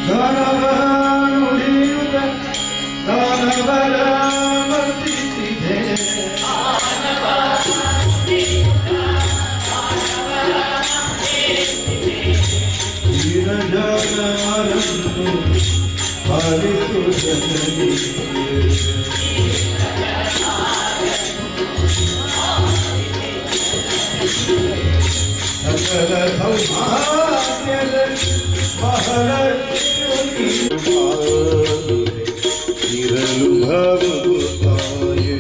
ದಾನವ ನುಡಿಯುತ್ತ ದಾನವರ ಮರ್ದಿಸಿದೆ. ವೀರಜನರನ್ನು ಪಾಲಿಸು ಜನನಿ. ಸಕಲ ಸೌಭಾಗ್ಯದ ಮಹಾಲಕ್ಷ್ಮಿ ಇರಲು ಬಹುದು ತಾಯೇ.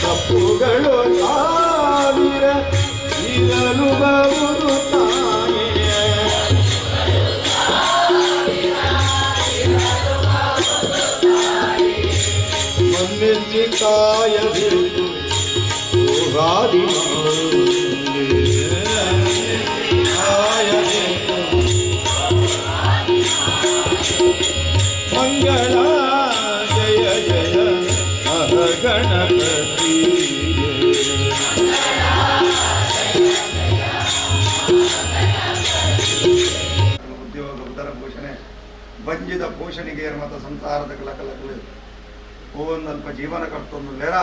ತಪ್ಪುಗಳು ಸಾವಿರ ಇರಲು ಬಹುದು ತಾಯೇ. ಮನ್ನಿಸಿ ಕಾಯಬೇಕು ಯುಗಾದಿ ಕಾಯಬೇಕು. ಮಂಗಳ ಜಯ ಜಯ ಮಹಾಗಣಪತಿ. ಉದ್ಯೋಗ ಉದರ ಪೋಷಣೆ, ಬಂಜಿದ ಪೋಷಣೆಗೆ ಮತ ಸಂಸಾರದ ಕಲಕಲಕಲು ಓವೊಂದಲ್ಪ ಜೀವನ ಕರ್ತೊಂದು ಲೆರ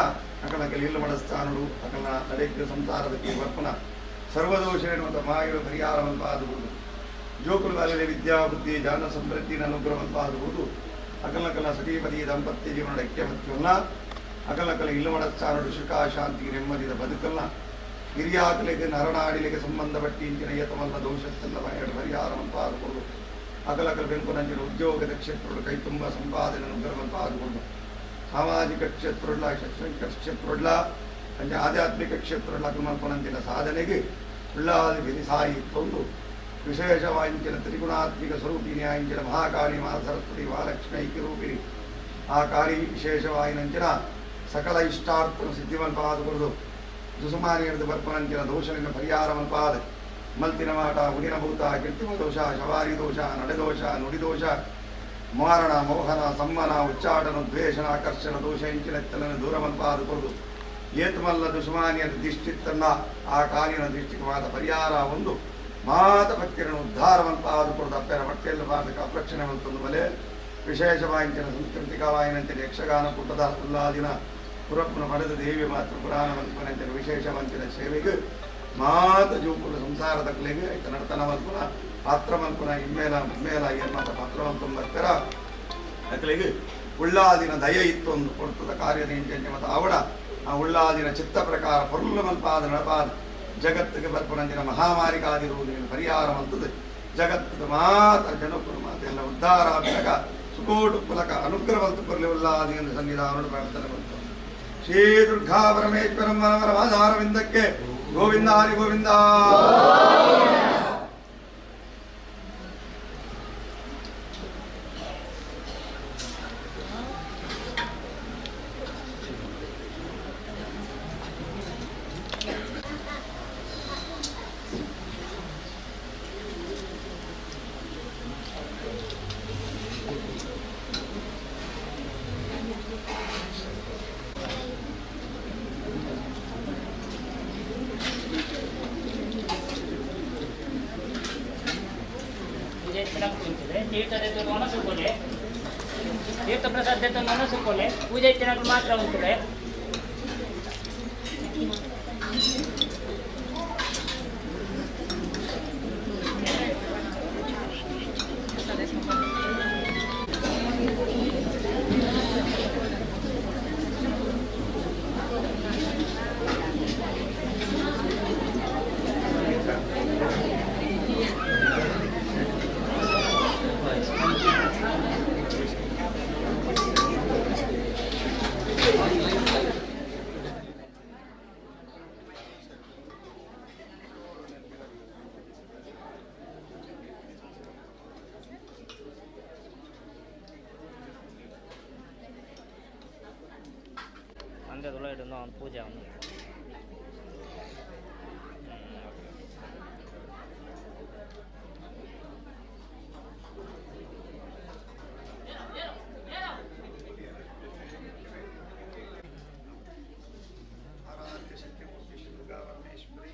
ಅಕಲಕಲು ಇಲ್ಲು ಮಡಸ್ಥಾನುಡು ಅಕಲ್ನ ನಡೆಕ್ಕೆ ಸಂಸಾರದ ವರ್ಪನ ಸರ್ವದೋಷೇಣ ಮತ್ತು ಮಾಯುವ ಪರಿಹಾರವನ್ನು ಆದುವುದು. ಜೋಕುಲು ಬಾಲ್ಯದ ವಿದ್ಯಾ ಬುದ್ಧಿ ಜ್ಞಾನ ಸಮೃದ್ಧಿನ ಅನುಗ್ರಹವನ್ನು ಆದುವುದು. ಅಕಲಕಲ ಸತೀಪತಿ ದಾಂಪತ್ಯ ಜೀವನ ಐಕ್ಯಮತ್ಯವನ್ನ ಅಕಲಕಲ ಇಲ್ಲು ಮಡಸ್ಥಾನುಡು ಸುಖ ಶಾಂತಿ ನೆಮ್ಮದಿದ ಬದುಕಲ್ಲ ಹಿರಿಯಾಕಲಿಗೆ ನರನಾಡಿಲಿಗೆ ಸಂಬಂಧಪಟ್ಟಿ ಇಂಚಿನ ಯತಮಲ್ಲ ದೋಷತ್ತೆಲ್ಲ ಪರಿಹಾರವನ್ನು ಆದುಕೊಂಡು ಅಕಲಕಲ ಬೆಂಕುನಂಚಿನ ಉದ್ಯೋಗದ ಕ್ಷೇತ್ರಗಳು ಕೈತುಂಬ ಸಂಪಾದನೆ ಅನುಗ್ರಹವನ್ನು ಆದುಕೊಂಡು ಸಾಮಾಜಿಕ ಕ್ಷೇತ್ರಗಳ, ಶೈಕ್ಷಣಿಕ ಕ್ಷೇತ್ರಗಳ ಅಂಚೆ ಆಧ್ಯಾತ್ಮಿಕ ಕ್ಷೇತ್ರಗಳ ಮಲ್ಪನಂಚಿನ ಸಾಧನೆಗೆ ಉಳ್ಳಾದಿ ಬಿರಿಸಾಯಿ ತಂದು ವಿಶೇಷವಾಂಚಿನ ತ್ರಿಗುಣಾತ್ಮಿಕ ಸ್ವರೂಪಿಣಿ ಅಂಚಿನ ಮಹಾಕಾಳಿ, ಮಹಾ ಸರಸ್ವತಿ, ಮಹಾಲಕ್ಷ್ಮಿ ಐಕ್ಯರೂಪಿಣಿ ಆ ಕಾಳಿ ವಿಶೇಷವಾಯಿನಂಚಿನ ಸಕಲ ಇಷ್ಟಾರ್ಥನು ಸಿದ್ಧಿಮಲ್ಪಾದುಕೊಂಡು ದುಸುಮಾರಿ ಹಿಡಿದು ಬರ್ಪನಂಚಿನ ದೋಷಲಿನ ಪರಿಹಾರ ಮಲ್ಪಾದ ಮಲ್ತಿನ ಮಾಟ, ಉಡಿನ ಭೂತ, ಕೃತ್ರಿಮ ದೋಷ, ಶವಾರಿ ದೋಷ, ನಡೆದೋಷ, ನುಡಿದೋಷ, ಮಾರಣ, ಮೋಹನ, ಸಮ್ಮನ, ಉಚ್ಚಾಟನ, ದ್ವೇಷಣ, ಆಕರ್ಷಣ ದೋಷ ಇಂಚಿನ ಎತ್ತಲನ್ನು ದೂರ ಮಲ್ಪಾದ ಕೊರದು ಏತಮಲ್ಲ ದುಷ್ಮಾನಿಯ ದಿಷ್ಟಿತ್ತನ್ನ ಆ ಕಾಲಿನ ದೃಷ್ಟಿಗೆ ಪರಿಹಾರ ಒಂದು ಮಾತ ಭಕ್ತಿಯನ್ನು ಉದ್ಧಾರ ಮಲ್ಪಾದ ಕೊರದು ಅಪ್ಪೆರ ಮಟ್ಟೆಲ್ಲ ಬಾರದಕ್ಕೆ ಅಪ್ರಕ್ಷಣೆ ಮಲ್ತೊಂದು ಬಲೆ ವಿಶೇಷವಾಯಿಂಚಿನ ಸಂಸ್ಕೃತಿಕವಾಯಿನಂಚಿನ ಯಕ್ಷಗಾನ ಕೂಟದ ಉಲ್ಲಾದಿನ ಪುರಪ್ಪನ ಪಡೆದ ದೇವಿ ಮಾತ್ರ ಪುರಾಣ ಮಲ್ಪನಂಚಿನ ವಿಶೇಷವಂಚಿನ ಸೇವೆಗೆ ಮಾತ ಜೋಕುಲು ಸಂಸಾರದ ಕಲೆಗೆ ಐತ ನರ್ತನ ಮಲ್ಪುನ ಪಾತ್ರ ಮಲ್ಪುನ ಇಮ್ಮೇಲ ಮುಮ್ಮೇಲ ಏನ್ ಮಾತ ಪಾತ್ರ ಮಲ್ತೊಂಬರ್ಪೆರ ಅಕಲೆಗೆ ಉಳ್ಳಾದಿನ ದಯ ಇತ್ತು ಒಂದು ಕೊಡ್ತದ ಕಾರ್ಯದ ಇಂಚಂಚೆ ಮತ್ತು ಆವಡ ಆ ಉಳ್ಳಾದಿನ ಚಿತ್ತ ಪ್ರಕಾರ ಪೊರ್ಲು ಮಲ್ಪಾದ ನಡಪಾದ ಜಗತ್ತಿಗೆ ಬರ್ಪುನಂಚಿನ ಮಹಾಮಾರಿಗಾದಿರುವುದು ಪರಿಹಾರ ಮಂತದ್ದು ಜಗತ್ತದ ಮಾತ ಜನಕುಲು ಮಾತ ಎಲ್ಲ ಉದ್ಧಾರ ಆದಾಗ ಸುಕೋಟು ಪುಲಕ ಅನುಗ್ರಹ ಮಲ್ತು ಕೊರ್ಲಿ ಉಳ್ಳಾದಿ ಎಂದು ಸನ್ನಿಧಾನ ಪ್ರಾರ್ಥನೆ ಬಂತು. ಶ್ರೀ ದುರ್ಗಾ ಪರಮೇಶ್ವರಂ ವರವಾಧಾರವಿಂದಕ್ಕೆ ಗೋವಿಂದ ಹರಿ ಗೋವಿಂದ. ತೀರ್ಥ ತೀರ್ಥ ಪ್ರಸಾದ ಸುಕೋಲೆ ಪೂಜೆ ಇತ್ತಿನಗಳು ಮಾತ್ರ ಉಂಟುಲೆ. ಮಂಡ್ಯದೊಳಗೆ ಒಂದು ಪೂಜೆ ಒಂದು ಆರಾಧ್ಯ ಶಕ್ತಿಮೂರ್ತಿ ಶ್ರೀ ದುರ್ಗಾ ಪರಮೇಶ್ವರಿ.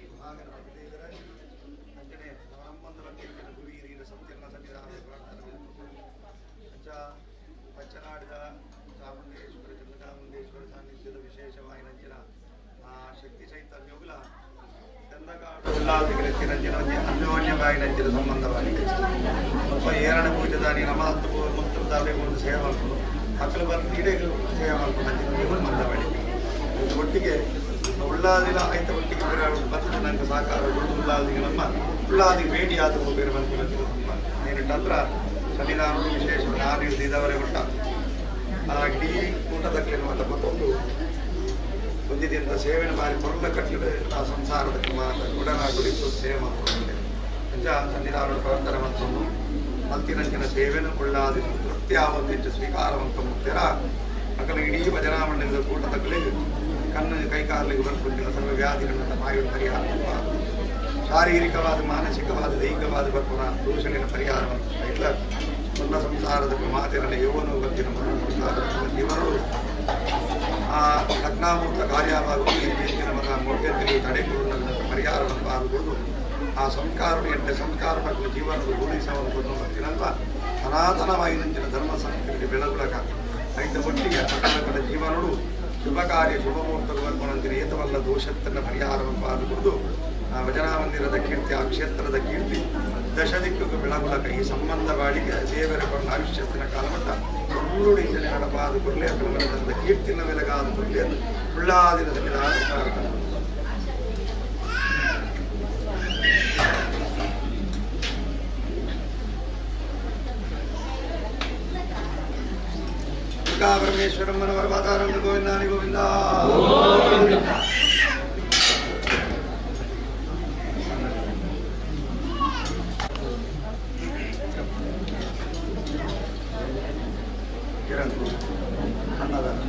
ಕಚ್ಚನಾಡಿದ ಚಾಮುಂಡೇಶ್ವರ ಚಂದ್ರಚಾಮುಂಡೇಶ್ವರ ಸಾನ್ನಿಧ್ಯದ ವಿಶೇಷವಾಯಿನಂಚಿನ ಆ ಶಕ್ತಿ ಚೈತನ್ಯೋಗ್ಲ ಚಂದಕಾಡು ಉಲ್ಲಾಸಿಗರೆತ್ತಿನಂಚಿನ ಒಂಜಿ ಅನ್ಯೋನ್ಯವಾಯಿನಂಚಿನ ಸಂಬಂಧವಾಗಿದೆ. ಒಬ್ಬ ಏರಣ ಪೂಜೆದಾನಿ ನಮ ಹತ್ತು ಮುತ್ತುದಾಲೆ ಒಂದು ಸೇವೆ ಮಾಡ್ಕೊಂಡು ಅಕ್ಕಲು ಬಂದು ಈಡೇಗಲು ಸೇವೆ ಮಾಡ್ಕೊಂಡು ಅಂಚಿನ ಒಂಜಿ ಮಂದವಾಡಿ ಒಟ್ಟಿಗೆ ಉಳ್ಳಾದಿನ ಐತ ಒಟ್ಟಿಗೆ ಬೇರೆ ಬತ್ತದ ನಂಗೆ ಸಹಕಾರ ಗುರುತು ಉಳ್ಳಾದಿಗೆ ನಮ್ಮ ಉಳ್ಳಾದಿಗೆ ಭೇಟಿ ಆದ ಬೇರೆ ಬಂದು ನೇನಿಟ್ಟಂದ್ರ ಸನ್ನಿಧಾನ ವಿಶೇಷ ನಾನು ಇದ್ದವರೇ ಉಂಟ ಆ ಇಡೀ ಕೂಟದ ಮಾತ ಮತ್ತೊಂದು ಒಂದು ದಿನದ ಸೇವೆನ ಬಾರಿ ಪೊರ್ಲ ಕಟ್ಟಡ ಆ ಸಂಸಾರದ ಮಾತ ಒಡನಾಡುಡಿತು ಸೇವೆ ಮಾಡ್ಕೊಂಡು ಅಂಚ ಸನ್ನಿಧಾನದ ಪ್ರಾರ್ಥನೆ ಮತ್ತೊಂದು ಮಲ್ತಿನಂಚಿನ ಸೇವೆನ ಉಳ್ಳಾದಿ ತೃಪ್ತಿ ಆವಂತಿಂಚ ಸ್ವೀಕಾರವಂತ ಮುಕ್ತಿರ ಅಕಲ ಇಡೀ ಭಜನಾ ಮಂಡಲದ ಕೂಟದಕ್ಕಲಿಗೆ ಕಣ್ಣು ಕೈಕಾಲಿಗೆ ಬರ್ಕೊಂಡಿಲ್ಲ ಸರ್ವ ವ್ಯಾಧಿಗಳನ್ನ ಮಾಯುವ ಪರಿಹಾರ, ಶಾರೀರಿಕವಾದ ಮಾನಸಿಕವಾದ ದೈಹಿಕವಾದ ಬರ್ಪುನ ದೂಷಣೆಯ ಪರಿಹಾರವನ್ನು ಇಟ್ಲ ಮುನ್ನ ಸಂಸಾರದ ಮಾತಿನಲ್ಲಿ ಯೌವನ ಬಂದಿನ ಸಂಸಾರದ ಇವರು ಆ ಲಗ್ನಾಮೂರ್ತ ಕಾರ್ಯವಾಗುವುದು ಮತ ಮೊಟ್ಟೆತ್ತಿಗೆ ತಡೆಗಳು ಪರಿಹಾರವನ್ನು ಬಾರಬಹುದು. ಆ ಸಂಸ್ಕಾರ ಎಂಟೆ ಸಂಸ್ಕಾರ ಜೀವನದ ರೂಢಿಸವನ್ನು ಬರ್ತೀನಲ್ವ ಸನಾತನವಾಗಿನಂಚಿನ ಧರ್ಮ ಸಂಸ್ಕೃತಿ ಬೆಳಗುಳಕ ಐತ ಒಟ್ಟಿಗೆ ಅಕಲಕಲ ಜೀವನಡು ಶುಭ ಕಾರ್ಯ ಶುಭ ಮುಹೂರ್ತಗಳು ಬರ್ಕೊಂಡಂತಿನ ಏತವಲ್ಲ ದೋಷತ್ತನ್ನ ಪರಿಹಾರವನ್ನು ಬಾರಬಹುದು. ಆ ಭಜನಾ ಮಂದಿರದ ಕೀರ್ತಿ, ಆ ಕ್ಷೇತ್ರದ ಕೀರ್ತಿ ದಶ ದಿಕ್ಕುಗೂ ಬೆಳಗುಲಕ ಈ ಸಂಬಂಧ ಬಾಳಿಗೆ ದೇವರ ಕೊಂಡ ಆಯುಷ್ಯತ್ತಿನ ಕಾಲಮಟ್ಟ ಊರುಡಿಂದಲೇ ನಡಪಾದ ಕೊರಲೆ ಅಕಲಮರದ ಕೀರ್ತಿನ ಬೆಲಗಾದ ಕೊರಲೆ ಉಳ್ಳಾದಿನ ಸನ್ನಿಧಾನ ಪ್ರಾರ್ಥನೆ. ಪರಮೇಶ್ವರಂ ಮನವರ ವಾತಾರಂ ಗೋವಿಂದಾನಿ ಗೋವಿಂದ. ಕಿರಣ್ ಅನ್ನದಾನ.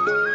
Thank you.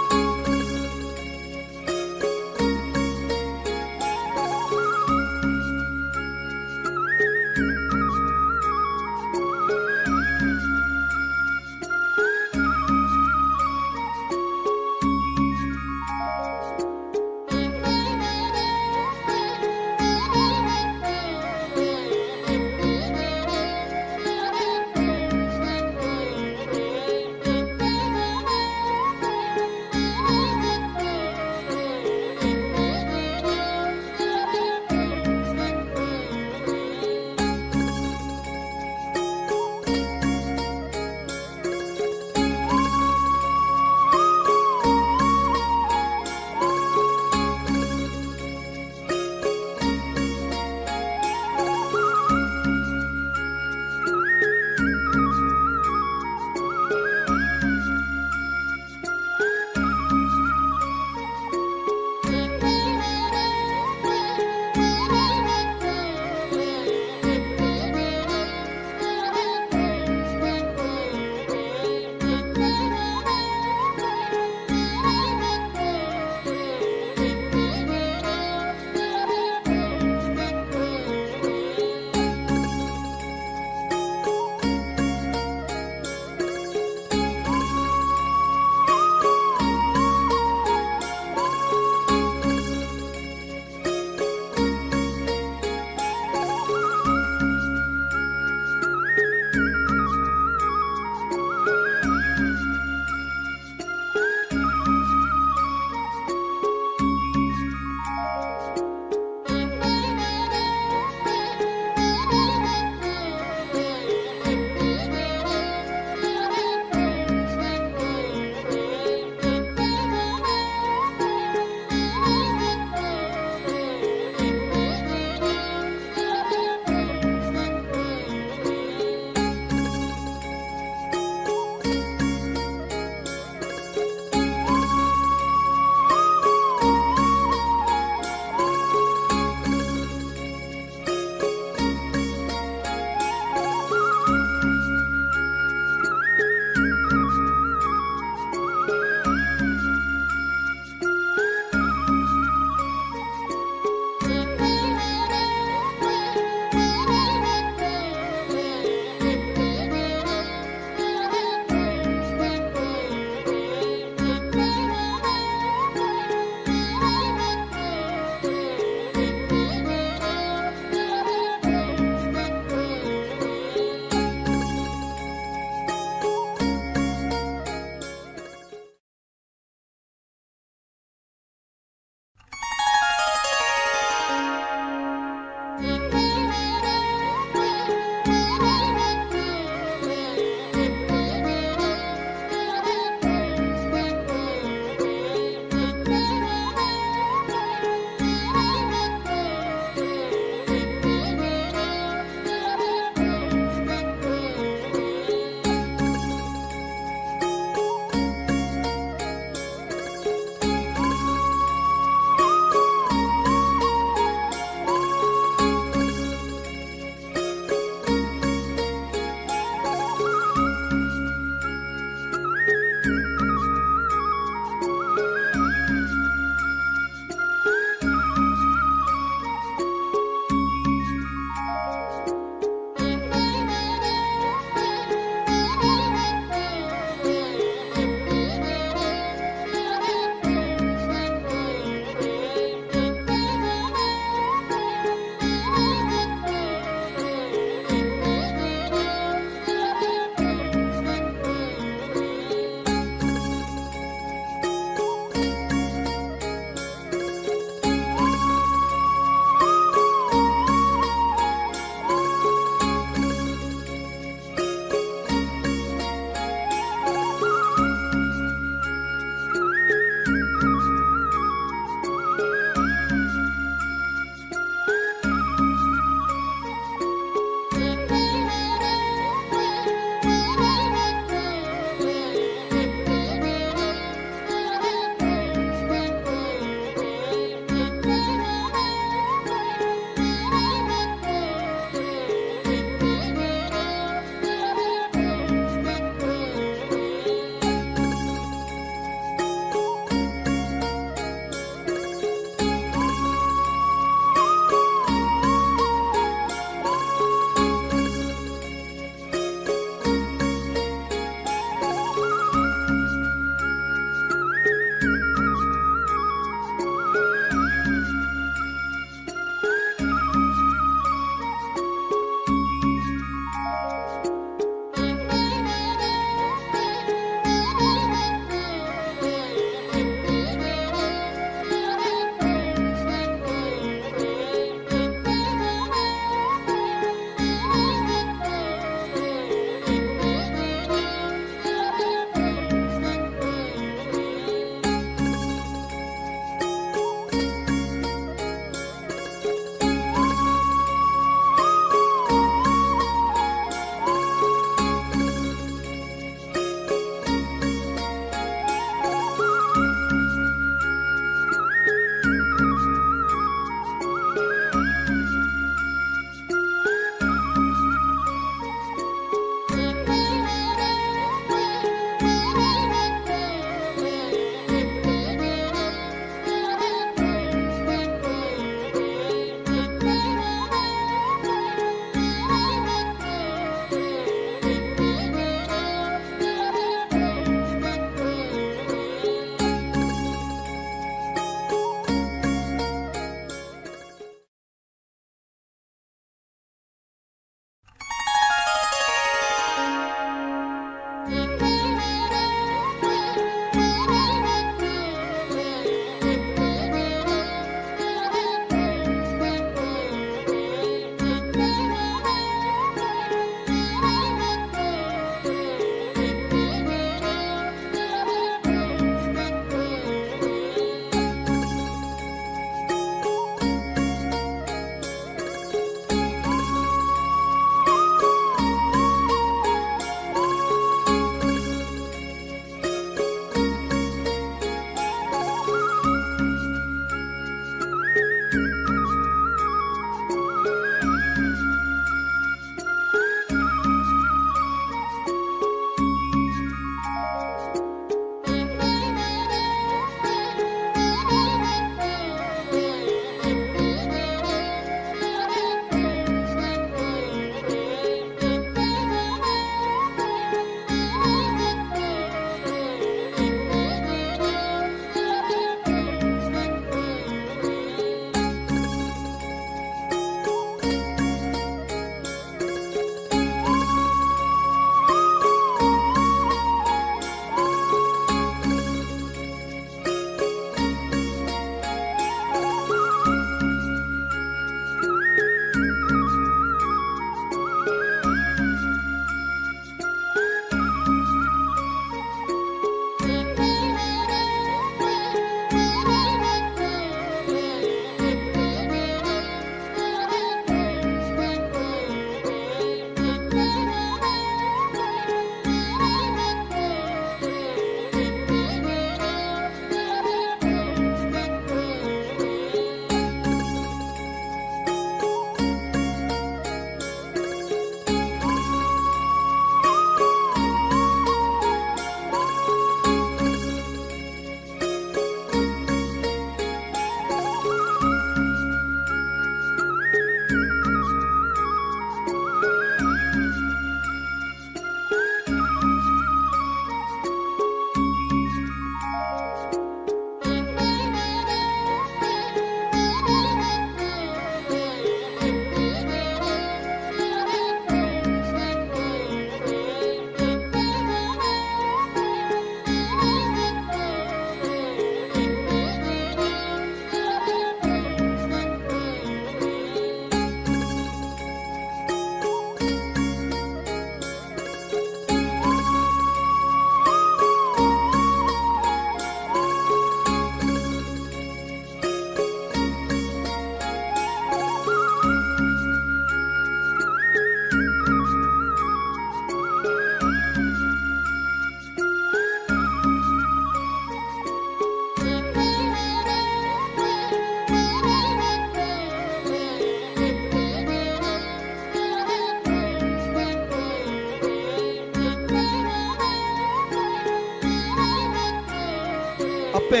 ಅಪ್ಪೆ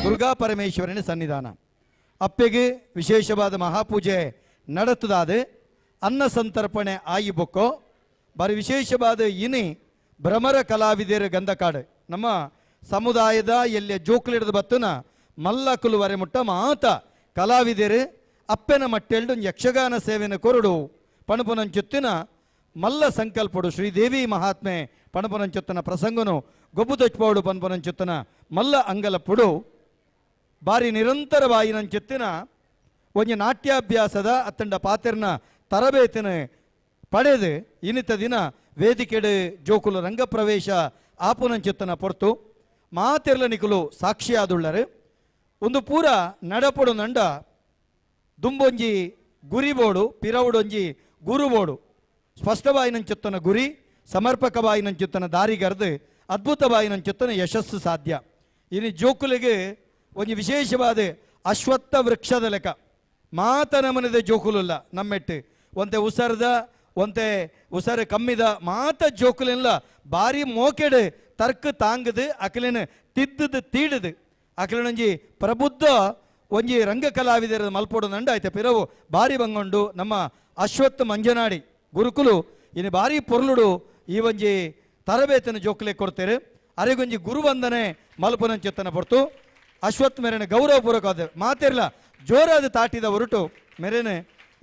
ದುರ್ಗಾ ಪರಮೇಶ್ವರನ ಸನ್ನಿಧಾನ. ಅಪ್ಪೆಗೆ ವಿಶೇಷವಾದ ಮಹಾಪೂಜೆ ನಡತದಾದ ಅನ್ನ ಸಂತರ್ಪಣೆ ಆಯಿ ಬೊಕ್ಕೋ ಬಾರಿ ವಿಶೇಷವಾದ ಇನಿ ಭ್ರಮರ ಕಲಾವಿದರ ಗಂಧಕಾಡು ನಮ್ಮ ಸಮುದಾಯದ ಎಲ್ಲಿಯ ಜೋಕ್ಲಿಡದ ಬತ್ತನ ಮಲ್ಲಕುಲುವರೆ ಮುಟ್ಟ ಮಾತ ಕಲಾವಿದರು ಅಪ್ಪೆನ ಮಟ್ಟೆಲ್ಡು ಯಕ್ಷಗಾನ ಸೇವೆನ ಕೊರಡು ಪಣಪುನಂಚುತ್ತಿನ ಮಲ್ಲ ಸಂಕಲ್ಪಡು ಶ್ರೀದೇವಿ ಮಹಾತ್ಮೆ ಪಣಪುನಂಚುತ್ತನ ಪ್ರಸಂಗನು ಗೊಬ್ಬು ದೊಚ್ಪೌಡು ಪನ್ಪುನಂಚುತ್ತನ ಮಲ್ಲ ಅಂಗಲಪ್ಪುಡು ಬಾರಿ ನಿರಂತರವಾಯಿನಂಚುತ್ತಿನ ಒಂಜಿ ನಾಟ್ಯಾಭ್ಯಾಸದ ಅತ್ತಂಡ ಪಾತೆರ್ನ ತರಬೇತಿನ ಪಡೆದು ಇನ್ನಿತ ದಿನ ವೇದಿಕೆಡು ಜೋಕುಲು ರಂಗಪ್ರವೇಶ ಆಪುನಂಚುತ್ತನ ಪೊರ್ತು ಮಾತೆರ್ಲ ನಿಕುಲು ಸಾಕ್ಷಿಯಾದುಳ್ಳರು. ಒಂದು ಪೂರ ನಡಪಡು ನಂಡ ದುಂಬೊಂಜಿ ಗುರಿಬೋಡು ಪಿರವುಡೊಂಜಿ ಗುರುಬೋಡು ಸ್ಪಷ್ಟವಾಯಿನಂಚುತ್ತನ ಗುರಿ ಸಮರ್ಪಕವಾಯಿನಂಚುತ್ತನ ದಾರಿಗರ್ದು ಅದ್ಭುತವಾಯಿನಂಚುತ್ತನ ಯಶಸ್ಸು ಸಾಧ್ಯ. ಇನ್ನು ಜೋಕುಲಿಗೆ ಒಂಜಿ ವಿಶೇಷವಾದ ಅಶ್ವತ್ಥ ವೃಕ್ಷದ ಲೆಕ್ಕ ಮಾತ ನಮನದ ಜೋಕುಲುಲ್ಲ ನಮ್ಮೆಟ್ಟು ಒಂತೆ ಉಸರ್ದ ಒಂತೆ ಉಸರು ಕಮ್ಮಿದ ಮಾತ ಜೋಕುಲೆಲ್ಲ ಭಾರಿ ಮೋಕೆಡು ತರ್ಕ ತಾಂಗದು ಅಕಲಿನ ತಿದ್ದದು ತೀಡದು ಅಕಲಿನೊಂಜಿ ಪ್ರಬುದ್ಧ ಒಂಜಿ ರಂಗ ಕಲಾವಿದರ ಮಲ್ಪೋಡು ನಂಡ ಆಯ್ತು ಪಿರವು ಭಾರಿ ಬಂಗೊಂಡು ನಮ್ಮ ಅಶ್ವತ್ಥ ಮಂಜನಾಡಿ ಗುರುಕುಲು ಇನ್ನು ಭಾರಿ ಪೊರ್ಲುಡು ಈ ಒಂಜಿ ತರಬೇತನ ಜೋಕುಲೆ ಕೊಡ್ತೇರೆ ಅರೆಗೊಂಜಿ ಗುರುವಂದನೆ ಮಲ್ಪನಂಚೆತ್ತನ ಪೊರ್ತು ಅಶ್ವತ್ಥ ಮೇರೆನ ಗೌರವಪೂರ್ವಕ ಮಾತಿರ್ಲ ಜೋರಾದ ತಾಟಿದ ಹೊರಟು ಮೇರೆನೆ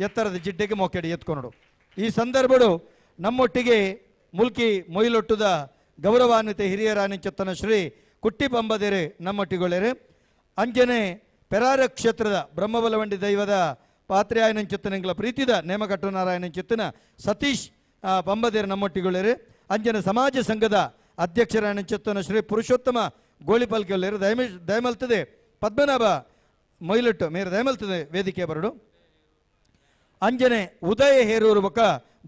ಎತ್ತರದ ಜಿಡ್ಡೆಗೆ ಮೊಕ್ಕೆಡಿ ಎತ್ಕೊನಡು. ಈ ಸಂದರ್ಭಡು ನಮ್ಮೊಟ್ಟಿಗೆ ಮುಲ್ಕಿ ಮೊಯಿಲೊಟ್ಟುದ ಗೌರವಾನ್ವಿತ ಹಿರಿಯರಾನಿಂಚತ್ತನ ಶ್ರೀ ಕುಟ್ಟಿ ಪಂಬದೇರೆ ನಮ್ಮೊಟ್ಟಿಗೊಳ್ಳೆರೆ. ಅಂಜನೆ ಪೆರಾರ ಕ್ಷೇತ್ರದ ಬ್ರಹ್ಮಬಲವಂಡಿ ದೈವದ ಪಾತ್ರೆಯಾಯನಂಚತ್ತನಂಗ್ಲ ಪ್ರೀತಿದ ನೇಮಕಟ್ಟು ನಾರಾಯಣಂಚತ್ತನ ಸತೀಶ್ ಪಂಬದೇರೆ ನಮ್ಮೊಟ್ಟಿಗೊಳ್ಳೆರೆ. ಅಂಜನೆ ಸಮಾಜ ಸಂಘದ ಅಧ್ಯಕ್ಷರಾಯನಂಚತ್ತನ ಶ್ರೀ ಪುರುಷೋತ್ತಮ ಗೋಳಿಪಲ್ಕೆಯಲ್ಲೇರು ದಯಮಲ್ತದೆ ಪದ್ಮನಾಭ ಮೊಯಿಲೊಟ್ಟು ಮೇರೆ ದಯಮಲ್ತದೆ ವೇದಿಕೆ ಬರಡು. ಅಂಜನೆ ಉದಯ ಹೇರೂರು ಬೊಕ್ಕ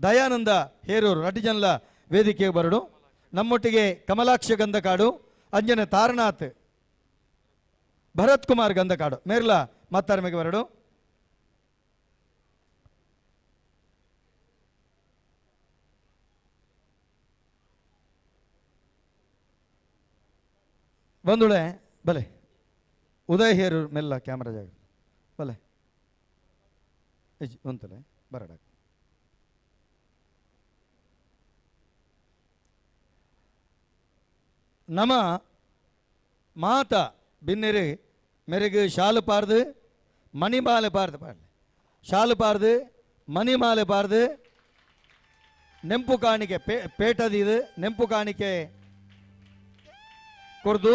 ದಯಾನಂದ ಹೇರೂರು ರಡ್ಡು ವೇದಿಕೆ ಬರಡು. ನಮ್ಮೊಟ್ಟಿಗೆ ಕಮಲಾಕ್ಷ ಗಂಧಕಾಡು ಅಂಜನೆ ತಾರನಾಥ್ ಭರತ್ ಕುಮಾರ್ ಗಂಧಕಾಡು ಮೇರ್ಲ ಮತ್ತಾರಮೆಗೆ ಬರಡು. ಬಂದುಳೆ ಬಲೆ ಉದಯ ಹೇರೂರು ಮೆಲ್ಲ ಕ್ಯಾಮ್ರಾ ಜಾಗ ಬಲೆ ಒಂತಲೆ ಬರಡ. ನಮ್ಮ ಮಾತ ಬಿನ್ನೆರೆ ಮೆರೆಗೆ ಶಾಲು ಪಾರ್ದು ಮಣಿಮಾಲೆ ಪಾರ್ದು ಪಾಡಲೆ ಶಾಲು ಪಾರ್ದು ಮಣಿಮಾಲೆ ಪಾರ್ದು ನೆಂಪು ಕಾಣಿಕೆ ಪೇಟದಿದು ನೆಂಪು ಕಾಣಿಕೆ ಕೊರ್ದು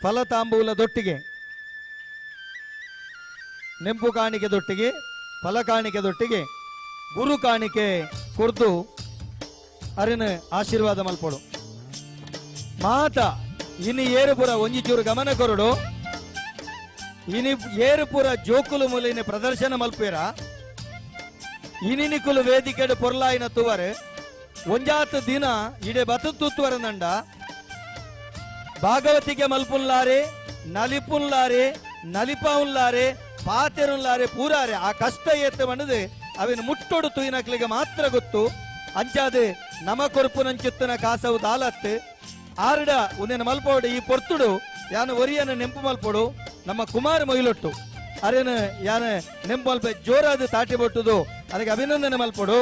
ಫಲತಾಂಬೂಲ ದೊಟ್ಟಿಗೆ ನೆಂಪು ಕಾಣಿಕೆ ದೊಟ್ಟಿಗೆ ಫಲ ಕಾಣಿಕೆ ದೊಟ್ಟಿಗೆ ಗುರು ಕಾಣಿಕೆ ಕೊರ್ದು ಅರಿನ ಆಶೀರ್ವಾದ ಮಲ್ಪಡು. ಮಾತ ಇನಿ ಏರುಪುರ ಒಂಜಿ ಚೂರು ಗಮನ ಕೊರಡು. ಇನಿ ಏರುಪುರ ಜೋಕುಲು ಮೂಲಿನ ಪ್ರದರ್ಶನ ಮಲ್ಪೇರ ಇನಿನಿಕುಲು ವೇದಿಕೆಡು ಪೊರ್ಲಾಯಿನ ತುವರೆ ಒಂಜಾತ ದಿನ ಇಡೆ ಬತು ತೂತುವರ ನಂಡ ಭಾಗವತಿಗೆ ಮಲ್ಪುಲ್ಲಾರೆ ನಲಿಪುಲ್ಲಾರೆ ನಲಿಪಾವುಲ್ಲಾರೆ ಪಾತೆರುಲ್ಲಾರೆ ಪೂರಾರೆ ಆ ಕಷ್ಟ ಏತ್ತ ಮಣದು ಅವಿನ ಮುಟ್ಟೊಡು ತುಯಿನಕ್ಲಿಗೆ ಮಾತ್ರ ಗೊತ್ತು. ಅಂಚಾದ ನಮ ಕೊರ್ಪುನಂಚಿತ್ತನ ಕಾಸವು ದಾಲತ್ತು ಆರ್ಡ ಉಂದಿನ ಮಲ್ಪೋಡು ಈ ಪೊರ್ತುಡು ಯಾನ ಒರಿಯನ ನೆಂಪು ಮಲ್ಪೋಡು ನಮ್ಮ ಕುಮಾರ ಮೊಯಿಲೊಟ್ಟು ಅರೇನ ಯಾನ ನೆಂಪು ಮಲ್ಪ ಜೋರಾದ ತಾಟಿ ಬೊಟ್ಟುದು ಅದಕ್ಕೆ ಅಭಿನಂದನೆ ಮಲ್ಪೋಡು.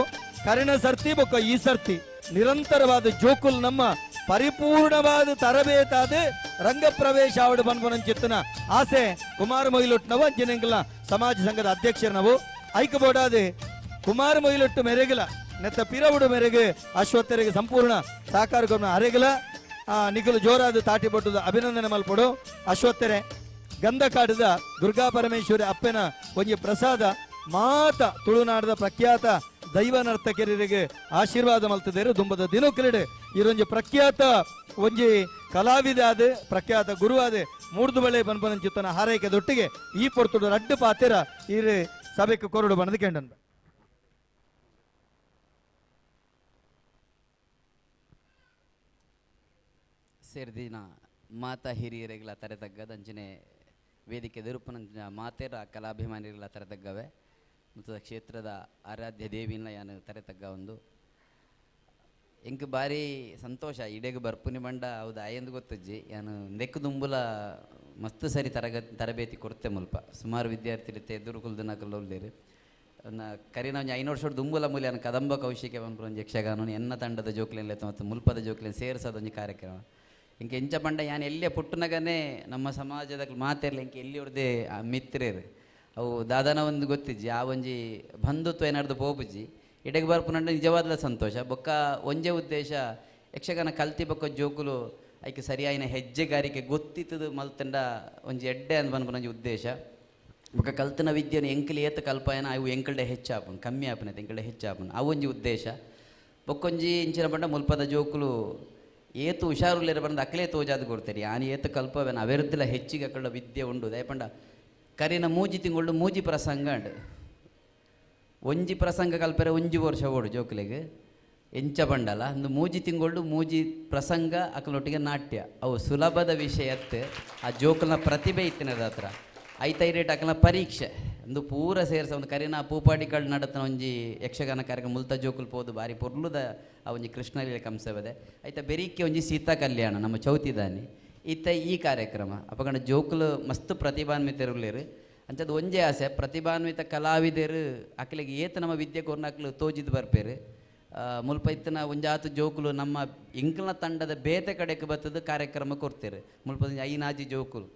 ಕರಿಣ ಸರ್ತಿ ಬೊಕ್ಕ ಈ ಸರ್ತಿ ನಿರಂತರವಾದ ಜೋಕುಲ್ ನಮ್ಮ ಪರಿಪೂರ್ಣವಾದ ತರಬೇತಾದ ರಂಗಪ್ರವೇಶ ಆವಡು ಬನ್ಪುನಂಚಿತ್ತನ ಆಸೆ ಕುಮಾರ ಮೊಯಿಲೊಟ್ಟು ನಾವು ಅಂಚಿನೆಂಗಲ ಸಮಾಜ ಸಂಘದ ಅಧ್ಯಕ್ಷರು ನಾವು ಐಕಬೋಡಾದ ಕುಮಾರ ಮೊಯಿಲೊಟ್ಟು ಮೆರೆಗಲ ನೆತ್ತ ಪಿರವುಡು ಮೆರೆಗೆ ಅಶ್ವತ್ಥರಿಗೆ ಸಂಪೂರ್ಣ ಸಹಕಾರ ಅರೆಗಲ ನಿಖಲು ಜೋರಾದ ತಾಟಿ ಬೊಟ್ಟುದ ಅಭಿನಂದನೆ ಮಲ್ಪಡು. ಅಶ್ವತ್ಥರೆ ಗಂಧಕಾಡದ ದುರ್ಗಾ ಪರಮೇಶ್ವರಿ ಅಪ್ಪನ ಒಂಜಿ ಪ್ರಸಾದ ಮಾತ ತುಳುನಾಡದ ಪ್ರಖ್ಯಾತ ದೈವ ನರ್ತಕರಿಗೆ ಆಶೀರ್ವಾದ ಮಲ್ತದೇರು ದುಂಬದ ದಿನಕ್ಲೆಡ್ ಇರೊಂಜಿ ಪ್ರಖ್ಯಾತ ಒಂಜಿ ಕಲಾವಿದ ಆದ ಪ್ರಖ್ಯಾತ ಗುರುವಾದ ಮೂರ್ದು ಬಳೆ ಬನ್ಪನಂಚಿತ್ತನ ಹಾರೈಕೆ ದೊಟ್ಟಿಗೆ ಈ ಪೊರ್ತುಡು ರಡ್ಡು ಪಾತೆರ ಈರು ಸಭೆಗೆ ಕೊರಡು ಬನದು ಕೇಂಡನ್. ಸೇರ್ದಿನ ಮಾತಾ ಹಿರಿಯರಿಗೆಲ್ಲ ತರೆತಗ್ಗದಂಚನೆ ವೇದಿಕೆ ದಿರುಪನಂಚಿನ ಮಾತೇರ ಕಲಾಭಿಮಾನಿಗಳ ತರೆತಗ್ಗವೆ ಮತ್ತು ಕ್ಷೇತ್ರದ ಆರಾಧ್ಯ ದೇವಿನ ಯಾನು ತರೆತಗ್ಗ ಒಂದು ಎಂಕ್ ಬಾರಿ ಸಂತೋಷ ಇಡೆಗ್ ಬರ್ಪುನಿ ಬಂಡ ಅವು ದಾಯೆಂದು ಗೊತ್ತಜ್ಜಿ. ಯಾನು ನೆಕ್ ದುಂಬುಲ ಮಸ್ತ್ ಸರಿ ತರಬೇತಿ ಕೊರ್ತೆ ಮುಲ್ಪ ಸುಮಾರು ವಿದ್ಯಾರ್ಥಿಲು ಎದುರು ಕುಲ್ದನಕಲ್ಲ ಉಲ್ಲೇರು. ಕರಿನ ಒಂಜಿ 5 ವರ್ಷ ದುಂಬುಲ ಮೂಲೆ ಯಾನು ಕದಂಬ ಕೌಶಿಕೆ ಪನ್ಪುನ ಒಂಜಿ ಯಕ್ಷಗಾನ ಎನ್ನ ತಂಡದ ಜೋಕ್ಲೆನ್ ಮತ್ತು ಮುಲ್ಪದ ಜೋಕ್ಲೆನ್ ಸೇರ್ಸದ ಒಂಜಿ ಕಾರ್ಯಕ್ರಮ. ಇಂಕ ಎಂಚ ಪಂಡ ಯಾನ್ ಎಲ್ಲೇ ಪುಟ್ಟುನಗನೇ ನಮ್ಮ ಸಮಾಜದ ಮಾತೆರ್ಲ ಇಂಕ ಎಲ್ಲಿ ಹೊಡ್ದೆ ಮಿತ್ರೇರು ಅವು ದಾದನ ಒಂದು ಗೊತ್ತಿಜ್ಜಿ ಆ ಒಂಜಿ ಬಂಧುತ್ವ ಏನಾರ್ದು ಪೋಪುಜ್ಜಿ. ಇಡೆಗ್ ಬರ್ಪುನಂಡ ನಿಜವಾದ್ಲ ಸಂತೋಷ. ಬೊಕ್ಕ ಒಂಜೇ ಉದ್ದೇಶ ಯಕ್ಷಗಾನ ಕಲ್ತಿ ಬೊಕ್ಕ ಜೋಕುಲು ಐಕ್ ಸರಿಯಾಯಿನ ಹೆಜ್ಜೆಗಾರಿಕೆ ಗೊತ್ತಿತ್ತದು ಮಲ್ತಂಡ ಒಂಜಿ ಎಡ್ಡೆ ಅಂದ್ ಪನ್ಪುನ ಒಂಜಿ ಉದ್ದೇಶ. ಬೊಕ್ಕ ಕಲ್ತನ ವಿದ್ಯೆನು ಎಂಕಲ್ ಏತ ಕಲ್ಪಾಯನ ಅವು ಎಂಕಲ್ಡೆ ಹೆಚ್ಚಾಪುನು ಕಮ್ಮಿ ಆಪುನ ಎಂಕಲ್ಡೆ ಹೆಚ್ಚಾಪುನು ಅವು ಒಂಜಿ ಉದ್ದೇಶ. ಬೊಕ್ಕೊಂಜಿ ಇಂಚಿನ ಪಂಡ ಮುಲ್ಪದ ಜೋಕುಲು ಏತು ಹುಷಾರುಲ್ಲೇರ ಬಂದು ಅಕ್ಲೇ ತೋಜಾದ್ ಕೊಡ್ತಾರೆ. ಯಾನ್ ಏತು ಕಲ್ಪವೇನ ಅವೆರ್ದಲ ಹೆಚ್ಚಿಗೆ ಅಕಲ್ಡ ವಿದ್ಯೆ ಉಂಡು. ದಯಪಂಡ ಕರಿನ ಮೂಜಿ ತಿಂಗಳು ಮೂಜಿ ಪ್ರಸಂಗ ಉಂಡು. ಒಂಜಿ ಪ್ರಸಂಗ ಕಲ್ಪರೆ ಒಂಜಿ ವರ್ಷ ಓಡು ಜೋಕುಲೆಗ್ ಎಂಚ ಬಂಡಲ ಅಂದು ಮೂಜಿ ತಿಂಗಳು ಮೂಜಿ ಪ್ರಸಂಗ ಅಕಲೊಟ್ಟಿಗೆ ನಾಟ್ಯ ಅವು ಸುಲಭದ ವಿಷಯತ್ತೆ. ಆ ಜೋಕುಲ್ನ ಪ್ರತಿಭೆ ಇತ್ತಿನದ ಹತ್ರ ಐತೈರೇಟ್ ಅಕಲ್ನ ಪರೀಕ್ಷೆ ಅಂದು ಪೂರ ಸೇರ್ಸ ಒಂದು ಕರಿನ ಪೂಪಾಡಿ ಕಳ್ ನಡತನ ಒಂಜಿ ಯಕ್ಷಗಾನ ಕಾರ್ಯಕ್ರಮ ಮುಲ್ತ ಜೋಕುಲ್ ಪೋದು ಬಾರಿ ಪೊರ್ಲುದ ಆ ಒಂಜಿ ಕೃಷ್ಣಲೀಲೆ ಕಂಸವದೆ ಐತ ಬೆರಿಕೆ ಒಂಜಿ ಸೀತಾ ಕಲ್ಯಾಣ ನಮ್ಮ ಚೌತಿದಾನಿ ಇತ್ತ ಈ ಕಾರ್ಯಕ್ರಮ ಅಪಗಂಡ ಜೋಕುಲು ಮಸ್ತ್ ಪ್ರತಿಭಾನ್ವಿತರುಲ್ಲೇರು. ಅಂಚದ ಒಂಜೇ ಆಸೆ ಪ್ರತಿಭಾನ್ವಿತ ಕಲಾವಿದರು ಅಕ್ಲೆಗೆ ಏತ ನಮ್ಮ ವಿದ್ಯೆ ಕೊರ್ನ ಅಕ್ಲು ತೋಜಿದ್ ಬರ್ಪೇರು. ಮುಲ್ಪ ಇತ್ತನ ಒಂಜಾತು ಜೋಕುಲು ನಮ್ಮ ಇಂಕ್ಲನ ತಂಡದ ಬೇತೆ ಕಡೆಗೆ ಬತ್ತದ ಕಾರ್ಯಕ್ರಮ ಕೊಡ್ತೇರು. ಮುಲ್ಪ ಐನಾಜಿ ಜೋಕುಲು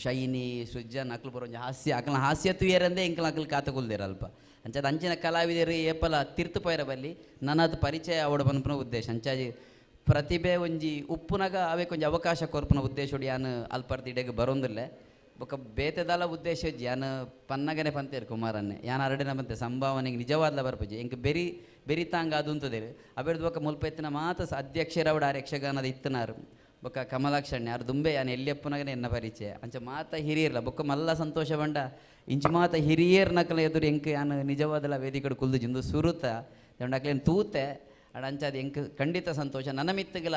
ಶೈನಿ ಸೃಜನ್ ಅಕ್ಲು ಬರೋ ಒಂಜಿ ಹಾಸ್ಯ ಅಕ್ಲ ಹಾಸ್ಯ ತುಯರಂದೇ ಇಂಕ್ಲ ಅಕ್ಲು ಕಾತುಕೊಲ್ದೇರು ಅಲ್ಪ. ಅಂಚಾದ ಅಂಚಿನ ಕಲಾವಿದರು ಏಪಲ ತಿರ್ತು ಪೈರ ಬಲ್ಲಿ ನನ್ನದು ಪರಿಚಯ ಅವಡ ಪನ್ಪುನ ಉದ್ದೇಶ. ಅಂಚಾಜಿ ಪ್ರತಿಭೆ ಒಂಜಿ ಉಪ್ಪುನಗ ಅವೇಕ್ ಒಂಜಿ ಅವಕಾಶ ಕೊರ್ಪುನ ಉದ್ದೇಶ ಯಾನ್ ಅಲ್ಪರ್ದ ಇಡೆಗ್ ಬರೋಂದಿಲ್ಲ. ಬೊಕ್ಕ ಬೇತೆದಾಲ ಉದ್ದೇಶ ಯಾನ್ ಪನ್ನಗನೆ ಪಂತೇರು ಕುಮಾರನ್ನೇ ಯಾನ್ ಅರಡಿನ ಬಂತೆ ಸಂಭಾವನೆಗೆ ನಿಜವಾದ್ಲ ಬರ್ಪುಜಿ ಎಂಕ್ ಬೆರಿ ಬೆರಿತಾಂಗ ಅದುಂತದೇರು ಅಬೆರ್ದು. ಬೊಕ್ಕ ಮುಲ್ಪ ಇತ್ತಿನ ಮಾತ ಅಧ್ಯಕ್ಷರವಡ ಆರ್ ಯಕ್ಷಗಾನದ ಇತ್ತನಾರು ಬೊಕ್ಕ ಕಮಲಾಕ್ಷಣ್ಯ ಆರ್ ದುಂಬೆ ಯಾನ್ ಎಲ್ಲಿಯಪ್ಪನಗನೆ ಎನ್ನ ಪರಿಚಯ ಅಂಚ ಮಾತ ಹಿರಿಯರ್ಲ. ಬೊಕ್ಕ ಮಲ್ಲ ಸಂತೋಷ ಬಂಡ ಇಂಚು ಮಾತ ಹಿರಿಯರ್ ನಕಲ ಎದುರು ಎಂಕ್ ಯಾನ್ ನಿಜವಾದಲ ವೇದಿಕಡೆ ಕುಲ್ದು ಜಿಂದು ಸುರುತ ಅಕ್ಲೇನು ತೂತೆ ಅಡ ಅಂಚಾದ ಎಂಕ್ ಖಂಡಿತ ಸಂತೋಷ. ನನ್ನ ಮಿತ್ತುಗಳ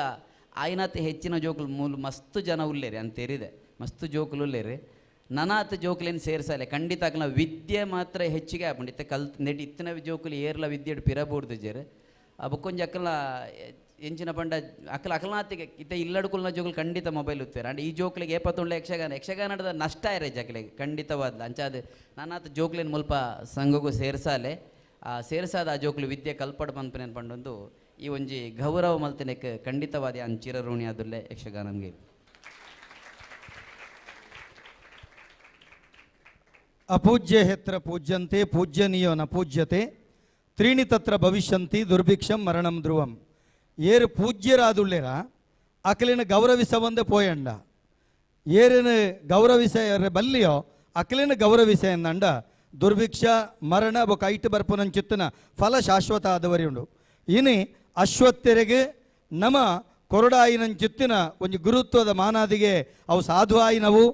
ಆಯ್ನಾತ್ ಹೆಚ್ಚಿನ ಜೋಕುಲು ಮೂಲು ಮಸ್ತು ಜನ ಉಲ್ಲೇರಿ ಅಂತೇರಿದೆ ಮಸ್ತು ಜೋಕುಲು ಉಲ್ಲೇರಿ. ನನಾತ್ ಜೋಕುಲೇನು ಸೇರ್ಸಾಲೆ ಖಂಡಿತ ಅಕ್ಲ ವಿದ್ಯೆ ಮಾತ್ರ ಹೆಚ್ಚಿಗೆ ಆಪುಂಡು. ಇತ್ತೆ ಕಲ್ತ್ ನೆಟ್ ಇತ್ತಿನ ಜೋಕುಲು ಏರ್ಲ ವಿದ್ಯೆ ಪಿರಬೂಡ್ದು ಜೇರು ಆ ಬೊಕ್ಕೊಂಜಿ ಅಕ್ಕಲ ಎಂಚಿನ ಪಂಡ ಅಕ್ಕಲ ಅಕಲ್ನಾತಿಗೆ ಇತ್ತೆ ಇಲ್ಲಡುಕುಲ್ನ ಜೋಕುಲು ಖಂಡಿತ ಮೊಬೈಲ್ ಉತ್ತೇರು. ಅಂಡ್ ಈ ಜೋಕುಲಿಗೆ ಏಪತ್ತುಂಡ ಯಕ್ಷಗಾನ ಯಕ್ಷಗಾನದ ನಷ್ಟ ಇರ ಜಕ್ಲೆಗೆ ಖಂಡಿತವಾದ್ಲ. ಅಂಚಾದ ನಾನಾತ್ ಜೋಕುಲೇನು ಮುಲ್ಪ ಸಂಘಗೂ ಸೇರ್ಸಾಲೆ ಆ ಸೇರ್ಸಾದ ಆ ಜೋಕುಲು ವಿದ್ಯೆ ಕಲ್ಪಡ್ ಪನ್ಪುನೇನು ಪಂಡೊಂದು ಈ ಒಂಜಿ ಗೌರವ ಮಲ್ತಿನಕ್ಕೆ ಖಂಡಿತವಾದ ಅನ್ ಚಿರಋಣಿ ಆದುಲ್ಲೆ ಯಕ್ಷಗಾನಂಗೆ. ಅಪೂಜ್ಯ ಹೆತ್ರ ಪೂಜ್ಯಂತೆ ಪೂಜ್ಯನೀಯೋ ನ ಪೂಜ್ಯತೆ ತ್ರೀಣಿ ತತ್ರ ಭವಿಷ್ಯಂತಿ ದುರ್ಭಿಕ್ಷಂ ಮರಣಂ ಧ್ರುವಂ. ಏರು ಪೂಜ್ಯರಾದುಳ್ಳೇರ ಅಕಲಿನ ಗೌರವಿಸವಂದೆ ಪೋಯಂಡ ಏರಿನ ಗೌರವಿಸ ಬಲ್ಲಿಯೋ ಅಕಲಿನ ಗೌರವಿಸ ಎಂದಂಡ ದುರ್ಭಿಕ್ಷ ಮರಣ ಬೊಕ ಐಟ್ ಬರ್ಪುನಂಚಿತ್ತನ ಫಲ ಶಾಶ್ವತ ಆದವರಿ ಉಂಡು. ಇನಿ ಅಶ್ವತ್ಥರಿಗೆ ನಮ ಕೊರಡಾಯಿನಂಚಿತ್ತಿನ ಒಂಜಿ ಗುರುತ್ವದ ಮಾನಾದಿಗೆ ಅವು ಸಾಧು ಆಯಿನವು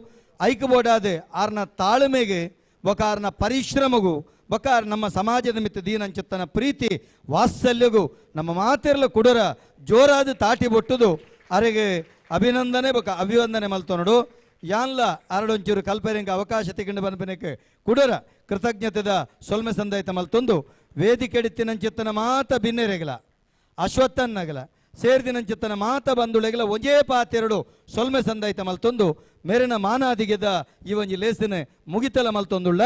ಐಕಬೋಡಾದ ಆರ್ನ ತಾಳ್ಮೆಗೆ ಬೊಕ ಆರ್ನ ಪರಿಶ್ರಮಗೂ ಬೊಕ ನಮ್ಮ ಸಮಾಜದ ಮಿತ್ತ ದೀನಂಚಿತ್ತನ ಪ್ರೀತಿ ವಾತ್ಸಲ್ಯಗೂ ನಮ್ಮ ಮಾತೆರ್ಲ ಕುಡರ ಜೋರಾದ ತಾಟಿ ಬೊಟ್ಟುದು ಅರೆಗೆ ಅಭಿನಂದನೆ ಬೊಕ ಅಭಿವಂದನೆ ಮಲ್ತೊನಡು. ಯಾನ್ಲ ಅರಡೊಂಚೂರು ಕಲ್ಪರಿಂಗ ಅವಕಾಶ ತಿಗೊಂಡು ಬನ್ಪನಕ್ಕೆ ಕುಡರ ಕೃತಜ್ಞತೆದ ಸೊಲ್ಮೆ ಸಂದಾಯ್ತ ಮಲ್ತೊಂದು ವೇದಿಕೆಡಿತ್ತಿನಂಚಿತ್ತನ ಮಾತ ಬಿನ್ನೆರೆಗಲ ಅಶ್ವತ್ಥನ್ನಗಲ ಸೇರ್ದಿನಂಚಿತ್ತನ ಮಾತ ಬಂದುಳೆಗಲ ಒಂಜೇ ಪಾತೆರಡು ಸೊಲ್ಮೆ ಸಂದಾಯ್ತ ಮಲ್ತೊಂದು ಮೇರಿನ ಮಾನಾದಿಗೆದ ಈ ಒಂಜಿ ಲೇಸಿನ ಮುಗಿತಲ ಮಲ್ತೊಂದುಳ್ಳ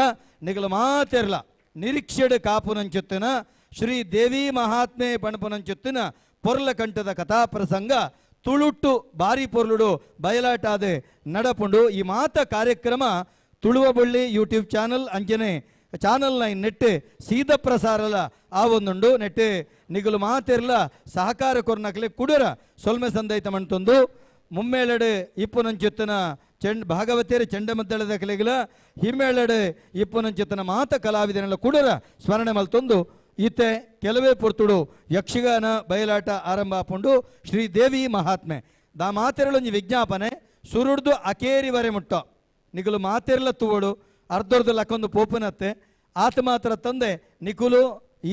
ನಿಗಲ ಮಾತೆರ್ಲ ನಿರೀಕ್ಷೆಡು ಕಾಪುನಂಚಿತ್ತನ ಶ್ರೀ ದೇವಿ ಮಹಾತ್ಮೆ ಪಣಪುನಂಚಿತ್ತಿನ ಪೊರ್ಲ ಕಂಠದ ಕಥಾ ಪ್ರಸಂಗ ತುಳುಟ್ಟು ಬಾರಿ ಪೊರ್ಲುಡು ಬಯಲಾಟಾದ ನಡಪುಂಡು. ಈ ಮಾತ ಕಾರ್ಯಕ್ರಮ ತುಳುವ ಬಳ್ಳಿ ಯೂಟ್ಯೂಬ್ ಚಾನಲ್ ಅಂಚನೆ ಚಾನಲ್ ನೈನ್ ನೆಟ್ಟು ಸೀದ ಪ್ರಸಾರಲ ಆ ಒಂದುಂಡು ನೆಟ್ಟು ನಿಗಲು ಮಾತೆರ್ಲ ಸಹಕಾರ ಕೊರ್ನಕ್ಲೆ ಕುಡರ ಸೊಲ್ಮೆ ಸಂದೈತ ಮಣ್ತೊಂದು ಮುಮ್ಮೇಳಡು ಇಪ್ಪುನಂಚಿತ್ತನ ಚೆಂಡ್ ಭಾಗವತೇರಿ ಚೆಂಡಮದ್ದಳದ ಕಲೆಗಿಲ ಹಿಮ್ಮೇಳಡು ಇಪ್ಪುನಂಚಿತ್ತನ ಮಾತ ಕಲಾವಿದನೆಲ್ಲ ಕುಡರ ಸ್ಮರಣೆ ಮಲ್ತೊಂದು ಈತೆ ಕೆಲವೇ ಪೊರ್ತುಡು ಯಕ್ಷಗಾನ ಬಯಲಾಟ ಆರಂಭ ಆಪುಂಡು ಶ್ರೀದೇವಿ ಮಹಾತ್ಮೆ ದಾ ಮಾತೆರಳೊಂಜಿ ವಿಜ್ಞಾಪನೆ ಸುರುಡ್ದು ಅಕೇರಿವರೆ ಮುಟ್ಟ ನಿಗುಲು ಮಾತೆರ್ಲ ತೂವಡು ಅರ್ಧರ್ದು ಲಕ್ಕೊಂದು ಪೋಪುನತ್ತೆ ಆತ ಮಾತ್ರ ತಂದೆ ನಿಕುಲು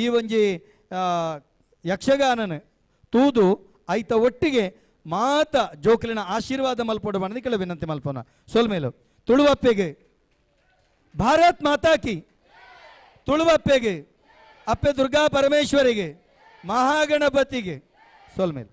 ಈ ಒಂಜಿ ಯಕ್ಷಗಾನನ ತೂದು ಐತ ಒಟ್ಟಿಗೆ ಮಾತ ಜೋಕುಲಿನ ಆಶೀರ್ವಾದ ಮಲ್ಪೊಡು ಬಣ್ಣದ ಕೆಲ ವಿನಂತಿ ಮಲ್ಪೋನ ಸೊಲ್ಮೇಲು ತುಳುವಪ್ಪೆಗೆ ಭಾರತ್ ಮಾತಾಕಿ ತುಳುವಪ್ಪೆಗೆ ಅಪ್ಪೆ ದುರ್ಗಾ ಪರಮೇಶ್ವರಿಗೆ ಮಹಾಗಣಪತಿಗೆ ಸೊಲ್ಮೇಲ್.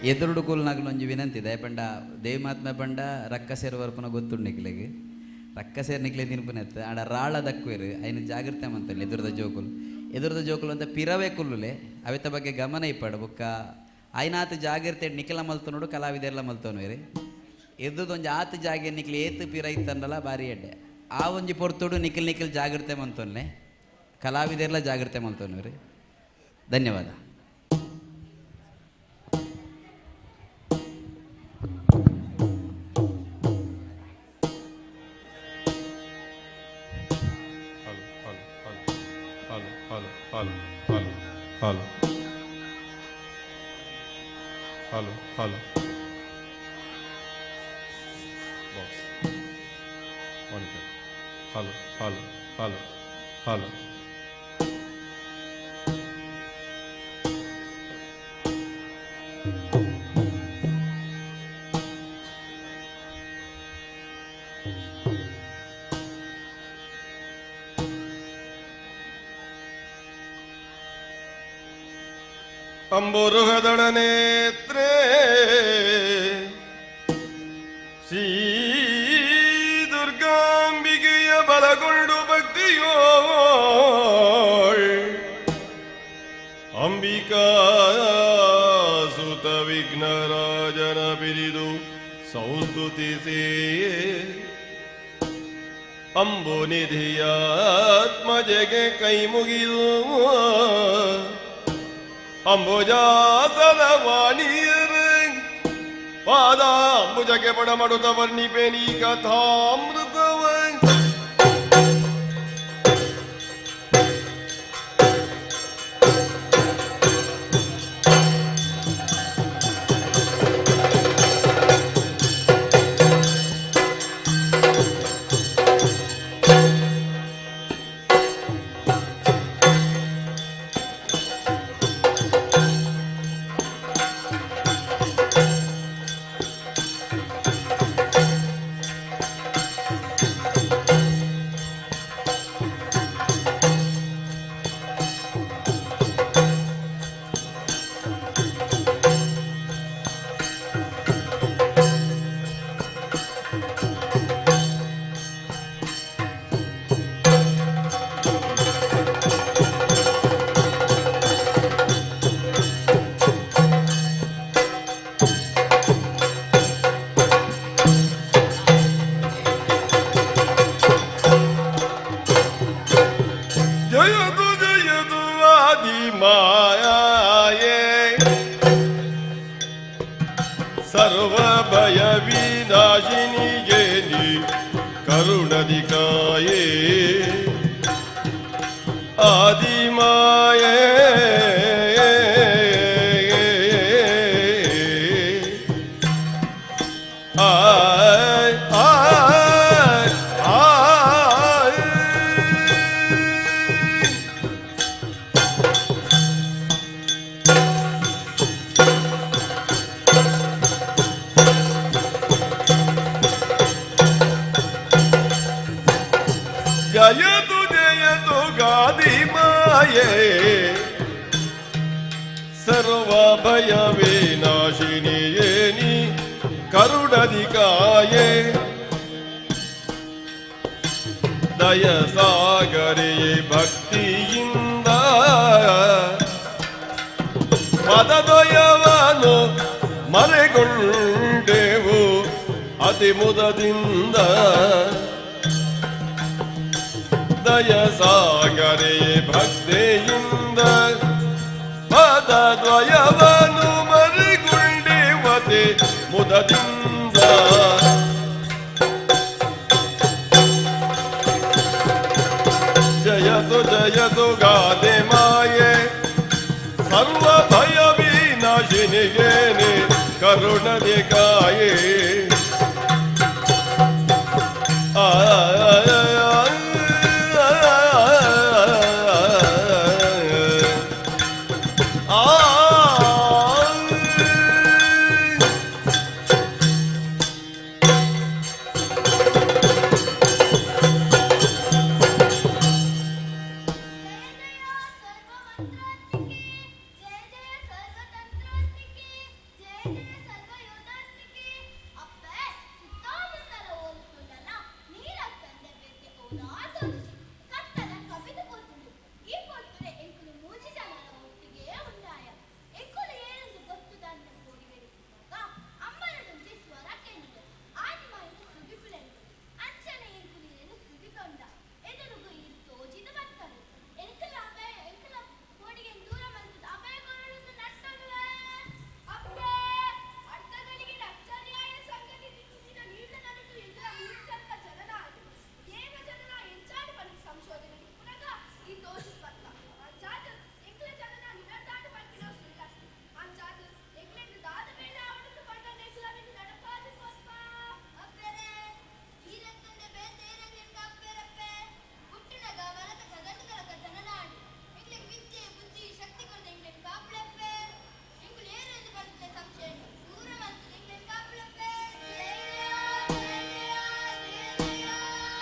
ಎದುರುಡು ಕೂಲ್ನಾಗಲು ಒಂಜಿ ವಿನಂತಿ ದಯಪಂಡ ದೇವಿ ಪಂಡ ರಕ್ಕಸೇರು ಬರ್ಪುನ ಗೊತ್ತುಂಡು ನಿಕ್ಲೆಗ್ ರಕ್ಕಸೇರು ನಿಕ್ಲೆ ತಿನ್ಪುನೆತ್ತು ಆಡ ರಾಳ ದಕ್ವೇರು ಐನ ಜಾಗ್ರತೆ ಮಂತಲ್ಲ ಎದುರದ ಜೋಕುಲು ಎದುರದ ಜೋಕುಲು ಅಂತ ಪಿರವೇ ಕುಲ್ಲುಲೆ ಅವೆತ ಬಗ್ಗೆ ಗಮನ ಇಪ್ಪಡು ಬೊಕ್ಕ ಐನಾತ ಜಾಗ್ರತೆ ನಿಖಲ ಮಲ್ತನೋಡು ಕಲಾವಿದೆಲ್ಲ ಮಲ್ತೋನು ಎದ್ದುದೊಂಜಿ ಆತ ಜಾಗೆ ನಿಕ್ಲೆ ಏತು ಪಿರ ಇತ್ತಂಡಲ ಬಾರಿ ಎಡ್ಡೆ ಆ ಒಂಜಿ ಪೊರ್ತುಡು ನಿಖಲ್ ನಿಖಲ್ ಜಾಗ್ರತೆ ಮಂತೊನ್ಲೆ ಕಲಾವಿದೆಲ್ಲ ಜಾಗ್ರತೆ ಮಲ್ತೊನ್ವೇರು ಧನ್ಯವಾದ. Hello hello hello hello hello hello hello box monitor hello hello hello hello. ಅಂಬುರುಹದಳ ನೇತ್ರೇ Shri ದುರ್ಗಾಂಬಿಕೆಯ ಬಲಗೊಂಡು ಭಕ್ತಿಯೋ Ambika ಸುತ ವಿಘ್ನರಾಜನ ಬಿರಿದು ಸಂಸ್ತುತಿಸಿ ಅಂಬುನಿಧಿಯ ಆತ್ಮಜೆಗೆ ಕೈ ಮುಗಿದು ಅಂಬುಜಾಸನ ವಾಣಿಯರ ಪಾದ ಅಂಬುಜಕ್ಕೆ ಪಡಮಡುತ್ತ ವರ್ಣಿಪೇನಿ ಕಥಾಮೃತವ. ಜಯ ಜಯ ಸರ್ವಮಂತ್ರಾತ್ಮಿಕೆ, ಜಯ ಜಯ ಸರ್ವತಂತ್ರಾತ್ಮಿಕೆ, ಜಯ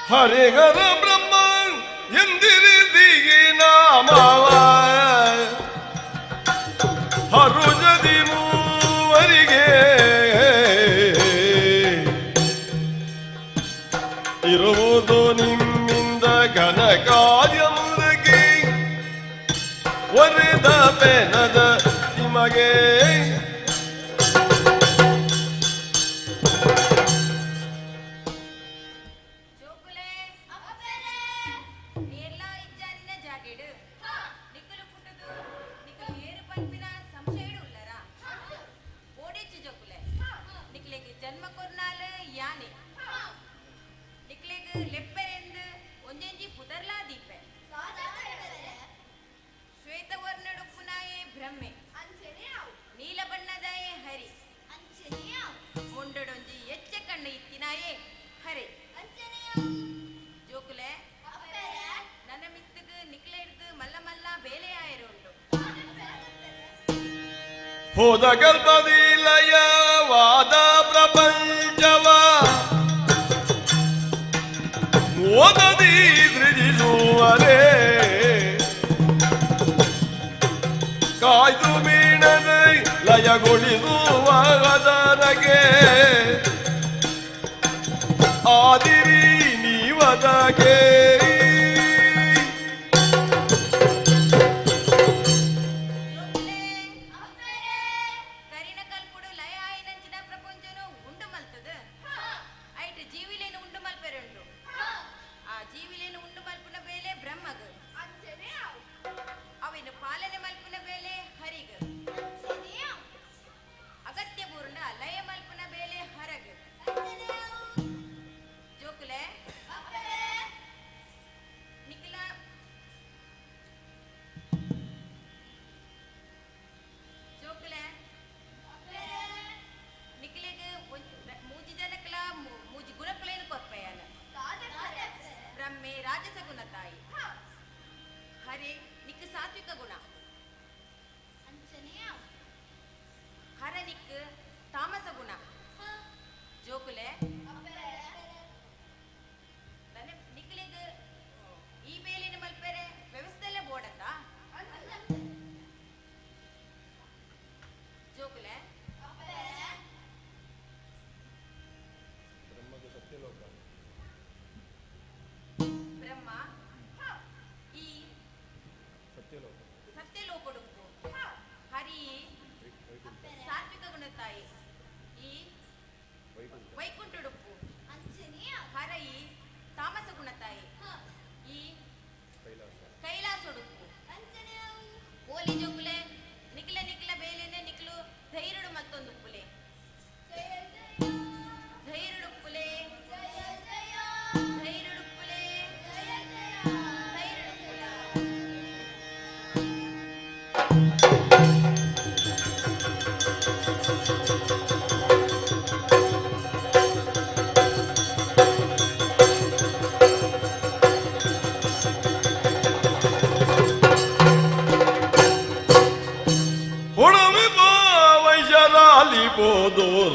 ಹರಿಹರ ಬ್ರಹ್ಮ ಎಂದಿರಿದಿಗಿ ನಾಮವ ಹರುಜದಿ ಮೂವರಿಗೆ ಇರುವುದು ನಿಮ್ಮಿಂದ ಘನ ಕಾರ್ಯ ಮುರುಗಿ ಒರೆದ ಪೆನದ ನಿಮಗೆ. ಹೋದ ಕಲ್ಪದಿ ಲಯವಾದ ಪ್ರಪಂಚವ ಮೋದದಿ ಸೃಜಿಸುವರೇ ಕಾಯ್ದು ಬೀಣದೆ ಲಯಗೊಳಿಸುವ ಅದರಗೆ ಆದಿರಿ ನೀವದಗೆ.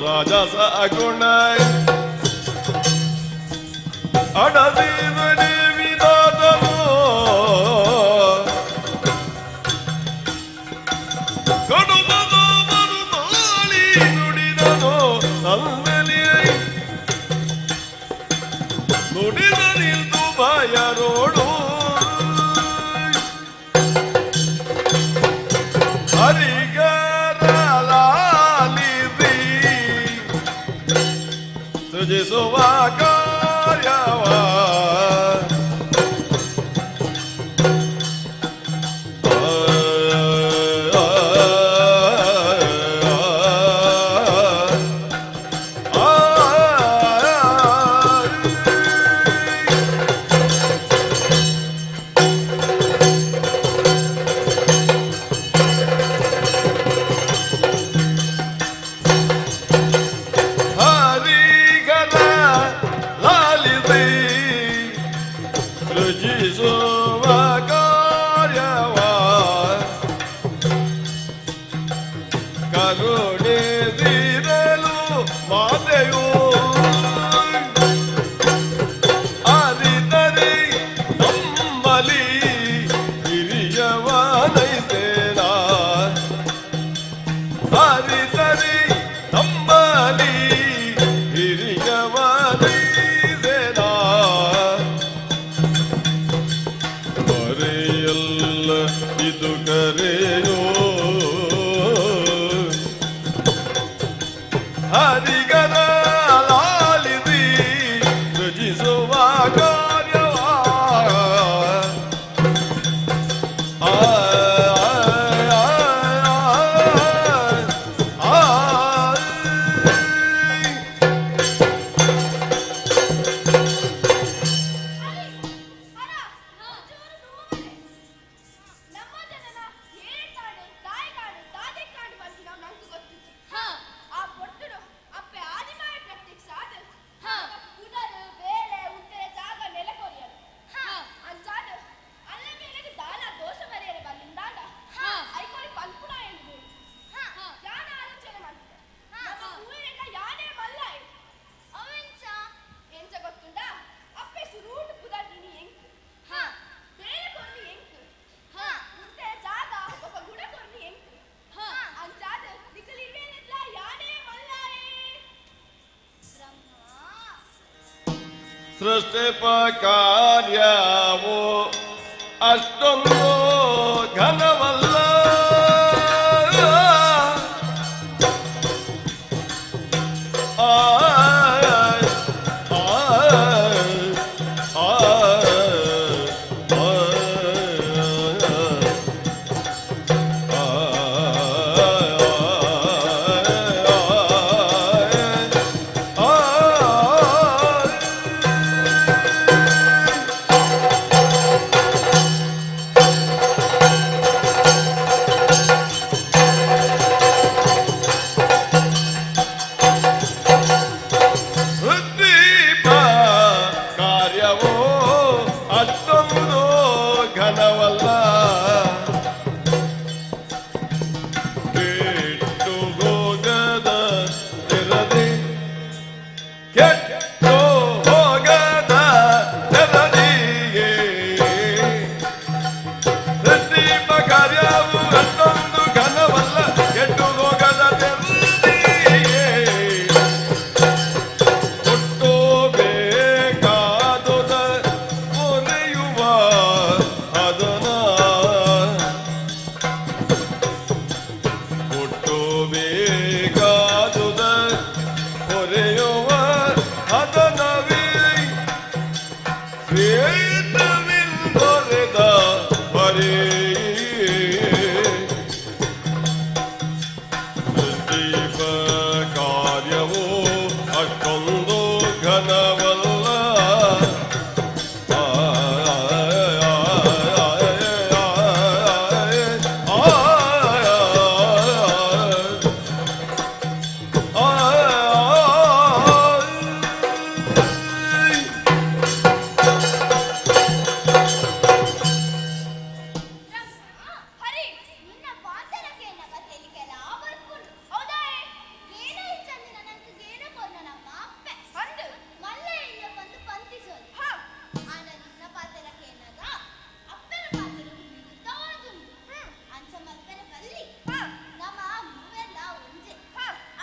ರಾಜಸ ಗುಣ ಅಡದಿದನೆ ವಿದಾದನು ಕಡುಬದು ಮರುತಾಳಿ ನುಡಿದನು ಸಲ್ಲಲಿ ನುಡಿದ ನಿಲ್ದು ಭಯರೋಡು ಸೃಜಿಸುವ ಕಾರ್ಯವ ಕರುಣಿಸಿರಲು ಮಾತೆಯು. ಸೃಷ್ಟಿಪ ಕಾರ್ಯವು ಅಷ್ಟೊಂದು ಘನವಲ್ಲ. ದೀಪ ಕಾರ್ಯವೋ ಅಷ್ಟೊಂದು ಘನವಲ್ಲ. ಕೆಟ್ಟು ಹೋಗದ ತೆರದಿ, ಕೆಟ್ಟು ಹೋಗದ ತೆರದಿಯೇ. ದೀಪ ಕಾರ್ಯವು ಅಷ್ಟೊಂದು ಘನವಲ್ಲ, ಕೆಟ್ಟು ಹೋಗದ ತೆರದಿಯೇ. ಕೊಟ್ಟು ಬೇಕಾದುದ ಪೊರೆಯುವ ಅದನ, ಕೊಟ್ಟು ಬೇಕಾದುದ ಪೊರೆಯುವ ಅದನವೇ ಶ್ವೇತವಿಂದೊರೆದ ಹರೇ. ದೀಪ ಕಾರ್ಯವು ಅಷ್ಟೊಂದು ಘನವಲ್ಲ. ಹರಿ ನಿನ್ನ ಪಾತರಕ್ಕೆ ಕಥೆಲಿಕ್ಕೆಲ್ಲ ಬರ್ಪುಂಡು ಹೌದಾ? ಗೇನ ಇಚ್ಚಂದಿನ ನಂಗೆ ಗೇನ ಕೊರ್ನ ನಮ್ಮ ಅಪ್ಪೆ ಅಂದು ಮಲ್ಲ ಎಳ್ಯ ಬಂದು ಪಂತಿಸೋದು. ಆನ ನಿನ್ನ ಪಾತರಕ್ಕೆ ಏನಾಗ ಅಪ್ಪನ ಪಾತ್ರ ವಿರುದ್ಧವಾದುಂಡು. ಅಂಚ ಮಲ್ಪೆರ ಬಲ್ಲಿ, ನಮ್ಮ ಮೂವೆಲ್ಲ ಒಂಜೆ.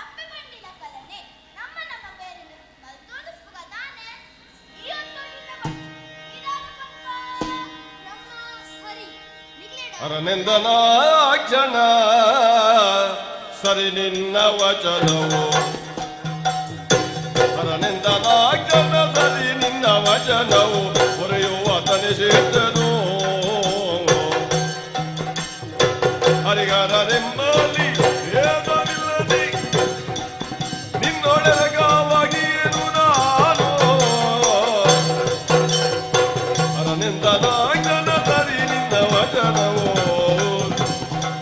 ಅಪ್ಪೆ ಬಂಡಿನ ಕಲನೆ ನಮ್ಮ ನಮ್ಮ ಬೇರೆ ಮಲ್ತೋಡಿಸ್ಬುಗ ತಾನೆ. ಈ ಒಂದು ನಿನ್ನ ಬಟ್ಟಿ ಇದಾದ ಪಪ್ಪ ನಮ್ಮ ಹರಿ ನಿಗ್ಲೇಡ. ಅರನೆಂದನಾಕ್ಷಣ ಸರಿ ನಿನ್ನ ವಚನವು, ಅರನೆಂದನಾಕ್ಷಣ ಸರಿ ನಿನ್ನ ವಚನವು, ಹೊರೆಯುವ ತನಿಸಿದ್ದನು ಹರಿಹರರೆಂಬಲಿ ಭೇದವಿಲ್ಲದೆ ನಿನ್ನೊಡಗಾವಾಗಿಯೇನು ನಾನು. ಅರನೆಂದನಾಕ್ಷಣ ಸರಿ ನಿನ್ನ ವಚನವು.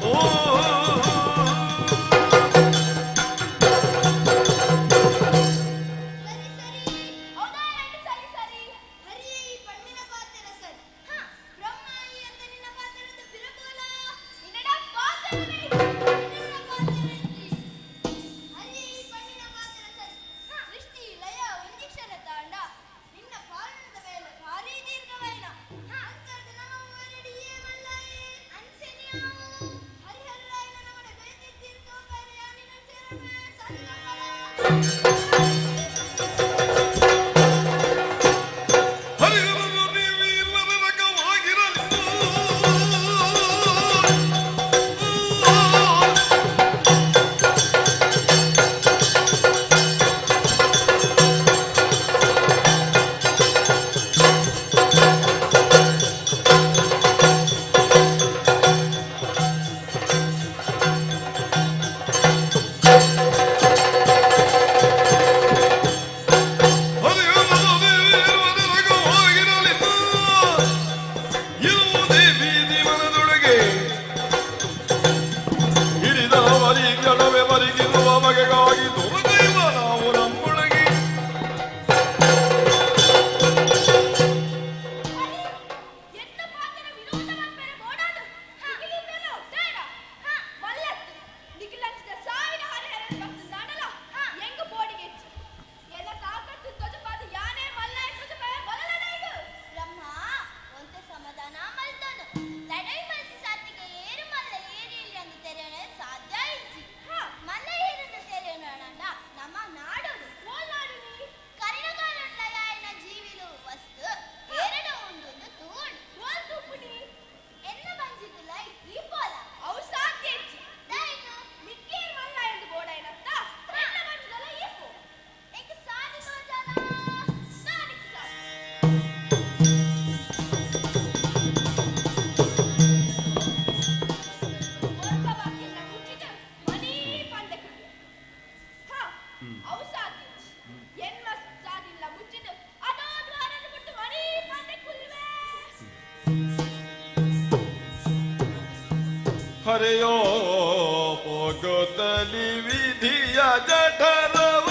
ಓ ಸರಿ ಸರಿ, ಹೌದಾ? ಎರಡು ಸರಿ ಸರಿ. ಹರಿ ಈ ಪಣ್ಣಿನ ಪಾತ್ರ ಸರಿ. ಹ ಬ್ರಹ್ಮ ಈ ಅಂತ ನಿನ್ನ ಪಾತ್ರದ ಬಿರಬೋಲ ನಿನ್ನಡ ಪಾತ್ರವೇ ನಿನ್ನಡ ಪಾತ್ರವೇ. ಹರಿ ಈ ಪಣ್ಣಿನ ಪಾತ್ರ ಸರಿ. ಹ ಸೃಷ್ಟಿ ಲಯ ಒಂದಿ ಕ್ಷಣ ತಾಂಡ ನಿನ್ನ ಪಾಲನದ ಮೇಲೆ ಭಾರಿ ದೀರ್ಘವೈನ. ಹ ಅಂತರದ ನಮ್ಮ ಮೂವರೆಡಿಯೇ ಮಲ್ಲಾಯೆ ಅನ್ಸೆನಿಯಾವು. ಹರಿಹರರಾಯನ ನಮಡೆ ಬೇತಿ ತೀರ್ಥೋ ಬೇರೆ ನಿನ್ನ ಸೇರಮೆ ಸರಿ. ಹರಿಹರನು ನೀವಿರುವರ ರಕವಾಗಿರಲಿ. ಹರಿ ಧರೆಯೋ ಪೊಗೊತಲಿ ವಿಧಿಯ ಜಠರವ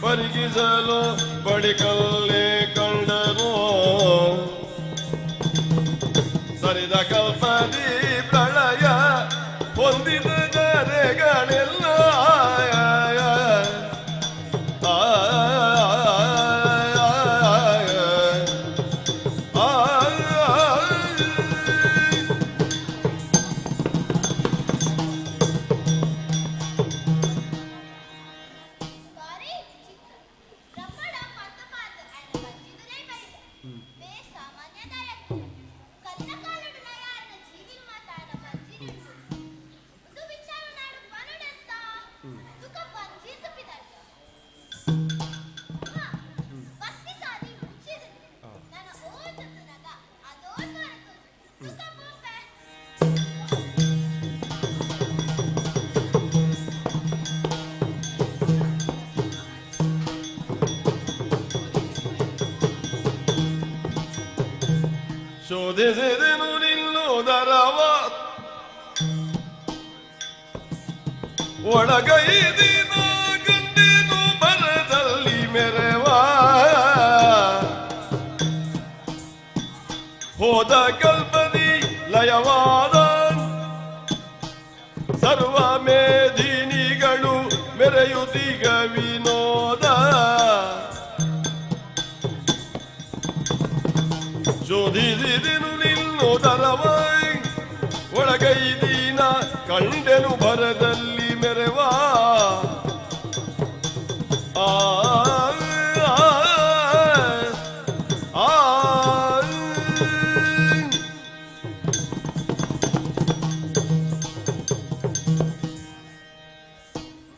ಪರಿಗಿಸಲು ಬಳಿಕಲ್ಲೇ ಕಂಡನು ಸರಿದ ಕಲ್ಪದಿ ಪ್ರಳಯ ಹೊಂದಿದ ಜರೆಗಳೆಲ್ಲ ಬಾರಿ ವಿಚಿತ್ರ ಬ್ರಹ್ಮಣ ಪತ್ತ ಮಾತು ಆಯ್ನ ಬಂಜಿದುಲೈ ಬೈದ ಬೇ ಸಾಮಾನ್ಯ ದಾಯಕ ಕಲಿನ ಕಾಲಡು ನಯಾರನ ಜೀವಿಲ್ ಮಾತಾಯನ ಬಂಜಿದುಂಡು ಒಂದು ವಿಚಾರ ನಾಡು ಪನುಡತ್ತ ತುಕ ಬಂಜಿದ್ದು ಪಿದಡ್ಡ ಭಕ್ತಿ ಸಾದಿ ಮುಚ್ಚಿದು ನನ್ನ ಓದುತ್ತನಗ ಅದೋ ದ್ವಾರ ತುಕ ಪೋಪೆ. ಶೋಧಿಸಿದೆನು ನಿಲ್ಲುವುದರವ ಒಳಗೈದಿನ ಗಂಡಿನು ಬರದಲ್ಲಿ ಮೆರೆವ ಹೋದ ಕಲ್ಪದಿ ಲಯವಾದ ಸರ್ವ ಮೇಧಿನಿಗಳು ಮೆರೆಯುತ್ತೀಗ ವಿನೋದ ಶೋಧಿಸಿದೆನು ನಿಲ್ಲುವುದರವ ಒಳಗೈದೀನ ಕಂಡೆನು ಭರದಲ್ಲಿ ಮೆರೆವ ಆ ಆ, ಆ,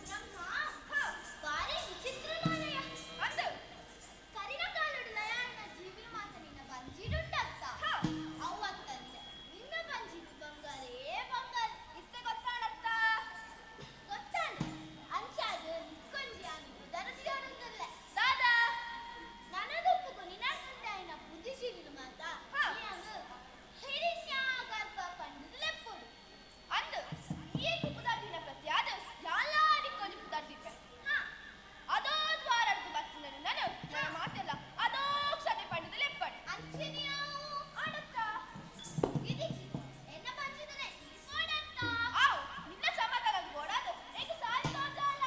ಬ್ರಹ್ಮ ಬಾರಿ ವಿಚಿತ್ರನಾದಯ ಅಂದು ಕರಿನ ಕಾಲುಡು ಲಯಾನ ಜೀವಿನ ಮಾತ ನಿನ್ನ ಬಂಜಿಡುಂಟತ್ತ ಅವ್ವತ್ತಂತೆ ನಿನ್ನ ಬಂಜಿಡು ಬಂಗಾರೇ ಬಂಗಾರ ಇತ್ತೆ ಗೊತ್ತಾಡತ್ತ ಗೊತ್ತಾಂಡ ಅಂಚಾದ ನಿಕ್ಕೊಂಜಿ ಆನಿ ಉದರದಿಯೋಡುಂದಲ್ಲ ದಾದಾ ನನದೊಪ್ಪುಗು ನಿನ್ನಂತೆ ಆಯ್ನ ಬುದ್ಧಿಜೀವಿಲು ಮಾತ ನೀನು ಹಿರಣ್ಯ ಗರ್ಭ ಪಂಡುದು ಲೆಪ್ಪುಡು ಅಂದು ಈ ಪುದಾರ್ದಿನ ಪ್ರತಿಯಾದ ಯಾಲಾರಿ ಕೊಂಜಿ ಪುದಾರ್ದಿಪ್ಪೆ ಅದೋ ದ್ವಾರಡ್ದು ಬರ್ತಿನ ನಾನು ನನ್ನ ಮಾತೆಲ್ಲ ಅದೋ ಕ್ಷತೆ ಪಂಡದ ಲೆಪ್ಪಡ್ ಅಂಚೆನಿಯಾವು ಆಡತ್ತ ಇದಿಜಿ ಎನ್ನ ಬಂಜಿದರೆ ಈ ಪೋಡತ್ತ ಆವ್ ನಿನ್ನ ಸಮಾಧಾನ ಗೋಡಾದು ಏಕ ಸಾರಿ ತೋಜಾಲ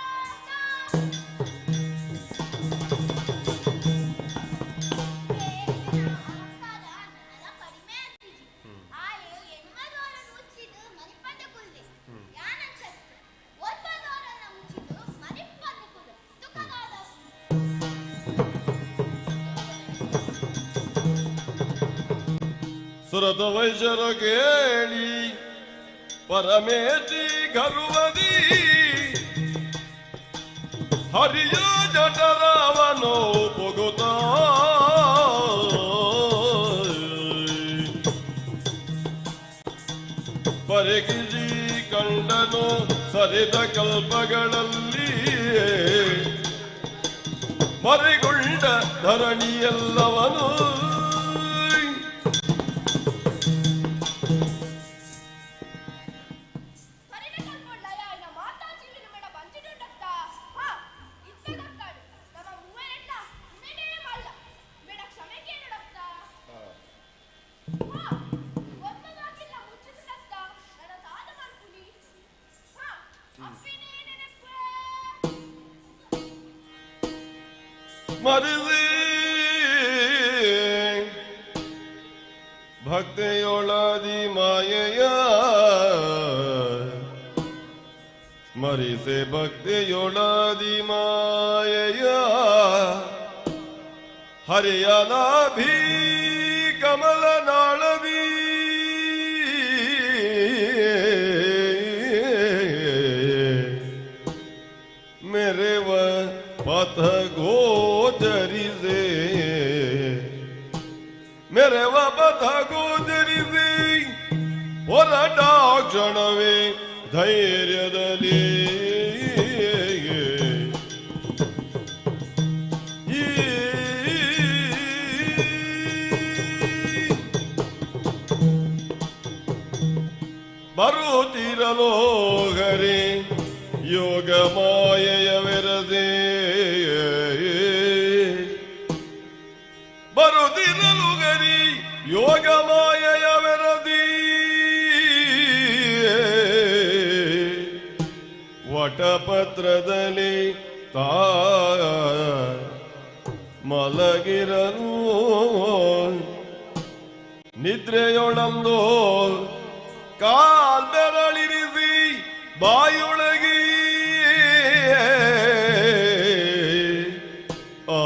ಕಡಿಮೆ ಅಂತಿಜಿ ಆಯು ಎಣ್ಮದೋರನ್ ಮುಚ್ಚಿದು ಮನಿಪಂದ ಕುಲ್ದೆ ಯಾನಂಚತ್ತು ಒರ್ಪದೋರನ್ನ ಮುಚ್ಚಿದು ಮನಿಪಂದ ಕುಲ್ಲು ತುಕಗಾದ. ಸುರತ ವೈಶ್ಯರ ಕೇಳಿ ಪರಮೇಶಿ ಗರ್ವದಿ ಹರಿಯ ಜಠರವನು ಪೊಗುತ ಪರಿಗಿಜಿ ಕಂಡನು ಸರಿದ ಕಲ್ಪಗಳಲ್ಲಿ ಮರಿಗೊಂಡ ಧರಣಿಯೆಲ್ಲವನು ಕರಿನ ಕಲ್ಪೊಳ್ಳ ಯಾಯ್ನ ಮಾತಾ ಜೀವಿನ ಮೇಡ ಬಂಜಿಡುಂಡತ್ತ ಹಾ ಇತ್ತೆ ಗೊತ್ತಾಡು ನಮ್ಮ ಮೂವರೆಲ್ಲ ಉಮೇನೇ ಮಲ್ಲ ಮೇಡ ಕ್ಷಮೆ ಕೇಳುಡತ್ತ ಹಾ ಒಮ್ಮದಾಗಿಲ್ಲ ಮುಚ್ಚಿದುಡತ್ತ ನನ್ನ ತಾದ ಮಲ್ಪುನಿ ಹಾ ಅಪ್ಪಿನೇ ನೆನಪೇ. ಮರಿಸಿ ಭಕ್ತಿಯೊಳದಿ ಮಾಯೆಯ ಸ್ಮರಿಸೆ ಭಕ್ತಿಯೊಳದಿ ಮಾಯೆಯ ಹರಿಯನಾಭಿ ಕಮಲನಾಳದಿ मेरे व पथ गोचरी से मेरे व ಪಥ ಗೋಚರಿಸಿ ಹೊರಟ ಕ್ಷಣವೇ ಧೈರ್ಯದಲ್ಲಿ ಈ ಬರುತ್ತಿರಲೋ ಹರಿ ಯೋಗ ಮಾಯೆಯ ವೆರದೆ ಬರುತ್ತಿರಲು ಹರಿ ಯೋಗ ಮಾಯೆಯ ವೆರದಿ ವಟಪತ್ರದಲ್ಲಿ ತಾ ಮಲಗಿರಲು ನಿದ್ರೆಯೊಳಂದು ಕಾಲ್ಬೆರಳಿರಿಸಿ ಬಾಯೊಳಗಿ ಆ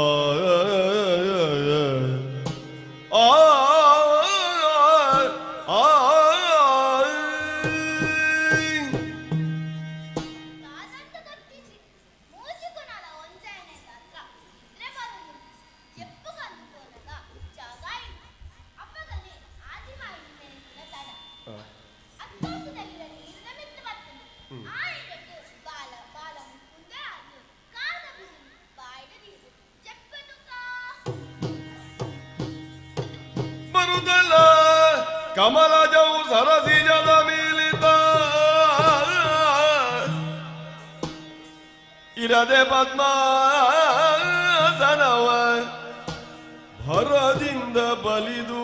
ಆ ಆ ದಾದಂತ ಗೊತ್ತಿಜಿ ಮೂಜಿಕೊನಾಲ ಒಂಜಾಯನೆ ದಾತ್ರ ನಿದ್ರೆ ಬರುನು ಚೆಪ್ಪು ಕಂದು ಪೋನಗ ಜಾಗ ಇಜ್ಜಿ ಅಪ್ಪಗನೆ ಆದಿಮಾಯಿನ ನೆನಪಿನ ತಡ ಅತ್ತೋಸದಲ್ಲಿರ ನೀರಿನ ಮಿತ್ತು ಬರ್ತದೆ ಆ ಇರಟ್ಟು ಬಾಲ ಬಾಲ ಮುಕುಂದ ಅದು ಕಾದ ಬಿಸಿಲು ಬಾಯಿಡ ನೀರು ಚೆಪ್ಪನುಕ ಬರುದಲ್ಲ ಕಮಲಜವು ಸರಸಿಜದ ಮೇಲಿತ ಇರದೆ ಪದ್ಮಾಸನವ ಭರದಿಂದ ಬಲಿದು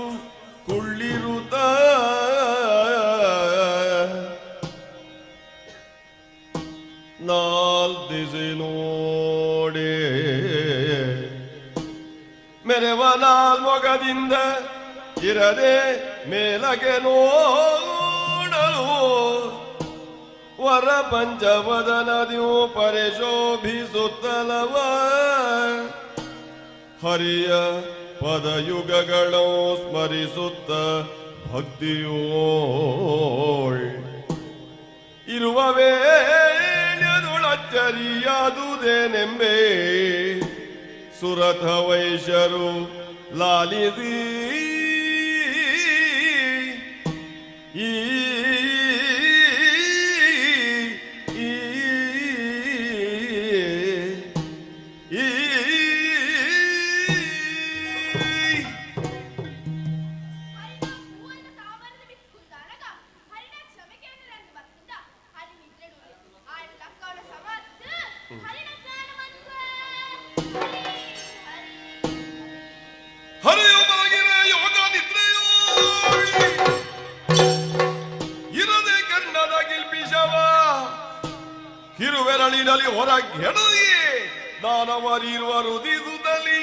ಕುಳ್ಳಿರುತ್ತ ನಾಲ್ದಿಸಿ ನೋಡಿ ಮೆರೆವ ನಾಲ್ಮೊಗದಿಂದ ಇರದೆ ಮೇಲಗೆ ನೋಡಲು ವರ ಪಂಚವದನದಿಯು ಪರಿಶೋಭಿಸುತ್ತಲವ ಹರಿಯ ಪದಯುಗಗಳು ಸ್ಮರಿಸುತ್ತ ಭಕ್ತಿಯೋಳ್ ಇರುವ ವೇಳ್ಯದೊಳಚ್ಚರಿಯಾದುದೇನೆಂಬೆ ಸುರಥ ವೈಶ್ಯರು ಲಾಲಿಸಿ ಈ ಈ ಈ ಹರಿನ ಹೂವನ್ನು ತಾವರದ ಬಿಕ್ಕುಂದಾನಗ ಹರಿನ ಕ್ಷಮೆ ಕೇಂದ್ರಂದು ಬರ್ತದ ಹರಿ ನಿದ್ರೆಡು ಆಯ್ನ ಲಕ್ಕವನ ಸಮರ್ಥ ಹರಿನ ಜ್ಞಾನ ಮಂತ್ರ ಹರಿ ಹರಿ ಹರಿಯು ಮಲಗಿರ ಯೋಗ ನಿದ್ರೆಯೋ ಇರದೆ ಕನ್ನದ ಗಿಲ್ಪಿಶವ ಕಿರುವೆರಳಿನಲ್ಲಿ ಹೊರಗೆಡದಿ ದಾನವರಿರುವ ರುದಿಸುತ್ತಲಿ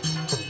ಹರಿ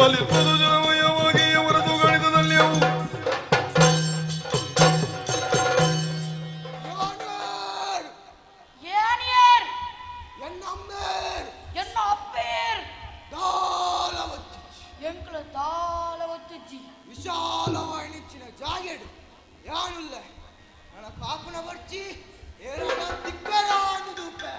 ತಲಿಪದು ಜನಮಯವಾಗಿ ಅವರದು ಗಣಿತದಲ್ಲಿ ಅವು ವಿಶಾಲವಾಣಿಚ್ಚಿನ ಜಾಗೆಡು ಯಾನುಲ್ಲ ನನ್ನ ಕಾಪುನ ಬರ್ಚಿ ಏರಾನ ತಿಕ್ಕರ ಅನ್ನುದೂಪೆ.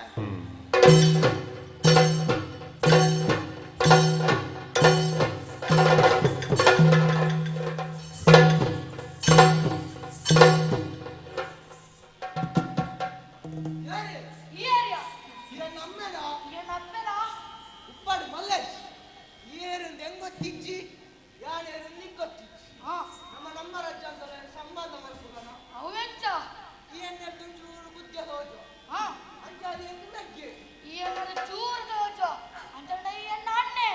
ಉಪ್ಪಾಡು ಮಲ್ಲೇಶ್ ಏರಿಂದ ಹೆಂಗೊತ್ತಿಜ್ಜಿ ಯಾನೇರು ನಿಕ್ಕೊತ್ತಿಜ್ಜಿ ನಮ್ಮ ನಮ್ಮ ರಾಜ್ಯ ಅಂತ ಸಂಬಂಧ ಮಲ್ಪುಗನ ಅವೆಂಚ ಈ ಎಣ್ಣೆ ಚೂರು ಬುದ್ಧ ಹೋಜು ಅಂಚಾದ ನಗ್ಗೆ ಈ ಎಣ್ಣೆ ಚೂರು ತೋಜು ಅಂಚ ಈ ಎಣ್ಣೆ ಅಣ್ಣೆ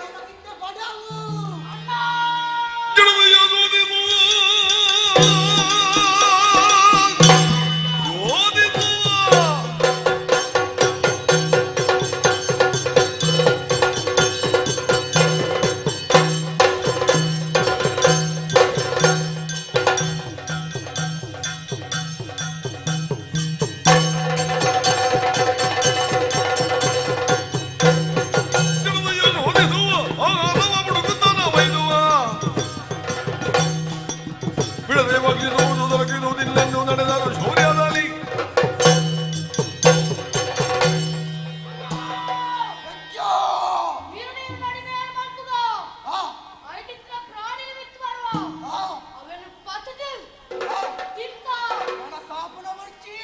ನಮಗಿಂತ ಬಡವು ಅಣ್ಣ. ನಡೆದರು ಶೌರ್ಯದಲ್ಲಿ ಕಾಪುನ ಬರ್ಚಿ.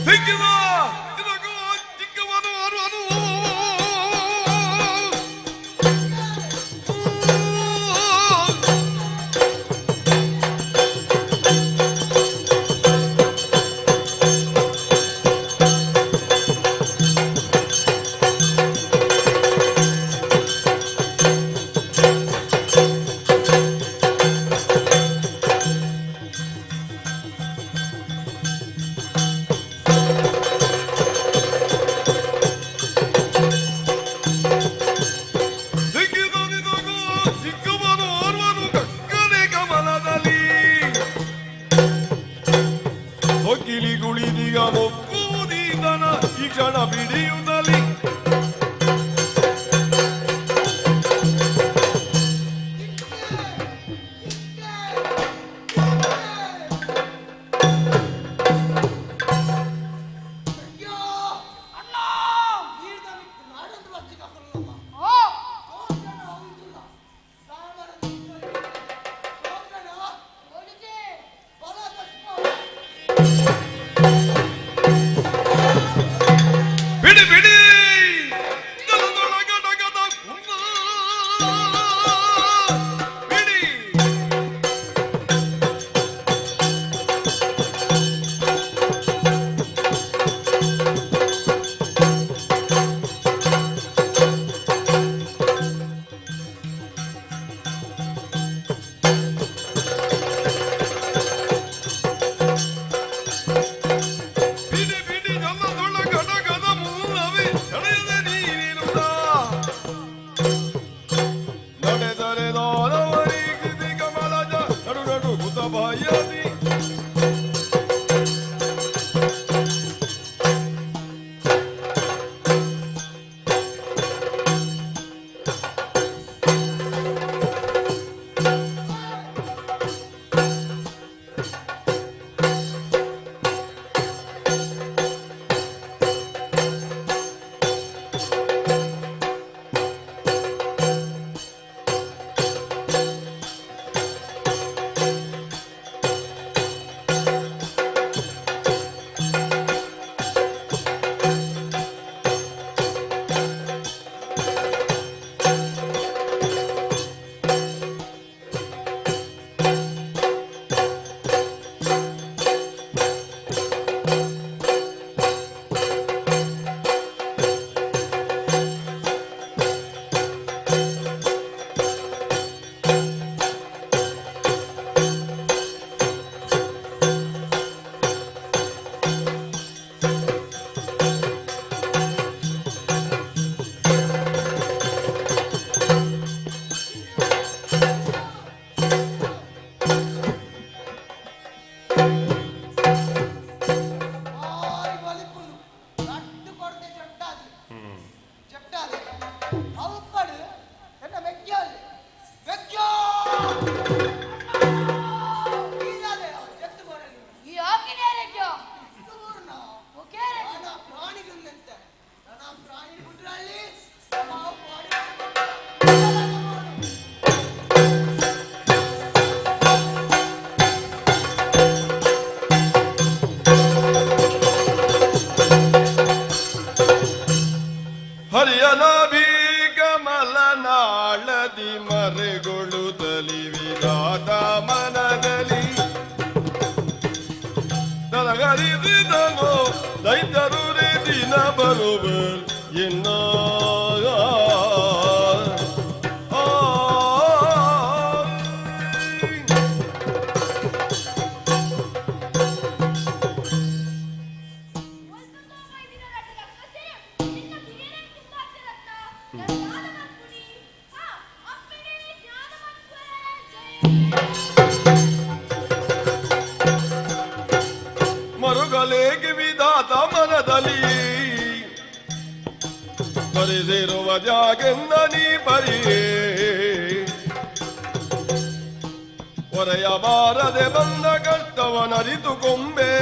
ಸಿಕ್ಕಿದ ಇದಕ್ಕೂ ಚಿಕ್ಕವನು ಅರುವನು. ಸಿಕ್ಕಿದ ನಿನಗೂ ಚಿಕ್ಕವನು ಓರ್ವನು ಕಕ್ಕನೆ ಕಮಲದಲ್ಲಿ ಸೊಕ್ಕಿಲಿ ಗುಳಿದಿಗ ಮೊಕ್ಕುವುದೀತನ ಈ ಕ್ಷಣ ಬಿಡಿಯುತ್ತಲಿ. ಬಿಡಿ ಬಿಡಿ ಜಲದೊಳಗಡಗದ ಕುಂದ. ಬಿಡಿ. ಬಿಡಿ ಬಿಡಿ ಜಲದೊಳಗಡಗದ ಮುಲ್ಲವೇ ಎಳೆಯದೆ ನೀರಿರುತ್ತ. ನಡೆದರೆ ದಾನವರಿ ಕೃತಿ ಕಮಲಜ ನಡು ನಡು ಕುತ ಬಾಯದಿ. ಧರಿಸಿದನು ದೈತ್ಯರು ದಿನ ಬರುವರ್ ಎನ್ನ. ಮರುಗಲೇಗೆ ವಿಧಾತ ಮನದಲ್ಲಿ ಪರಿಸಿರುವ ಜಾಗೆಂದ ನೀ ಪರಿಯೇ ಹೊರೆಯ ಬಾರದೆ ಬಂದ ಕಷ್ಟವನರಿತು ಕೊಂಬೆ.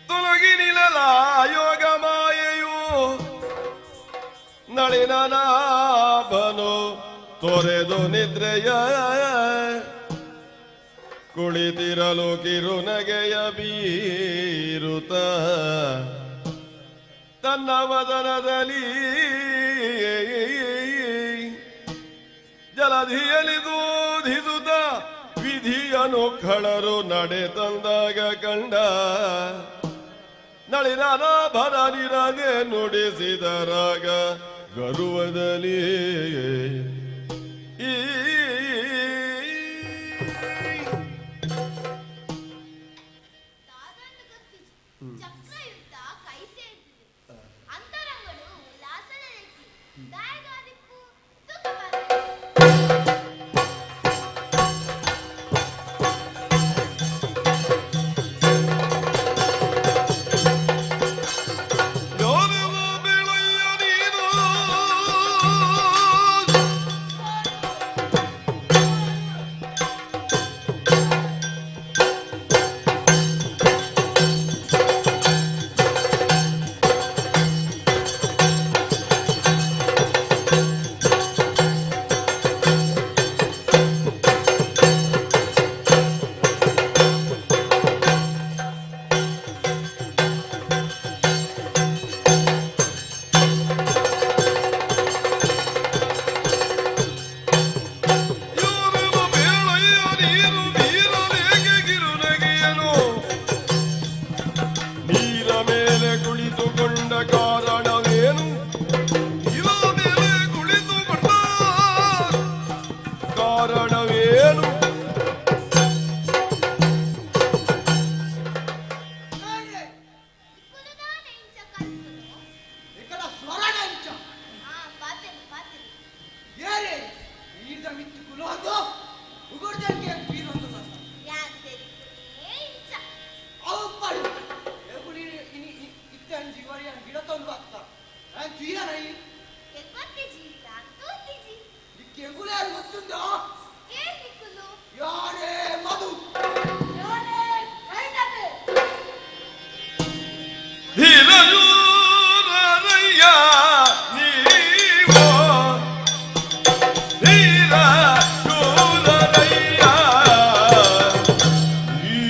ತೊಲಗಿ ನಿಲಲ ಯೋಗ ಮಾಯೆಯು ನಳಿನಾಭನು ತೊರೆದು ನಿದ್ರೆಯ ಕುಳಿತಿರಲು ಕಿರುನಗೆಯ ಬೀರುತ ತನ್ನ ವದನದಲ್ಲಿ ಜಲಧಿಯಲಿ ದೂಧಿಸುತ್ತ ವಿಧಿಯನು ಖಳರು ನಡೆ ತಂದಾಗ ಕಂಡ ನಳಿನಾಭರ ನಿರಗೆ ನುಡಿಸಿದರಾಗ ಗರುವದಲ್ಲಿ ಈ ಚಕ್ರಯುಕ್ತ ಕೈ ಸೇರಿದೆ ಅಂತರಂಗಡು ಉಲ್ಲಾಸದ ರೆಕ್ಕಿ ದಾಯಗಾದಿಪ್ಪು ತುಕ. ಯಾರವ ಬೆಳೆಯ ನೀನು ಯಾರವ ಬೇಳೆಯ ನೀನು ಬೀರಲೇಗೆ ಕಿರುನಗೆಯನು ನೀರ ಮೇಲೆ ಕುಳಿತುಕೊಂಡ ಕಾರಣವೇನು? ನೀರ ಮೇಲೆ ಕುಳಿತುಕೊಂಡ ಕಾರಣವೇನು? ಇಕ್ಕುಲುದಾನೆ ಇಂಚ ಕಲ್ಪುನು. ఇక్కడ ಸ್ವರಣ ಇಂಚ. ಹಾ ಪಾತೆರು ಪಾತೆರು. ಏರೇ ಈದ ಮಿತ್ತು ಕುಲೋದು ಉಗುರ್ದಕ್ಕೆ ಬೀರೊಂದು. ಯಾನ್ ತೆರಿಪುನೇ ಇಂಚ. ಅವು ಪಡು ಎಗುಲಿ ಇನಿ ಇತ್ತಂಜಿ ವರಿಯನ ಗಿಡ ತಂದು ಅತ್ತ ನಾನು ತುಯ್ಯನ ಈ. ಎಗೊತ್ತಿಜಿ ಯಾನ್ ತೂತಿಜಿ. ಇಕ್ಕೆ ಎಗುಲಾರು ಗೊತ್ತುಂದೋ? ಏನ್ ನಿಕ್ಕುಲು? ಯಾರೇ ಮಧು. ಯಾನೇ ಕೈಟಬೆ. ಧೀರಯೂರಯ್ಯ ನೀವು ಧೀರಯೂರಯ್ಯ ನೀವು.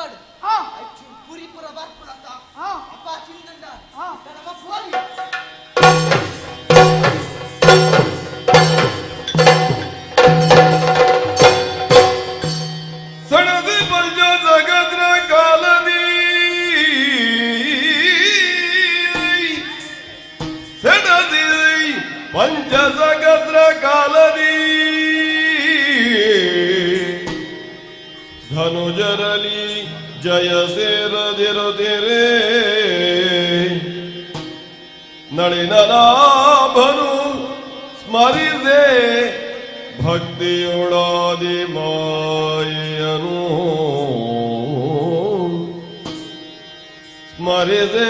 ಉಪ್ಪಡು ಪುರಿ ಪುರ ಬರ್ಪುಡತ್ತ ಅಪ್ಪ ಚಿಂದಂಡ ನಮ್ಮ ಪೋಲಿ ಸಣದಿ ಪಂಚ ಜಗದ್ರ ಕಾಲದಿ ಸಣದಿ ಪಂಚ ಜಗದ್ರ ಕಾಲದಿ ಧನುಜರಲಿ ಜಯ ಸೇರದಿರುತ್ತಿರೇ ನಳಿನನಾಭನು ಸ್ಮರಿಸೆ ಭಕ್ತಿಯೊಳಾದಿ ಮಾಯನು ಸ್ಮರಿಸೆ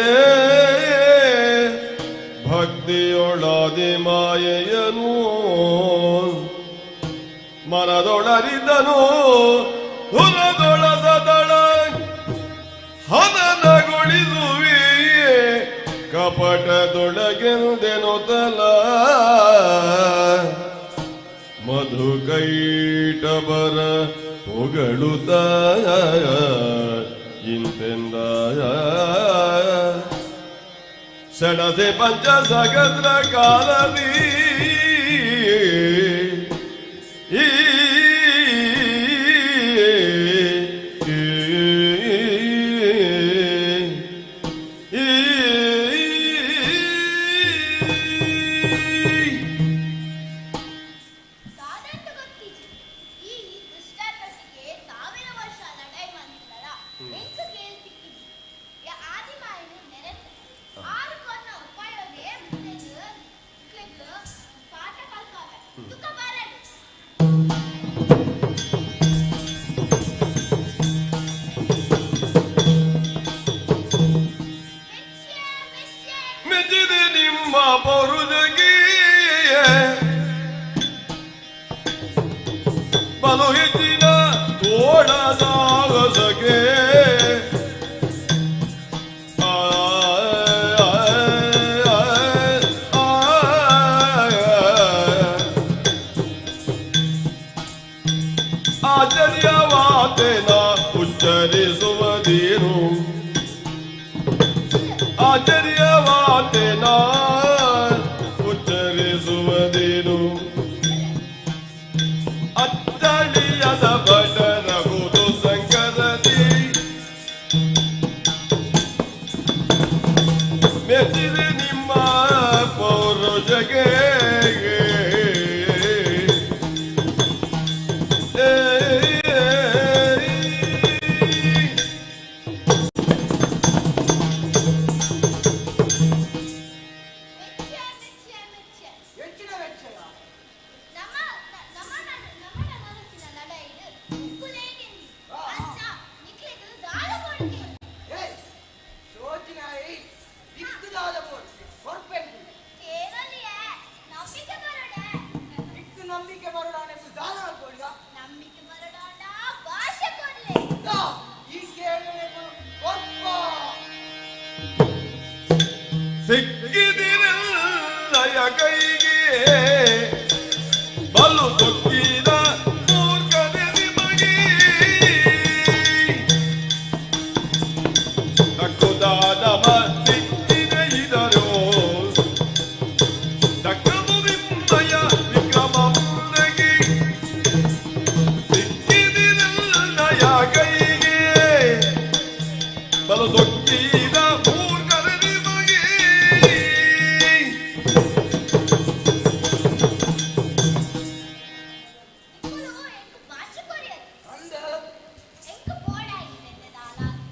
ಭಕ್ತಿಯೊಳಾದಿ ಮಾಯೆಯನು ಮನದೊಳರಿದ್ದನು ಹುರದೊಳಸದಳ ಹನನಗೊಳಿಸುವಿಯೇ ಕಪಟದೊಳಗೆಂದೆನು ತಲ ಮಧುಕೈಟಬರ ಹೊಗಳುತ್ತ ಇಂತೆಂದ ಸೆಣಸೆ ಪಂಚ ಸಹಸ್ರ ಕಾಲದಿ ಈ ದಾದಂತ ಗೊತ್ತಿಜಿ ಈ ದುಷ್ಟರೊಟ್ಟಿಗೆ ಸಾವಿರ ವರ್ಷ ಲಡಾಯಿ ಮಾಡಿದ್ರಲ್ಲ ಎಂಕ ಕೇಳ್ತಿಕ್ಕಿಜಿ ಆದಿಮಾಯನು ನೆರೆತ ಆರು ಕೊನ್ನ ಉಪಾಯೋಗೆ ಮುಕ್ಲೆಗ್ ಮುಕ್ಲೆಗ್ ಪಾಠ ಕಲ್ಪಾವೆ ತುಕ ಬರಡು. ಮೆಚ್ಚೆ ಮೆಚ್ಚೆ ಮೆಚ್ಚಿದೆ ನಿಮ್ಮ ಪೌರುಷಕ್ಕೆ ಬಲು ಹೆಚ್ಚಿನ ತೋಳದಾಗಸಕ್ಕೆ ಆ, ಆ, ಆ, ಆ, ಆಶ್ಚರ್ಯವಾತೇನ ಉಚ್ಚರಿಸುವುದೇನು ಆಶ್ಚರ್ಯವಾತೇನ ಉಚ್ಚರಿಸುವುದೇನು ಅಚ್ಚಳಿಯದ ಭಟರಹುದು ಸಂಕರದಿ ಮೆಚ್ಚಿದೆ ನಿಮ್ಮ ಪೌರುಷಗೆ ಏ, ಏ, ಏ. ಮೆಚ್ಚೆ ಮೆಚ್ಚೆ ಮೆಚ್ಚೆ ಹೆಚ್ಚಿನ ವೆಚ್ಚಯ ನಮ್ಮ ನಮ್ಮ ನಮ್ಮ ನಗರತ್ತಿನ ಲಡಾಯಿಡು ಉಕ್ಕುಲೇಗೆಂದಿ ಅಂಚ ನಿಕ್ಲೆಗ್ ದಾದ ಕೊಡುಗೆ. ಏಯ್ ಸೋಚಿನಾಯಿ ದಿಕ್ಕುದಾದ ಬೋಡು ಹೊರ್ಪೆಂದು ಕೇರಳಿಯ ನಂಬಿಕೆ ಬರೋಡ. ದಿಕ್ಕು ನಂಬಿಕೆ ಬರೋಡಾನೆ ದಾನ ಕೊಡ್ಲ. ನಂಬಿಕೆ ಬರೋಡ ಭಾಷೆ ಕೊಡ್ಲೆ. ಈ ಕೇಳನೆ ಕೊರ್ಪ. ಸಿಕ್ಕಿದಿರಲ್ಲಯ ಕೈಗೆ ಬಲು ಸೊಕ್ಕಿದ ಮೂರ್ಖನೆ ನಿಮಗೆ ತಕ್ಕುದಾದವ ಸಿಕ್ಕಿದೆ ಇದರೋ ತಕ್ಕದು ನಿಮ್ಮಯ ವಿಕ್ರಮ ಮುಂದೆಗೆ ಸಿಕ್ಕಿದಿರಲ್ಲಯ ಕೈಗೆ ಬಲು ಸೊಕ್ಕಿದ ಮೂರ್ಖನೆ ನಿಮಗೆ. ನಿಕ್ಕುಲು ಎಂಕ್ ಭಾಷೆ ಕೊರಿಯರ್. ಅಂದ ಎಂಕ್ ಬೋಡಾಗಿದೆ ದಾಲಾತ್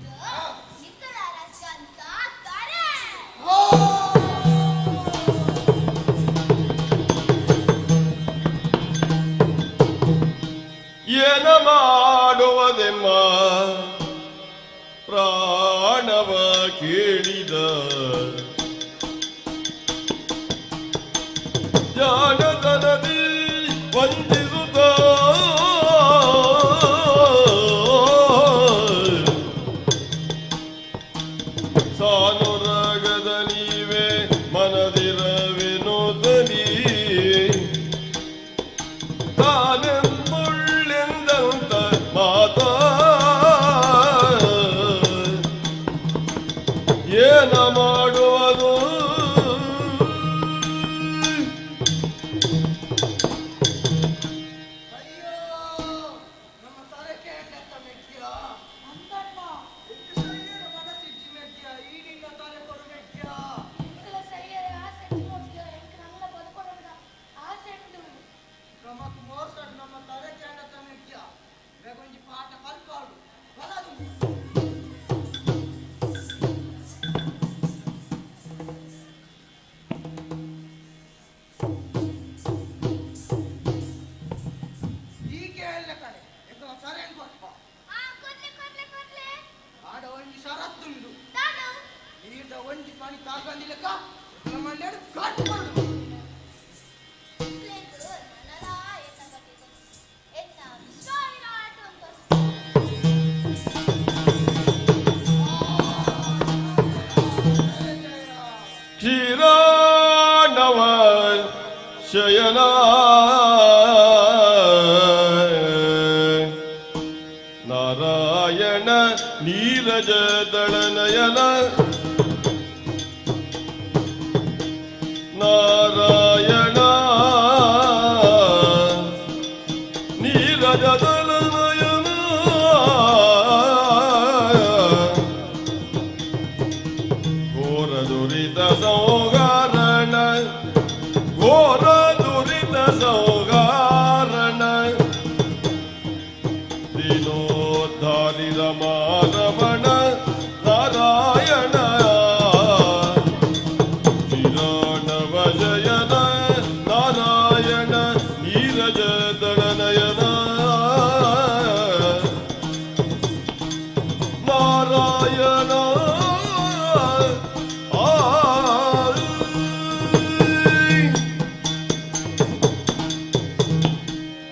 ನಿಕ್ಕಲ ರಸ್ಕಂತ ಕರೆ. ಓ ಏನ ಮಾಡುವುದೆಮ್ಮ ಪ್ರಾಣವ ಕೇಳಿದ ಜಾಣತನದಿ ವಂಚಿಸುತ್ತ ಸಾನುರಾಗದ ನೀವೇ ಮನದಿರವೆನೋದನಿ ತಾನೆಂಬುಳ್ಳೆಂದಂತ ಮಾತಾ. ಏನ ಮಾಡುವುದು? ಅಯ್ಯೋ, ನಮ್ಮ ತರಕೆ ಹೆಂಗತ್ತ ಮೆಗ್ಯ ಅಂತಣ್ಣ ಸೈಯರ ಮನಸ್ಸಿಜ್ಜಿ ಮೆಗ್ಯ, ಈ ನಿನ್ನ ತಲೆ ಕೊಡು ಮೆಗ್ಯ. ಎಂಕಲ ಸೈಯರ ಆಸೆ ಮೋಗ್ಯ, ಎಂಕ್ ನನ್ನ ಬದುಕೊಡೋದ ಆಸೆ ಉಂಡು. ನಮಕ್ ಮೋಸಡ್ ನಮ್ಮ ತರಕೆ ಹೆಂಗತ್ತ ಮೆಗ್ಯ, ಬೇಗೊಂಜಿ ಪಾಠ ಕಲ್ಪಾಡು ಬಲದು. ಈ ಕೇಳಲೆ ಕಡೆ ಎಂಕಲ ಸರೇನ್ ಕೊರ್ಪ. ಆ ಕೊರ್ಲೆ ಕೊರ್ಲೆ ಕೊರ್ಲೆ. ಆಡ ಒಂಜಿ ಷರತ್ತುಂಡು. ದಾದ? ನೀರ್ದ ಒಂಜಿ ಪನಿ ತಾಕಂದಿಲಕ ನಮ್ಮ ಕಟ್ ಕೊಡು. ಪ್ಲೇಗ್ ನನಲ ಎನ್ನ ಬಗ್ಗೆ ಗೊತ್ತು. ಎನ್ನ ವಿಶ್ವಾವಿನ ಆಟ ಅಂತ. ಕ್ಷೀರಾಣವ ಶಯನ ನಾರಾಯಣ ನೀರಜ ದಳನಯನ ನಾರಾಯಣ ನೀರಜ ದಳನಯನ ಘೋರ ದುರಿತ ಸಂಹಾರಣ ಘೋರ ದುರಿತ ಸಂಹಾರಣ ದೀನೋದ್ಧಾರಿ ರಮಾರಮಣ ನಾರಾಯಣ ಕಿರಣವ ಜಯನ ನಾರಾಯಣ ನೀರಜ ದಳನಯನ ನಾರಾಯಣ ಆ.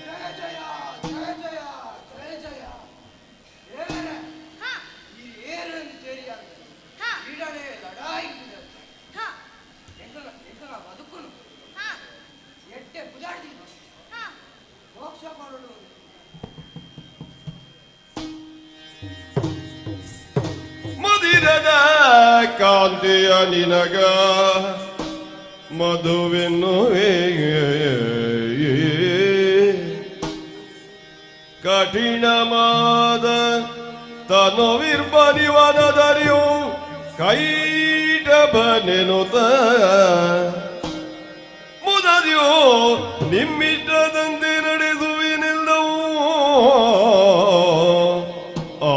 ಜಯ ಜಯ ಜಯ ಜಯ ಜಯ ಜಯ ದೇವರೇ. ಹಾ. ಈ ಏರನ್ನು ತೆರಿயாது. ಹಾ. ಈಡನೆ ಲಡಾಯಿ. ಹಾ. ಎಂಕಲ ಎಂಕಲ ಬದುಕುನು. ಹಾ. ಎಟ್ಟೆ ಪುಜಾಡ್ದಿ. ಹಾ. ಮೋಕ್ಷ ಕೊರಡು. ಮದಿರದ ಕಾಂತಿಯ ನಿನಗ ಮಧುವೆನ್ನುವೆ ಕಠಿಣಮಾದ ತನುವಿರ್ಬನಿವನದರಿಯು ಕೈಟಬನೆನುತ ಮುದರಿಯು ನಿಮ್ಮಿಷ್ಟದಂತೆ ನಡೆಸುವಿನೆಲ್ಲವೂ ಆ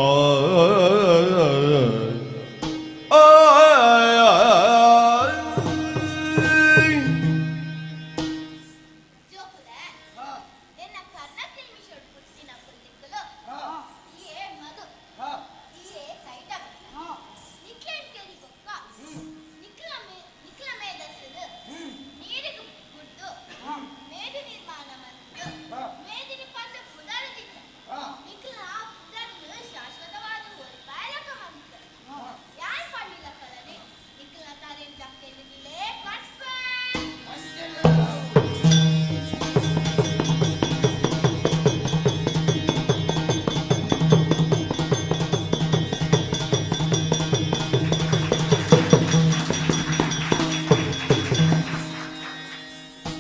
ಆ ಜೋಕುಲೆ, ಹಾ. ಎನ್ನ ಕರ್ಣ ಕಿಲ್ಮಿಷೋಡ್ ಪುಟ್ಟಿನ ಪುಲ್ಲಿಕ್ಕಲು. ಹಾ. ಈಯೇ ಮಧು. ಹಾ. ಈಯೇ ಕೈಟಬ. ಹಾ. ನಿಕ್ಲೆನ್ ಕೇರಿ ಬೊಕ್ಕ ನಿಕ್ಲ ಮೇ ನಿಕ್ಲ ಮೇಧಸ್ಸುಡು ನೀರಿಗೆ ಗುಡ್ಡು ಹಾ. ಮೇದು ನಿರ್ಮಾಣ ಮಂತು ಹಾ. ಮೇದಿನಿ ಪಂಡ ಪುದರುದಿತ್ತ. ಹಾ. ನಿಕ್ಲ ಪುದರ್ನು ಶಾಶ್ವತವಾದ ಒರಿಪಾಯಲಕ ಮಂತು. ಹಾ. ಯಾನ್ ಪಂಡಿಲ ಕಲನೆ ನಿಕ್ಲ ತರೆನ್ ಜಕ್ಕೆಂದು ಕಟ್ಪೆ. ಅಂಚೆನೆ.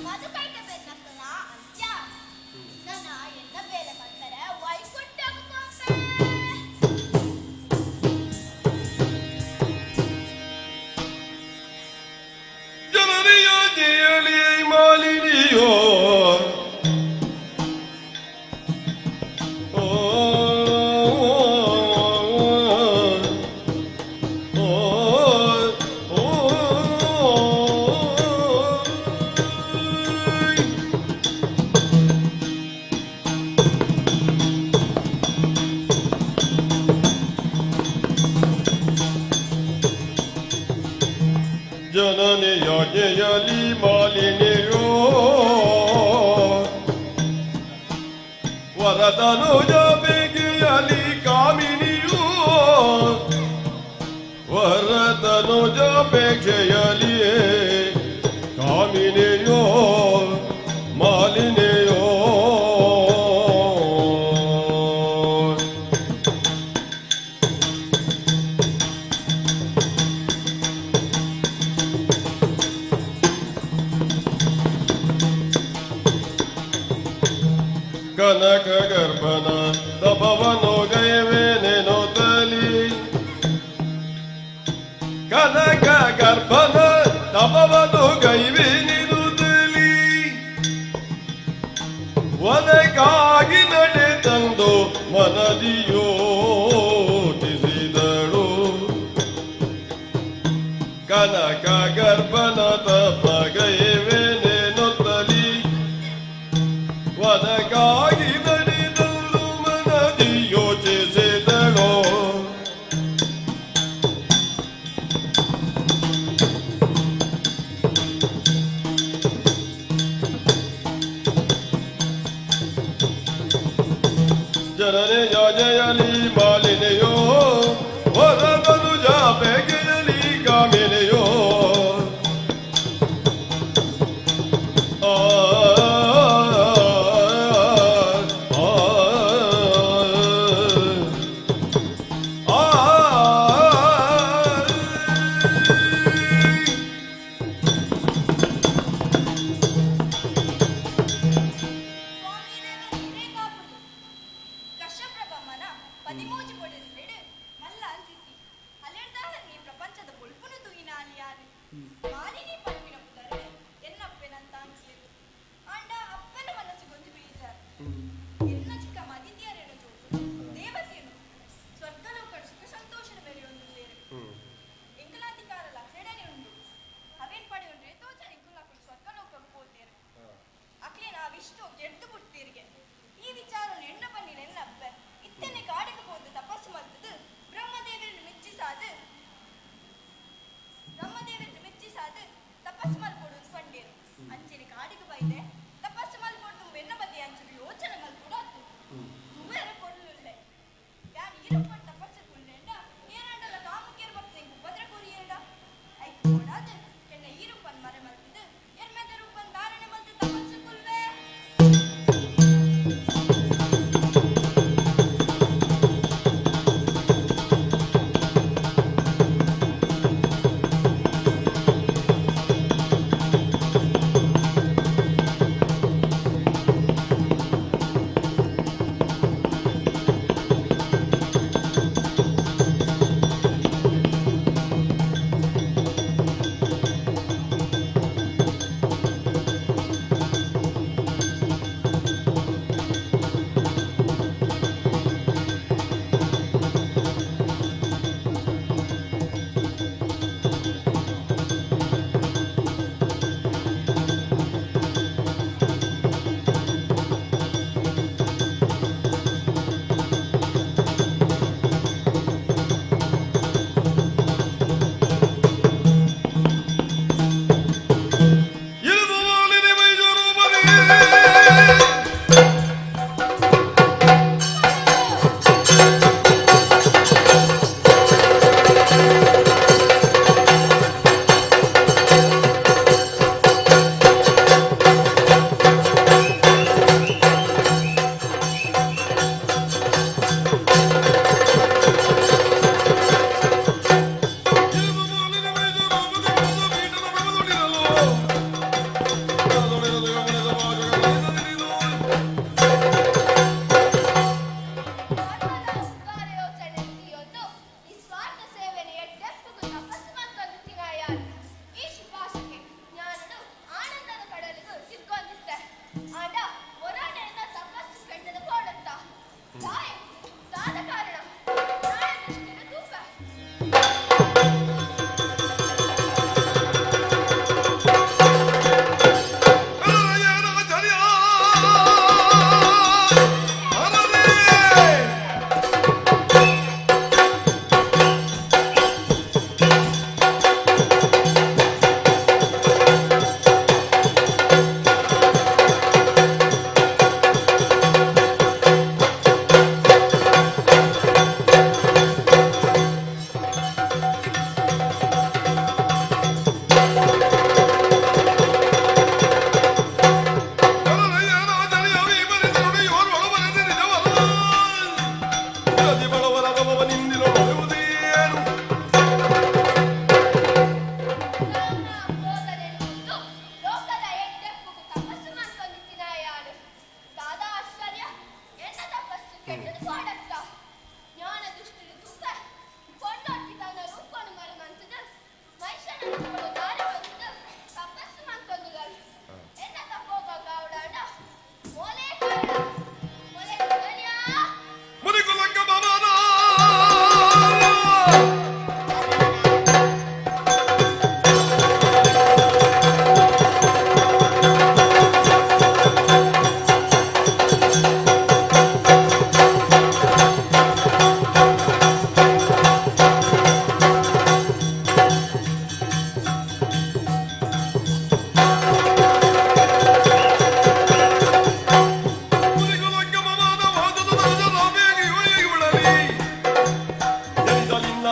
ಮಧು ಕೈಟಬೆನ್ನಕ್ಕಲ ಅಂತ್ಯ. ನನ್ನ ಎನ್ನ ಬೇಲೆ ಮಾಡ್ತಾರೆ ವೈಕುಂಠಕ್ಕೆ ಪೋಪೆ. ಜನನಿಯೋ ಜಯಳಿ ಮಾಲಿನಿಯೋ ಓ ಓ ಓ ಜನನಿಯ ಜಯಲಿ ಮಾಲಿನಿಯೋ ವರದನುಜ ಬೇಗೆಯಲಿ ಕಾಮಿನಿಯೋ ವರದನುಜ ಬೇಗೆಯಲಿ ಕಾಮಿನಿಯೋ ಮಾಲಿನಿಯೋ. ಕನಕ ಗರ್ಭನ ತಪವನು ಗೈವೇನೆನುತ್ತಲಿ. ಕನಕ ಗರ್ಭನ ತಪವನು ಗೈವೇನೆನುತ್ತಲಿ ಒದಗಾಗಿ ನಡೆ ತಂದು ಮನದಿಯೋಟಿಸಿದಳು. ಕನಕ ಗರ್ಭನ ತಪಗೈವೇನೆನುತ್ತಲಿ ವನಗಾಗಿ ನಡೆದಳು ಮನದಿ ಯೋಚಿಸಿದಳು. ಜನನೆಯ ಜಯಲಿ ಮಾಲಿನೆಯೋ ಹೊರದನು ಜಾಪೆಗೆಯಲಿ ಕಾಮಿನೆಯೋ. ಆ ಆ ಆ ಸ್ವಾಮಿ ದೇವ ನೀರೇ ಕಾಪುದು. ಕಶ್ಯಪ್ರಭ ಮನ ಪದಿಮೂಜಿ ಪೊಡೆದಿಲ್ಲೆಡು ಮಲ್ಲ ಅಲ್ದಿತ್ತಿ ಅಲೆಡ್ದಾಹ ನೀ ಪ್ರಪಂಚದ ಬೊಲ್ಪುನು ತೂಯಿನ ಅಲಿಯಾರು ಮಾಲಿನಿ ಪನ್ಪಿನ ಪುದರ್ ಎನ್ನಪ್ಪೆನಂತ ಅನ್ಸೇರು. ಆಂಡ ಅಪ್ಪನ ಮನಸ್ಸು ಗೊಂಜು ಬೀಜಾರ್. ಎನ್ನ ಚಿಕ್ಕ ಮದಿತಿಯರೇನು ಜೋಕುಲು ದೇವತೆಯನು ಸ್ವರ್ಗಲೋಕಡ್ ಸುಖ ಸಂತೋಷದ ಬೆಳೆಯೊಂದುಲ್ಲೇರು. ಎಂಕಲಾಧಿಕಾರ ಲಕ್ಷಣನೆ ಉಂಡು. ಅವೇನ್ ಪಡೆಯೊಂಡ್ರೆ ತೋಜ ಎಂಕುಲಾಕುಲು ಸ್ವರ್ಗಲೋಕಗ್ ಪೋತೇರು. ಅಕ್ಲೇನ ಅವಿಷ್ಟು ಗೆಡ್ದು ಬಿಡ್ತೀರಿಗೆ. ಈ ವಿಚಾರ ಎಣ್ಣ ಪನ್ನಿನ ಎನ್ನಪ್ಪೆ ಇತ್ತನೆ ಕಾಡಿಗೆ ಪೋದು ತಪಸ್ಸು ಮಲ್ತದು ಬ್ರಹ್ಮದೇವರನ್ನು ಮೆಚ್ಚಿಸಾದು ಬ್ರಹ್ಮದೇವರನ್ನು ಮೆಚ್ಚಿಸಾದು ತಪಸ್ಸು ಮಲ್ಪೊಡು ಪಂಡೇರು. ಅಂಚೆನೆ ಕಾಡಿಗೆ ಬೈದೆ ತಪಸ್ಸು ಮಲ್ಪೊಡು. ಎನ್ನ ಬಗ್ಗೆ ಅಂಚುಡು ಯೋಚನೆ ಮಲ್ಪೊಡು ಅತ್ತು ತುವೆರ ಕೊಡ್ಲುಲ್ಲೆ. ಯಾನ್ ಇರುಪಡ್ ತಪಸ್ಸು ಕುಲ್ಲೆಂಡ ಏರಾಂಡಲ ಕಾಮುಕೇರ್ ಬರ್ತೇಂಗ್ ಉಪದ್ರ ಕೊರಿಯೇಡ. ಐಕ್ ಕೊಡಾದು ಎನ್ನ ಈರುಪನ್ ಮರೆ ಮಲ್ತದು ಎರ್ಮೆದ ರೂಪನ್ ಧಾರಣೆ ಮಲ್ತು ತಪಸ್ಸು ಕುಲ್ವೆ.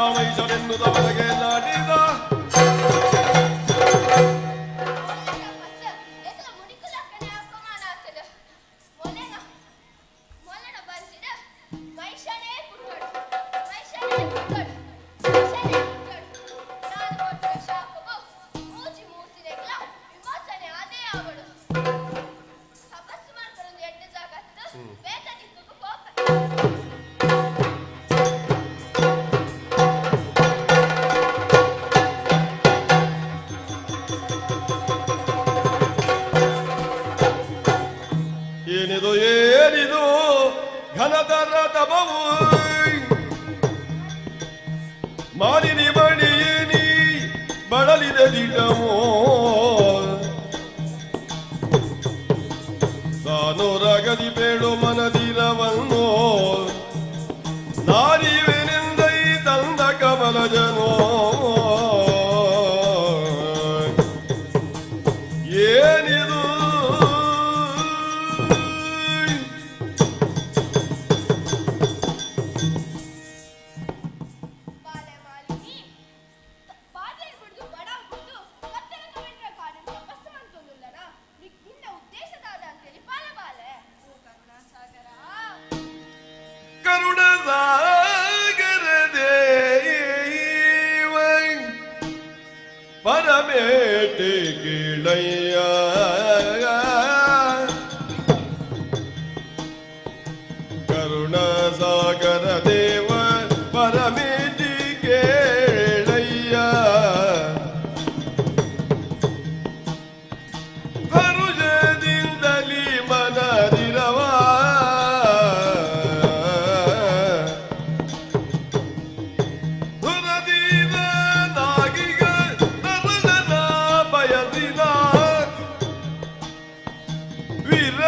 ಮಹಿಷನೆನ್ನುವುದವರೆಗೆ ನಾಡಿದ ಏನಿದು ಏನಿದು ಘನತರ ತಪವು ಮಾಲಿನಿ ಬಣಿಯೇನಿ ಬಳಲಿದ ದಿಟವೋ ಸಾನು ರಗದಿ ಬೇಳು ಮನದಿರವನ್ನು ನಾರಿವೆನೆಂದೈ ತಂದ ಕಮಲಜನೋ ಏನಿದು ಪರಮೇಟಿ ಕೀಳಯ್ಯ ಕರುಣ ಸಾಗರ ದೇವ ಪರಮೇಟಿ ಕೇಳಯ್ಯ ಕರುಜದಿಂದಲಿ ಮನದಿರವ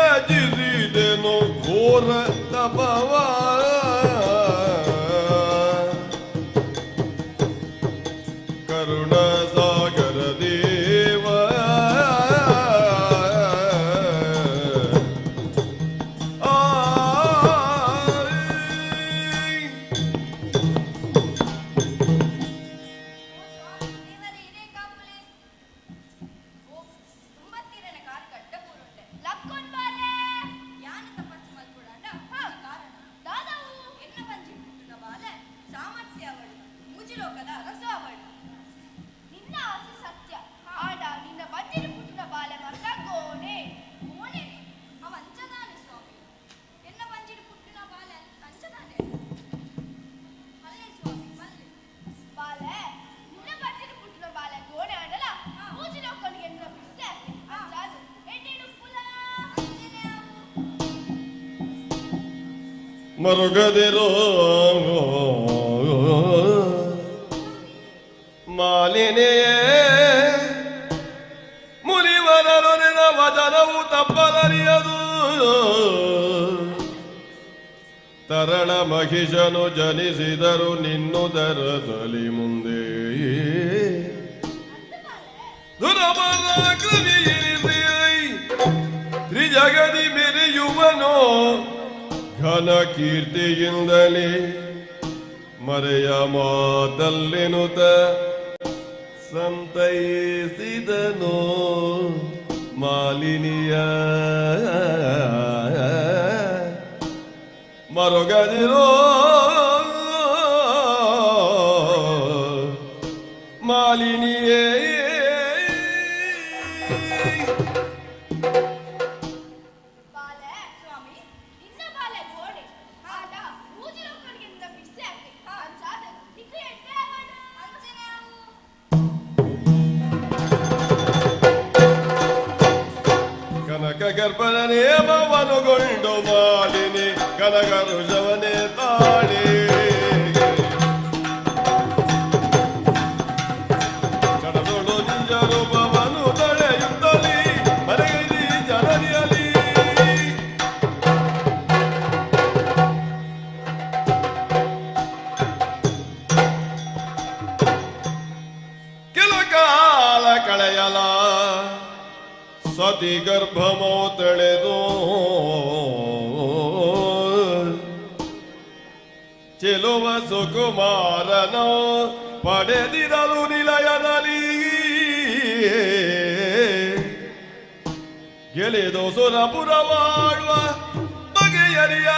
ವಿರಜಿಸಿದೆನು ಘೋರ ತಪವ ಕರುಣ ಸಾಗರ ದೇವ ಆ ಮರುಗದಿರೋ ಮಾಲಿನಿಯೇ ಮುನಿವರರೊರೆನ ವಚನವು ತಪ್ಪಲರಿಯದು ತರಳ ಮಹಿಷನು ಜನಿಸಿದರು ನಿನ್ನುದರದಲ್ಲಿ ಮುಂದೆ ತ್ರಿಜಗದಿ ಮೆರೆಯುವನೋ ಘನ ಕೀರ್ತಿಯಿಂದಲೇ ಮರೆಯ ಮಾತಲ್ಲೆನುತ ಸಂತೈಸಿದನು ಮಾಲಿನಿಯ ಮರುಗದಿರೋ ಮಾಲಿನಿಯೇ ಕನಕ ಗರ್ಭನ ನೇಮವನುಗೊಂಡು ಮಾಲಿನಿ ಕನಕ ಋಷವನೇ ತಾಳಿ ಕಡದೊಳು ನಿಜ ರೂಪವನು ತಳೆಯುತ್ತಲಿ ಮರೆಯಲಿ ಜನರಿಯಲಿ ಕೆಲ ಕಾಲ ಕಳೆಯಲ ಸತಿ ಗರ್ಭಮೋ ತಳೆದು ಚೆಲುವ ಸುಕುಮಾರನ ಪಡೆದಿರಲು ನಿಲಯದಲ್ಲಿ ಗೆಳೆದು ಸುರಪುರವಾಡುವ ಬಗೆಯರಿಯದಾದಿತಿಯೋ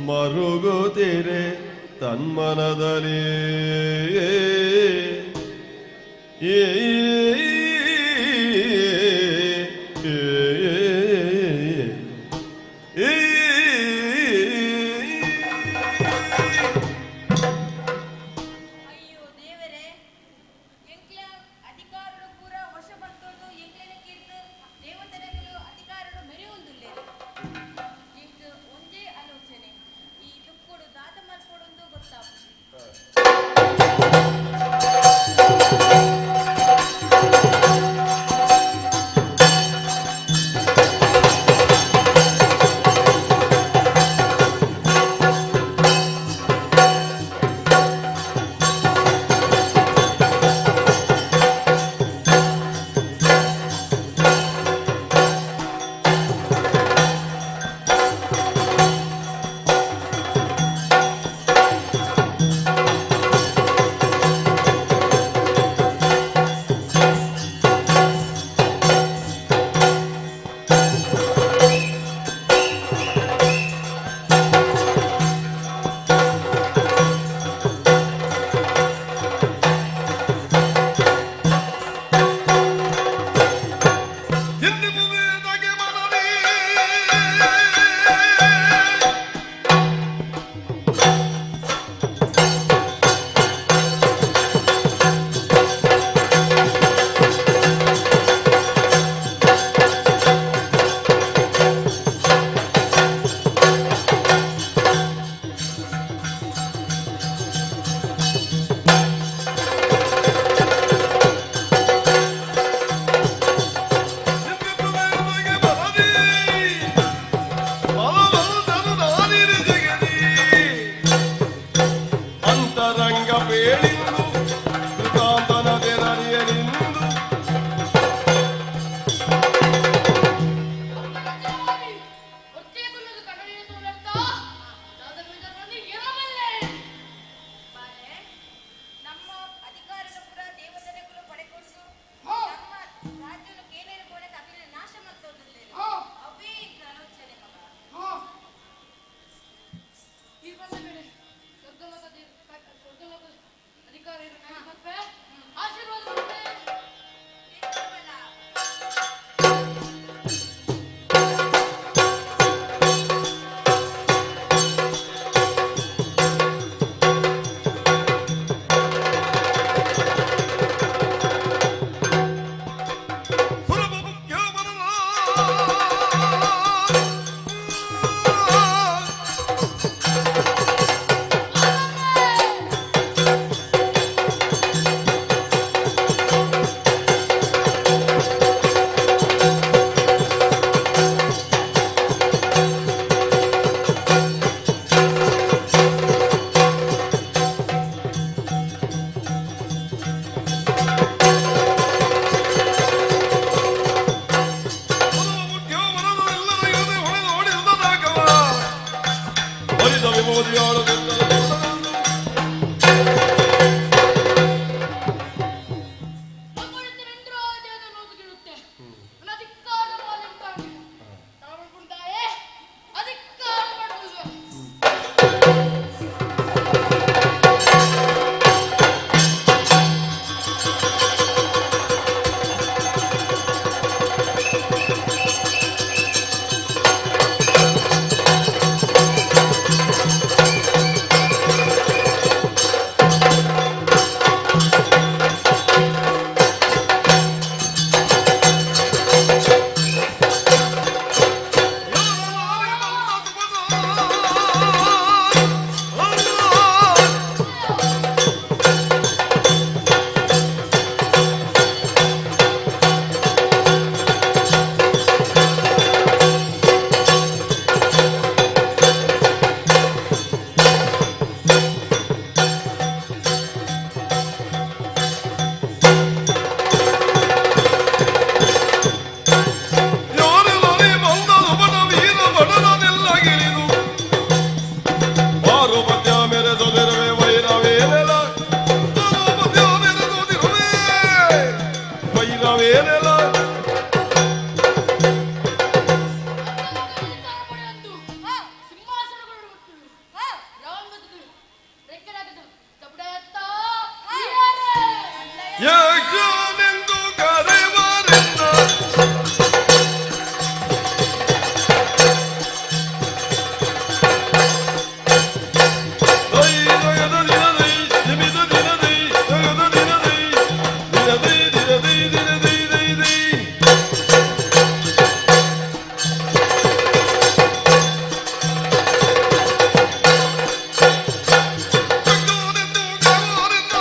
ಮರುಗುತ್ತಿರೆ ತನ್ಮನದಲ್ಲಿ. ಏ ಏ ಏ. ಅಯ್ಯೋ ದೇವರೇ, ಎಂಕ್ಲ ಅಧಿಕಾರಡು ಪೂರ ವಶ ಬಂತೊಂದು ಎಂಕ್ಲೆನ ಕೀರ್ತು ದೇವತೆನಕುಲು ಅಧಿಕಾರಡು ಮೆರೆಯೊಂದುಲ್ಲೆರ್. ಎಂಕ್ ಒಂಜೇ ಆಲೋಚನೆ, ಈ ದುಃಖಡು ದಾದ ಮಲ್ಪೊಡುಂದು ಗೊತ್ತಾಪುಜಿ. ಯಕ್ಷನೆಂದು ಕರೆವರೆನ್ನ. ದೈ ದಯದ ದಿನದೈ ದಿಮಿದ ದಿನದೈ ದಯದ ದಿನದೈ ದಿನದೈ ದಿನದೈ ದಿನದೈ ದೈ ದೈ. ಯಕ್ಷನೆಂದು ಕರೆವರೆನ್ನ.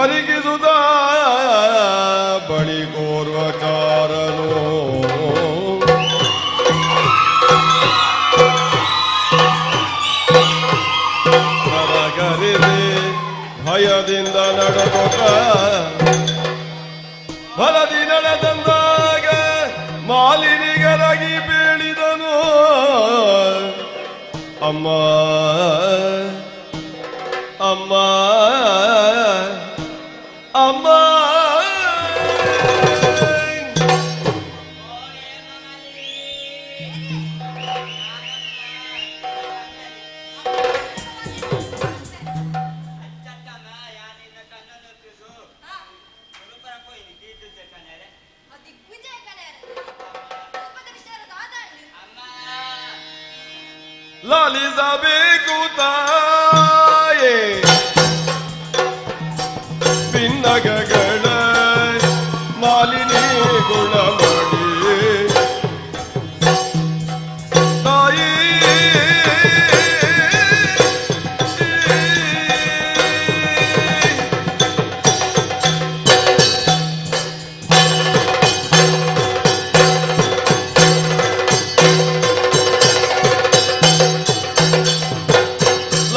ಪರಿಗಿಸುತ್ತ ಬಳಿ ಕೋರ್ವಚಾರನು ಕರಗರಿದೆ ಭಯದಿಂದ ನಡುಗುತ್ತ ಬಲದಿ ನಡೆದಂದಾಗ ಮಾಲಿನಿಗರಾಗಿ ಬೀಳಿದನು. ಅಮ್ಮ ಅಮ್ಮ ಅಮ್ಮ ಲಾಲಿಸಬೇಕು ತಾಯೇ ಭಿನ್ನಗಗಳ ಮಾಲಿನಿ ಗುಣಮಣಿ ತಾಯಿ.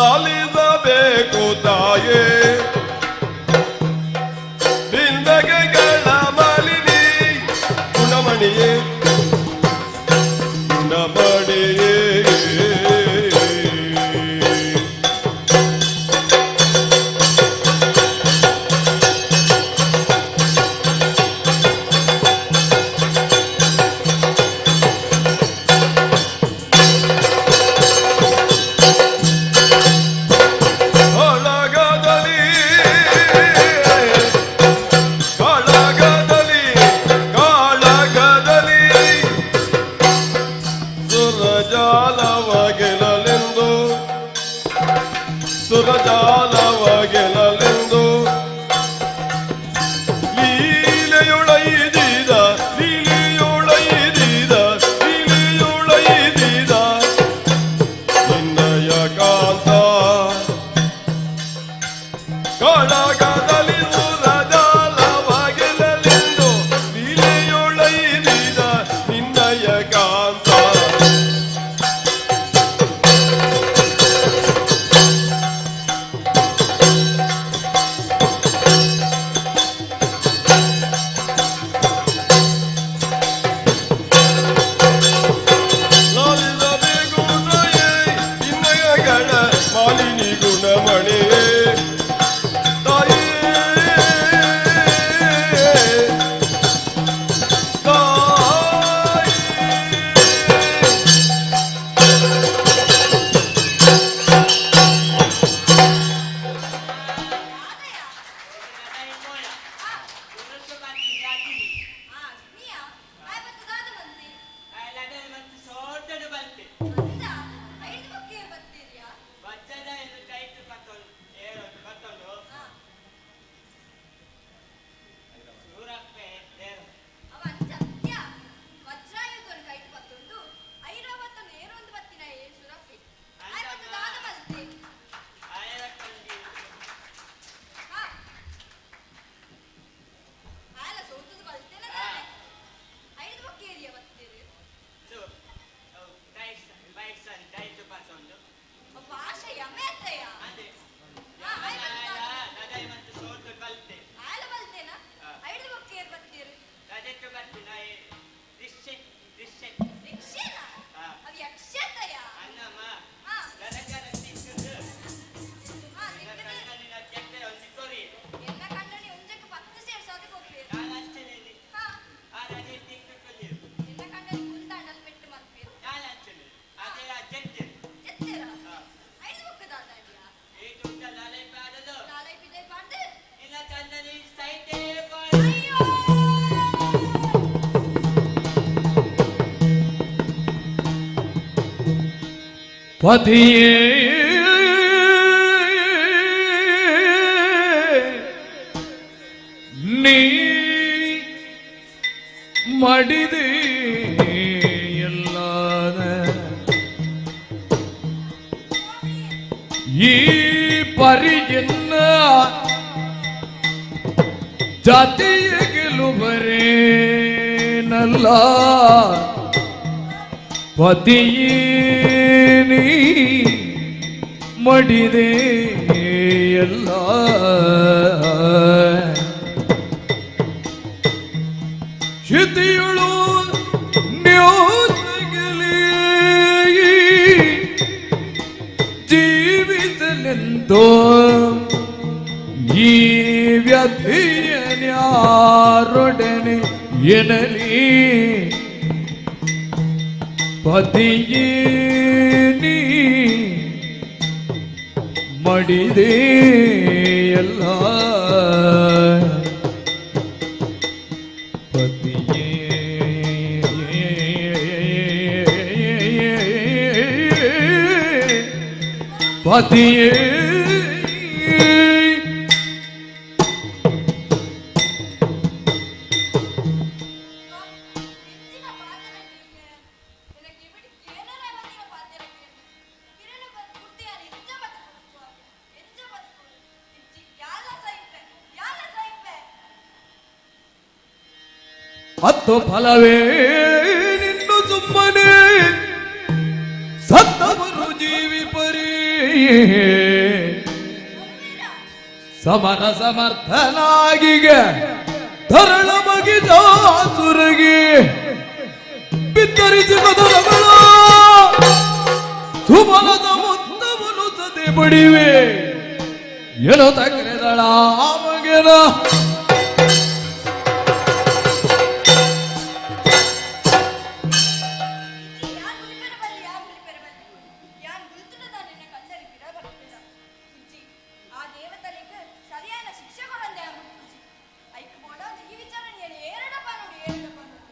ಲಾಲಿಸಬೇಕು ತಾಯೇ ಬಿಂದಗೆಗಳ ಮಾಲಿನಿ ಗುಣಮಣಿಯೇ ಗುಣಮಣಿಯೇ. ಒಳಗದಲ್ಲಿ ಕಾಳಗದಲ್ಲಿ ಕಾಳಗದಲ್ಲಿ ಸುರಜಾಲವ ಗೆಲ್ಲಲೆಂದು ಸುರಜಾಲವ ಗೆಲ್ಲಲೆಂದು ಲೀಲೆಯೊಳೈದಿದ ಲೀಲೆಯೊಳೈದಿದ ಲೀಲೆಯೊಳೈದಿದ ನಿನ್ನಯ ಕಾಂತ. ಕಾಳಗದಲ್ಲಿ ಸುರಜಾಲವ ಗೆಲ್ಲಲೆಂದು ಲೀಲೆಯೊಳೈದಿದ ನಿನ್ನಯ ಕಾಂತ. ಲಾಲಿಸಬೇಕು ತಾಯೇ ನಿನ್ನಯಗಳ ಮಾಲಿನಿ ಗುಣಮಣಿಯೇ ತಾಯೇ ತಾಯೇ. ಪತಿಯೇ ನೀ ಮಡಿದು ಎಲ್ಲಾದ ಈ ಪರಿಯನ್ನ ಜಾತಿಯ ಗೆಲುವರೇನಲ್ಲ ಪತಿಯೇ ನೀ ಮಡಿದೆ ಎಲ್ಲ ಶಿತಿಯುಳು ನ್ಯೂಸಗಲಿ ಜೀವಿಸಲೆಂದೋ ಈ ವ್ಯಥೆಯನ್ಯಾರೊಡನೆ ಎನಲಿ ಪತಿಯೇ ನೀ ಮಡಿದೆ ಎಲ್ಲ ಪತಿಯೇ ಪತಿಯೇ ಎಂಚಿನ ಪಾತೆರ ಕೇಂಡೆ ಎನಕ್ಕೆ ಬಿಡಿ ಕೇನರ ಬಂದಿನ ಪಾತೆರ ಕೇಂಡೆ ಕಿರಣ ಬಂದು ಕುರ್ತಿಯಾನ ಎಂಚ ಬದುಕು ಎಂಚ ಬದುಕು ಇಜ್ಜಿ ಯಾಲ ಸೈಪೆ ಯಾಲ ಸೈಪೆ. ಹತ್ತು ಫಲವೇ ನಿನ್ನು ಸುಮ್ಮನೆ ಸತ್ತವರು ಜೀವಿಪರಿ ಸಮರ ಸಮರ್ಥನಾಗಿಗೆ ಧರಳ ಮಗಿಜಾಸುರಗಿ ಬಿತ್ತರಿಸಿ ಕದರಗಳ ಸುಬಲದ ಮುತ್ತವನು ಸದೆ ಬಡಿವೆ ಏನೋ ತಕರೆದಳ ಮಗೆನ. ಇಜ್ಜಿ ಯಾನ್ ಗುಲಿಪೆರ ಬಲ್ಲಿ ಯಾನ್ ಗುಲಿಪೆರ ಬಲ್ಲಿ ಯಾನ್ ಗುಲ್ತುನ ನಿನ್ನ ಕಂಡರಿ ಪಿರ ಬರ್ಪಿಲ್ಲ ಇಜ್ಜಿ. ಆ ದೇವತಲೆಗ್ ಸರಿಯಾದ ಶಿಕ್ಷೆ ಕೊರಂದೆ ಮುಟ್ಪುಜಿ. ಐಕ್ ಬೋಡ ಈ ವಿಚಾರಣೆಯನ್ನು ಏರಡಪ್ಪ ನೋಡು ಏರಡಪ್ಪ ನೋಡು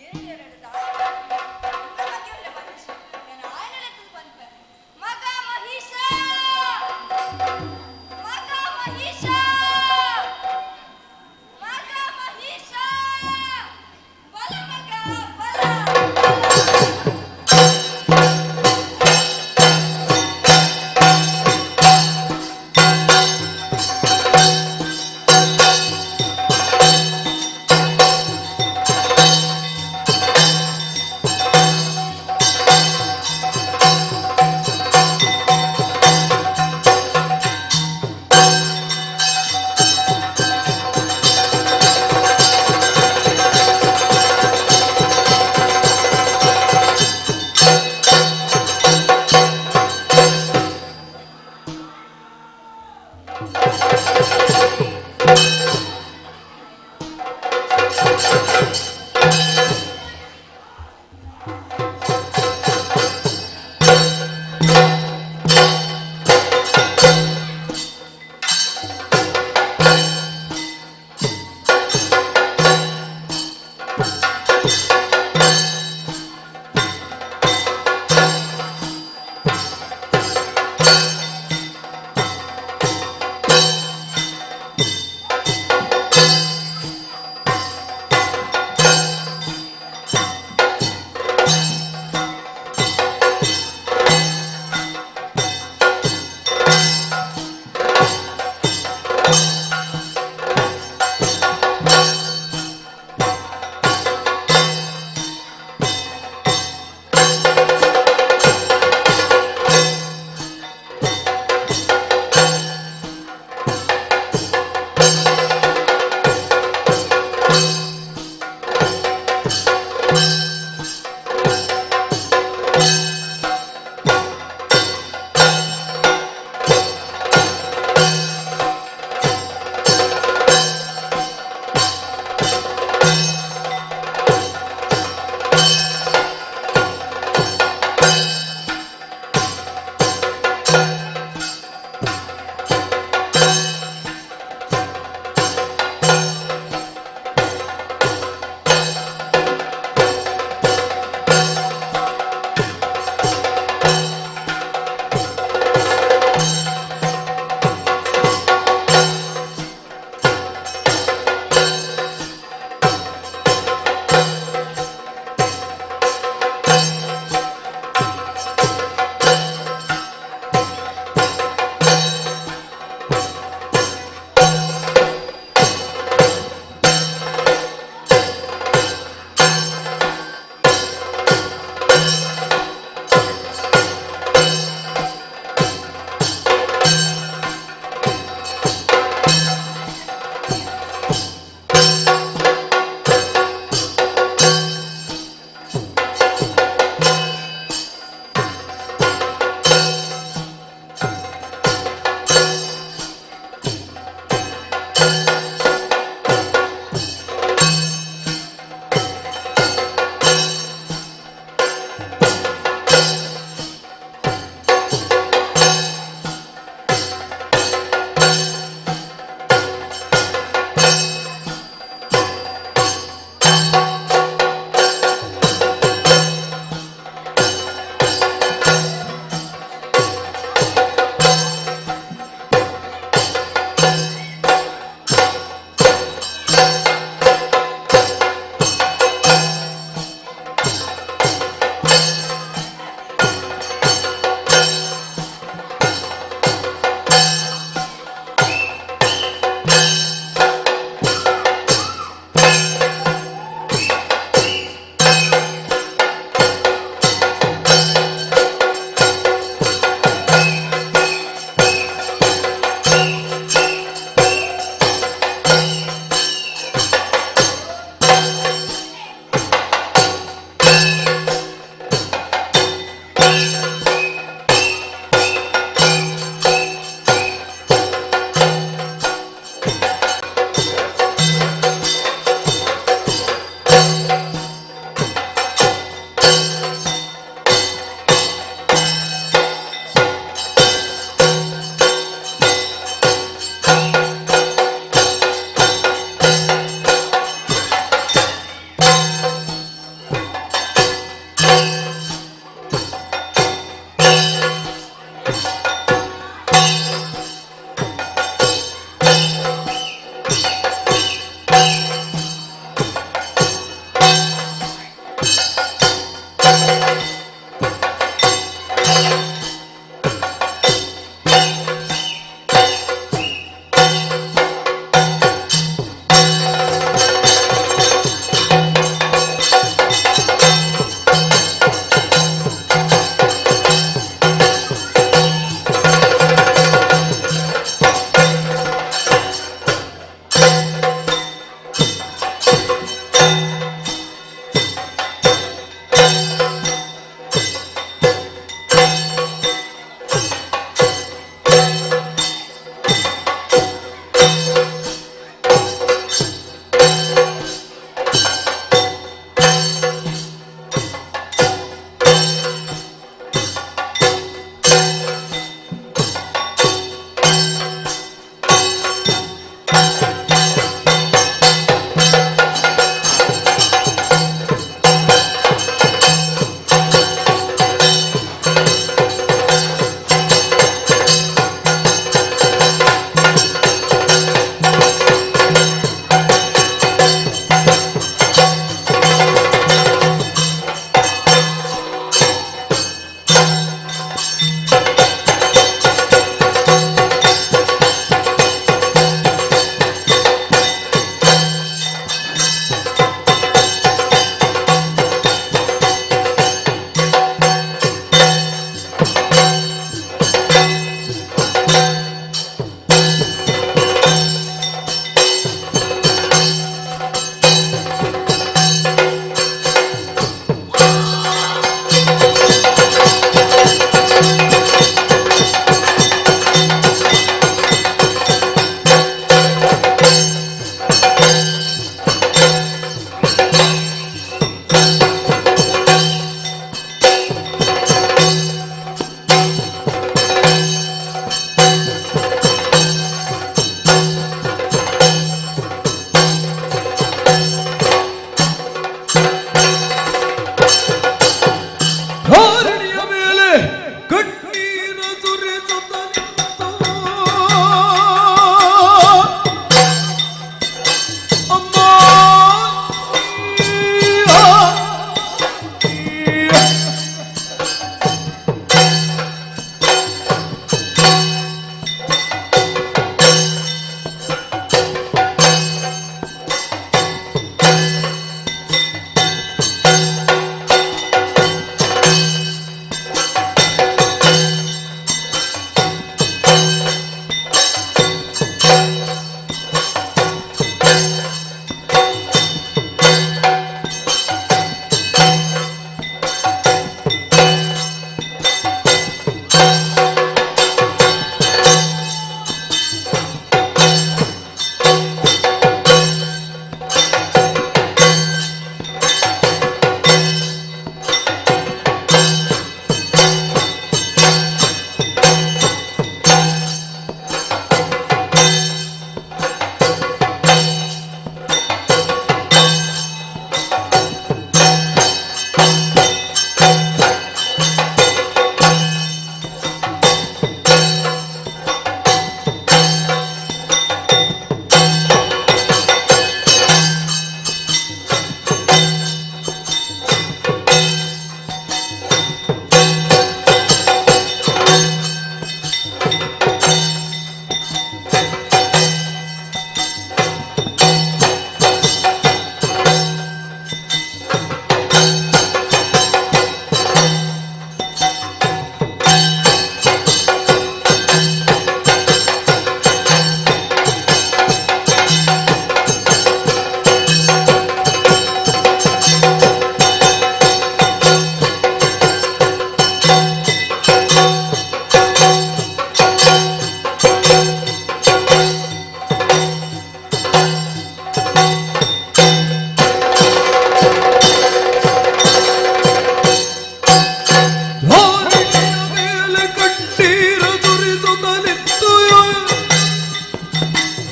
ಏರಡು ಎರಡು ದಾಳಿ ಎಲ್ಲ ಬಗ್ಗೆ ಉಳ್ಳೆ ಮಹಿಷ ನಾನು ಆಯನಲೆತ್ತದು ಪನ್ಪೆ. ಮಗ ಮಹಿಷ ಮಗ ಮಹಿಷ ಮಗ ಮಹಿಷ ಬಲ ಮಗ ಬಲ.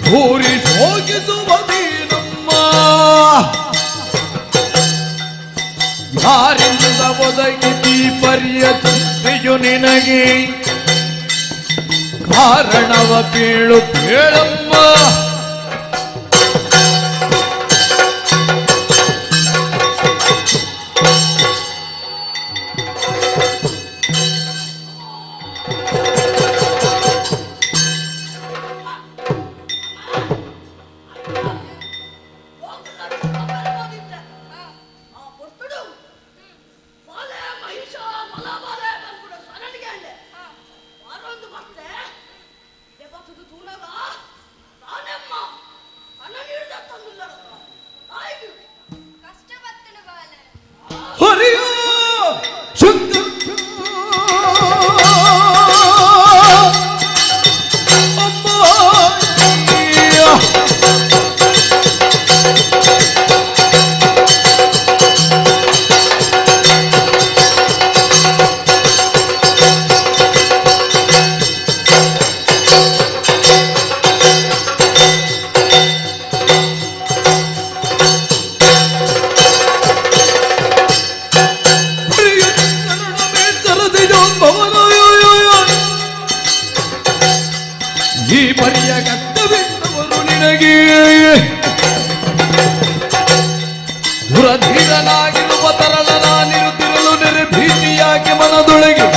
ಭೂರಿ ಶೋಕಿಸುವದಿ ನಮ್ಮ ಯಾರಿಂದ ಒದಗಿತಿ ಪರಿಯ ಚಿಂತೆಯು ನಿನಗೆ ಕಾರಣವ ಕೇಳು ಕೇಳಮ್ಮ. ಈ ಪರಿಯ ಕರ್ತವ್ಯವರು ನಿನಗೆ ದುರಧೀರನಾಗಿರುವ ತರಳ ನಾನಿರುತ್ತಿರಲು ನೆರೆ ಭೀತಿಯಾಗಿ ಮನದೊಳಗೆ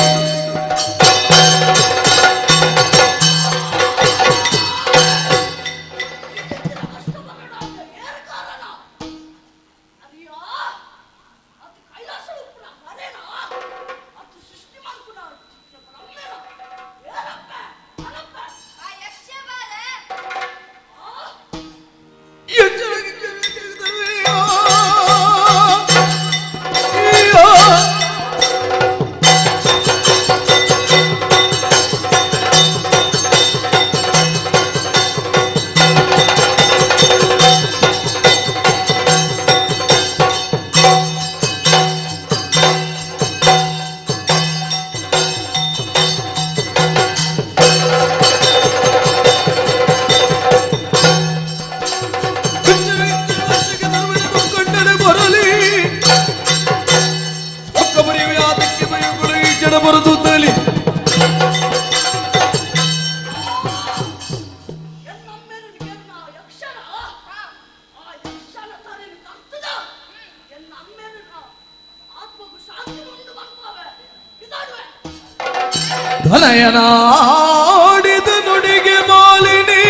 ಧನಯನಾಡಿದ ನುಡಿಗೆ ಮಾಲಿನಿ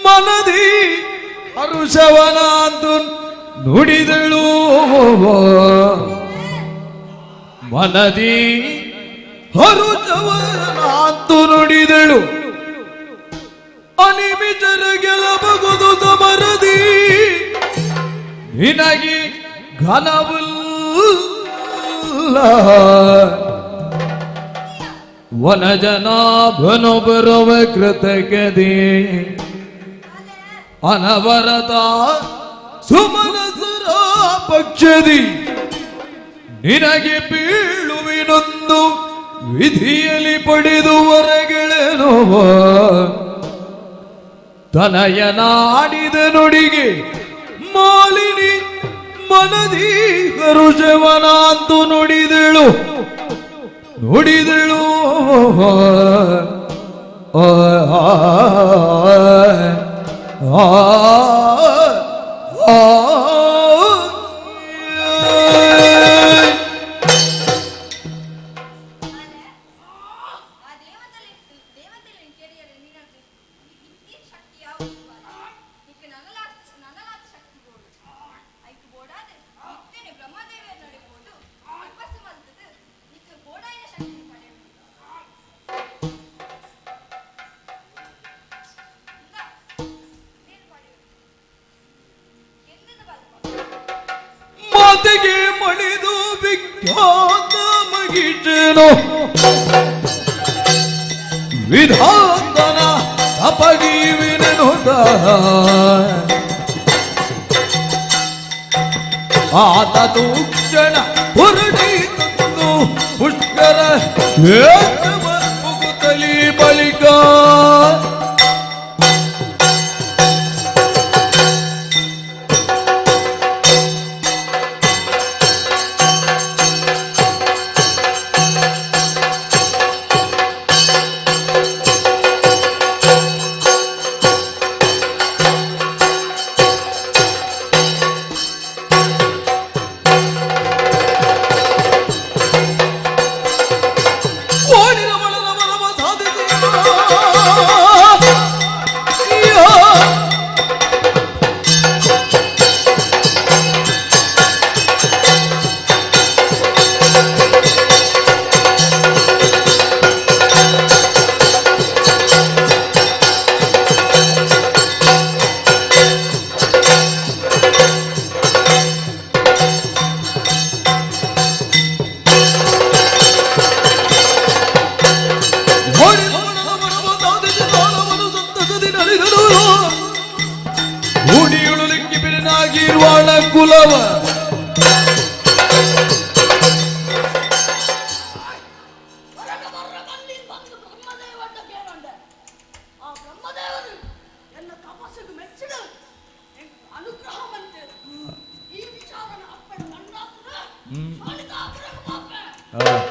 ಮನದಿ ಹರುಷವನಾಂತು ನುಡಿದಳು ಮನದಿ ಹರುಷವನಾಂತು ನುಡಿದಳು ಅನಿಮಿತರ ಗೆಲಬಗುದು ಸಮರದಿ ನಿನಗೆ ಘನವಿಲ್ಲ ವನಜನಾಭನು ಬರುವ ಕೃತಕದಿ ಅನವರತ ಸುಮನಸರ ಪಕ್ಷದಿ ನಿನಗೆ ಬೀಳುವಿನೊಂದು ವಿಧಿಯಲ್ಲಿ ಪಡೆದು ಹೊರಗೆಳೆನುವ ತನಯನಾಡಿದ ನುಡಿಗೆ ಮಾಲಿನಿ ಮನದಿ ಹರುಷವನಾಂತು ನುಡಿದಳು ನುಡಿದಳು. ಆ ಆ ಆ ಮಾತೆಗೆ ಮಣಿದು ವಿಖ್ಯಾತ ಮಗಿಷನು ವಿಧಾತನ ತಪಗೀವಿನುದ ಆತ ತೂಕ್ಷಣ ಹೊರಡಿ ತಂದು ಪುಷ್ಕರ ಮುಗುತ್ತಲಿ ಬಳಿಕ. ಕುಲವ ಹೊರಗ ಬರ್ರ ಬನ್ನಿ ಬಂದು ಬ್ರಹ್ಮದೇವಡ್ಡ ಕೇಳೊಂಡೆ. ಆ ಬ್ರಹ್ಮದೇವರು ಎನ್ನ ತಪಸ್ಸಿಗೆ ಮೆಚ್ಚಿದ ಅನುಗ್ರಹ ಮಂತೆ. ಈ ವಿಚಾರನ ಅಪ್ಪನ ಮಂಡಾಪುರ ಶೋಣಿತಾಪುರಕ್ಕೆ ಪಾಪೆ. ಆ.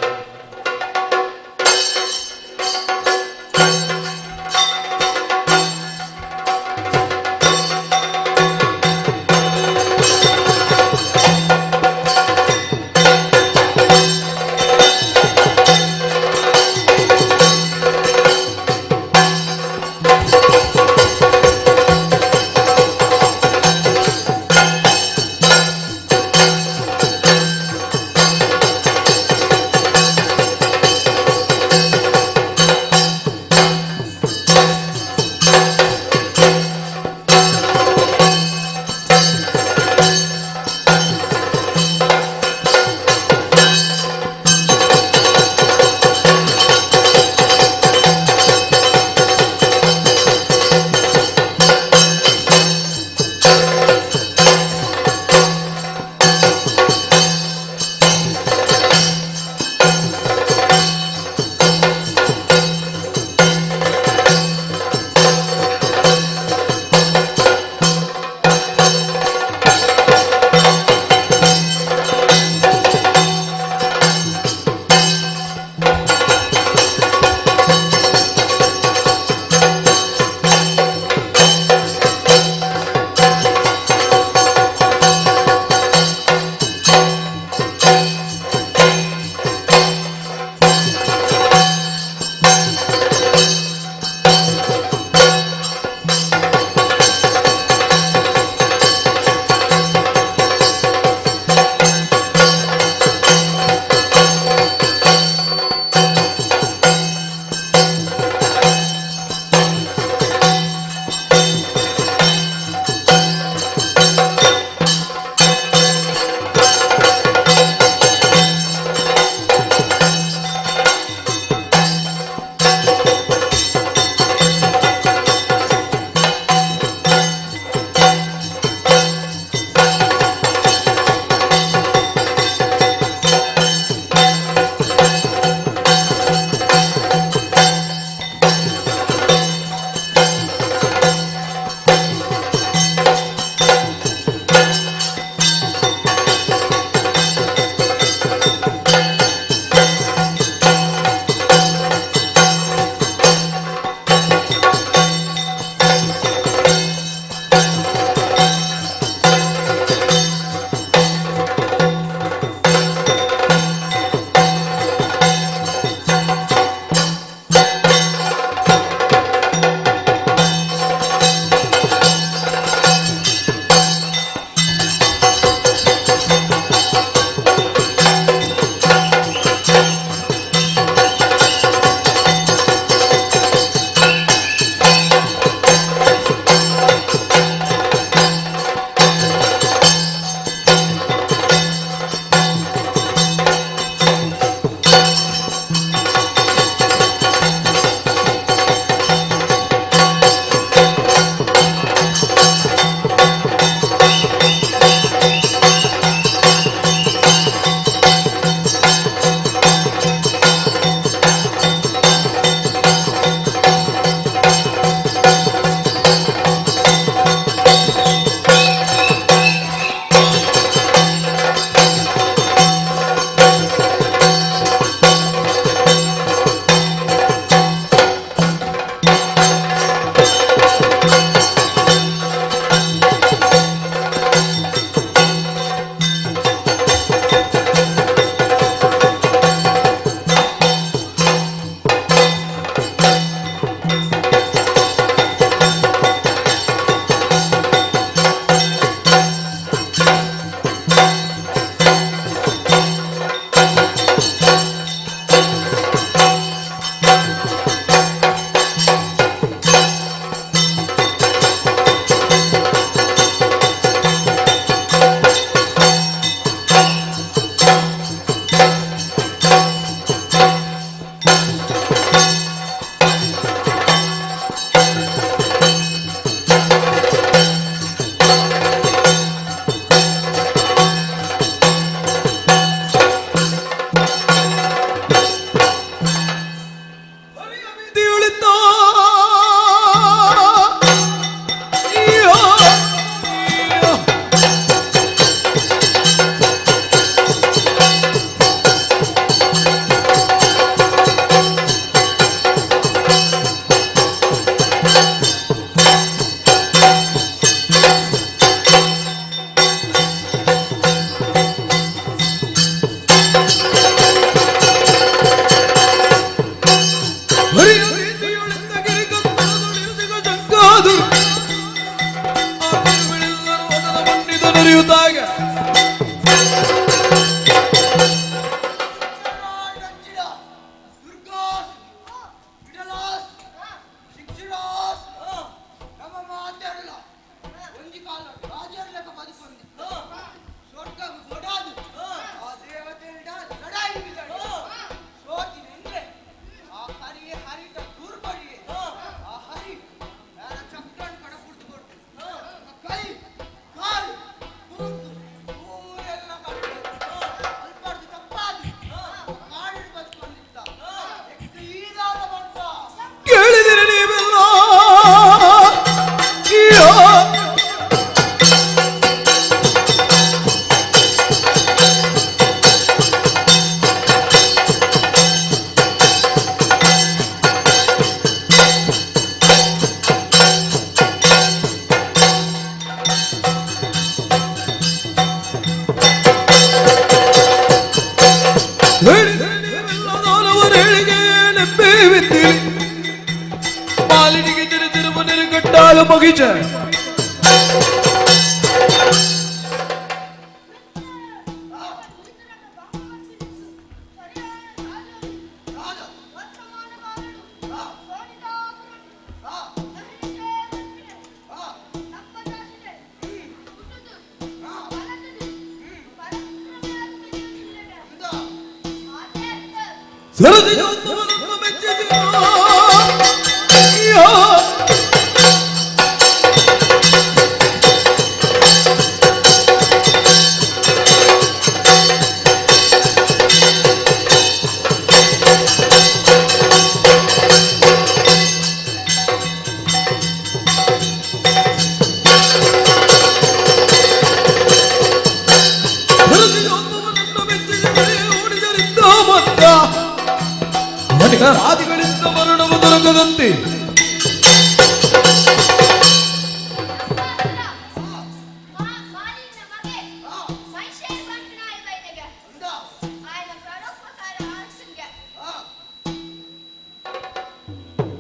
ಪಂಡಾಲು ಮಗಿಚ ಆದಿಗಳಿಂದ ಮರಣವು ದೊರಕದಂತೆ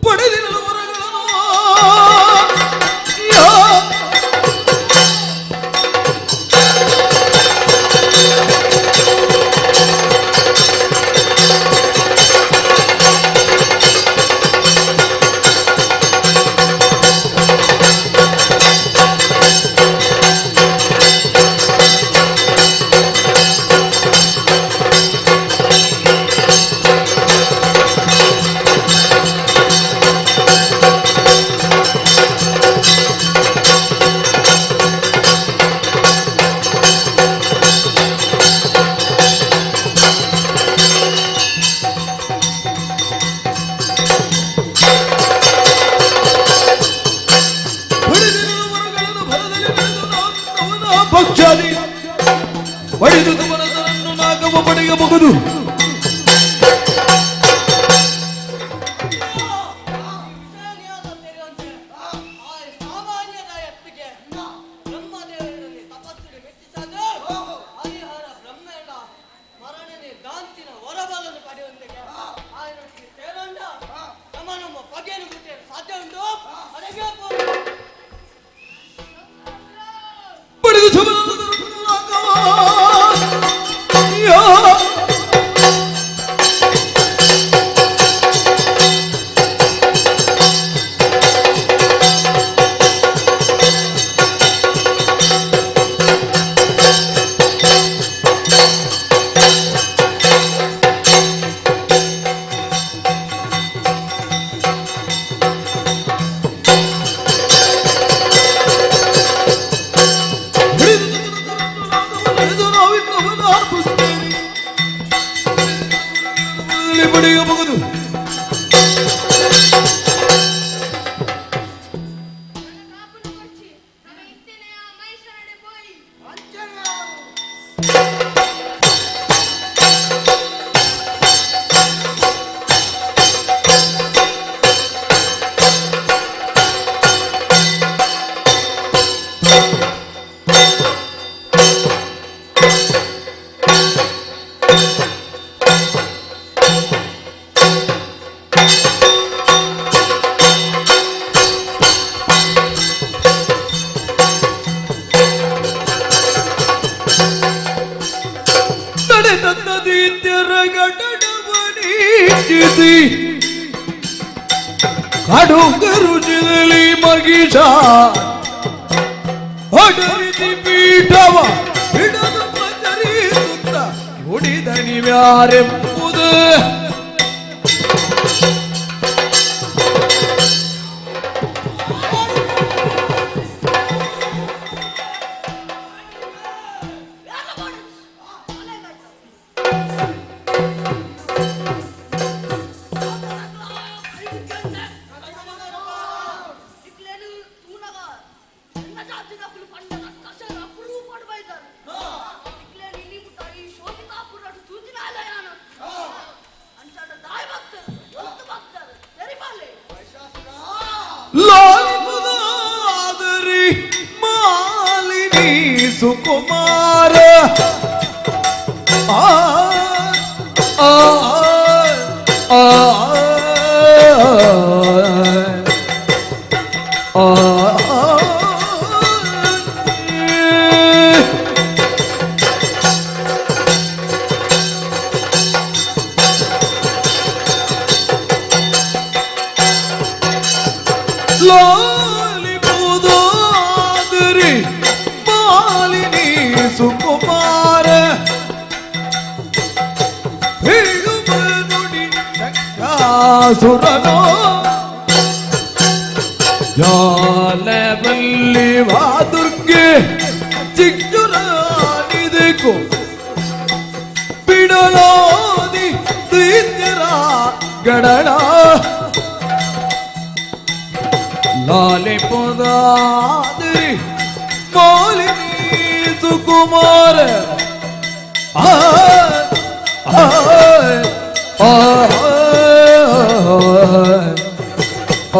ಪಡೆದಿರಲು ವರಗಳನ್ನು ಪಡೆದು ಮನಸ್ಸನ್ನು ನಾಗವ ಪಡೆಯಬಹುದು. ಪಡೆಯಬಹುದು. ಕಾಡುಗರುಜಿದಲ್ಲಿ ಮಗಿಷ ಅಡರಿತಿ ಪೀಠವ ಹಿಡದು ಪಚರಿಸುತ್ತ ನುಡಿದ ನೀವ್ಯಾರೆಂಬುದು. ಲಾಲಿಪುದಾದರಿ ಮಾಲಿನಿ ಸುಕುಮಾರ ಆ ಆ ಆ. ಆ ಲಾಲಿಪುದಾದರಿ ಮಾಲಿನಿ ಸುಕುಮಾರ ಹೇಳುವ ನುಡಿ ಶಂಕಾಸುರನೋ ಜಾಲವಲ್ಲಿ ದುರ್ಗೆ ಚಿಕ್ಕುರಾನಿದೆಕು ಬಿಡಲಾದಿ ದೈತ್ಯರ ಗಡಣ ಲಾಲಿಪುದಾದರಿ ಮಾಲಿನಿ ಸುಕುಮಾರ ಆ ಆ ಆ ಆ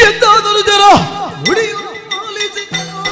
ಎಂದಾದರೂ ಜರ ನುಡಿಯು ಲಾಲಿಸಿ. ಆ,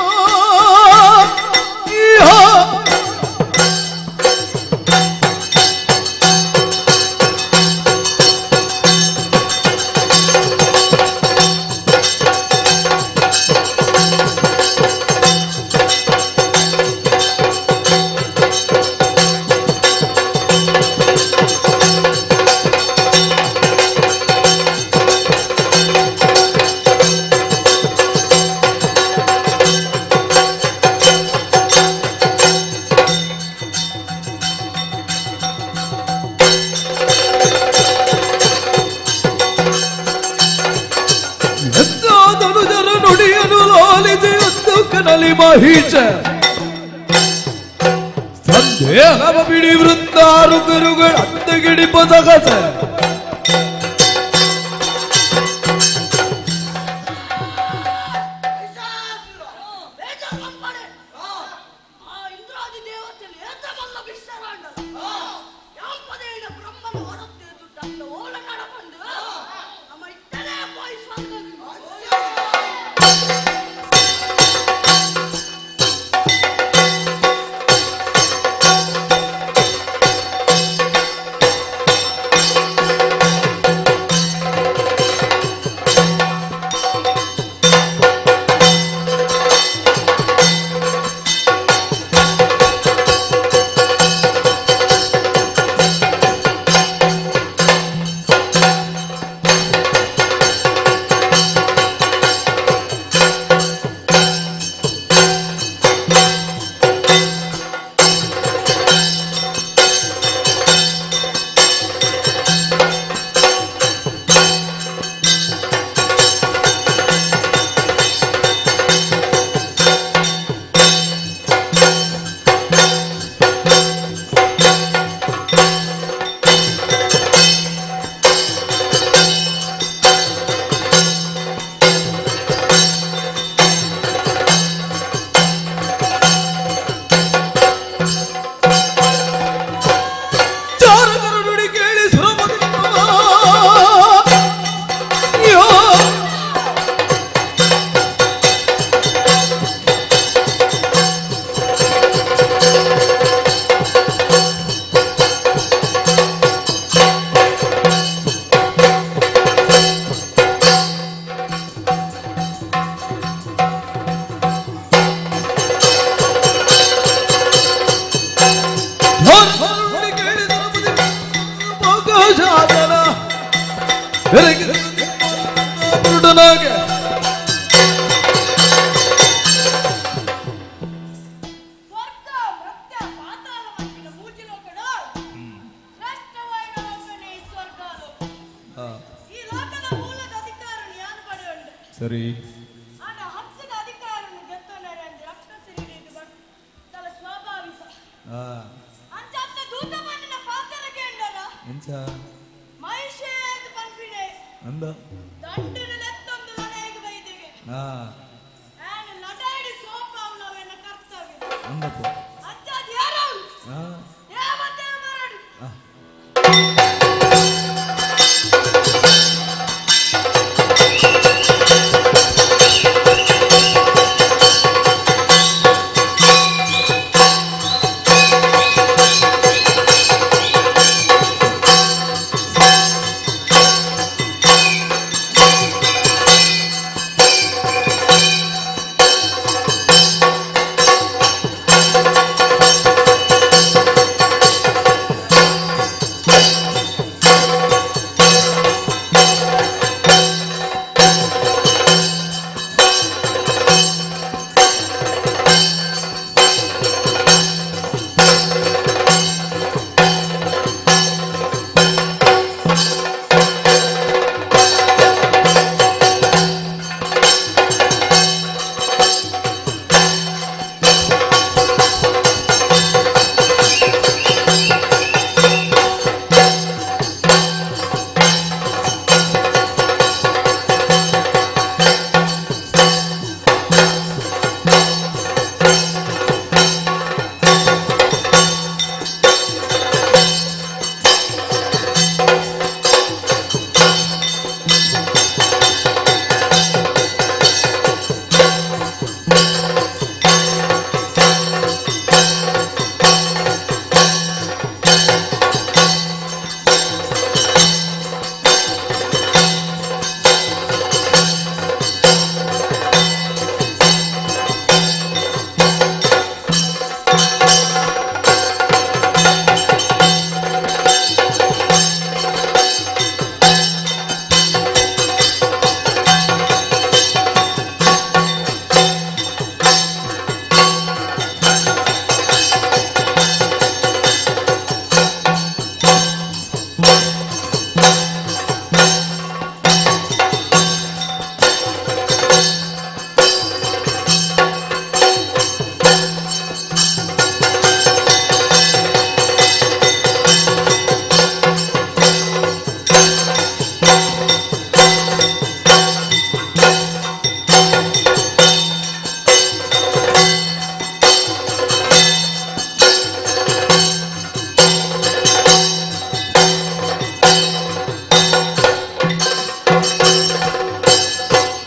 ಎಂದಾದರೂ ಜರ ನುಡಿಯನು ಲಾಲಿಸಿ ಎಂದು ಕನಲಿ ಮಹಿಷ ಸಂದೇಹವ ಬಿಡಿ ವೃಂದಾರು ಗುರುಗಳ ಗಿಡಿಪ ಸಹಸ ಚಾರಕರ ನುಡಿ ಕೇಳಿ ಸುರಪತಿ ಯೋ. ನುಡಿ ಕೇಳಿ ಸುರಪತಿ ಮೋಕ್ಷಾದನ ಬೆರಗಿದ ಪುರುಡನಾಗೆ ಸ್ವರ್ಗ ಮೃತ್ಯ ಪಾತಾಳ ಮಂಚಿನ ಮೂಜಿಲೋಕಡ ಶ್ರೇಷ್ಠವಾಯಿನ ಲೋಕನೇ ಸರಿ. ಆಂಡ ಹಕ್ಕದ ಅಧಿಕಾರನು ಗೆತ್ತೊನರೆ ಅಂದ್ ರಕ್ಷಸರಿಗೆ ಬರ್ತಲ ಸ್ವಾಭಾವಿಕ. ಅಂಚಾತ್ತ ದೂತ ಮಣ್ಣಿನ ಪಾತ್ರ ಕೇಂದ್ರ. ಎಂಚ? ಮಹಿಷೇದ್ ಪನ್ಪಿನೆ. ಅಂದ. ದಂಡನ ಲೆತ್ತೊಂದು ಲಡಾಯಿಗೆ ಬೈದಿಗೆ. ಆನ್ ಲಡಾಯಿಡಿ ಸೋಪಾವುನವೆನ್ನ ಕರ್ತವ್ಯ. ಅಂದಪ್ಪ. ಅಂಚಾದ್ ಯಾರವ್ರು? ದೇವತೆ ಮರಡು.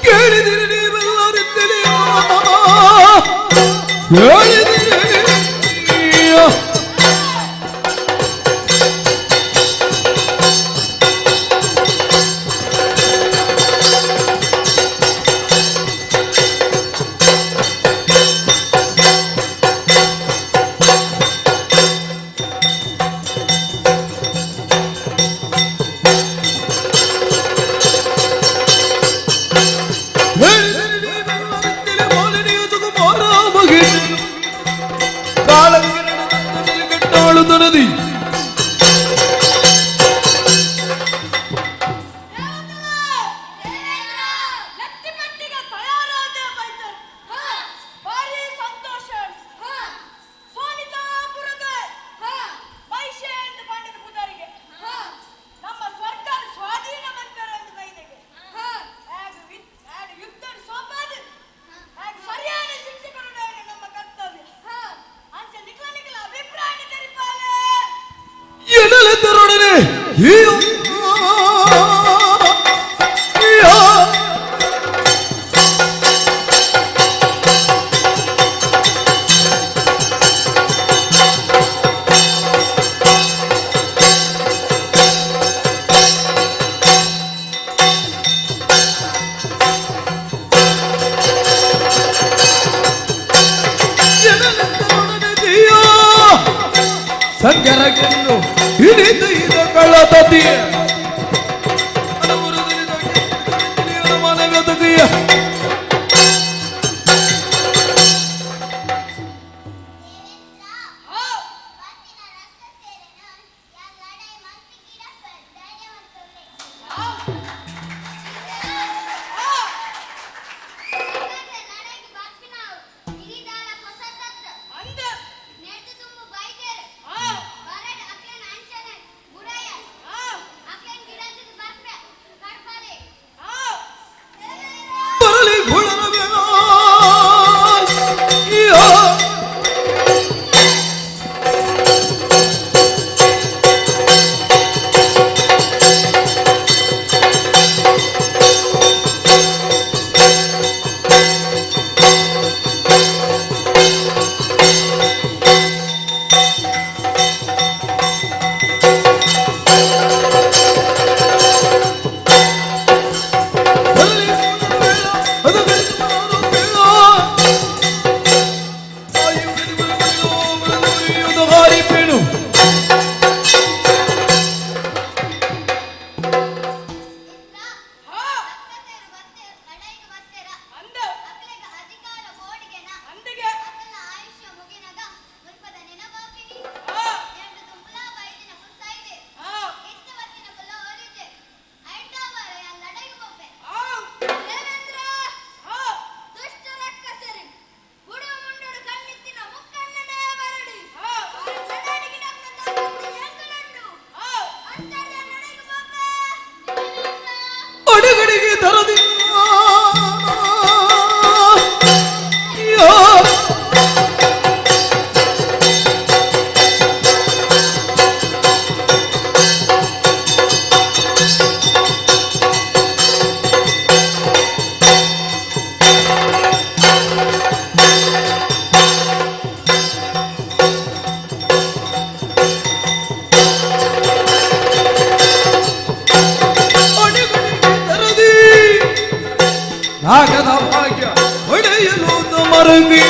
ಕೇಳಿದಿರಿ ನೀವೆಲ್ಲರಿದ್ದಲಿಯೋ ಕೇಳಿದಿರಿ. ಕೆಟ್ಟಾಳುತ್ತನದಿ. ಲತ್ತಿಪಟ್ಟಿಗೆ ತಯಾರಾದ ಬೈದರು. ಭಾರಿ ಸಂತೋಷ. ಸೋನಿತಾಪುರದ ಮಹಿಷೆ ಎಂದು ಪಂಡಿತ ಪೂಜಾರಿಗೆ ನಮ್ಮ ಸ್ವರ್ಗ ಸ್ವಾಧೀನ ಮಂದಿರ ಬೈದೆಗೆ ಯುದ್ಧ ಸೋಪಾದ ಸರಿಯಾದ ಶಿಕ್ಷೆ ಕೊಡುವುದು ನಮ್ಮ ಕರ್ತವ್ಯ. ಅಂಚೆ ನಿಖಲ ನಿಖಲ ಅಭಿಪ್ರಾಯ ತೆರಿಪಾಲೆ. ಎನ್ನಲೆದ್ದರೊಡನೆ ಸಂಗರಗೆನ್ನು ಹಿಡಿದು ಕಳ್ಳತದಿಯ ಮನಗತದಿಯ. ಅಡಿಗಡಿಗೆ ತರದಿ ನಾಗದ ಭಾಗ್ಯ ಒಡೆಯಲು ತಮರಗಿ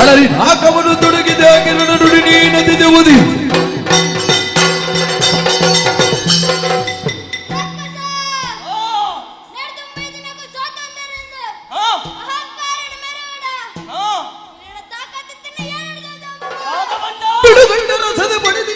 ಅಳರಿ ನಾಕವನ್ನು ತೊಡಗಿದೆ ಆಗಿರಣ ನುಡಿ ನೀನದಿದೆ ಬಿಡುಗಂಡ ರಥದ ಬಡಿದಿ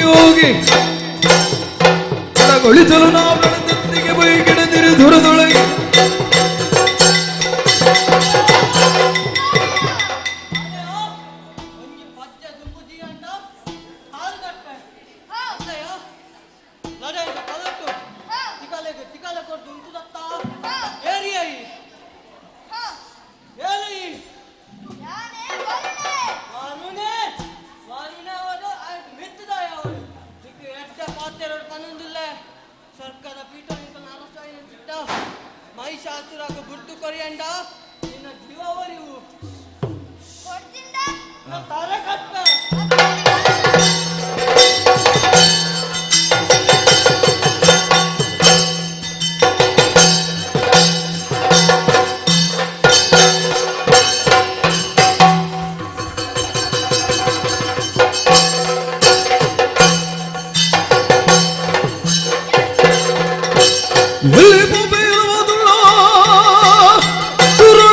ಹೋಗಿ ಒಳಗೊಳಿಸಲು ನಾವು ನಡೆದಂತಿಗೆ ಬೈಗಿಡದಿರು ದೂರದೊಳಗೆ ಸರ್ಕಾರ ಪೀಠ ಚಿಟ್ಟ ಮಹಿಷಾಸುರಾಗ ಗುರ್ತು ಕೊರಿಯಂಡ ನಿನ್ನ ಜೀವವರಿವು ತಾರೆ ಕಟ್ಟ. ಎಲ್ಲಿ ಬೊಬ್ಬೆಯಲ್ವಾದುಳ್ಳ ದುರುಳ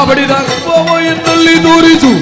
ಚಾವಡಿದ ಎನ್ನಲ್ಲಿ ತೋರಿಸು.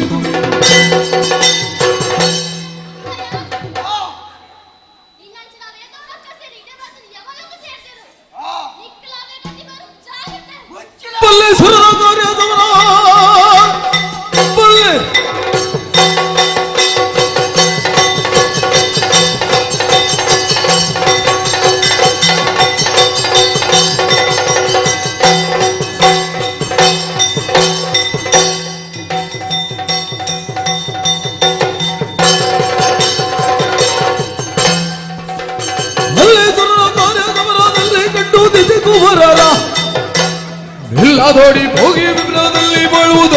ೋಡಿ ಹೋಗಿ ವಿಗ್ರಹದಲ್ಲಿ ಬಾಳುವುದ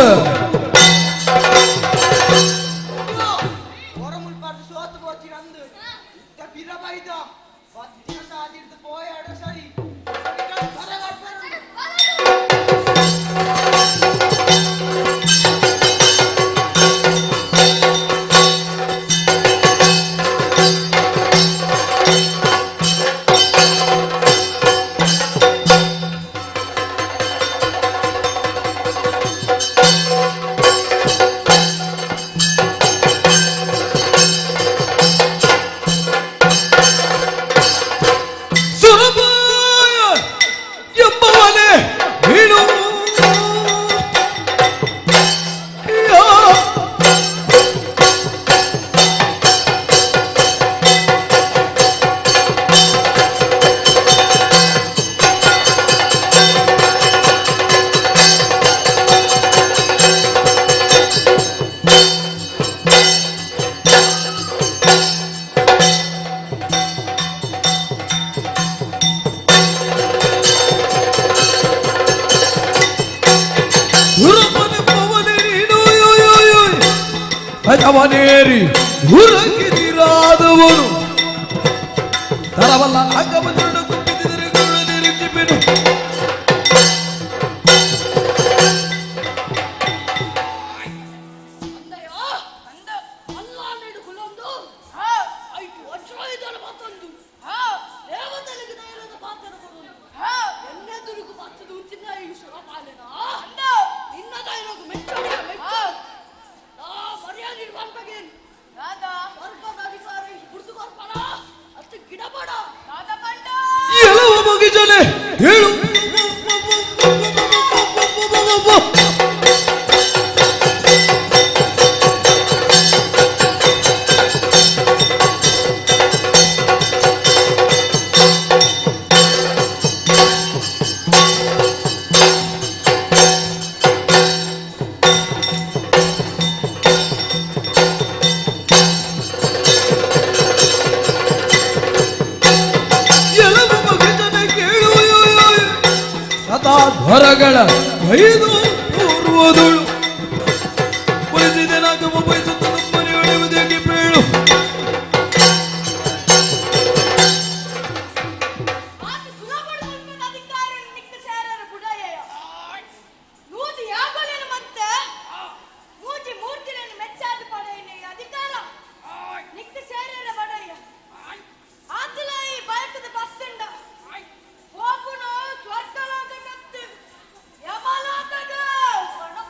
ಅವನೇರಿ ಹುರಕಿದಿರಾದವನು ತರವಲ್ಲ ಅಂಗವನ್ನು ಕುಪ್ಪಿಸಿದರೆ ಗುರುನಿರುಕಿಬಿನು. ಹೇಳು ಹೊರಗಳ ಐದು ಪೂರ್ವದಳು ಬಯಸಿದೆನಾಗಮ ಬಯಸುತ್ತ ನಮ್ಮನೆ ಎಳೆಯುವುದಕ್ಕೆ ಬೇಳು.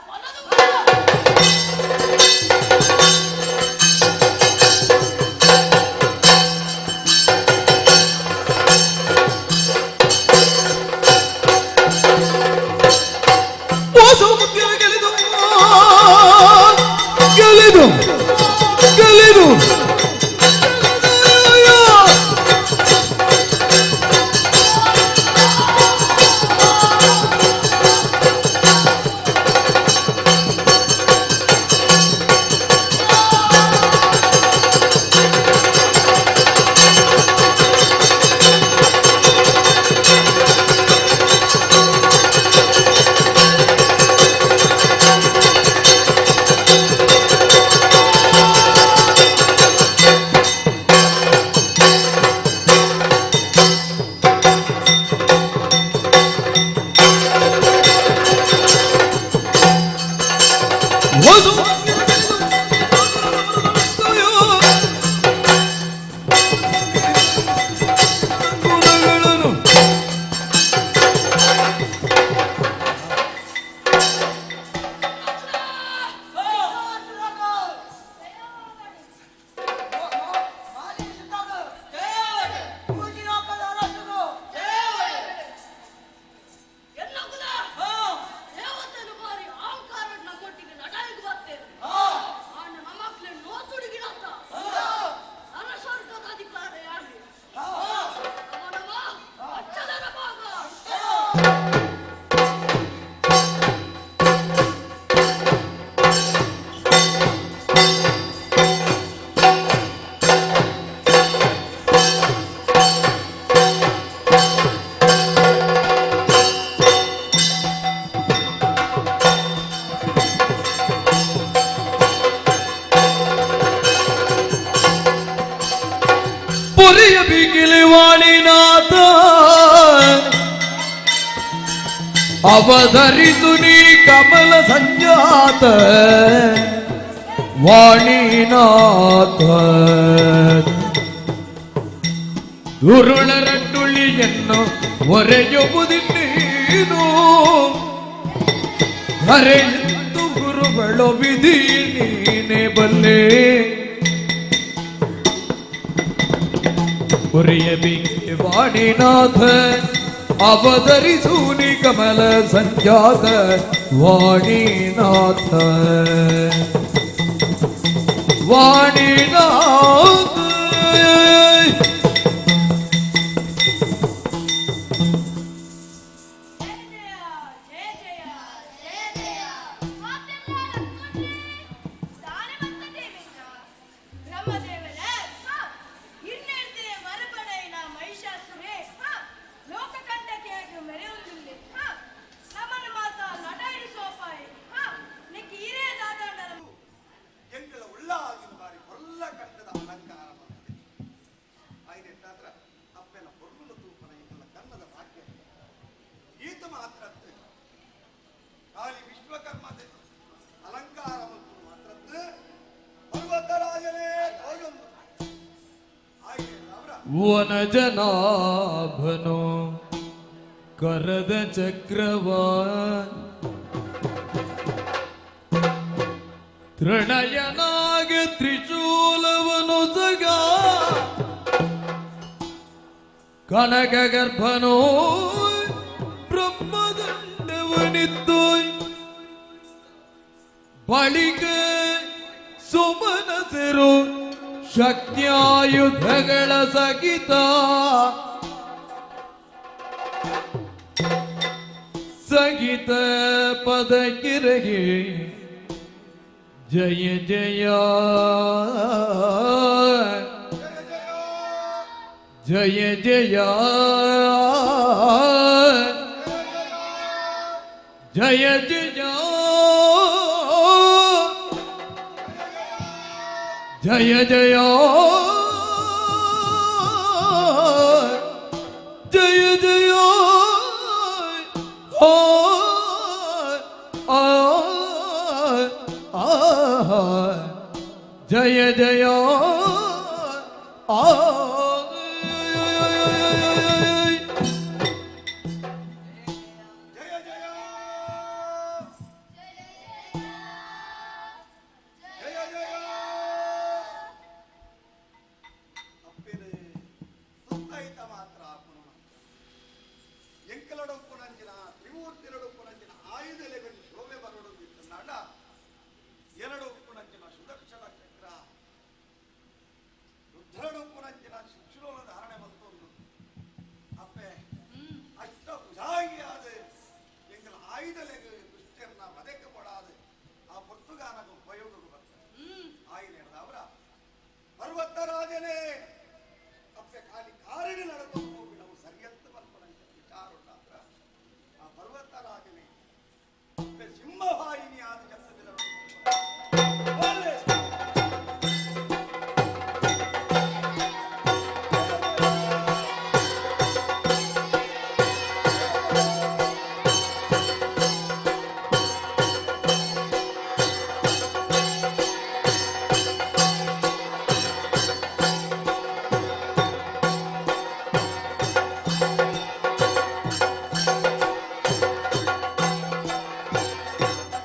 ಮನದು ಅವಧರಿಸು ನೀ ಕಮಲ ಸಂಜಾತ ವಾಣಿನಾಥ. ದುರುಳರಡ್ಡುಳಿಯನ್ನು ಒರೆಯುವುದಿನ್ನೇನು ಹರೆಯೆಂದು ಗುರುಗಳು ವಿಧಿ ನೀನೆ ಬಲ್ಲೆ. ಒರೆಯಬೇಕೆ ವಾಣಿನಾಥ ಅವಧರಿಸು ನೀ ಕಮಲ ಸಂಜಾತ ವಾಣಿನಾಥ ವಾಣಿನಾಥ. ಜಯ ಜಯ ಜಯ ಜಯ. ಮಾತೆಲ್ಲ ಲಕ್ಕೊಂಡ್ರೆ ದಾನೆ ಬಂತ ದೇವೇಂದ್ರ. ಬ್ರಹ್ಮದೇವರ ಇನ್ನೆಡ್ದೆ ಮರಪಡೈನ ಮಹಿಷಾಸುರೆ ಲೋಕಕಂಟಕಿಯಾಗಿ ಮೆರೆಯುವುದಿಲ್ಲ. ನಮ್ಮನ್ನು ಮಾತ ನಟ ಇಡಿಸೋಪಾಯಿ ನಿಕ್ಕೆ ಹಿರೇ ದಾದಾಂಡನ ಎಂಗಳ ಉಳ್ಳಾಗಿನ ಬಾರಿ ಕೊಲ್ಲ ಕಂಠದ ಅಲಂಕಾರ ಮಾಡ್ತದೆ. ಆಯ್ನೆಟ್ಟಾದ್ರ ಅಪ್ಪನ ಪೊರ್ಲುನ ತೂಪನ ಎಂಗಳ ಕನ್ನದ ಭಾಗ್ಯ ಈತ ಮಾತ್ರದ್ದು. ಖಾಲಿ ವಿಶ್ವಕರ್ಮದ ಅಲಂಕಾರ ಮತ್ತು ಮಾತ್ರದ್ದು ಪರ್ವತರಾಜನೇ ತೋಜೊಂದು ಆಯ್ಕೆ ಅವರ ವನಜನಾಭನು ಕರದ ಚಕ್ರವ ತೃಣಯನಾಗ ತ್ರಿಶೂಲವನು ಸಗ ಕನಕ ಗರ್ಭನೋ ಬ್ರಹ್ಮದಂಡವನಿದ್ದು ಬಳಿಕ ಸುಮನಸರು ಶಕ್ತಿಯಾಯುಧಗಳ ಸಗಿತ ಸಗಿತ ಪದಕಿರಗಿ ಜಯ ಜಯ ಜಯ ಜಯ ಜಯ ಜಯ ಜಯ ಜಯ ಜಯ ಜಯ ಆ ಆ ಆ ಜಯ ಜಯ ಆ. ಜಯ ಜಯ ಜಯ ಜಯ. ಅಪ್ಪೇನೆ ಸುತ್ತೈತ ಮಾತ್ರ ಆಪುನ ಎಂಕಲಡೊಪ್ಪುನಂಚಿನ ತ್ರಿಮೂರ್ತಿಲಡೊಪ್ಪುನಂಚಿನ ಆಯುಧಲೆಗಳು ಶೋಭೆ ಬರೋಡೊಂದಿತ್ತನ್ನಾಡ ಎರಡೊಪ್ಪುನಂಚಿನ ಸುದರ್ಶನ ಚಕ್ರ ರುದ್ರಡೊಪ್ಪುನಂಚಿನ ಶಿಕ್ಷಣವನ್ನು ಧಾರಣೆ ಬಂತೊಂದು ಅಪ್ಪೆ ಅಷ್ಟ ಉಜಾಗಿಯಾದ ಎಂಕಲ ಆಯುಧಲೆಗೆ ದುಷ್ಟರನ್ನ ವಧೆಗೆ ಕೊಡಾದ ಆ ಪೊರ್ತುಗಾನಗ ಉಪಯೋಗಕ್ಕೆ ಬರ್ತದೆ. ಆಯ್ನೆ ಅವರ ಪರ್ವತರಾಜನೇ ಅಪ್ಪೆ ಖಾಲಿ ಕಾರಿನ ನಡೆದು ಹೋಗಿ ನಾವು ಸರಿಯಂತ ಬರ್ಪಣಂತ ವಿಚಾರ ಉಂಟಾದ್ರ ಆ ಪರ್ವತರಾಜನೇ ಅಪ್ಪೆ ಸಿಂಹವಾಹಿನಿ ಆದ ಜಗತ್ತಿನ ಒಳ್ಳೆ. ಜಯ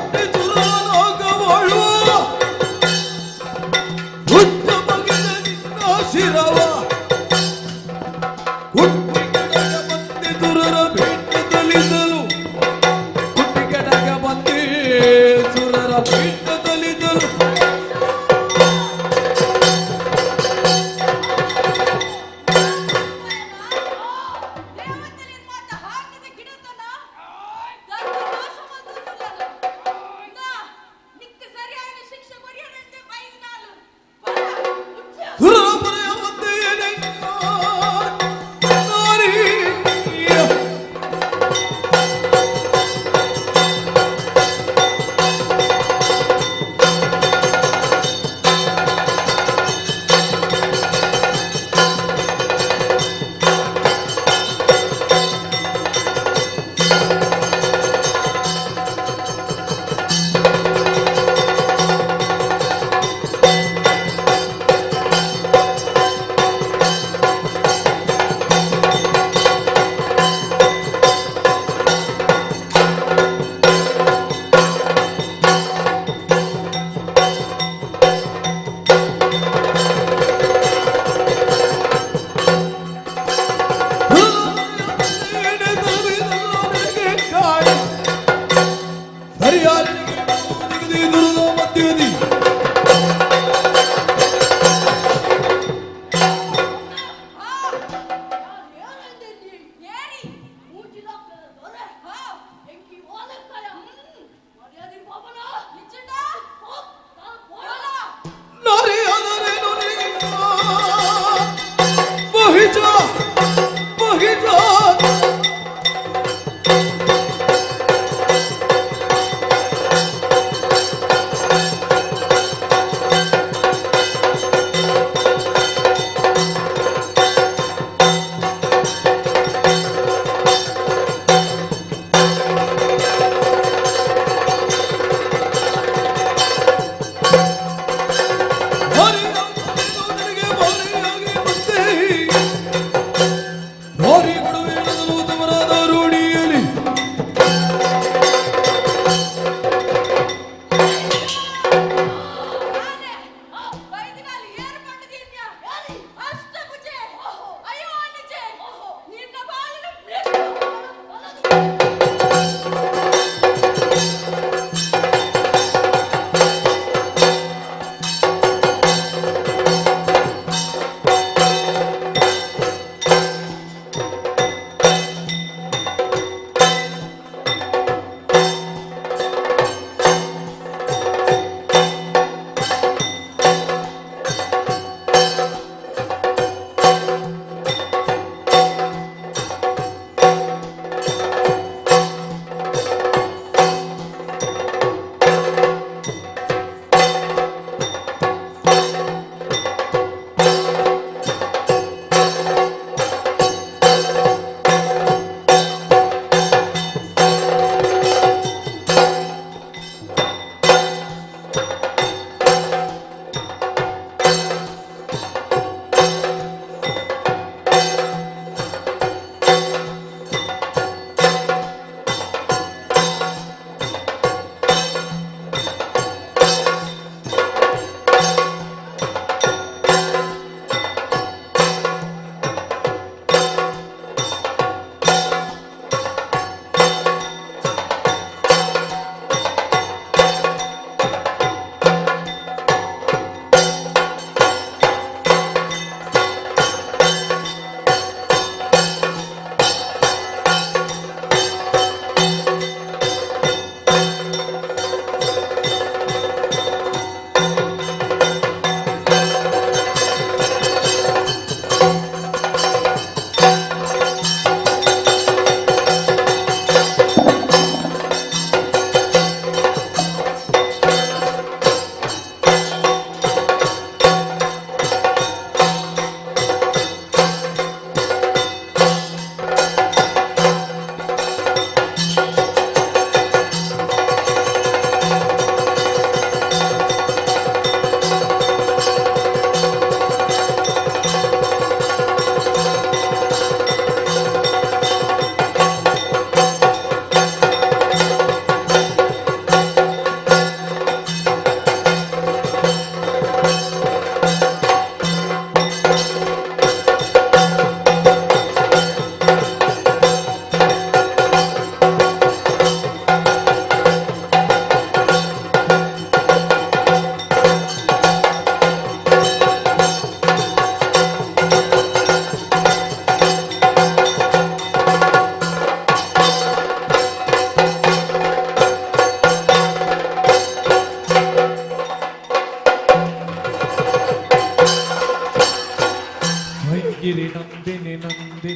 ಕೈತಲಿದಲು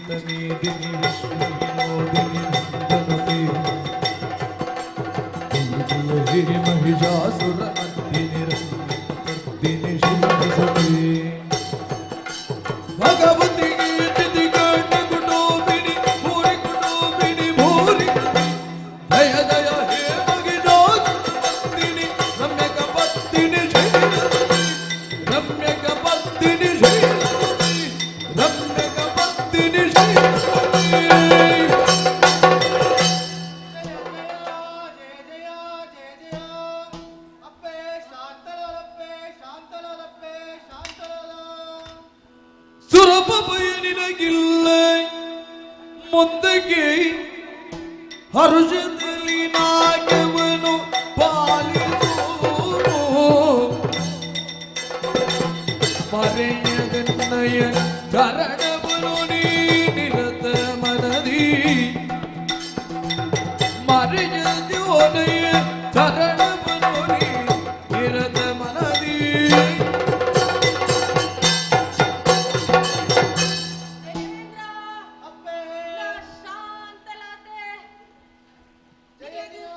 ವಿನೀತ ಮೇದಿನಿ ವಿಶ್ವ ವಿನೋದಿನಿ ನಂದನುತೆ ಜಯ ಹೇ ಮಹಿಷಾಸುರ ಮರ್ದಿನಿ ರಮ್ಯಕರ್ದಿನಿ ಶಿವಸತಿ ಭಗವತಿ ಗೀತಿತಿ ಕಂಠ ಕುಟುಂಬಿನಿ ಭೂರಿ ಕುಟುಂಬಿನಿ ಭೂರಿ ಜಯ ಜಯ ಹೇ ಮಹಿಷಾಸುರ ಮರ್ದಿನಿ ರಮ್ಯಕಪತ್ತಿನಿ ಶೈಲಸುತೆ ರಮ್ಯಕಪತ್ತಿನಿ ಶೈಲಸುತೆ ರಮ್ಯಕಪತ್ತಿನಿ ಶೈಲಸುತೆ. ಜಯ ಜಯ ಜಯ ಜಯ ಅಪ್ಪೆ ಶಾಂತಲಾಲಪ್ಪೆ ಶಾಂತಲಾಲಪ್ಪೆ ಶಾಂತಲಾಲ. ಸುರಪಭಯ ನಿನಗಿಲ್ಲ ಮುಂದಕ್ಕೆ ಹರುಷದಲ್ಲಿ ನಾಗವನು ಪಾಲಿಸು ಮರೆಯದನ್ನಯ ಚರಣವನು ನೀ ನಿರತ ಮನದಿ ಮರೆಯದೋನಯ ಚರಣವನು ನೀ ನಿರತ ಮನದಿ. ದೇವೇಂದ್ರ ಅಪ್ಪೆ ಶಾಂತಲಾತೆ. ಜಯ ಜಯ.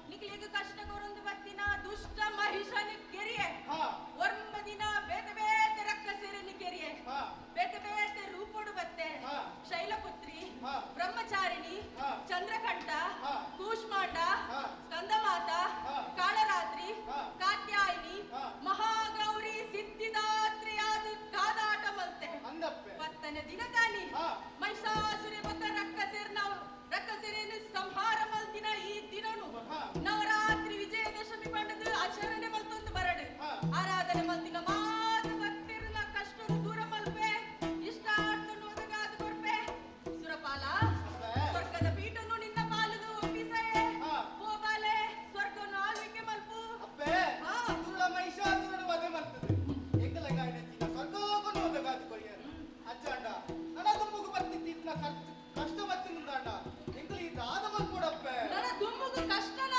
ನಿಕ್ಲಿಗ್ ಕಷ್ಟ ಕೊರೊಂದು ಬತ್ತಿನ ದುಷ್ಟ ಮಹಿಷನ ಕೆರಿಯೆ. ಹಾ. ಒರ್ಮ ದಿನ ಬೇತೆ ಬೇತೆ ರಕ್ಕಸೆರೆನಿ ಕೆರಿಯೆ. ಹಾ. ಬೇತೆ ಬೇತೆ ರೂಪೊಡು ಬತ್ತೆ. ಹಾ. ಶೈಲಪುತ್ರಿ, ಹಾ. ಬ್ರಹ್ಮಚಾರಿಣಿ, ಹಾ. ಚಂದ್ರಕಂಠ, ಹಾ. ಕೂಷ್ಮಾಂಡ, ಹಾ. ಸ್ಕಂದಮಾತ, ಹಾ. ಕಾಳರಾತ್ರಿ, ಹಾ. ಕಾತ್ಯಾಯಿನಿ, ಹಾ. ಮಹಾಗೌರಿ ಸಿದ್ಧಿದಾತ್ರಿಯಾದ ಕಾದಾಟ ಮಲ್ತೆ. ಅಂದಪ್ಪೆ. ಪತ್ತನೆ ದಿನ ತಾನಿ ಹಾ. ಮಹಿಷಾಸುರಿ ಬೊಕ್ಕ ರಕ್ಕಸೆರ್ನ ರಕ್ಕಸೆರೆನು ಸಂಹಾರ ಮಲ್ತಿನ ಈ ದಿನನು ಹಾ. ನವರಾತ್ರಿ ವಿಜಯದಶಮಿ ಪಂಡದು ಆಚರಣೆ ಮಲ್ತೊಂದು ಬರಡು. ಹಾ. ಆರಾಧನೆ ಮಲ್ತಿನ ಮಾತ ಭಕ್ತಿರ್ನ ಕಷ್ಟನು ದೂರ ಮಲ್ಪೆ, ಇಷ್ಟಾರ್ಥನು ಒದಗಾದ ಕೊರ್ಪೆ. ಸುರಪಾಲ, ಸ್ವರ್ಗದ ಪೀಠನು ನಿನ್ನ ಪಾಲುದು ಒಪ್ಪಿಸೆ. ಹಾ. ಪೋಬಾಲೆ, ಸ್ವರ್ಗವನ್ನು ಆಳ್ವಿಕೆ ಮಲ್ಪು. ಅಪ್ಪೆ. ಹಾ. ದುರುಳ ಮಹಿಷಾಸುರನ ವಧೆ ಮಲ್ತದೆ ಎಂಕಲ ಗಾಯನಂಚಿನ ಸ್ವರ್ಗೋಗನು ಒದಗಾದು ಕೊರಿಯರ್ ಅಚ್ಚಾಂಡ ನನ್ನ ದುಂಬುಗು ಬತ್ತಿತ್ತಿತ್ನ ಕಷ್ಟ ಬತ್ತಿನಿಂದಾಂಡ ಎಂಕಲ ಈ ದಾದ ಮಲ್ಪೊಡಪ್ಪೆ. ನನ್ನ ದುಮ್ಮುಗು ಕಷ್ಟನ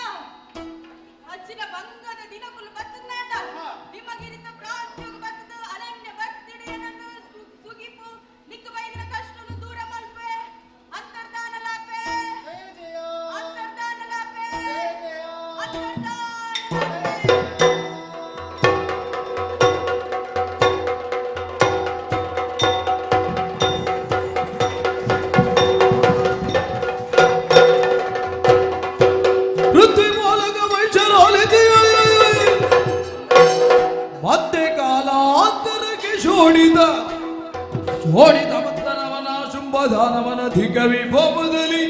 ಅಚ್ಚಿನ ಬಂಗದ ದಿನಕುಲು ಬತ್ತದಾಂಡ. ಹಾ. ನಿಮಗಿರಿತ ಪ್ರಾಂತ್ಯಗು ಬತ್ತದ ಅನನ್ಯ ಭಕ್ತಿಡೆಯನನ್ನು ಸುಗಿಪು ನಿಕ್ಕ ಬೈದಿನ ಕಷ್ಟನು ದೂರ ಮಲ್ಪೆ. ಅಂತರ್ಧಾನ ಲಾಪೆ. ಜಯ ಜಯ. ಅಂತರ್ಧಾನ ಲಾಪೆ. ಜಯ ಜಯ. ಅಂತರ್ಧಾನ ಲಾಪೆ. ಪೃಥ್ವಿ ಮೂಲಕ ವೈಶ್ಯರೋಲಿದೆಯೇ ಮತ್ತೆ ಕಾಲಾಂತರಕ್ಕೆ ಶೋಡಿದ ಶೋಡಿದ ಮತ್ತನವನ ಶುಂಭದಾನವನ ಧಿಕ ವಿಭವದಲ್ಲಿ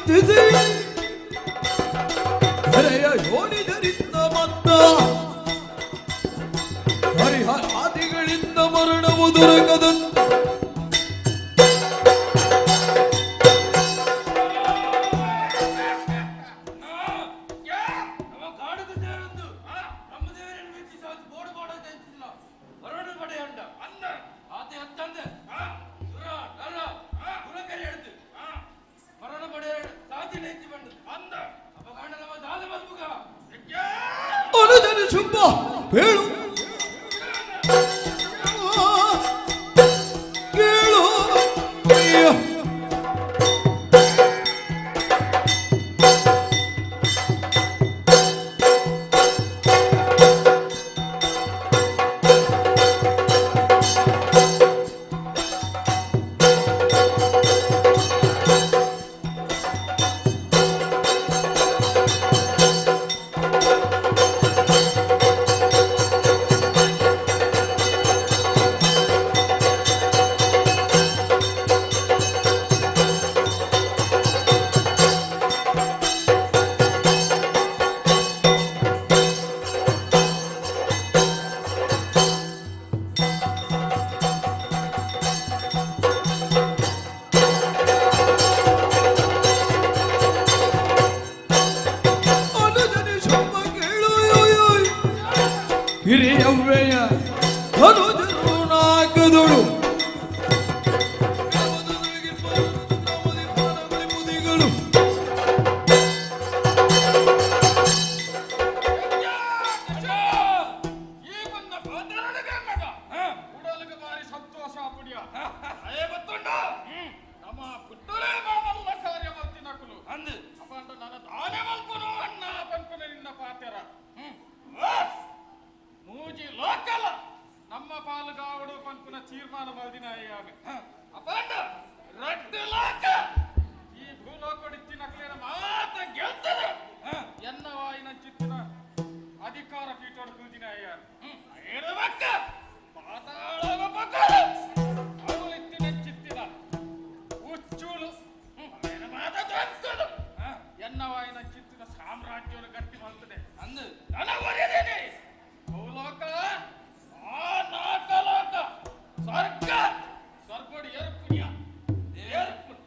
ವಂದಿಸಿ ಹರೆಯ ಯೋನಿಜರಿಂದ ಮತ್ತ ಹರಿಹರಾದಿಗಳಿಂದ ಮರಣವು ದೊರಕದಂತೆ ಅನುಜನ ಶುಂಭ ಹೇಳು ಕೇಳು ಅಯ್ಯೋ. ಅನುಜನ ಶುಂಭ ಕೇಳು ಹಿರಿಯವ್ವೆಯ ಅನುಜರು ನಾಕದೊಳು ಮುದಿಗಳು ಮೂಜಿ ಲೋಕಲ ನಮ್ಮ ಪಾಲುಗಾವಡು ಪನ್ಪುನ ತೀರ್ಮಾನ ಮಲ್ದಿನ ಅಪಾಂಡ ರಡ್ಡು ಲೋಕ ಈ ಭೂಲೋಕಡಿತ್ತಿನ ನಕಲೇನ ಮಾತ ಗೆಲ್ತದೆ ಎನ್ನ ವಾಯಿನ ಚಿತ್ತಿನ ಅಧಿಕಾರ ಪೀಠೋಡು ಕೂದಿನ ಏರಬಕ್ಕ ಪಾತಾಳವ ಪಕ್ಕಳು ಅವಳಿತ್ತಿನ ಚಿತ್ತಿನ ಹುಚ್ಚುಳು ಅವೇನ ಮಾತ ಗೆಲ್ತದು ಎನ್ನ ವಾಯಿನ ಚಿತ್ತಿನ ಸಾಮ್ರಾಜ್ಯವನ್ನು ಗಟ್ಟಿ ಮಾಡ್ತದೆ ಅಂದು ನನ್ನ ಒರೆದೇನೆ ಭೂಲೋಕ ಆ ನಾಕಲೋಕ ಸ್ವರ್ಗ ಸ್ವರ್ಗೋಡು ಏರ್ಪುಣ್ಯ ಏರ್ಪುಣ್ಯ.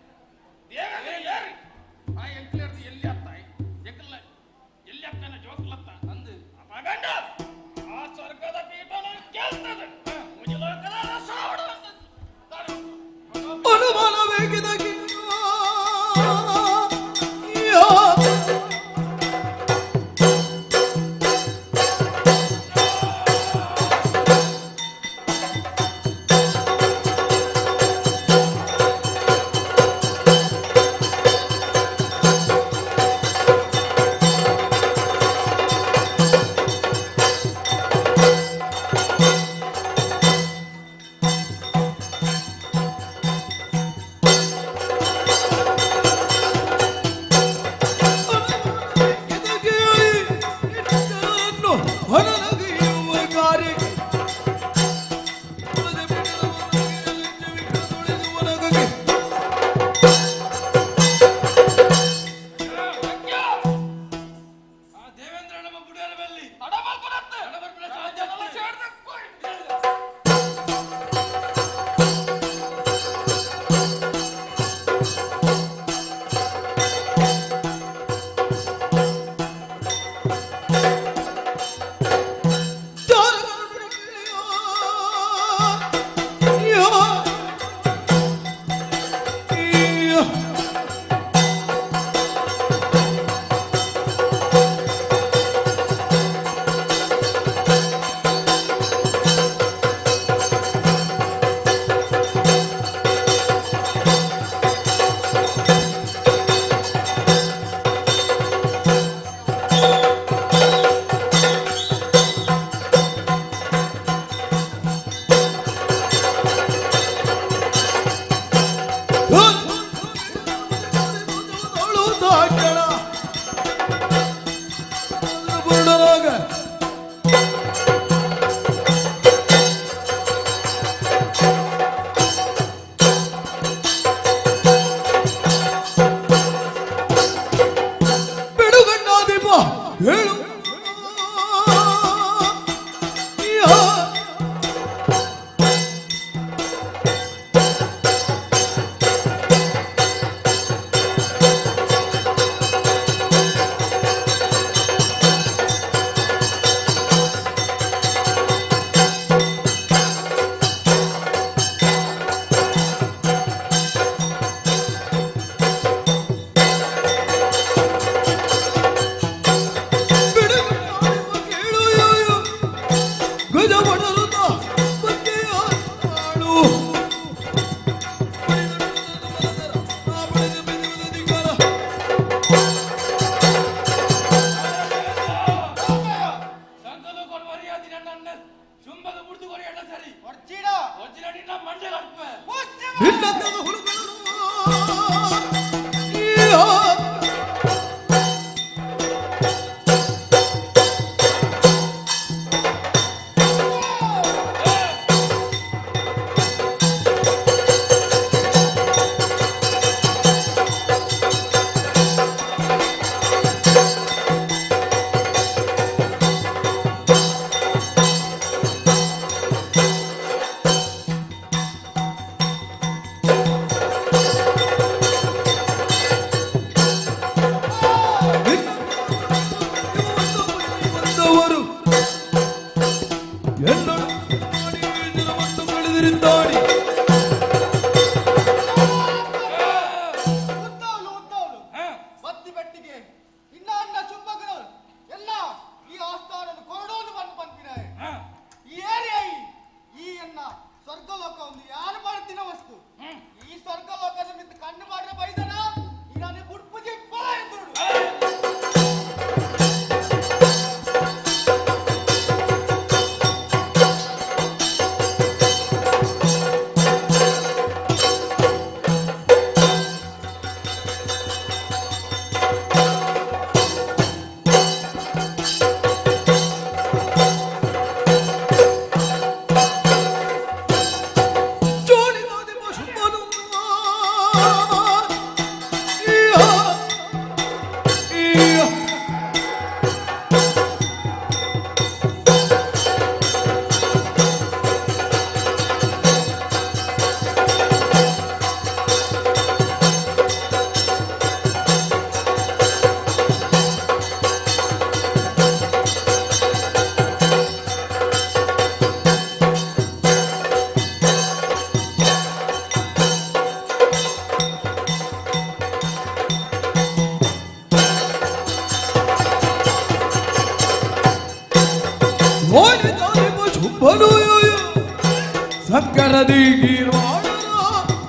ನದಿ ಗೀರ್ವಾಣರ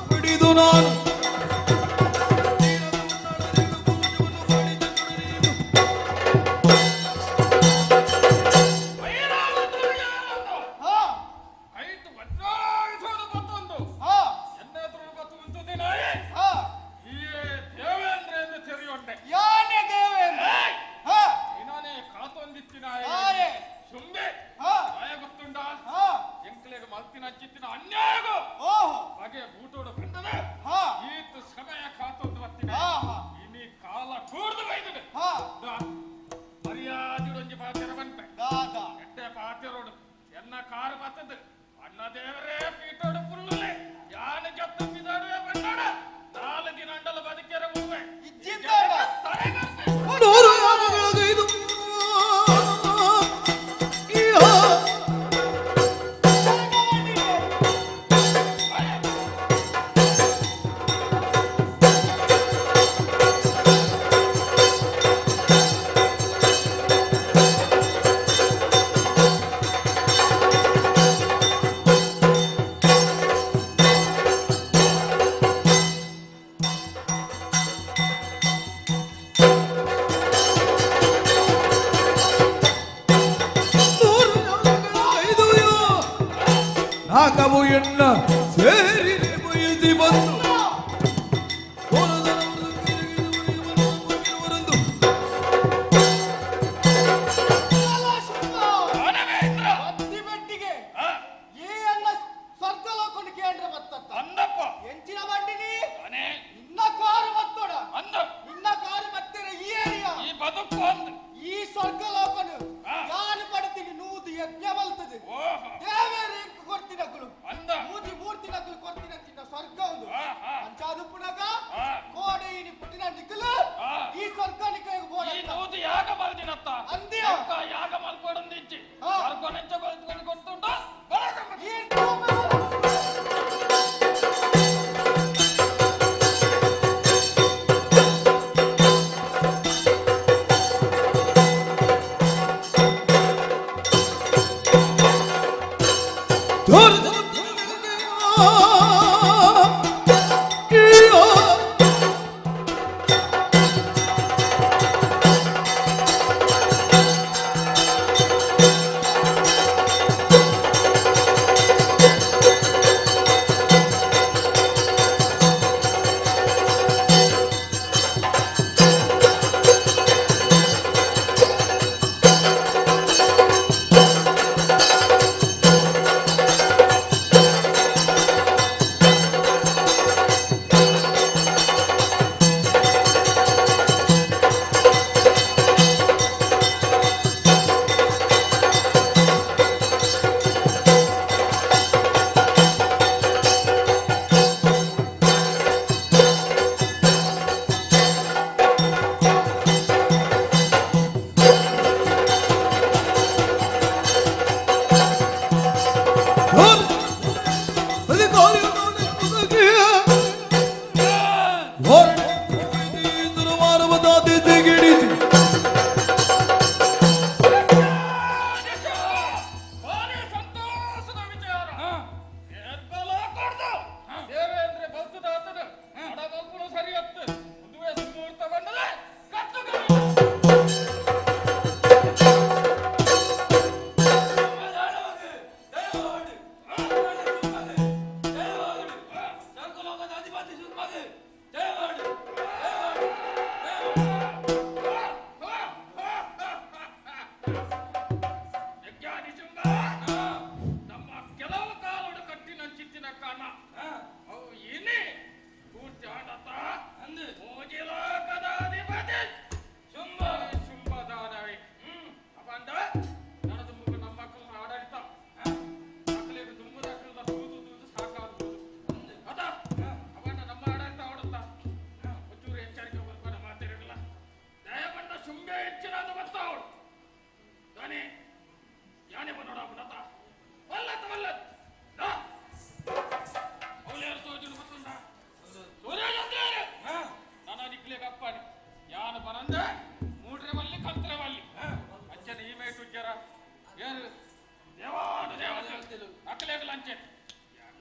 ಹಿಡಿದು ನಾನು ನಾಕವು ಎನ್ನ ಸೇರಿ ಬಯಸಿ ಬಂದು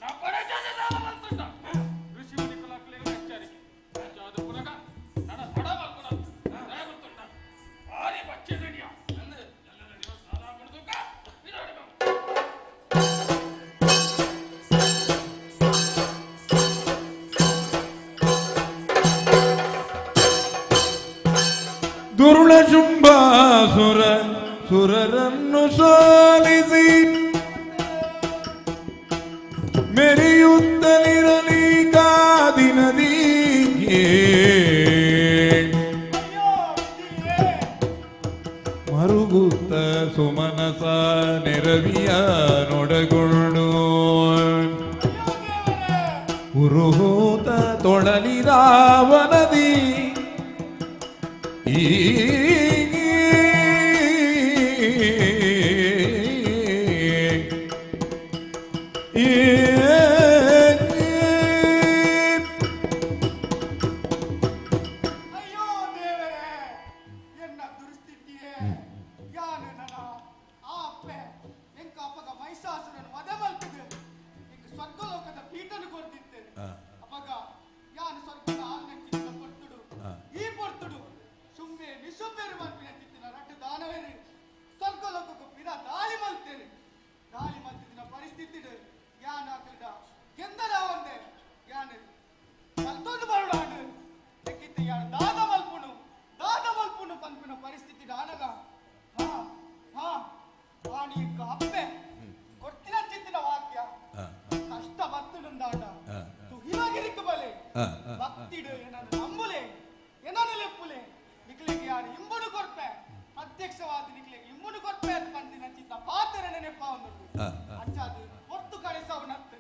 ನಪರಜನ ಮಲ್ತುಂಡ ಋಷಿ ಮುನಿಕುಲ ಅಕ್ಲೆಗ್ ಎಚ್ಚರಿಕೆ ಅಂಚಾದ ಪುನಗ ನನ ತಡ ಮಲ್ಪುನ ದಯಗುತ್ತುಂಡ ಭಾರಿ ಬಚ್ಚೆ ನಡಿಯ ಅಂದ್ ಎಲ್ಲ ನಡಿಯೋ ಸ್ನಾನ ಮುಡ್ದುಕ ಇದಾಡಿ. ದುರುಳ ಶುಂಭಾಸುರ ಸುರರನ್ನು ಸೋಲಿಸಿ ಮೆರೆಯುತ್ತಲಿರಲಿ ಕಾದಿ ನದಿಗೆ ಮರುಗುತ್ತ ಸುಮನಸ ನೆರವಿಯ ನೊಡಗೊಂಡು ಉರುಹೂತ ತೊಳಲಿರಾವನದಿ ಈ ಅಯ್ಯೋ ದೇವರೇ, ಎನ್ನ ದುರ್ಸ್ಥಿತಿಯೇ! ಯಾನು ನನ್ನ ಆ ಅಪ್ಪೆ ಎಂಕ ಅಪ್ಪಗ ಮಹಿಷಾಸುರನು ವಧೆ ಮಲ್ತದೆ ಎಂಕ ಸ್ವರ್ಗಲೋಕದ ಪೀಠನು ಕೊಡ್ತಿದ್ದೇನೆ. ಅಪ್ಪಗ ಯಾನು ಸ್ವರ್ಗದ ಆಲ್ನಂಚಿತ್ತಿನ ಪೊರ್ತುಡು, ಈ ಪೊರ್ತುಡು ಸುಮ್ಮೆ ನಿಸುಂಬೇರು ಮಲ್ಪಿನ ಚಿತ್ತಿನ ರಟ್ಟು ದಾನವೇರು ಸ್ವರ್ಗಲೋಕಕ್ಕೂ ಪಿರ ದಾಳಿ ಮಲ್ತೇನೆ. ದಾಳಿ ಮಲ್ತಿದ್ದಿನ ಪರಿಸ್ಥಿತಿ ಯಾನು ಆಕಲಿಡ ಗೆಂದರ ಒಂದೆ ಯಾನು ಮಲ್ತೊಂದು ಬರುಡಾಂಡು ತೆಕ್ಕಿತ್ತೆ ಯಾರು ದಾದ ಮಲ್ಪುನು ದಾದ ಮಲ್ಪುನು ಪನ್ಪಿನ ಪರಿಸ್ಥಿತಿ ಆನಗ, ಹಾ ಹಾ ವಾಣಿ ಅಪ್ಪೆ ಕೊಡ್ತಿನ ಚಿತ್ತಿನ ವಾಕ್ಯ ಕಷ್ಟ ಬತ್ತುಡುಂದಾಟ ತುಹಿಲಾಗಿರಿಕ್ಕು ಬಲೆ ಭಕ್ತಿಡು ಏನನ್ನು ನಂಬುಲೆ ಏನನ್ನು ಲೆಪ್ಪುಲೆ ನಿಕ್ಲೆಗೆ ಯಾರು ಇಂಬುನು ಕೊರ್ಪೆ, ಪ್ರತ್ಯಕ್ಷವಾದ ನಿಕ್ಲೆಗೆ ಇಂಬುನು ಕೊರ್ಪೆ ಅಂತ ಪಂತಿನ ಚಿತ್ತ ಪಾತ್ರ ನೆನಪ ಒಂದು ಅಚ್ಚಾದು ಒತ್ತು ಕಳಿಸವನತ್ತು.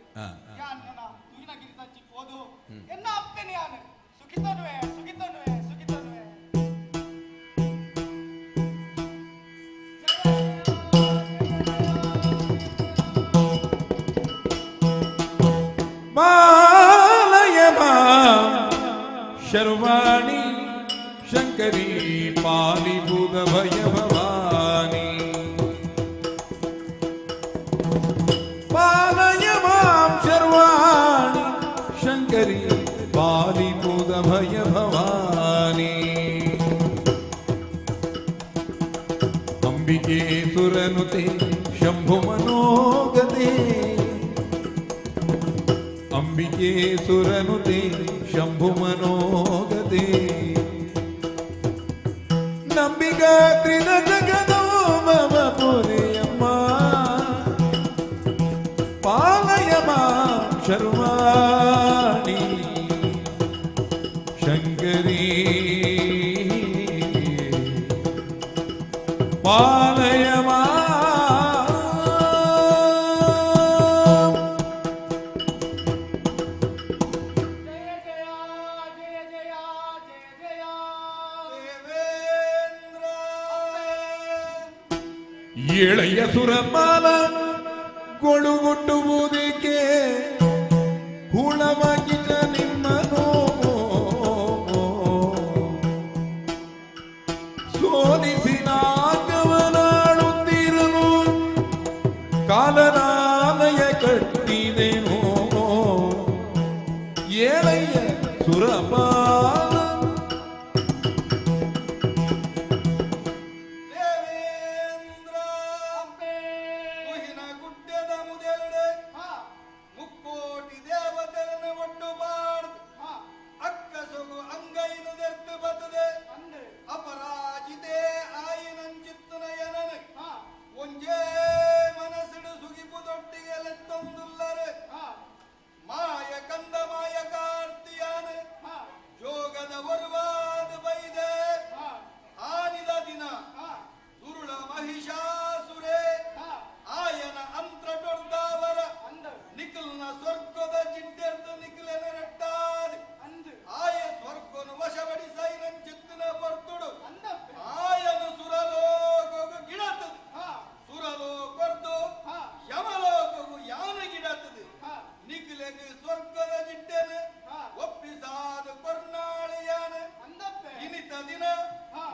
ಯಾನ್ ನನ್ನ ತುಹಿನಗಿರಿ ತಂಚಿ ಹೋದು ಎನ್ನ ಅಪ್ಪೆನೆ ಯಾನು ಸುಖಿತನುವೆ ಸುಖಿತನುವೆ ಸುಖಿತನುವೆ. ಮಾಲಯ ಶರ್ವಾಣಿ ಶಂಕರಿ ಪಾಲಿಬುಗ ಭಯ ಭವಾನಿ, ಪಾಲಯ ಮಾಂ ಶರ್ವಾಣಿ ಶಂಕರಿ ಪಾಲಿಬುಗ ಭಯ ಭವಾನಿ. ಅಂಬಿಕೆ ಸುರನುತೆ ಶಂಭು ಮನೋಗತೆ, ಅಂಬಿಕೆ ಸುರನುತೆ ಶಂಭು ಮನೋಗತೆ, ನಂಬಿಗಾತ್ರಿದ ಜಗದೋ ಮಮ ಪುರಿಯಮ್ಮ ಪಾಲಯ ಮಾಂ ಶರ್ವಾಣಿ ಶಂಕರಿ ಪಾಲಯ ಮಾಂ. ಜಯ ಜಯ ಜಯ ಜಯ ಜಯ ಜಯ ದೇವೇಂದ್ರ. ಏಳೆಯ ಸುರಮಾಲ ಗೊಳುಗುಟ್ಟುವುದಕ್ಕೆ ಹುಳವಾಗಿದ್ದ ನಿಮ್ಮನು ಸೋಲಿಸಿ ನಾಗವನಾಳುತ್ತಿರಲು ಕಾಲನಾಲಯ ಕಟ್ಟಿದೆನು ಏಳಯ್ಯ ಸುರಪಾಲ. ದೇವೇಂದ್ರ, ಕುಹಿನ ಗುಡ್ಡದ ಮುದೆಲ್ಡೆ ಮುಕ್ಕೋಟಿ ದೇವತೆರನ ಒಟ್ಟು ಬಾರ್ದು ಅಕ್ಕ ಸೊಗು ಅಂಗೈನ ದೆರ್ತು ಬತ್ತದೆ ಅಪರಾಜಿತೆ ಆಯಿನಂಚಿತ್ತನ ಎನನ ಒಂಜೇ ಮನಸ್ಸಿಡು ಸುಗಿಪು ದೊಟ್ಟಿಗೆ ಲೆತ್ತೊಂದುಲ್ಲರೆ ಮಾಯ ಕಂದ ಮಾಯ ಕಾರ್ತಿಯಾನ ಜೋಗದ ಒರುವಾದ ಬೈದೆ ಆನಿದ ದಿನ ದುರುಳ ಮಹಿಷಾಸುರೇ ಆಯನ ಅಂತ್ರ ಡೊಡ್ದಾವರ ನಿಖಲ್ನ ಸ್ವರ್ಗದ ಜಿಡ್ಡೆರ್ದು ನಿಖಲೆನ ರಟ್ಟಾದಿ ಆಯ ಸ್ವರ್ಗನು ವಶಪಡಿಸೈನಂಚಿತ್ತಿನ ಬರ್ತುಡು ಆಯನು ಸುರಲೋಕಗು ಗಿಡತದು ಸುರಲೋಕೊರ್ದು ಯಮಲೋಕಗು ಯಾನ ಗಿಡತದು ನಿಖಲೆಗೆ ಸ್ವರ್ಗದ ಜಿಡ್ಡೆನು ಒಪ್ಪಿಸಾದ ಕೊರ್ನಾಳಿಯಾನ ಇನಿತ ದಿನ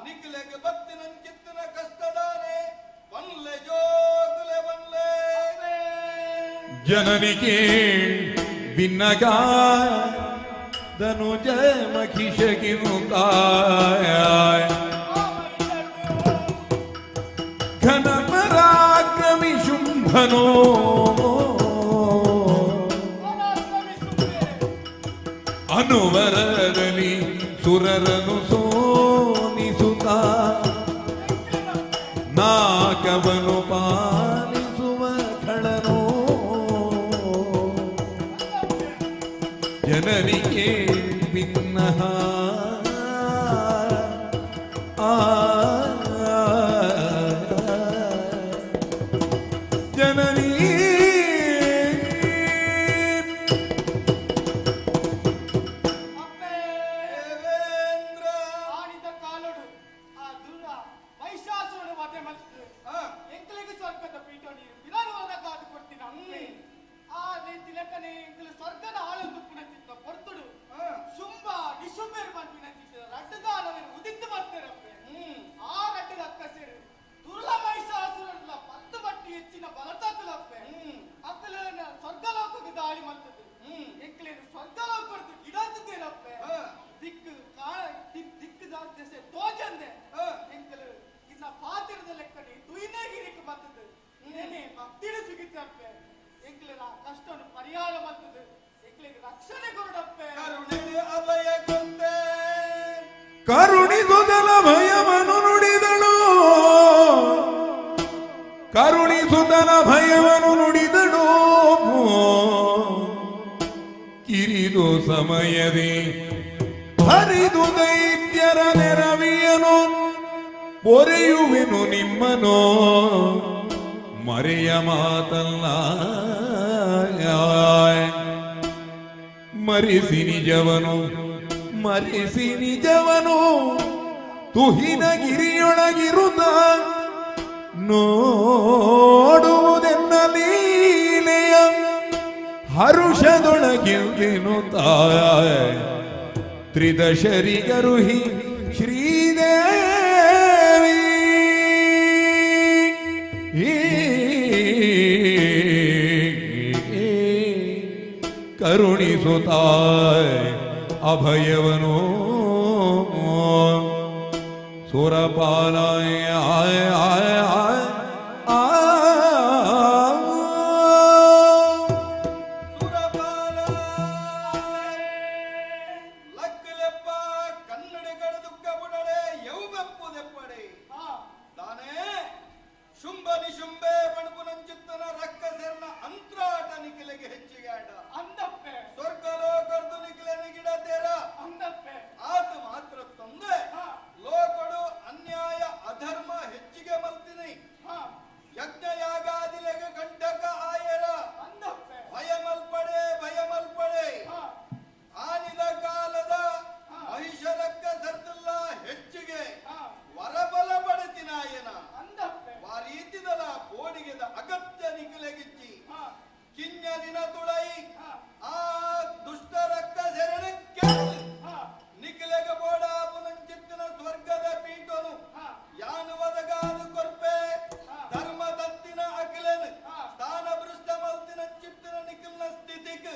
ನಿಖಲೆಗೆ ಬತ್ತಿನಂಚಿತ್ತಿನ ಕಷ್ಟದಾನೆ ಬನ್ಲೆ ಜೋಗುಲೆ ಬನ್ಲೆ. ಜನನಿಗೆ ಬಿನ್ನಗ ಧನುಜ ಮಹಿಷಗಿರುತ್ತಾಯ ಘನ ಪರಾಕ್ರಮಿ ಶುಂಭನೋ ಅನುವರದಲ್ಲಿ ಸುರರನು ಸೋನಿಸುತ್ತ ನಾಕವನು ಪಾಲಿಸುವ ಖಳನೋ ಜನನಿಗೆ ಭಿನ್ನ ಆ ಜನನಿ ಆನಿದ ಕಾಲೋಡು ಆ ದುರ್ಗ ಮಹಿಷಾಸುರನ ವಧೆ ಮಲ್ತು ಎಂಕಲಿಗೆ ಸ್ವರ್ಗದ ಪೀಠ ನೀರು ವಿಧಾನವಾದ ಕಾದು ಕೊಡ್ತೀನಿ ಅಮ್ಮೆ ಆ ತಿಲಕನೆ ಎಂಕಲು ಸ್ವರ್ಗದ ಆಳೊಂದು ಪುನಚಿತ್ತ ಪೊರ್ತುಡು ಶುಂಭ ನಿಶುಂಭೇರು ಪನ್ಪಿನಚಿತ್ತ ರಡ್ಡುದಾನವರು ಉದಿತ್ತು ಬರ್ತಾರಪ್ಪೆ ಆ ರಡ್ಡದ ಅಕ್ಕ ಸೇರು ದುರ್ಲ ಮಹಿಷಾಸುರನ 10 ಪಟ್ಟು ಹೆಚ್ಚಿನ ಬಲತಾಕಲಪ್ಪೆ ಅಕ್ಕಲ ಸ್ವರ್ಗಲೋಕಕ್ಕೆ ದಾಳಿ ಮಲ್ತದ್ದು ಎಂಕಲೇನು ಸ್ವರ್ಗಲೋಕದ್ದು ಗಿಡತ್ತೇರಪ್ಪೆ ದಿಕ್ಕು ದಿಕ್ಕು ದೆಸೆ ತೋಜಂದೆ ಎಂಕಲು ಇನ್ನ ಪಾತಿರದ ಲೆಕ್ಕನೆ ತುಯಿನೇಗಿರಿಕ್ ಬರ್ತದೆ ನೆನೆ ಭಕ್ತಿಡು ಸುಗಿತಪ್ಪೆ ಎಂಕಲಿನ ಕಷ್ಟವನ್ನು ಪರಿಹಾರ ಬರ್ತದೆ ಎಂಕಲಿಗೆ ರಕ್ಷಣೆ ಕೊಡಪ್ಪೆ ಅಭಯ ಕೊತ್ತೆ ಕರುಣಿಸುತ್ತಲ ಭಯವನು ನುಡಿದಳು ಕರುಣಿಸುತ್ತಲ ಭಯವನು ನುಡಿದಳು ಕಿರಿದು ಸಮಯದಿ ಹರಿದು ದೈತ್ಯರ ನೆರವಿಯನು ಪೊರೆಯುವೆನು ನಿಮ್ಮನು ಮರೆಯ ಮಾತಲ್ಲ ಮರಿಸಿ ನಿಜವನು ಮರಿಸಿ ನಿಜವನು ತುಹಿನ ಗಿರಿಯೊಳಗಿರುತ್ತ ನೋಡುವುದೆನ್ನ ಲೀಲೆಯ ಹರುಷದೊಳಗಿಲ್ದೇನು ತಾಯ ತ್ರಿದಶರಿಗರುಹಿ ಶ್ರೀದೇವಿ ಕರುಣಿಸುತ್ತಾಯ ಅಭಯವನು ಸುರಪಾಲಾಯ ಆಯ ಆಯ ಆಯ ಆ ಸುರಪಾಲ ಲಕ್ಕಲೆಪ್ಪ ಕನ್ನಡಿಗರ ದುಃಖ ಬುಡಡೆ ಯೌಬೆಪ್ಪು ದೆಪ್ಪಡೆ ತಾನೇ ಶುಂಭ ನಿಶುಂಬೆ ಬಣಪುನಂಚಿತ್ತನ ರಕ್ಕಸೆರ್ನ ಅಂತ್ರಾಟ ನಿಖಿಲೆಗೆ ಹೆಚ್ಚಿಗೆ ಆಟ ಅಂದಪ್ಪೆ ಸ್ವರ್ಗಲೋಕರ್ದು ನಿಖಿಲೆನ ಗಿಡ ತೇರ ಅಂದಪ್ಪೆ ಆತ ಮಾತ್ರ ತಂದೆ ಲೋಕಡು ಅನ್ಯಾಯ ಅಧರ್ಮ ಹೆಚ್ಚಿಗೆ ಮಲ್ತಿನಿ ಯಜ್ಞ ಯಾಗಾದಿಲೆಗೆ ಕಂಟಕ ಆಯರ ಅಂದಪ್ಪೆ ಭಯಮಲ್ಪಡೆ ಭಯಮಲ್ಪಡೆ ಆನಿದ ಕಾಲದ ಮಹಿಷರಕ್ಕ ಸರ್ದಲ್ಲ ಹೆಚ್ಚಿಗೆ ವರಬಲ ಪಡೆತಿನಾಯನ ಅಂದಪ್ಪೆ ವಾರೀತಿದಲ ಬೋಡಿಗೆದ ಅಗತ್ಯ ನಿಖಿಲೆಗಿಚ್ಚಿ ಕಿಂಜ ದಿನ ತುಳೈ ಆ ದುಷ್ಟರಕ್ಕ ಶರಣಕ್ಕೆ ನಿಖಿಲೆಗ ಬೋಡ ಪುನಂಚಿತ್ತಿನ ಸ್ವರ್ಗದ ಪೀಠನು ಯಾನು ಒದಗಾದು ಕೊರ್ಪೆ ಧರ್ಮ ತತ್ತಿನ ಅಖಿಲನ್ ಸ್ಥಾನ ಭೃಷ್ಟ ಮಲ್ತಿನ ಚಿತ್ತಿನ ನಿಖಿಲ್ನ ಸ್ಥಿತಿಕ್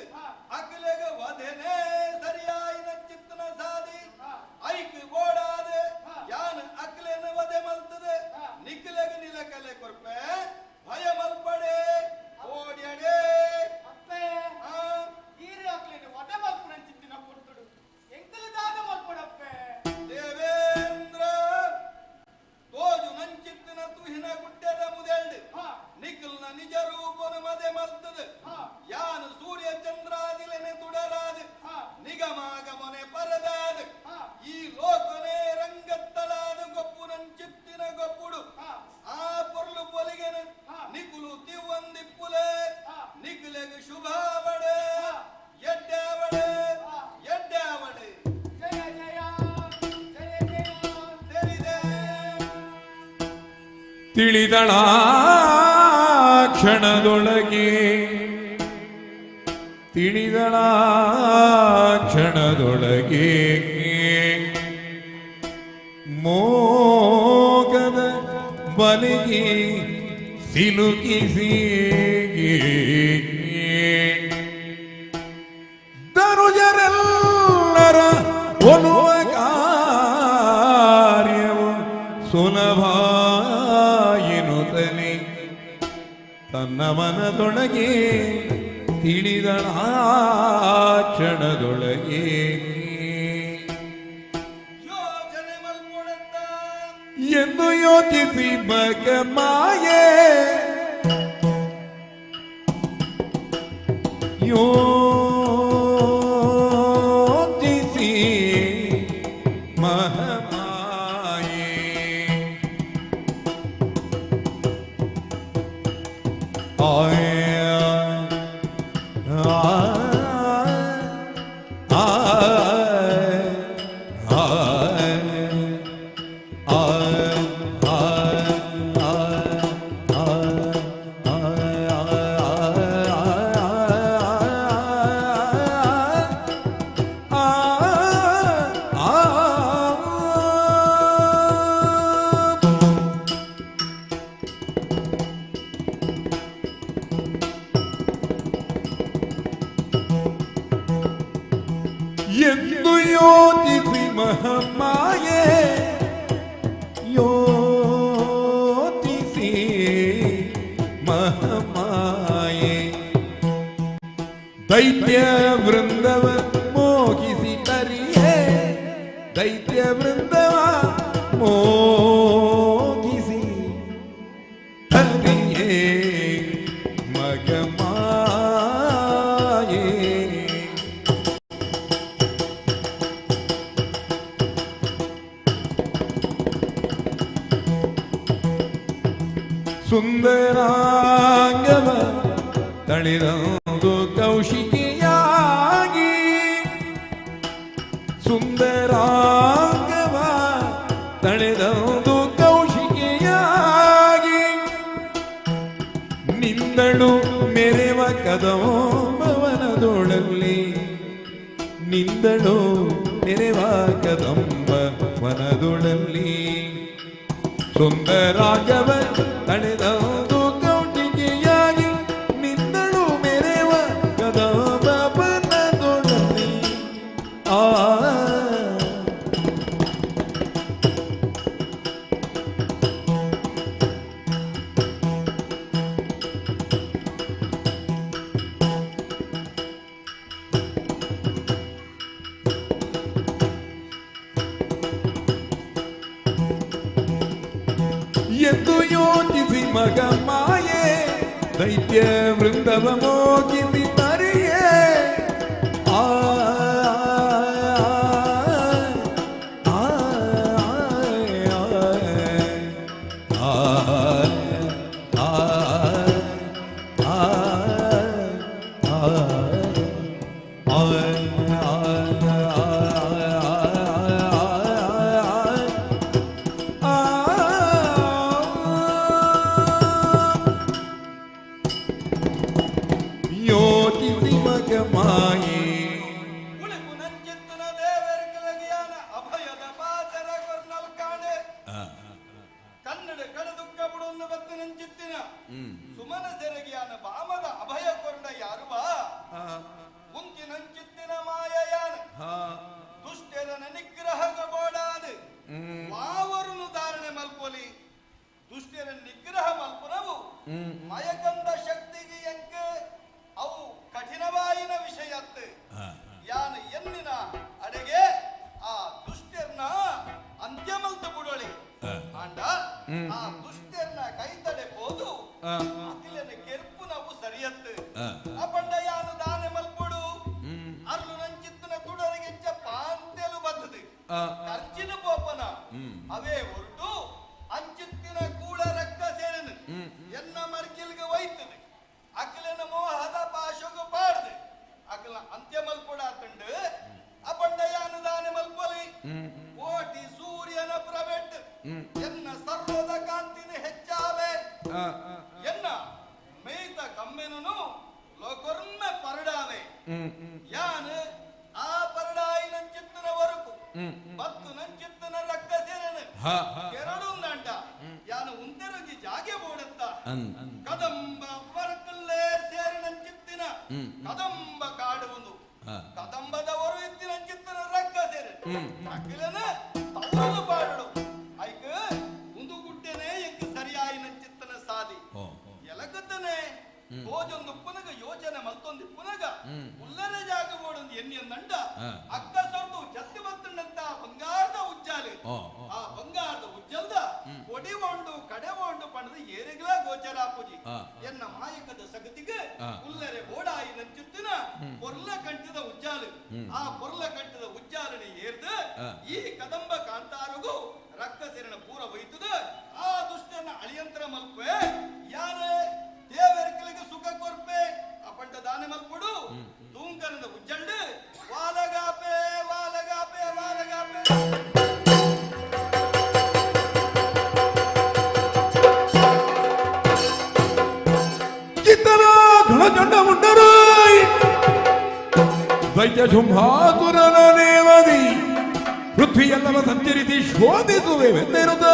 ಅಖಿಲೆಗ ವಧೆನೇ ಸರಿಯಾಯಿನ ಚಿತ್ತನ ಸಾದಿ ಐಕ್ ಬೋಡಾದೆ ಯಾನ್ ಅಖಿಲೆನ ವಧೆ ಮಲ್ತದೆ ನಿಖಿಲೆಗ ನಿಲಕಲೆ ಕೊರ್ಪೆ ಭಯ ಮಲ್ಪಡೆ ಓಡ್ಯಡೆ ಅಪ್ಪೆ ಈರೆ ಅಕ್ಲೇನು ವಧೆ ಮಲ್ಪುನಂಚಿತ್ತಿನ ಪೊರ್ತುಡು ಎಂಕಲು ದಾದ ಮಲ್ಪಡಪ್ಪೆ ದೇವೇಂದ್ರ ತೋಜು ನಂಚಿತ್ತಿನ ತುಹಿನ ಗುಡ್ಡದ ಮುದೆಲ್ಡ್ ನಿಖಿಲ್ನ ನಿಜ ರೂಪನು ಮದೆ ಮಲ್ತದ ಯಾನು ಸೂರ್ಯ ಚಂದ್ರಾದಿಲೆನೆ ತುಡರಾದ ನಿಗಮಾಗಮನೆ ಪರದಾದ ಈ ಲೋಕನೇ ರಂಗತ್ತಲಾದ ಗೊಪ್ಪು ನಂಚಿತ್ತಿನ ಗೊಪ್ಪುಡು ಆ ಪೊರ್ಲು ಪೊಲಿಗೆನ ನಿಕುಲು ತಿವ್ವಂದಿಪ್ಪುಲೆ ನಿಖಿಲೆಗ್ ಶುಭಾವಡೆ ಎಡ್ಡಾವಡೆ ಎಡ್ಡಾವಡೆ ಜಯ ಜಯ ಜಯ ಜಯ ತೆರಿದೆ ತಿಳಿದಳ ಕ್ಷಣದೊಳಗೆ ತಿಳಿದಳ ಕ್ಷಣದೊಳಗೆ ಮೋಗದ ಬಲಿಗೆ ಸಿಲುಕಿಸಿ. ಧನುಜರೆಲ್ಲರ ಒಲುವ ಕಾರ್ಯವು ಸುಲಭ ಎನ್ನುತ್ತಲೇ ತನ್ನ ಮನದೊಳಗೆ ತಿಳಿದಳ ಕ್ಷಣದೊಳಗೆ ಎಂದು ಯೋಚಿಸಿ ಬಕ ಮಾಯೆ ಯೋಚಿಸಿ ಮಹಮಾಯೆ ಆಯ ಎಂದು ಯೋಚಿಸಿ ಮಹಮಾಯೆ ಯೋಚಿಸಿ ಮಹಮಾಯೆ ದೈತ್ಯ ವೃಂದವ ಮೋಹಿಸಿ ತರಿಯೇ ದೈತ್ಯ ವೃಂದವ ಮೋಹಿಸಿ ತರಿಯೇ ಮಗಮಾಯೆ ಸುಂದರಾಂಗವ ತಳಿದಂದು ಕೌಶಿಕಿಯಾಗಿ ಸುಂದರಾಂಗವ ತಳೆದಂದು ಕೌಶಿಕಿಯಾಗಿ ನಿಂದಳು ಮೆರೆವ ಕದಂಬವನದೊಳಲ್ಲಿ ನಿಂದಳು ಮೆರೆವ ಕದಂಬ ವನದೊಳಲ್ಲಿ ಸುಂದರಾಗವ ತಳೆದಂದು ಕೌಟಿಕೆಯಾಗಿ ನಿಂದಳು ಮೆರೆವ ಕದಂಬ ಬನದೊಳಲ್ಲಿ ಆ ಎಂದು ಯೋಚಿಸಿ ಮಗ ಮಾಯೆ ದೈತ್ಯ ವೃಂದವ ಮೋಗಿಸಿ ತರಿಯೇ ಆ ಆ, ಆ, ಆ, ಆ, ಆ, ಆ, ಆ, ಯೋಚಿಸಿ ಮಗ ಮಾಯೆ ಉಳಿಪು ನಂಚಿತ್ತನ ದೇವರ ಕಲಗಿಯಾನ ಅಭಯದ ಪಾಚರ ಕೊರ್ನಲ್ ಕಾಣೆ ಕನ್ನಡ ಕಡದುಕ್ಕ ಬುಡೊಂದು ಬತ್ತು ನಂಚಿತ್ತಿನ ಸುಮನ ಸೆರಗಿಯಾನ ಬಾಮದ ಅಭಯ ಕೊರ್ಣ ಯಾರು ಬಾ ಉಂತಿ ನಂಚಿತ್ತಿನ ಮಾಯಯಾನ ದುಷ್ಟರನ ನಿಗ್ರಹಗ ಬೋಡಾದ ವಾವರುನು ಧಾರಣೆ ಮಲ್ಪೊಲಿ ದುಷ್ಟರ ನಿಗ್ರಹ ಮಲ್ಪುನವು ಮಯಕಂದ ಶಕ್ತಿಗೆ ಎಂಕ ಅವು ಕಠಿಣವಾಯಿನ ವಿಷಯತ್ತು ಯಾನ ಎನ್ನಿನ ಅಡೆಗೆ ಆ ದುಷ್ಟರ್ನ ಅಂತ್ಯಮಲ್ತ ಬುಡೊಳಿ ಆಂಡ ಆ ದುಷ್ಟರ್ನ ಕೈ ತಡೆ ಹೋದು ಅಖಿಲನ ಕೆರ್ಪು ನಾವು ಸರಿಯತ್ತು ಅಪಂಡ ಯಾನು ದಾನೆ ಮಲ್ಪುಡು ಅರ್ಲು ನಂಚಿತ್ತನ ತುಡರಿಗೆಚ್ಚ ಪಾಂತೆಲು ಬದ್ದದು ಖರ್ಚಿನ ಪೋಪನ ಅವೇ ಹೊರಟು ಅಂಚಿತ್ತಿನ ಕೂಳ ರಕ್ತ ಸೇರನು ಎನ್ನ ಮರ್ಕಿಲ್ಗೆ ಒಯ್ತದೆ ಅಖಿಲನ ಮೋಹದ ಪಾಶಗು ಪಾಡ್ದು ಅಖಿಲ ಅಂತ್ಯ ಮಲ್ಪುಡ ತಂಡು ಅಪಂಡ ಯಾನು ದಾನೆ ಮಲ್ಪೊಲಿ ಕೋಟಿ ಸೂರ್ಯನ ಪ್ರವೆಟ್ ಎನ್ನ ಸರ್ವದ ಕಾಂತಿನ ಹೆಚ್ಚಾವೆ ಎನ್ನ ಮೇಯ್ತ ಕಮ್ಮೆನನು ಲೋಕೊರ್ಮೆ ಪರಡಾವೆ ಯಾನು ಆ ಪರಡಾಯಿ ನಂಚಿತ್ತನ ವರಕು ಬತ್ತು ನಂಚಿತ್ತನ ರಕ್ತ ಸೇರನು ಎರಡು ನಾಂಡ ಯಾನು ಉಂತೆರುಗಿ ಜಾಗೆ ಬೋಡತ್ತ ಕದಂಬ ವರಕಲ್ಲೇ ಸೇರಿ ನಂಚಿತ್ತಿನ ಆ ಬಂಗಾರದ ಉಜ್ಜಲ್ದ ಕೊಡಿ ಉಂಡು ಕಡೆ ಉಂಡು ಪಂಡದ ಏರಿಗ್ಲಾ ಗೋಚರ ಆಪುಜಿ. ಎನ್ನ ಮಾಯಕದ ಸಗತಿಗೆ ಉಲ್ಲರೆ ಬೋಡಾಯಿ ನಂಚುತ್ತಿನ ಪೊರ್ಲ ಕಂಠದ ಉಜ್ಜಾಲು. ಆ ಪೊರ್ಲ ಕಂಠದ ಉಜ್ಜಾಲನೆ ಏರ್ದು ಈ ಕದಂಬ ಕಾಂತಾರಗು ರಕ್ತ ಸೇರನ ಪೂರ ಒಯ್ತದ ಆ ದುಷ್ಟನ ಅಳಿಯಂತ್ರ ಮಲ್ಪೆ ಯಾರೇ ದೇವರ್ಕಲಿಗೆ ಸುಖ ಕೊರ್ಪೆ ಅಪಂಡ ದಾನೆ ಮಲ್ಪಡು ತೂಂಕನದ ಉಜ್ಜಂಡು ವಾಲಗಾಪೆ ವಾಲಗಾಪೆ ವಾಲಗಾಪೆ. ಕಿತ್ತನ ಘಣಚಂಡ ಮುಂಡರಾಯ್ ದೈತ್ಯ ಶುಂಭಾಸುರನ ನೇಮದಿ ಪೃಥ್ವಿಯೆಲ್ಲವ ಸಂಚರಿಸಿ ಶೋಧಿಸುವೆವೆಂದೆನುತ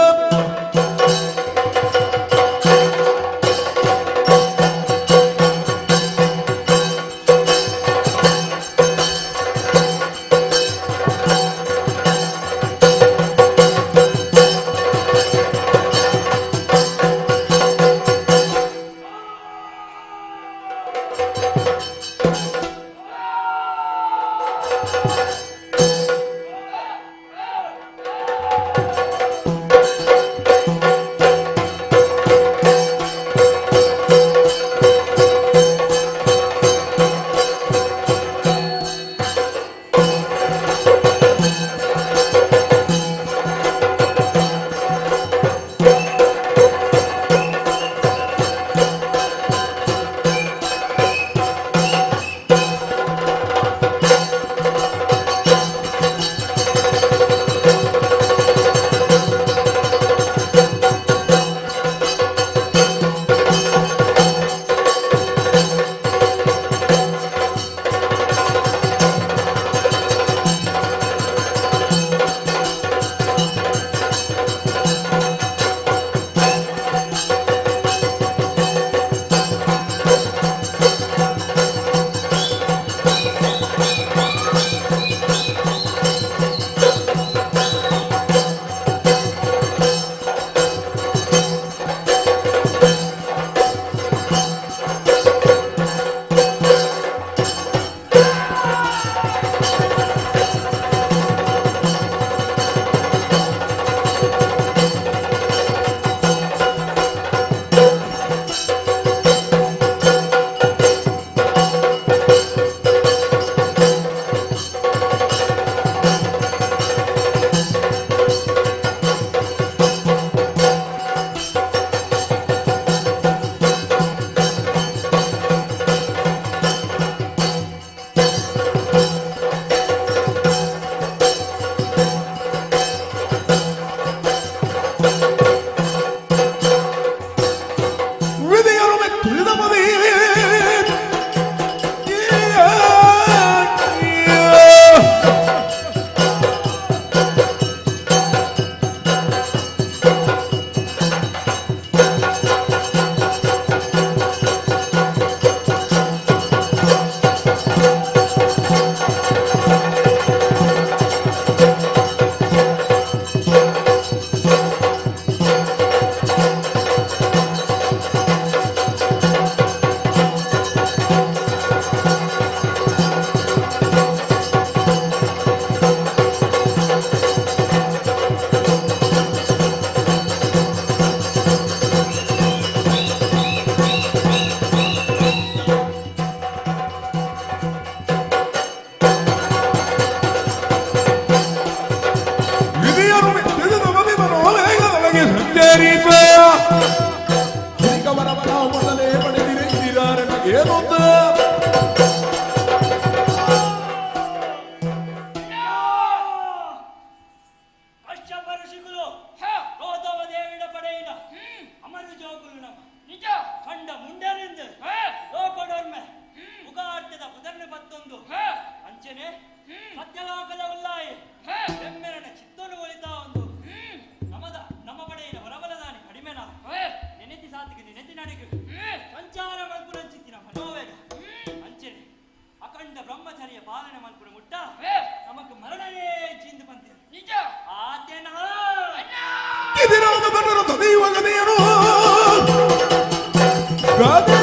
ಗಾದೆ.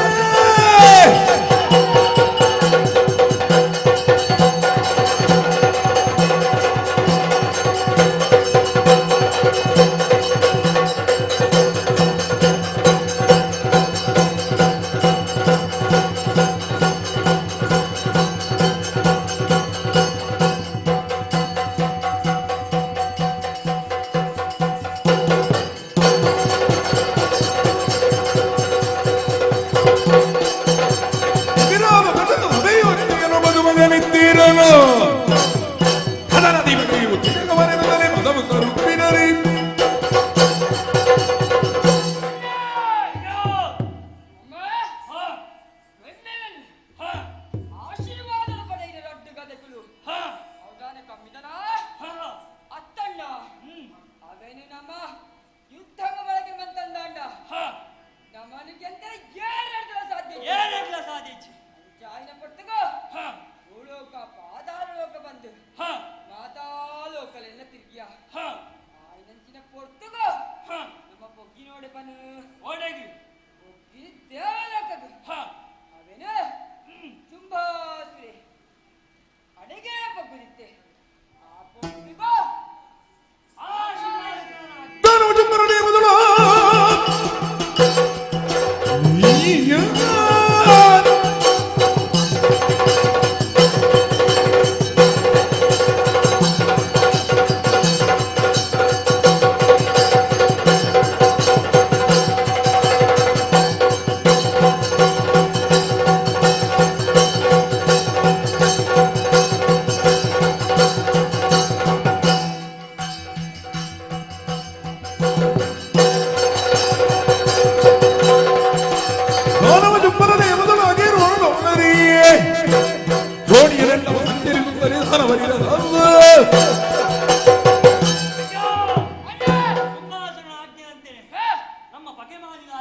ನಮ್ಮ ಪಗೆ ಮಾಡಿದ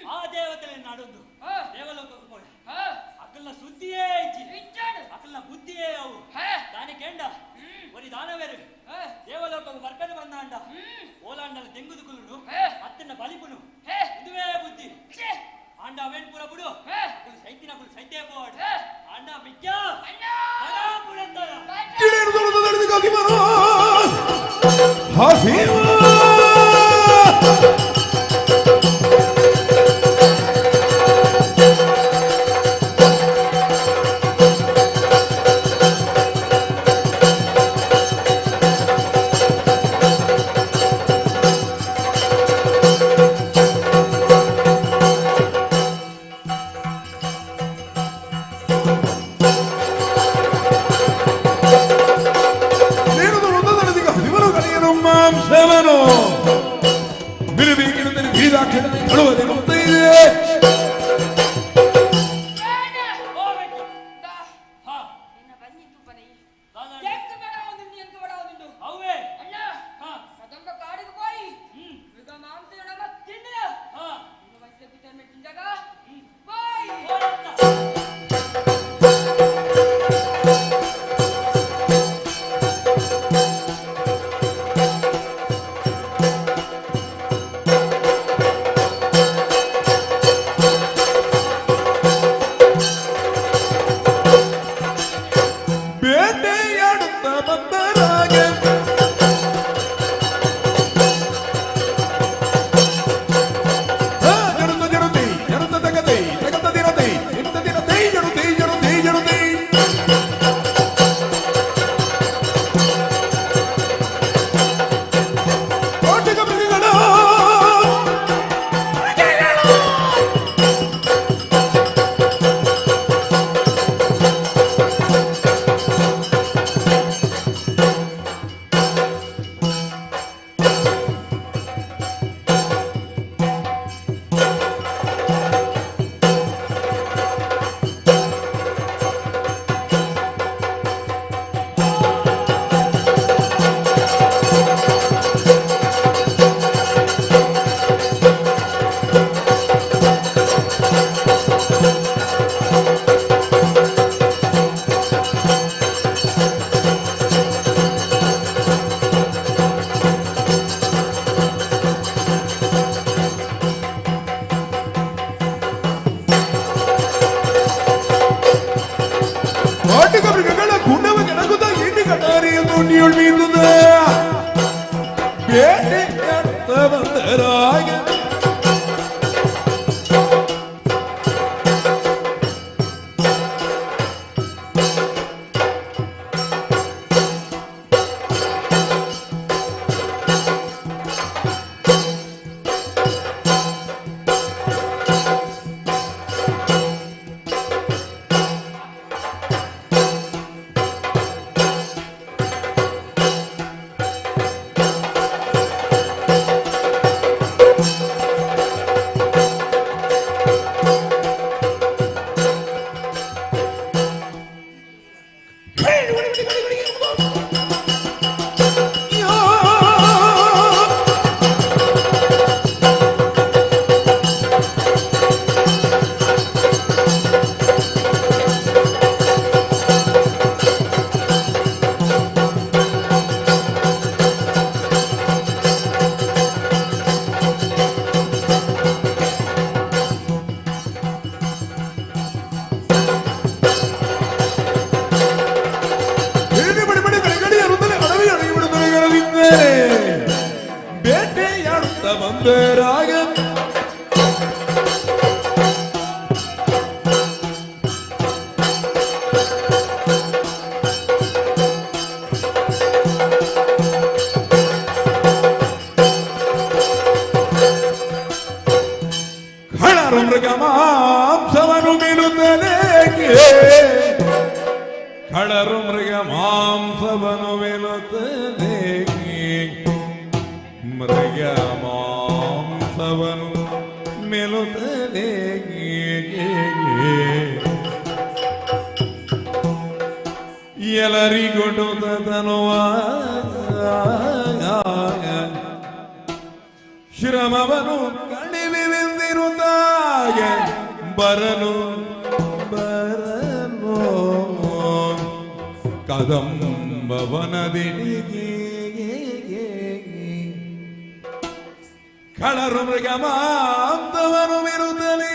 ಆ ದೇವತೆಯನ್ನು ನಾಡೊಂದು ದೇವಲೋಕಕ್ಕೆ ಪೋಯ ಅಕಲ್ನ ಸುದ್ದಿಯೇ ಇಜ್ಜಿ ಅಕಲ್ನ ಬುದ್ಧಿಯೇ ಅವು ದಾನಿ ಕೇಂಡ ಒರಿ ದಾನವೇರು ದೇವಲೋಕಕ್ಕೆ ಬರ್ಪೆದ ಬಂದಾಂಡ ಓಲಾಂಡಲ ದೆಂಗುದು ಕುಲುನು ಅತ್ತನ್ನ ಬಲಿಪುನು ಇದುವೇ ಬುದ್ಧಿ ಆಂಡ ಅವೇನ್ ಪೂರ ಬಿಡು ಸೈತಿನ ಕುಲು ಸೈತೇ ಪೋಡ್ ಆಂಡ ಮಿಕ್ಕ ಎಲ್ಲರಿಗೊಡುತ್ತನುವ ಶ್ರಮವನು ಕಣಿವಿಂದಿರುತ್ತಾಗೆ ಬರನು ಬರನು ಕದಂಬವನದಿಡಿಗೆ ಕಳರು ಮೃಗಮಾಂತವನು ವಿರುದ್ಧಲಿ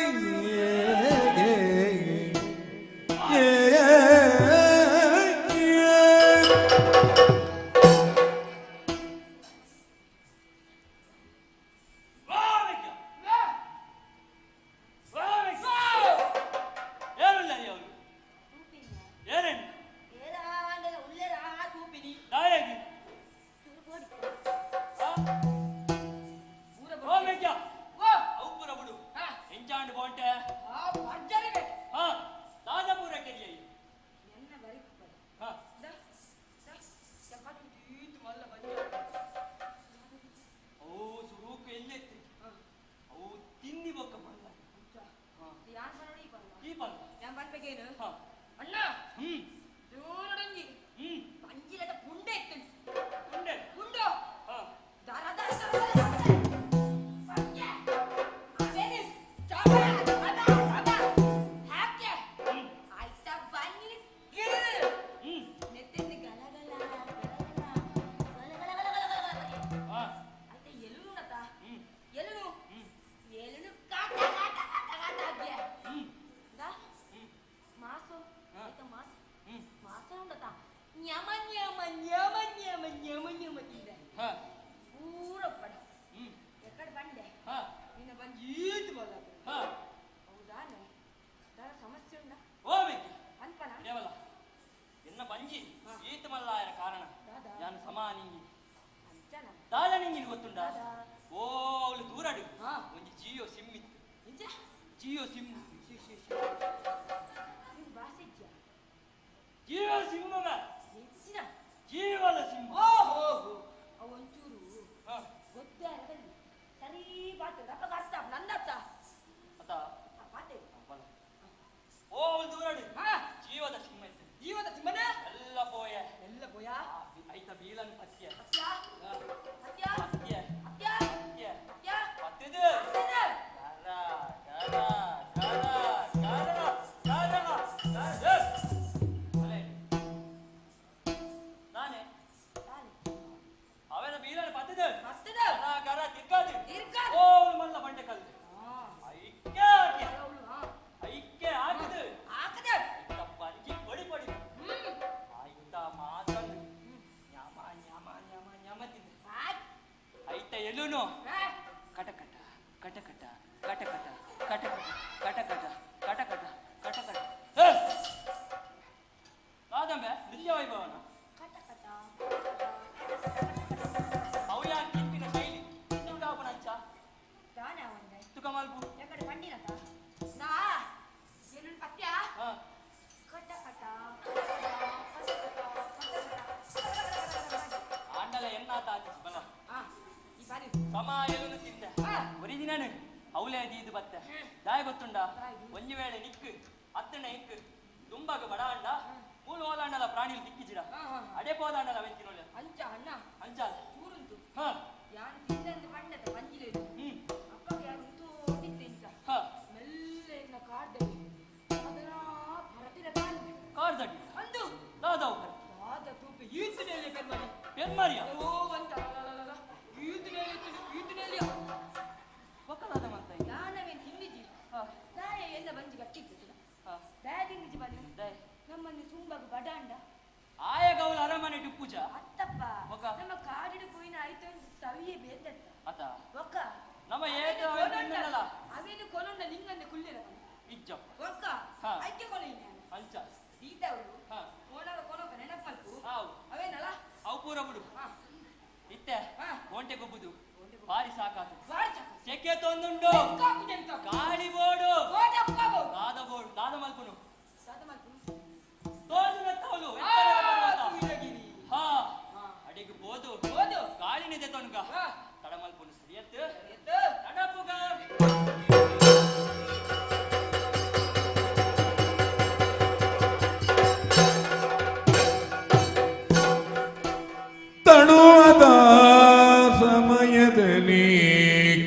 ಸಮಯದಲ್ಲಿ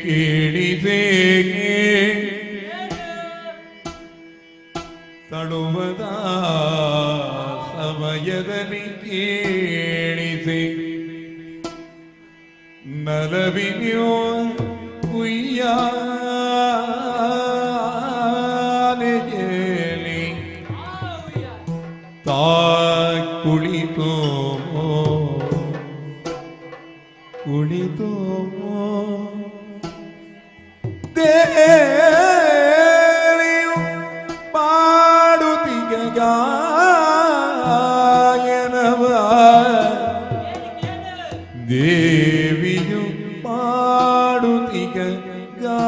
ಕೇಳಿದೆ, ತಳುವದ ಸಮಯದಲ್ಲಿ ಕೇಳಿದೆ, ನಲವಿನ್ಯೋ ಉಯ್ಯಾಲೆಯಲ್ಲಿ ತಾ ಕುಳಿತು ಕುಳಿತು ದೇವಿಯು ಪಾಡುತ್ತಿಗ ಗಾಯನವ, ದೇವಿಯು ಪಾಡುತ್ತಿಗ ಗಾಯನವ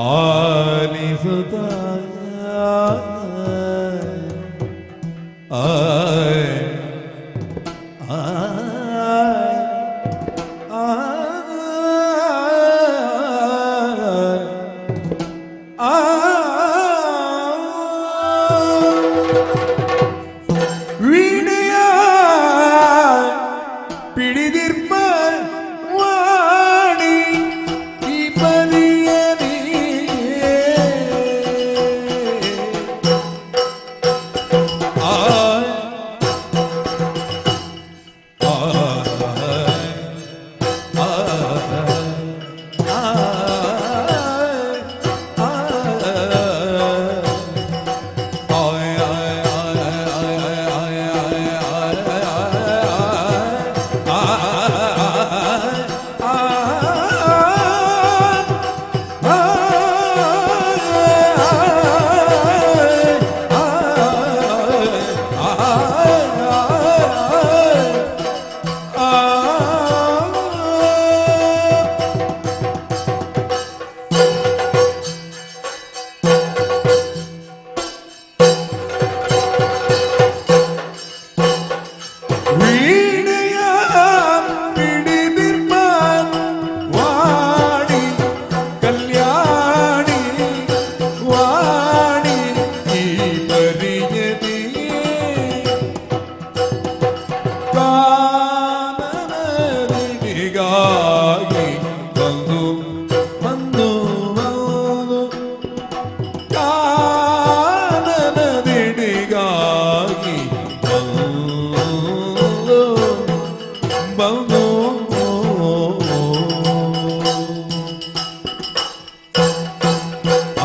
ಆಲಿಸುತ್ತ ಆಯ್ ವೀಣೆಯ ಪಿಡಿದಿರ್ಪ ವಾಣಿ ಈ ಪರಿಯನಿಯೇ. ಆ ಆ ಆ ವೀಣೆಯ ಪಿಡಿದಿರ್ಪ ವಾಣಿ ಕಲ್ಯಾಣಿ ವಾಣಿ ಈ ಪರಿಯದಿ ಕಾನನದಿಗಾಗಿ ಬಂದು ಬಂದು ಬಂದು ಕಾನನದಿಗಾಗಿ ಬಂದು ಬಂದು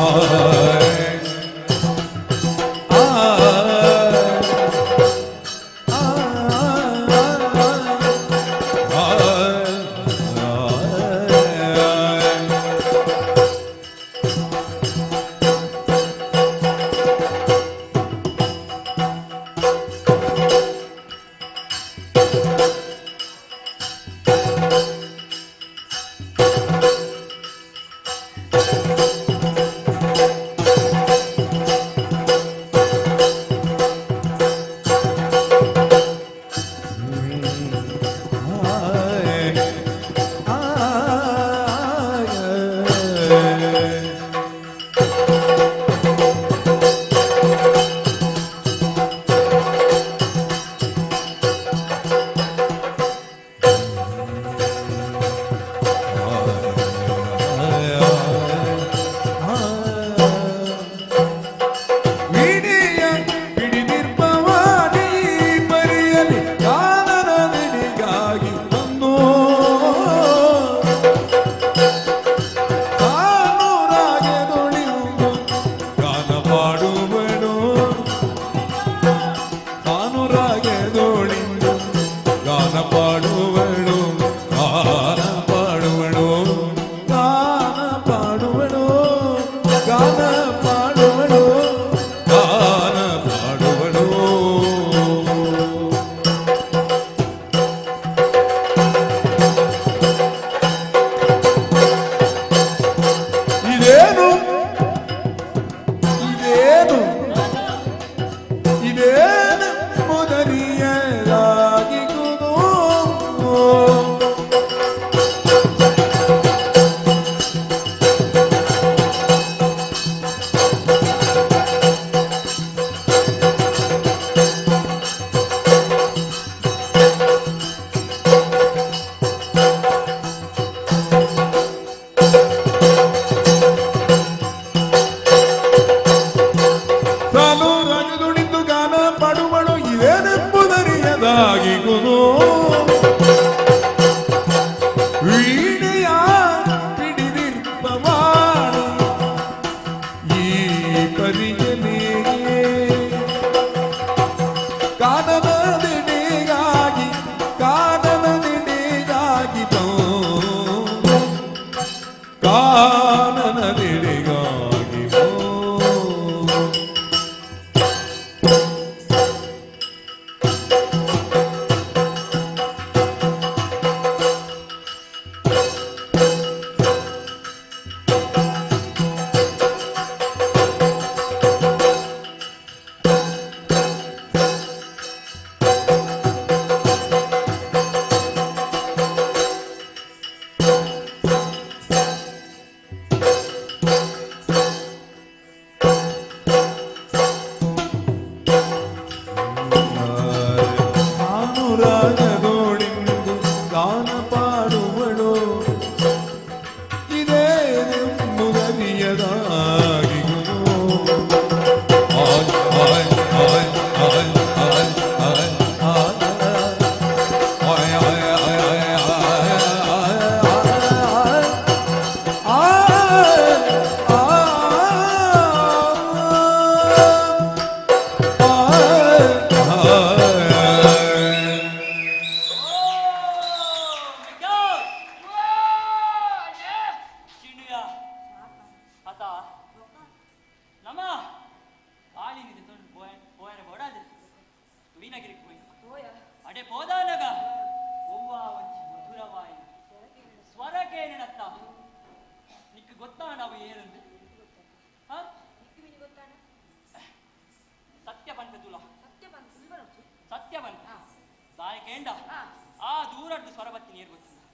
ಆಯ್ ಆಯ್ ಆಯ್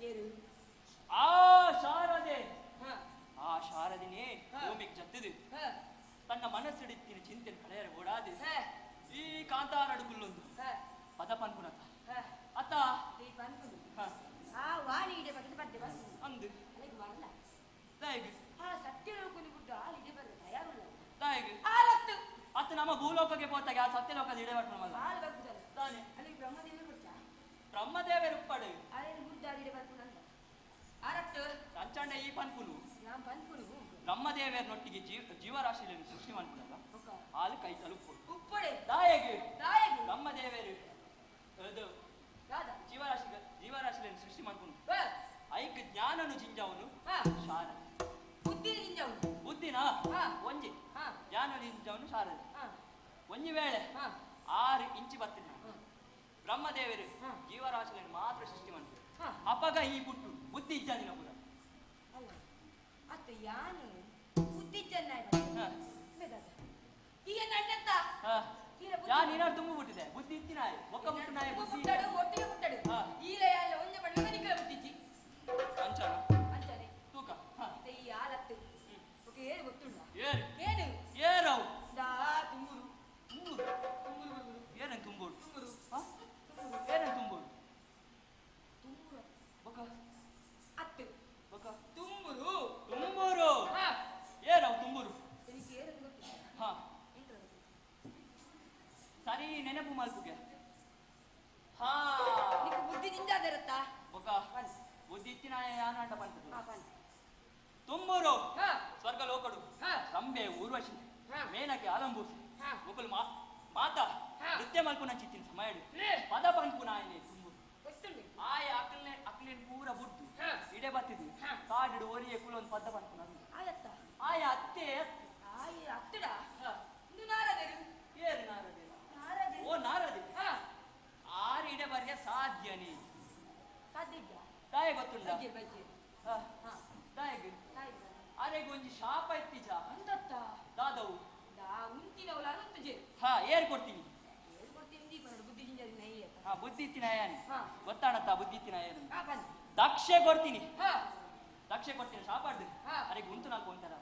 ಆ ಶಾರದೆ, ಆ ಶಾರದಿನೇ ಭೂಮಿಗೆ ಜತ್ತಿದು ತನ್ನ ಮನಸ್ಸಿಡಿತ್ತಿನ ಚಿಂತೆ ಕಳೆಯರೆ ಓಡಾದಿ ಈ ಕಾಂತಾರಡು ಕುಲ್ಲೊಂದು ಪದ ಪನ್ಪುನತ ಅತ್ತ ಅಂದು ಅತ್ತ ನಮ್ಮ ಭೂಲೋಕಕ್ಕೆ ಪೋತಾಗ ಆ ಸತ್ಯಲೋಕದ ಇಡೆ ಬರ್ಪುನಲ್ಲ ತಾನೆ ಬ್ರಹ್ಮದೇವರು ಉಪ್ಪಡು ಅಂಚಾಂಡ ಈ ಪನ್ಪುನು ಬ್ರಹ್ಮದೇವರನೊಟ್ಟಿಗೆ ಜೀವರಾಶಿಯನ್ನು ಸೃಷ್ಟಿ ಮಾಡ್ತಾರಲ್ಲ ಹಾಲು ಕೈ ತಲುಪು ದಾಯಗೆ ಬ್ರಹ್ಮದೇವರು ಜೀವರಾಶಿ ಜೀವರಾಶಿಯನ್ನು ಸೃಷ್ಟಿ ಮಾಡ್ಕೊಂಡು ಐಕ್ ಜ್ಞಾನನು ಜಿಂಜವನು ಶಾರದೆ ಬುದ್ಧಿನ ಒಂಜಿ ಜ್ಞಾನ ಜಿಂಜವನು ಶಾರದೆ ಒಂಜಿ ವೇಳೆ 6 ಇಂಚು ಬತ್ತಿನ ಬ್ರಹ್ಮದೇವರು ಜೀವರಾಶಿಯನ್ನು ಮಾತ್ರ ಸೃಷ್ಟಿ ಮಾಡ್ತಾರೆ ಅಪಗ ಈ ಪುಟ್ಟು ಬುದ್ಧಿ ಇಜ್ಜಾದಿನ ಪುರ ಯಾನ್ ತುಂಬ ಬಿಟ್ಟಿದೆ ಬುದ್ಧಿ ಇತ್ತಿನಾಯ್ ಒಕ್ಕ ಮುಟ್ಟು ನಾಯಿ ಬುದ್ಧಿ ಒಟ್ಟಿಗೆ ಮುಟ್ಟಡು ಈಲ ಯಾಲ ಒಂಜೆ ಬಣ್ಣ ನಿಕಲ ಬುದ್ಧಿಜ್ಜಿ ಅಂಚಾನ ಅಂಚಾನೆ ತೂಕ ಈ ಆಲತ್ತು ಓಕೆ ಏನು ಗೊತ್ತುಂಡ ಏರು ಏನು ಏರವು ದಾ ತುಂಬುರು ತುಂಬುರು ತುಂಬುರು ಏನನ್ ತುಂಬುರು ತುಂಬುರು ಏನನ್ ತುಂಬುರು ತುಂಬುರು ಬೊಕ ಅತ್ತು ಬೊಕ ತುಂಬುರು ತುಂಬುರು ಏನವು ತುಂಬುರು എനിക്ക് ಏನು ಗೊತ್ತಿಲ್ಲ ಹಾ ಸರಿ ನೆನಪು ಮಲ್ಪುಗೆ ಹಾ ನಿಕ್ಕು ಬುದ್ಧಿ ಜಿಂಜಾದಿರತ್ತಾ ಬೊಕ ಬುದ್ಧಿ ಇತ್ತಿನ ಯಾನಾಟ ಪಂತದು ತುಂಬೂರು ಸ್ವರ್ಗ ಲೋಕಡು ರಂಬೆ ಊರ್ವಶಿ ಮೇನಕೆ ಆಲಂಬೂಸಿ ಮುಕುಲು ಮಾತಾ ನೃತ್ಯ ಮಲ್ಪುನ ಚಿತ್ತಿನ ಸಮಯಡು ಪದ ಪನ್ಪುನಾಯನೆ ತುಂಬುರು ಆಯ ಅಕ್ಲೆ ಅಕ್ಲೇನ್ ಪೂರ ಬುಡ್ದು ಇಡೆ ಬತ್ತಿದು ಕಾಡಿಡು ಒರಿಯೆ ಕುಲೊಂದು ಪದ ಪನ್ಪುನ ಆಯ ಅತ್ತೆ ಆಯ ಅತ್ತಡ ಇಂದು ನಾರದರು ಏರು ನಾರದೆ ಓ ನಾರದೆ ಆರು ಇಡೆ ಬರ್ಯ ಸಾಧ್ಯನೇ ಸಾಧ್ಯ ಇಲ್ಲ ತಾಯಿ ಗೊತ್ತುಂಡ ಬಜ್ಜೆ ತಾಯಿಗೆ ಅರೆಗೆ ಒಂಜಿ ಶಾಪ ಇತ್ತೀಚ ಅಂತತ್ತ ದಾದವು ದಾ ಉಂತಿನವಲ ಅನುತ್ತಜೆ ಹಾ ಏರ್ ಕೊಡ್ತೀನಿ ಏರ್ ಕೊಡ್ತೀನಿ ದೀಪ ಬುದ್ಧಿ ಜಿಂಜರಿ ನೈ ಹಾ ಬುದ್ಧಿ ಇತ್ತಿನ ಯಾನಿ ಗೊತ್ತಾಣತ್ತ ಬುದ್ಧಿ ಇತ್ತಿನ ಏನು ಹಾ ಬನ್ನಿ ದಕ್ಷೆ ಕೊಡ್ತೀನಿ ಹಾ ದಕ್ಷೆ ಕೊಡ್ತೀನಿ ಶಾಪಾಡ್ದು ಅರೆಗೆ ಉಂತು ನಾಲ್ಕು ಒಂತರ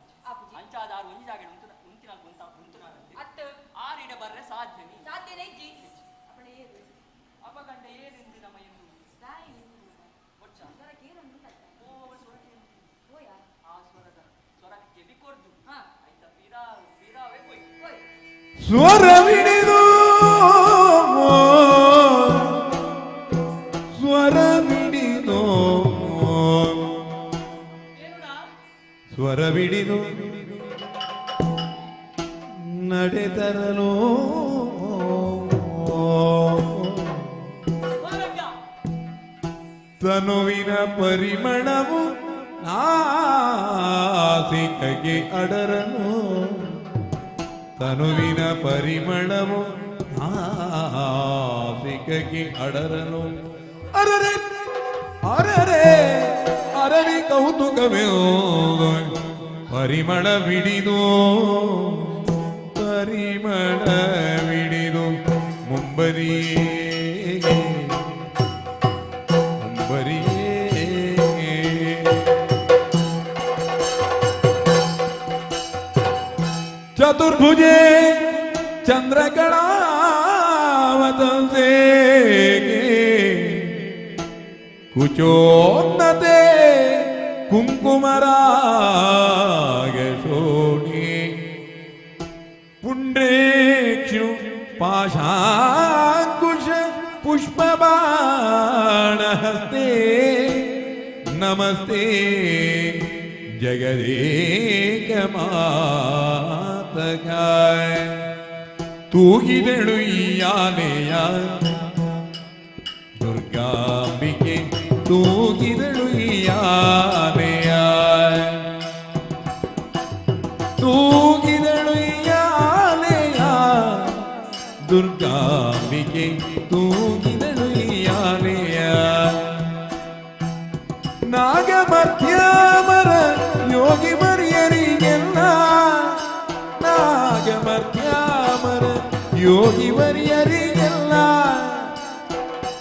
ಅಂಚಾದ ಆರು ಒಂಜಿ ಜಾಗ ಉಂತು ಉಂತಿ ನಾಲ್ಕು ಒಂತ ಉಂತು ನಾಲ್ಕು ಅತ್ತು ಆರು ಇಡೆ ಬರ್ರೆ ಸಾಧ್ಯ ನೀ ಸಾಧ್ಯ ನೈಜಿ ಅಪ್ಪಣೆ ಏರು ಅಪಗಂಡ ಏನೆಂದು ನಮ್ಮ ಏನು ತಾಯಿ ಬೊಚ್ಚ ಸ್ವರಕ್ಕೆ ಏನು ಓ ಸ್ವರಕ್ಕೆ ಓಯಾ ಆ ಸ್ವರದ ಸ್ವರಕ್ಕೆ ಕೆವಿ ಕೊರ್ದು ಆಯ್ತಾ ಬೀರಾ ಬೀರಾವೇ ಹೋಯ್ ಹೋಯ್ ಸ್ವರವಿಡಿದು ಸ್ವರವಿಡಿದು ಸ್ವರವಿಡಿದು ನಡೆತರಲು ತನುವಿನ ಪರಿಮಳವು ನಾಸಿಕಗೆ ಅಡರನು ತನುವಿನ ಪರಿಮಳವು ನಾಸಿಕಗೆ ಅಡರನು ಅರರೆ ಅರರೆ ಅರವಿ ಕೌತುಕವೇ ಪರಿಮಳವಿಡಿದು ಪರಿಮಳವಿಡಿದು ಮುಂಬರಿಯೇ ಮುಂಬರಿಯೇ ಚತುರ್ಭುಜೆ ಚಂದ್ರಕಳಾವತಂಸೆ ಕುಚೋನ್ನತೆ ಕುಂಕುಮರಾಗ ಶೋಣಿ ಪುಂಡ್ರೇಕ್ಷು ಪಾಶಾಂಕುಶ ಪುಷ್ಪಬಾಣಹಸ್ತೆ ನಮಸ್ತೆ ಜಗದೇಕ ಮಾತಕ ತೂಗಿದಳು ಈಯಾಲೆಯ ದುರ್ಗಾಂಬಿಕೆ ತೂಗಿದಳು ಈಯಾಲೆಯ ತೂಗಿದಳು ಈಯಾಲೆಯ ದುರ್ಗಾಂಬಿಕೆ ತೂಗಿದಳು ಈಯಾಲೆಯ ನಾಗಮರ್ತ್ಯಾಮರ ಯೋಗಿ ಮರಿಯರಿಗೆಲ್ಲ ನಾಗಮರ್ತ್ಯಾಮರ ಯೋಗಿ ಮರಿಯರಿಗೆಲ್ಲ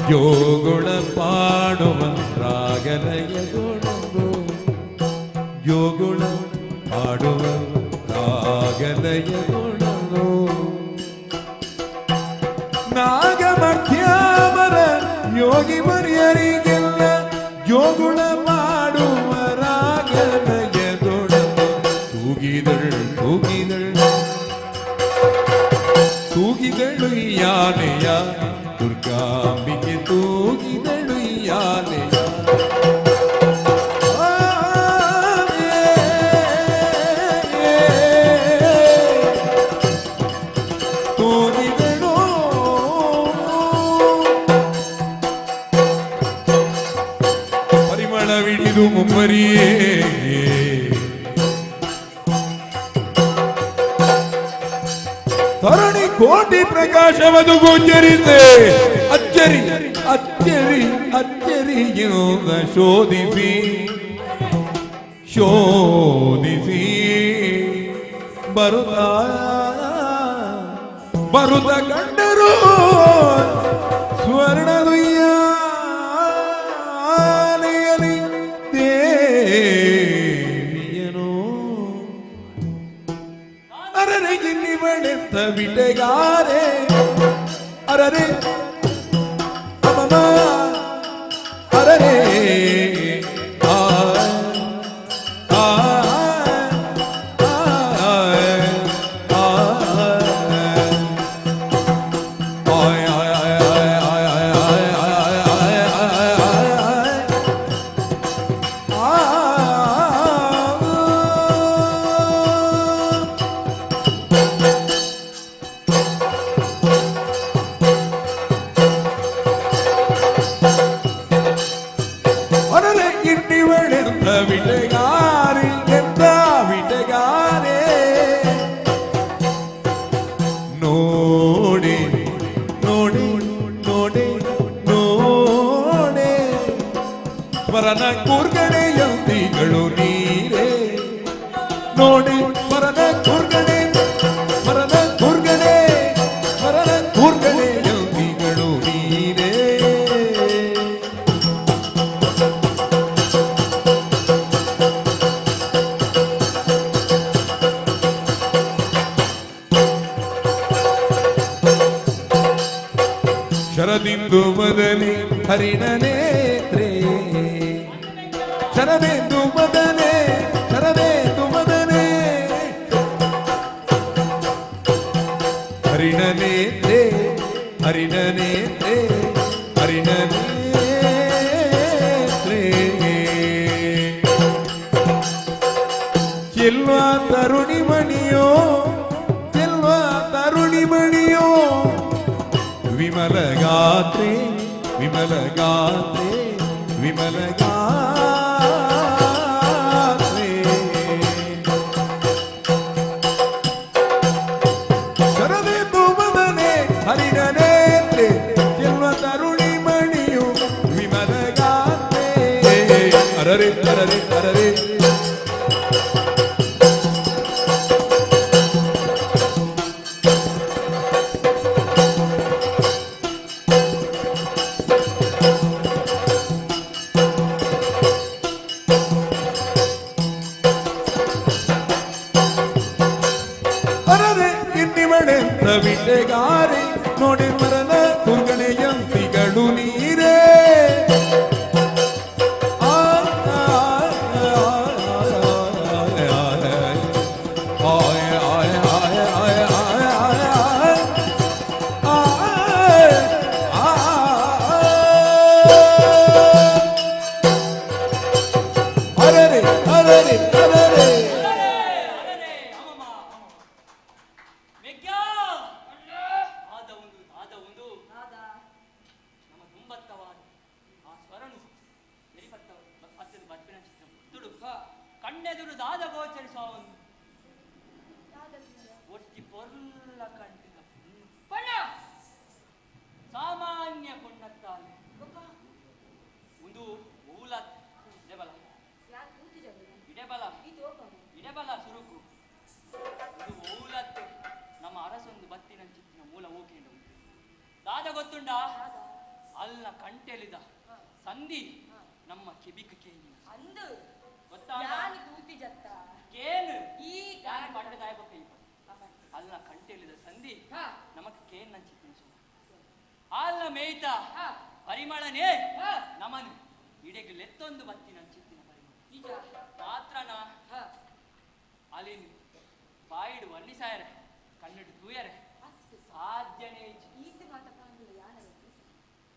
ಜೋಗುಳ ಪಾಡುವ ರಾಗ ರಾಗಲಯದೊಡಂದು ಜೋಗುಳ ಹಾಡುವ ರಾಗಲಯದೊಡಂದು ನಾಗಮಧ್ಯಾಮರ ಯೋಗಿ ಮರಿಯರಿಗೆಲ್ಲ ಜೋಗುಳ ಮಾಡುವ ರಾಗಲಯದೊಡಂದು ತೂಗಿದಳು ತೂಗಿದಳು ತೂಗಿದಳು ಯಾನೆಯ ದುರ್ಗಾಂಬಿಕೆ ತೂಗಿದಳು ಯಾನೆಯ ತೂಗಿದಳು ಪರಿಮಳವಿಡಿದು ಮುಮ್ಮರಿಯೇ ತರಣಿ ಕೋಟಿ ಪ್ರಕಾಶವದು ಗೋಚರಿಸೆ ಅಚ್ಚರಿ ಅಚ್ಚರಿ ಅಚ್ಚರಿಯಿಂದ ಶೋಧಿಸಿ ಶೋಧಿಸಿ ಬರುತ್ತ ಬರುತ್ತ ಕಂಡರು ಸ್ವರ್ಣದುಯ್ಯಾಲೆಯಲಿ ದೇವಿಯನು ಅರರೆ ಗಿನ್ನಿ ಬಳೆಂತ ಬಿಟೆಗಾರೆ ಅರರೆ ಅಮಮ ಅರರೆ ಆ ಆ ಆ ಆ ಆಯ್ ಆಯ್ ಆಯ್ ಆಯ್ ಆಯ್ ಆಯ್ ಆಯ್ ಆಯ್ ಆಯ್ ಆಯ್ ಆ ಅರರೆ ಗಿಡ್ಡಿವಳೆಂತ ವಿಟೆಗಾರಿ ಎಂತ ವಿಟೆಗಾರೆ ನೋಡಿ ನೋಡಿ ನೋಡಿ ನೋಡಿ ಸ್ಮರಣ ಕೂರ್ಗಣೆಯಂತಿಗಳು ನೀರೇ ನೋಡಿ ಸ್ಮರಣ ಕೂರ್ಗಣೆ ಸ್ಮರಣ ಕೂರ್ಗಣೆ ಸ್ಮರಣ ಕೂರ್ಗಣೆಯಂತಿಗಳು ನೀರೇ ಶರದಿಂದು ಮದನೆ ಹರಿಣನೇತ್ರೇ ಶರದೇಂದು ಮದನೆ ಶರದೇಂದು ಮದನೆ ಹರಿಣನೇತ್ರೇ ಹರಿಣನೇತ್ರೇ ಹರಿಣನೇತ್ರೇ ಚೆಲ್ವ ತರುಣಿ ಮಣಿಯೋ ಚೆಲ್ವ ತರುಣಿ ಮಣಿಯೋ ವಿಮಲ ಗಾತ್ರೆ ವಿಮಲ ಗಾತ್ರೆ ವಿಮಲ ಗಾತ್ರೆ ಶರದೇಂದು ಮದನೆ ಹರಿಣನೇತ್ರೆ ಚೆಲ್ವ ತರುಣಿ ಮಣಿಯು ವಿಮಲ ಗಾತ್ರೆ ಅರರೆ ಅರರೆ ಅರರೆ ಅರರೆ ಇನ್ನಿವಳೆಂತ ವಿಟೆಗಾರೆ ನೋಡಿ ಮರನ ದುರ್ಗಣೆಯಂತಿಗಳು ನೀರೇ ಆ, ಆ, ಆ, ಆ, ಆಯ್, ಆಯ್, ಆಯ್, ಆಯ್, ಆಯ್, ಆಯ್, ಆಯ್. ಆಯ್, ಆಯ್. ಅರರೆ ಅರರೆ ಅರರೆ ಅರರೆ ಅರರೆ ಅಮಮ ಅಮಮ ಮೆಗ್ಯಾ ಆದ ಒಂದು ಆದ ಒಂದು ನಮ್ಮ ತುಂಬತ್ತವಾದ ಆ ಸ್ವರನು ಎರಿಪತ್ತ ಪತ್ತದ ಬದ್ಪಿನ ಚಿತ್ರ ತುಡು ಕಣ್ಣೆದುರು ದಾದ ಗೋಚರಿಸುವ ಒಂದು ಒಟ್ಟಿ ಪೊರ್ಲ ಕಂಟಿನ ಪಣ್ಣ ಸಾಮಾನ್ಯ ಪೊಣ್ಣತ್ತಾಲೆ ಒಂದು ಊಲತ್ ಇಡೆಬಲ ಇಡೆಬಲ ಇಡೆಬಲ ಸುರುಕು ಒಂದು ಓಲತ್ತೆ ನಮ್ಮ ಅರಸೊಂದು ಬತ್ತಿನ ಚಿತ್ತಿನ ಮೂಲ ಓಕೆಂಡು ದಾದ ಗೊತ್ತುಂಡ ಅಲ್ಲ ಕಂಟೆಲಿದ ಸಂಧಿ ನಮ್ಮ ಕೆಬಿಕ ಕೇನಿ ಅಂದು ಗೊತ್ತಾ ಯಾನು ತೂತಿ ಜತ್ತ ಕೇನು ಈ ಯಾನು ಪಟ್ಟದಾಯ ಬೊಕ್ಕ ಈ ಅಲ್ಲ ಕಂಟೆಲಿದ ಸಂಧಿ ನಮಕ್ ಕೇನ್ ನಂಚಿತ್ತಿನ ಆಲ್ನ ಮೇಯ್ತ ಪರಿಮಳನೇ ನಮನು ಇಡೆಗೆ ಲೆತ್ತೊಂದು ಬತ್ತಿ ನಂಚಿತ್ತಿನ ಪರಿಮಳ ನಿಜ ಮಾತ್ರನ ಅಲಿನ್ ಬಾಯಿಡು ವರ್ಣಿಸಾಯರೆ ಕಣ್ಣಡು ತೂಯರೆ ಸಾಧ್ಯನೇ ಈತ ಮಾತ ಪ್ರಾಣಿಗಳು ಯಾನ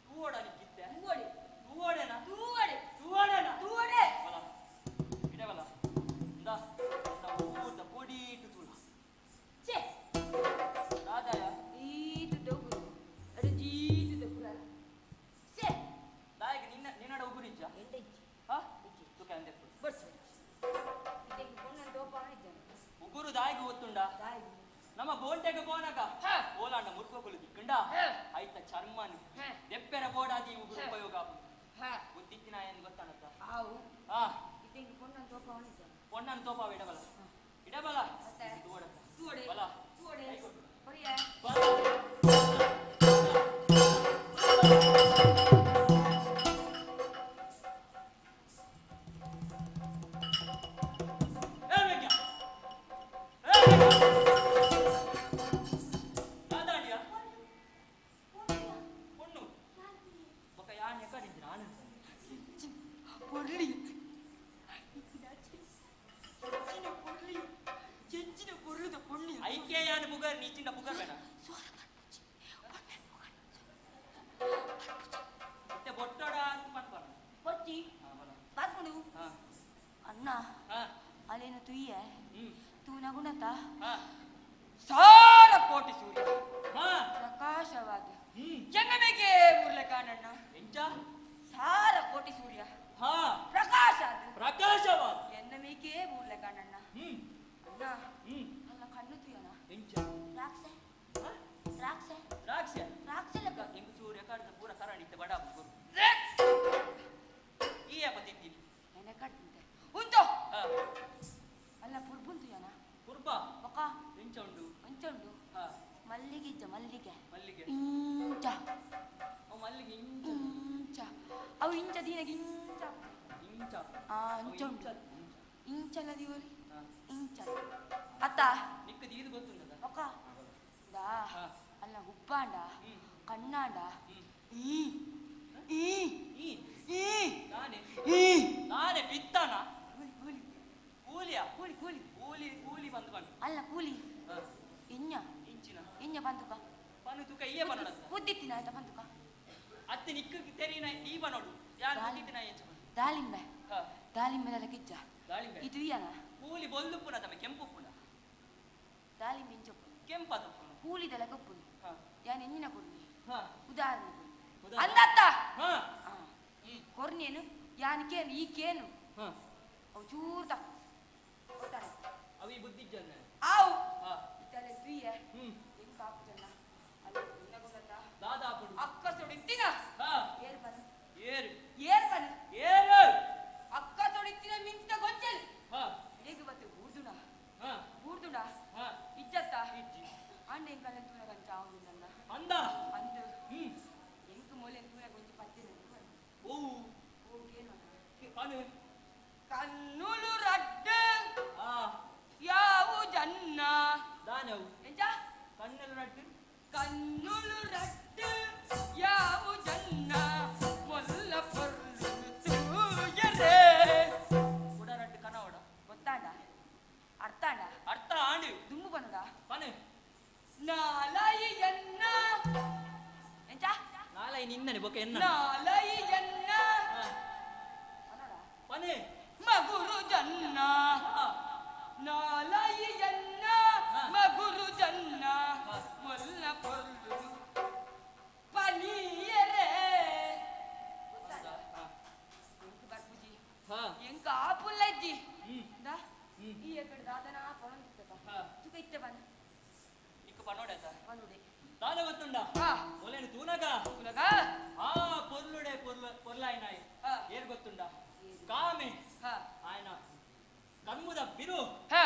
ತೂವಡ ನಿಕ್ಕಿತ್ತೆ ತೂವಡೆ ತೂವಡೆನಾ ತೂವಡೆ ತೂವಡೆನಾ ತೂವಡೆ ಬಲ ಇಡವಲ ಇಂದ ಊರ್ದ ಪೊಡಿ ಇಟ್ಟು ತೂಲ ಛೇ ದಾದಾಯ ಈತ ದೊಗ್ಗು ಅರೆ ಜೀತ ದೊಗ್ಗುರಲ್ಲ ಛೇ ದಾಯಗ ನಿನ್ನ ನಿನ್ನಡ ಉಗುರಿಜ್ಜ ಎಂಡ ಇಜ್ಜಿ ಹಾ ತುಕ ಅಂದೆ ಬರ್ಸು ಇದಕ್ಕೆ ಪೊಣ್ಣನ ದೋಪಾನ ಇದ್ದಾನೆ ಉಗುರು ದಾಯಿಗೆ ಗೊತ್ತುಂಡ ದಾಯಿಗೆ ನಮ್ಮ ಬೋಂಟೆಗ ಬೋನಗ ಓಲಾಂಡ ಮುರ್ಕೋಕುಲು ದಿಕ್ಕುಂಡ ಐತ ಚರ್ಮನ್ ದೆಪ್ಪೆರ ಬೋಡಾದಿ ಉಗುರು ಉಪಯೋಗ ಗೊತ್ತಿತ್ತಿನ ಏನು ಗೊತ್ತಾನತ್ತ ಆವು ಹಾ ಇದಕ್ಕೆ ಪೊಣ್ಣನ ದೋಪಾನ ಇದ್ದಾನೆ ಪೊಣ್ಣನ ತೋಪಾವ ಇಡಬಲ ಇಡಬಲ ತೂವಡತ್ತ ತೂವಡೆ ಬಲ ತೂವಡೆ ಹೊರಿಯ ಬಲ ಏ ಮೆಗ್ಯ ಏ ಮೆಗ್ಯ ದಾದಾಡಿಯ ಪೊಣ್ಣು ಬೊಕ ಯಾನ್ ಎಕ್ಕಡಿದ್ದಿನ ಆನಂದ ಪೊರ್ಲಿ ಚೆಂಚಿನ ಪೊರ್ಲಿ ಚೆಂಚಿನ ಪೊರ್ಲುದ ಪೊಣ್ಣು ಐಕ್ಯ ಯಾನ್ ಬುಗರ್ ನೀಚಿಂಡ ಬುಗರ್ ಬೇಡ ಇತ್ತೆ ಬೊಟ್ಟೋಡ ಅಂತ ಪನ್ಪನ ಬೊಚ್ಚಿ ಬಾತ್ಕೊಂಡು ಹಾ ಅಣ್ಣ ಹಾ ಅಲ್ಲೇನು ತುಯ್ಯ ಹ್ಮ್ ತೂನಗುಣತ ಹಾ ಸಾರ ಕೋಟಿ ಸೂರ್ಯ ಹಾ ಪ್ರಕಾಶವಾದ ಹ್ಮ್ ಜನನಿಗೆ ಊರ್ಲೆ ಕಾಣಣ್ಣ ಎಂಚ ಸಾರ ಕೋಟಿ ಸೂರ್ಯ ಹಾ ಪ್ರಕಾಶ ಪ್ರಕಾಶವಾದ ಎನ್ನ ಮೇಕೆ ಊರ್ಲೆ ಕಾಣಣ್ಣ ಹ್ಮ್ ಅಣ್ಣ ಹ್ಮ್ ಅಲ್ಲ ಕಣ್ಣು ತುಯ್ಯನ ಎಂಚ ದ್ರಾಕ್ಷೆ ದ್ರಾಕ್ಷೆ ದ್ರಾಕ್ಷೆ ದ್ರಾಕ್ಷೆ ಲೆಕ್ಕ ಎಂಕು ಚೂರು ಎಕಾಡ್ದ ಪೂರ ಕರಾಣಿತ್ತೆ ಬಡ ಗುರು ಈ ಪತಿದ್ದೀನಿ ಎನೆ ಕಡ್ತಂತೆ ಉಂಟು ಹಾ ಅಲ್ಲ ಪುರ್ಬುನ್ ತುಯ್ಯನ ಕುರ್ಬ ಬೊಕ ಎಂಚ ಉಂಡು ಅಂಚ ಉಂಡು ಹಾ ಮಲ್ಲಿಗೆ ಇಜ್ಜ ಮಲ್ಲಿಗೆ ಮಲ್ಲಿಗೆ ಇಂಚ ಅವು ಮಲ್ಲಿಗೆ ಇಂಚ ಇಂಚ ಅವು ಇಂಚ ದೀನಗೆ ಇಂಚ ಇಂಚ ಆ ಅವು ಅಂಚ ಇಂಚ ಉಂಟು ಇಂಚಲ ದಿವಲಿ ಹಾ. ಇಂಚ ಅತ್ತ ನಿಕ್ಕ ದೀದು ಗೊತ್ತುಂಡದ ಬೊಕ ದಾ ಹಾ. ಅಲ್ಲ ಹುಬ್ಬಾಂಡ ಹ್ಮ್. ಕಣ್ಣಾಂಡ ಹ್ಮ್. ಈ ಈ ಈ ಈ ನಾನೇ ಈ ನಾನೇ ಬಿತ್ತಾನ ಕೂಲಿ ಕೂಲಿ ಕೂಲಿಯ ಕೂಲಿ ಕೂಲಿ ಕೂಲಿ ಕೂಲಿ ಬಂದು ಬಂದು ಅಲ್ಲ ಕೂಲಿ ಹಾ. ಇഞ്ഞ ಇಂಚಿನ ಇഞ്ഞ ಬಂದುಕ ಪನು ತುಕ ಈಯ ಬನ್ನೋಡತ್ತ ಉದ್ದಿತ್ತಿನ ಆಯ್ತಾ ಬಂದುಕ ಅತ್ತೆ ನಿಕ್ಕ ತೆರಿನ ಈ ಬನ್ನೋಡು ಯಾರು ದಾಳಿ. ಗುದ್ದಿತ್ತಿನ ಎಂಚ ಬನ್ನು ದಾಳಿಂಬೆ ಹಾ ದಾಳಿಂಬೆದಲ್ಲ ಕಿಜ್ಜ ದಾಳಿಂಬೆ ಇದು ಇಯನ ಕೂಲಿ ಬೊಲ್ದುಪ್ಪುನ ತಮ್ಮ ಕೆಂಪುಪ್ಪುನ ದಾಳಿಂಬೆ ಇಂಚೊಪ್ಪು ಕೆಂಪದಪ್ಪುನ ಕೂಲಿದೆಲ್ಲ ಕೊಪ್ಪುನಿ ಹಾ ಯಾನ್ ಎಂಜಿನ ಕೊರ್ನಿ ಹಾ ಉದಾಹರಣೆ ಕೊರ್ನಿ ಉದಾಹರಣೆ. ಅಂದತ್ತ ಹಾ ಆ. ಕೊರ್ನೇನು ಯಾನ್ ಕೇನು ಈ ಕೇನು ಹಾ ಅವು ಚೂರು ತಕ್ ಗೊತ್ತಾನೆ ಅವಿ ಬುದ್ಧಿಜ್ಜನ ಆವು ಹಾ ಇತ್ತಲೆ ತುಯ್ಯ ಹ್ಮ್ ಎಂಕ ಆಪುಜಣ್ಣ ಅಲ್ಲಿ ಉನ್ನಗುಣತ ದಾದಾಪುಡು ಅಕ್ಕ ಸೊಡಿತ್ತಿನ ಹಾ ಏರ್ ಬನ್ ಏರು ಏರ್ ಬನ್ ಏರು ಅಕ್ಕ ಸೊಡಿತ್ತಿನ ಮಿಂಚಿನ ಗೊಂಚಲ್ ಹಾ ಹೇಗೆ ಬತ್ತೆ ಬೂರ್ದುಣ ಹಾ ಬೂರ್ದುಣ ಹಾ ಇಜ್ಜತ್ತ ಇಜ್ಜಿ ಅಂಡ ಎಂಕಲ್ಲ ತೂನ ಕಂಚ ಆವುಂಡು ನನ್ನ ಅಂದ ಅಂದು ಹ್ಮ್ ಎಂಕ್ ಮೂಲೆ ತೂನ ಗೊಂಚಿ ಪತ್ತೆ ಓ ಓಗೇನು ಪನು ಕನ್ನುಲು ರಡ್ಡು ಆ ಯಾವು ಜನ್ನ ದಾನವು ಎಂಚ ಕಣ್ಣಲು ನಟ್ಟು ಕನ್ನುಲು ರಡ್ಡು ಯಾವು ಜನ್ನ ಮೊಲ್ಲ ಪೊರ್ಲು ತೂಯರೆ ಉಡ ರಡ್ಡು ಕನವಡ ಗೊತ್ತಾಂಡ ಅರ್ಥಾಂಡ ಅರ್ಥ ಆಂಡು ದುಂಬು ಬನ್ನಡ ಪನು ನಾಲಯಿ ಎನ್ನ ಎಂಚ ನಾಲೈ ನಿನ್ನನೆ ಬೊಕ ಎನ್ನ ನಾಲಯಿ ಎನ್ನ ಹಾ. ಅನ್ನೋಡ ಪನು ಮಗುರು ಜನ್ನ ಹಾ ನಾಲಯಿ ಎನ್ನ ಹಾ. ಮಗುರು ಜನ್ನ ಹಾ. ಮೊಲ್ಲ ಪೊರ್ಲು ಪನಿಯರೆ ಹಾ ಎಂಕ್ ಬರ್ಪುಜಿ ಹಾ ಎಂಕ್ ಆಪುಲ್ಲಜ್ಜಿ ಹ್ಮ್ ದಾ ಹ್ಮ್. ಈ ಎಕಡೆ ದಾದನ ಪೊಣಂದಿತ್ತಕ ಹಾ. ತುಕ ಇತ್ತೆ ಬನ್ನ ನಿಕ್ಕ ಪನೋಡತ ಪನುಡೆ ದಾದ ಗೊತ್ತುಂಡ ಹಾ ಒಲೆನು ತೂನಗ ತುಲಗ ಆ ಪೊರ್ಲುಡೆ ಪೊರ್ಲ ಪೊರ್ಲಾಯಿನಾಯ್ ಹಾ. ಏರ್ ಗೊತ್ತುಂಡ ಕಾಮೆ ಹಾ ಆಯನ ಕಮ್ಮುದ ಬಿರು ಹಾ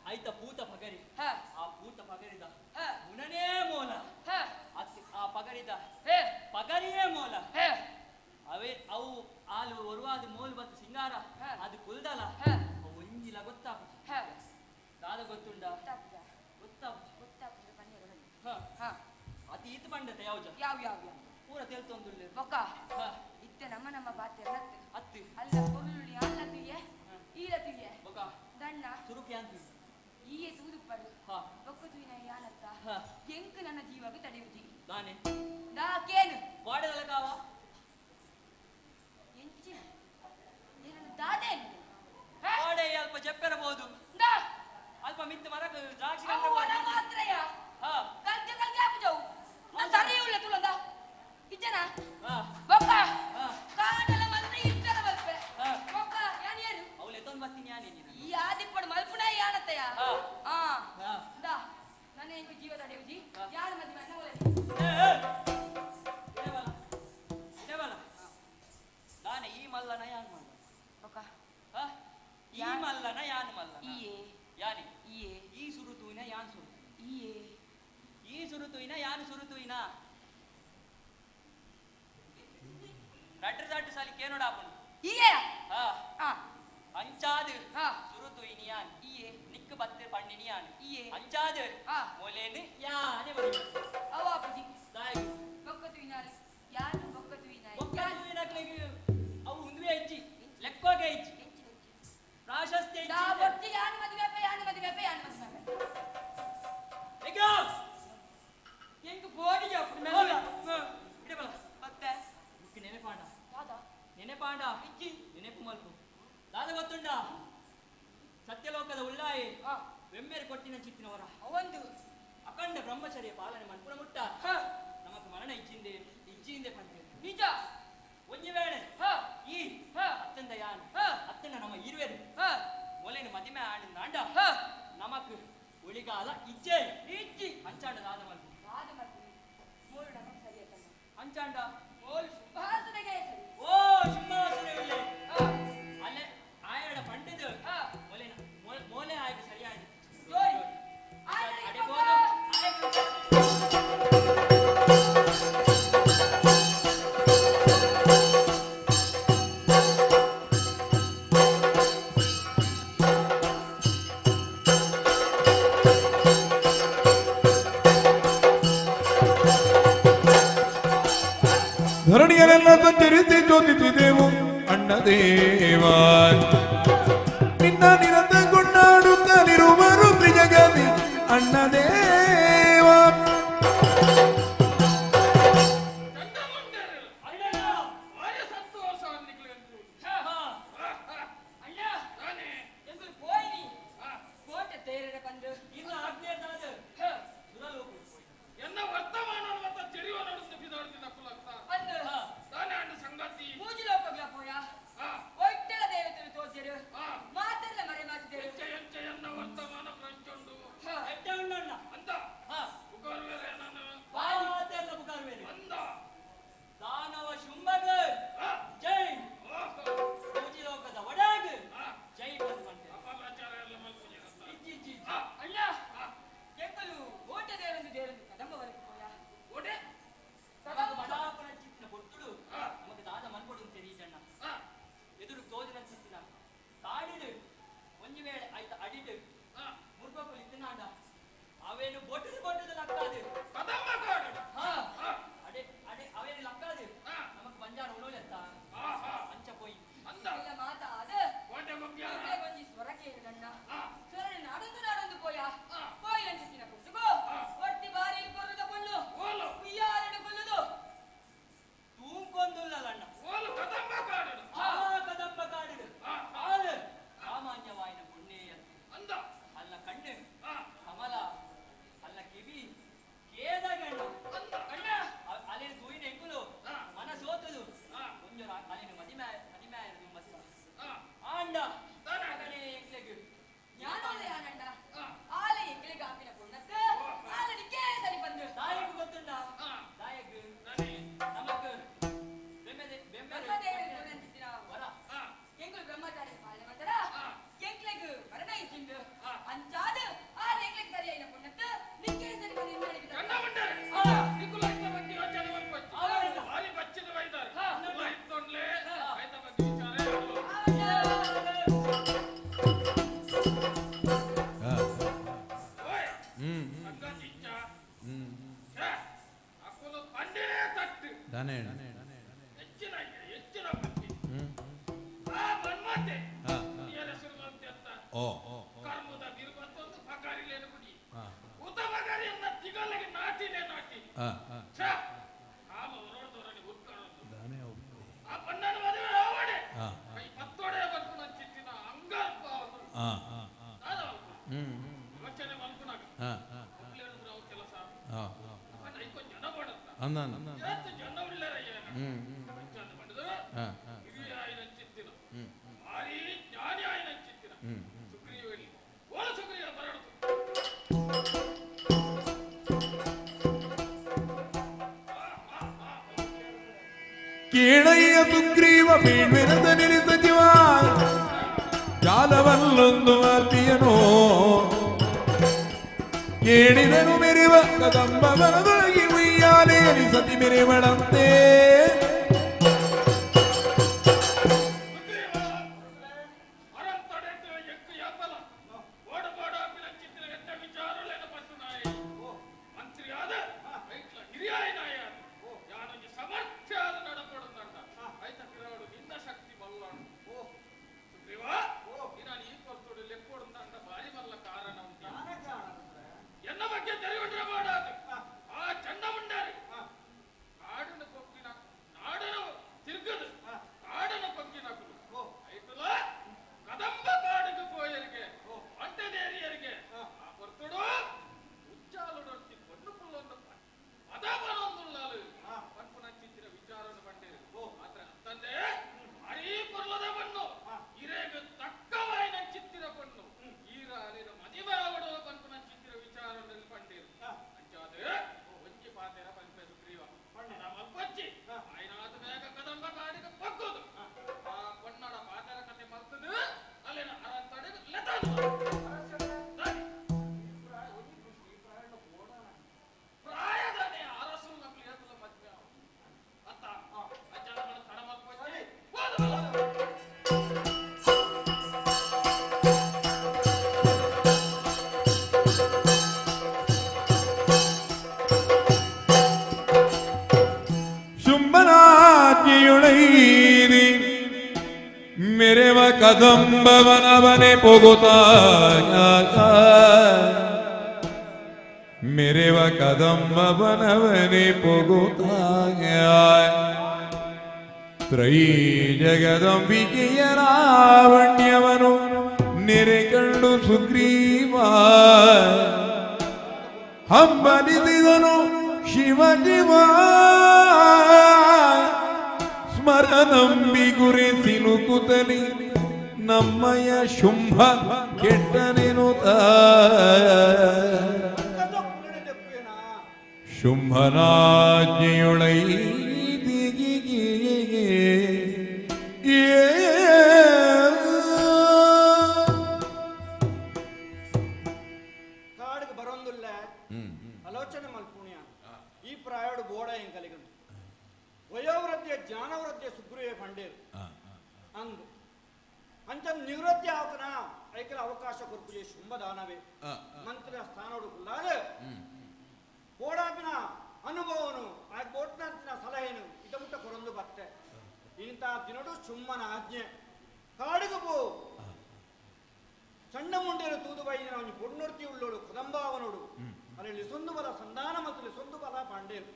ಐತ ಪೂತ ಪಗರಿ ಹಾ ಆ ಪೂತ ಪಗರಿದ ಹಾ ಗುಣನೇ ಮೂಲ ಹಾ ಅತ್ತಿ ಆ ಪಗರಿದ ಹೇ ಪಗರಿಯೇ ಮೂಲ ಹೇ ಅವೇ ಅವು ಆಲು ಒರುವಾದ ಮೋಲು ಬತ್ತು ಸಿಂಗಾರ ಅದು ಕುಲ್ದಲ ಒಂಜಿಲ ಗೊತ್ತಾಪುಜಿ ದಾದ ಗೊತ್ತುಂಡ ಗೊತ್ತಾಪುಜಿ ಅದು ಈತ ಬಂಡತೆ ಯಾವ್ಜ ಯಾವ ಯಾವ ಯಾವ ಪೂರ ತೆಲ್ತೊಂದುಳ್ಳೆ ಬೊಕ್ಕ ಇತ್ತೆ ನಮ್ಮ ನಮ್ಮ ಬಾತೆ ಅತ್ತು ಅಲ್ಲ ಕೊರುಳಿ ಅಲ್ಲ ತುಯ್ಯೆ ಈಲ ತುಯ್ಯೆ ಬೊಕ್ಕ ದಣ್ಣ ಸುರುಕಿ ಅಂತ ಈಯೆ ತೂದುಪ್ಪಡು ಬೊಕ್ಕ ತುಯ್ಯಿನ ಯಾನತ್ತ ಎಂಕ್ ನನ್ನ ಜೀವಕ್ಕೆ ತಡೆಯುಜಿ ದಾನೆ ದಾಕೇನು ಕೋಡೆದಲ್ಲ ಕಾವ ಎಂಚಿ ಏನನ್ನು ದಾದೇನು ಕೋಡೆ ಅಲ್ಪ ಜಪ್ಪೆರಬಹುದು ಅಲ್ಪ ಮಿತ್ತು ಮರಕ ದ್ರಾಕ್ಷಿ ಮಾತ್ರಯ ಕಲ್ಗೆ ಕಲ್ಗೆ ಆಪುಜವು ಸರಿ ಉಳ್ಳ ತುಳಂದ ಇಜ್ಜನ ಬೊಕ್ಕ ಕಾಡಲ ಮಲ್ಪೆ ಇಟ್ಟಲ ಮಲ್ಪೆ ಬೊಕ್ಕ ಯಾನ್ ಏರು ಅವಳು ಎತ್ತೊಂದು ಬರ್ತೀನಿ ಯಾನೇ ನೀನು ಈ ಆದಿಪ್ಪಡು ಮಲ್ಪುನ ಯಾನತ್ತಯ ಆ ದಾ ನನ್ನ ಎಂಕು ಜೀವ ತಡೆಯುಜಿ ಯಾನ ಮದುವೆ ಅನ್ನ ಒಲೆ ದಾನೆ ಈ ಮಲ್ಲನ ಯಾನ್ ಮಲ್ಲ ಬೊಕ್ಕ ಈ ಮಲ್ಲನ ಯಾನ್ ಮಲ್ಲ ಈಯೇ ಯಾನಿ ಈಯೇ ಈ ಸುರುತುವಿನ ಯಾನ್ ಸುರು ಈಯೇ ಈ ಸುರುತುವಿನ ಯಾನ್ ಸುರುತುವಿನ ರಡ್ಡು ರಡ್ಡು ಸಾಲಿ ಕೇನೋಡಾಪುನು ಈಯೇ ಹಾ ಅಂಚಾದು ಸುರುತುವಿನಿ ಯಾನ್ ಈಯೇ ನಿಕ್ಕು ಬತ್ತೆ ಪಣ್ಣಿನಿ ಯಾನ್ ಈಯೇ ಅಂಚಾದು ಮೊಲೇನು ಯಾನೆ ಬರಿ ಅವ ಅಪ್ಪುಜಿ ದಾಯ್ ಬೊಕ್ಕ ತುಯಿನಾಲ್ ಯಾನು ಬೊಕ್ಕ ತುಯಿನಾಯ್ ಬೊಕ್ಕ ತುಯಿನಕ್ಲೆಗ್ ಅವು ಉಂದುವೆ ಇಜ್ಜಿ ಲೆಕ್ಕೋಗೆ ಇಜ್ಜಿ ಪ್ರಾಶಸ್ತ್ಯ ದಾ ಬೊರ್ಚಿ ಯಾನು ಮದುವೆ ಅಪ್ಪ ಯಾನು ಮದುವೆ ಅಪ್ಪ ಯಾನು ಮದುವೆ ಅಪ್ಪ ಈಗ ಎಂಕ್ ಬೋಡಿಗೆ ಅಪ್ಪು ಹೋಗ ಇಡೆ ಬಲ ಮತ್ತೆ ಬುಕ್ ನೆನೆಪಾಂಡ ದಾದಾ ನೆನೆಪಾಂಡ ಇಜ್ಜಿ ನೆನೆಪು ಮಲ್ಪು ದಾದ ಗೊತ್ತುಂಡ ಸತ್ಯಲೋಕದ ಉಳ್ಳಾಯಿ ವೆಮ್ಮೆರು ಕೊಟ್ಟಿನ ಚಿತ್ತಿನವರ ಅವಂದು ಅಖಂಡ ಬ್ರಹ್ಮಚರ್ಯ ಪಾಲನೆ ಮನ್ಪುನ ಮುಟ್ಟ ನಮಕ್ ಮರಣ ಇಜ್ಜಿಂದೆ ಇಜ್ಜಿಂದೆ ಪಂತೆ ನಿಜ ಒಂಜಿ ವೇಳೆ ಈ ಅತ್ತಂದ ಯಾನ್ ಅತ್ತಂದ ನಮ್ಮ ಇರುವೆರು ಮೊಲೇನು ಮದಿಮೆ ಆಡಿದ ನಮಕ್ ಉಳಿಗಾಲ ಇಜ್ಜೆ ಇಜ್ಜಿ ಅಂಚಾಂಡ ದಾದ ಮಲ್ಪು ದಾದ ಮಲ್ಪು ಮೋಲು ನಮಕ್ ಸರಿ ಅತ್ತಮ್ಮ ಅಂಚಾಂಡ ಮೋಲು ಶುಂಭಾಸುರೆಗೆ ಸರಿ ಓ ಶುಂಭಾಸುರೆ ಉಳ್ಳೆ ಅಲ್ಲೇ ಆಯಡ ಪಂಡದು ಮೊಲೇನ ಮೋಲೆ ಆಯ್ಕೆ ಸರಿಯಾಗಿ ಜೋರಿ ಅಡೆ ಬೋದು ಧರಣಿಯರೆಲ್ಲ ಸಂಚರಿಸಿ ಜ್ಯೋತಿಸಿದೆವು ಅಣ್ಣದೇವ ನಿನ್ನ ನಿರತ ಕೊಂಡಾಡುತ್ತಲಿರುವರು ತ್ರಿಜಗದಿ ಅಣ್ಣದೇವ ಅಣ್ಣ ಎಂಕುಲು ಪೋಯಿನಿ ಕೋಟೆ ತೇರಡ ಪಂದು ಇನ್ನು ಆಗ್ನೇಯದಾದ ಸುರಲೋಕ ಎನ್ನ ವರ್ತಮಾನ ಮತ್ತ ತಿಳಿಯುವ ನಡುತ್ತ ಬಿದಾಡ್ತಿನ ಕುಲತ್ತ ಪಂದು ತಾನೇ ಅಣ್ಣ ಸಂಗತಿ ಮೂಜಿ ಲೋಕಗ್ಲ ಪೋಯ ಒಟ್ಟಲ ದೇವತೆಲು ತೋಜರು ಮಾತೆರ್ಲ ಮರೆ ಕೀಳಯ್ಯ ಸುಗ್ರೀವ ಮೇಲ್ಮೆನದ ಸಚಿವ ಜಾಲವಲ್ಲೊಂದು ಮಾತಿಯನು ಕೇಳಿದನು ಮೆರೆವ ಕದಂಬವನದೊಳಗೆ ಉಯ್ಯಾಲೆ ಸತಿ ಮೆರೆವಳಂತೆ. ಶುಂಭನಾಜ್ಞೆಯುಳೈರಿ ಮೆರೆವ ಕದಂಬವನವನೆ ಪೊಗುತ ಮೆರೆವ ಕದಂಬವನವನೆ ಪೊಗುತ ತ್ರೈ ಜಗದಂಬಿಕೆಯ ರಾವಣ್ಯವನು ನೆರೆ ಕಂಡು ಸುಗ್ರೀವ ಹಂಬಲಿಸಿದನು ಶಿವ ಶಿವ ಸ್ಮರನಂಬಿ ಗುರಿ ಸಿಲುಕುತಲಿ ನಮ್ಮಯ ಶುಂಭ ಕೆಟ್ಟನೆನುತ ಶುಂಭನಾಜ್ಞೆಯೊಳೈ ಕಾಡಿಗೆ ಬರೋಂದಿಲ್ಲ ಆಲೋಚನೆ ಮಲ್ಪುಣ್ಯ ಈ ಪ್ರಾಯೋಡು ಬೋಡ ಎಂಕಲಿಗಂದು ವಯೋವೃದ್ಧಿಯ ಜ್ಞಾನವೃದ್ಧಿಯ ಸುಗ್ರೀವ ಪಂಡೇರು ಅಂದು ಅಂಚ ನಿವೃತ್ತಿ ಆತನ ಐಕಲ ಅವಕಾಶ ಕೊರ್ಪುಜೆ ಶುಂಭದಾನವೇ ಮಂತ್ರಿಯ ಸ್ಥಾನೋಡು ಕುಲ್ಲಾದ ಬೋಡಾಪಿನ ಅನುಭವನು ಆ ಬೋಟ್ನಂತಿನ ಸಲಹೆನು ಇದಮುಟ್ಟ ಕೊರೊಂದು ಬತ್ತೆ ಇಂಥ ದಿನಡು ಸುಮ್ಮನ ಆಜ್ಞೆ ಕಾಡಿಗೆ ಪೋ ಸಣ್ಣ ಮುಂಡೇರು ತೂದು ಬೈದಿನ ಅವನು ಪೊಣ್ಣೊರ್ತಿ ಉಳ್ಳೋಡು ಕದಂಬಾವನೋಡು ಅಲ್ಲಿ ಸೊಂದು ಬಲ ಸಂಧಾನ ಮತ್ತು ಸೊಂದು ಬಲ ಪಾಂಡೇರು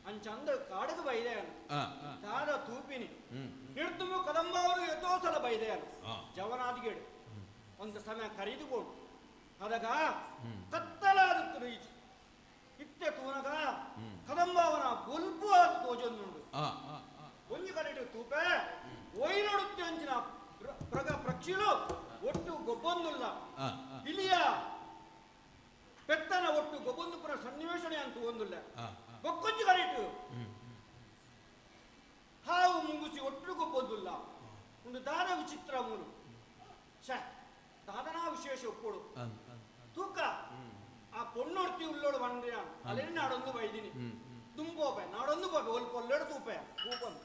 ಅಂಚಂದ ಕಾಡಿಗೆ ಬೈದೆಯನು ತಾದ ತೂಪಿನಿ ನಿರ್ದುಮು ಕದಂಬಾವನು ಎತ್ತೋ ಸಲ ಬೈದೆಯನು ಜವನಾದಿಗೇಡು ಒಂದು ಸಮಯ ಕರೀದುಕೊಂಡು ಅದಾಗ ಕತ್ತಲಾದ ಈಚೆ ಇತ್ತೆ ತೂನಗ ಕದಂಬಾವನ ಬೊಲ್ಪು ಆದ ತೋಜೊಂದುಂಡು ಒಂಜಿ ಕಡೆಟು ತೂಪೆ ಒಯ್ನೊಡುತ್ತೆ ಅಂಚಿನ ಪ್ರಗ ಪ್ರಕ್ಷಿಲು ಒಟ್ಟು ಗೊಬ್ಬೊಂದುಲ್ಲ ಇಲಿಯ ಪೆತ್ತನ ಒಟ್ಟು ಗೊಬ್ಬೊಂದು ಪುರ ಸನ್ನಿವೇಶಣೆ ಅಂತ ಒಂದುಲ್ಲ ಬೊಕ್ಕೊಂಜಿ ಕಡೆಟು ಹಾವು ಮುಂಗುಸಿ ಒಟ್ಟು ಗೊಬ್ಬೊಂದುಲ್ಲ ಒಂದು ದಾನ ವಿಚಿತ್ರ ಮೂರು ಛ ದಾದನಾ ವಿಶೇಷ ಒಪ್ಪೋಡು ತೂಕ ಆ ಪೊಣ್ಣೊರ್ತಿ ಉಳ್ಳೋಡು ಬಂದ್ರೆ ಅಲ್ಲೇನು ನಾಡೊಂದು ಬೈದಿನಿ ತುಂಬೋಪೆ ನಾಡೊಂದು ಬೋಪೆ ಒಲ್ಪ ಒಲ್ಲೆಡು ತೂಪೆ ತೂಪಂದು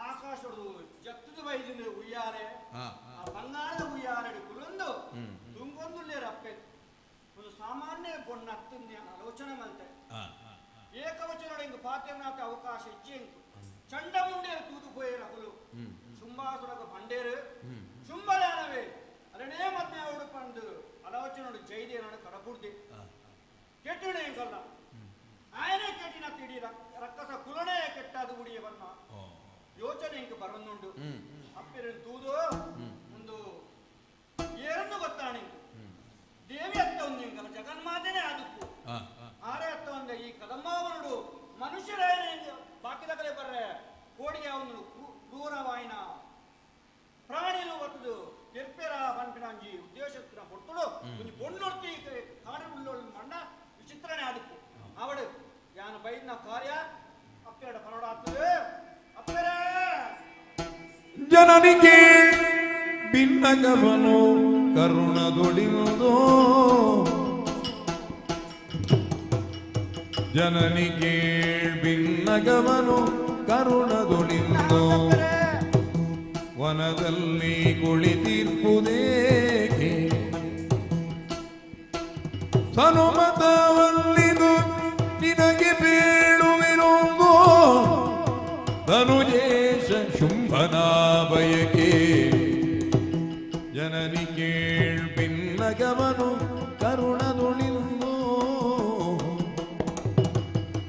ಆಕಾಶಡು ಜತ್ತದ ಬೈದಿನಿ ಉಯ್ಯಾರೆ ಆ ಬಂಗಾರದ ಉಯ್ಯಾರೆ ಕುಲೊಂದು ತುಂಗೊಂದುಳ್ಳೇರು ಅಪ್ಪೆ ಒಂದು ಸಾಮಾನ್ಯ ಪೊಣ್ಣ ಅತ್ತಂದು ಆಲೋಚನೆ ಮಲ್ತೆ ಅಪ್ಪೆರೊಡೆಂಗ್ ಪಾತೆರ್ನಾತ ಅವಕಾಶ ಇಚ್ಚೆಂಕು ಚಂಡಮುಂಡೇರು ತೂದು ಪೋಯೇರಕುಲು ಶುಂಭಾಸುರಗ ಬಂಡೇರು ಶುಂಭದಾನವೇ ಅರನೇ ಮದ್ಮೆ ಅವಡು ಪಂದು ಆಲೋಚನೋಡು ಜೈದೇನನ್ನು ಕಡಪುಡ್ದೆ ಕೆಟ್ಟಣೆ ಕಲ್ಲ ಆಯನೇ ಕೆಟ್ಟಿನ ತಿಡಿ ರಕ್ಕಸ ಕುಲನೇ ಕೆಟ್ಟಾದು ಗುಡಿಯ ಬನ್ನ ಯೋಚನೆ ಇಂಕ ಬರೊಂದುಂಡು ಅಪ್ಪೆರನ್ ತೂದು ಒಂದು ಏರನ್ನು ಗೊತ್ತಾಣೆ ದೇವಿ ಅತ್ತ ಒಂದು ಇಂಕಲ್ಲ ಜಗನ್ಮಾತೆನೇ ಆದುಕ್ಕು ಆರೆ ಅತ್ತ ಒಂದ ಈ ಕದಂಬಾವನುಡು ಮನುಷ್ಯರಾಯನೇ ಬಾಕಿದಕಲೆ ಬರ್ರೆ ಕೋಡಿಗೆ ಅವನು ಕ್ರೂರವಾಯಿನ ಪ್ರಾಣಿಲು ಒತ್ತದು ಕೆರ್ಪೆರ ಪನ್ಪಿನಾಂಜಿ ಉದ್ದೇಶತ್ತಿನ ಪೊರ್ತುಡು ಒಂಜಿ ಪೊಣ್ಣೊರ್ತಿ ಕಾಡು ಉಳ್ಳೋಳು ಮಣ್ಣ ವಿಚಿತ್ರನೇ ಆದುಕ್ಕು ಅವಡು ಯಾನ ಬೈದ್ನ ಕಾರ್ಯ ಅಪ್ಪೆರಡ ಪನೋಡಾಗ್ತದೆ ಅಪ್ಪೆರೇ ಜನನಿಗೆ ಭಿನ್ನಗವನು ಕರುಣದೊಡಿನುದೋ ಜನನಿಗೆ ಭಿನ್ನಗವನು ಕರುಣದೊಡಿಂದೋ ವನದಲ್ಲಿ ಕುಳಿತಿರ್ಪುದೇಕೆ ಸನುಮತವಲ್ಲಿದು ನಿನಗೆ ಬೀಳುವೆನೊಂದೋ ಧನುಜೇಶ ಶುಂಭನ ಬಯಕೆ ಜನನಿ ಕೇಳ್ ಭಿನ್ನಗವನು ಕರುಣದುಣಿಂದೋ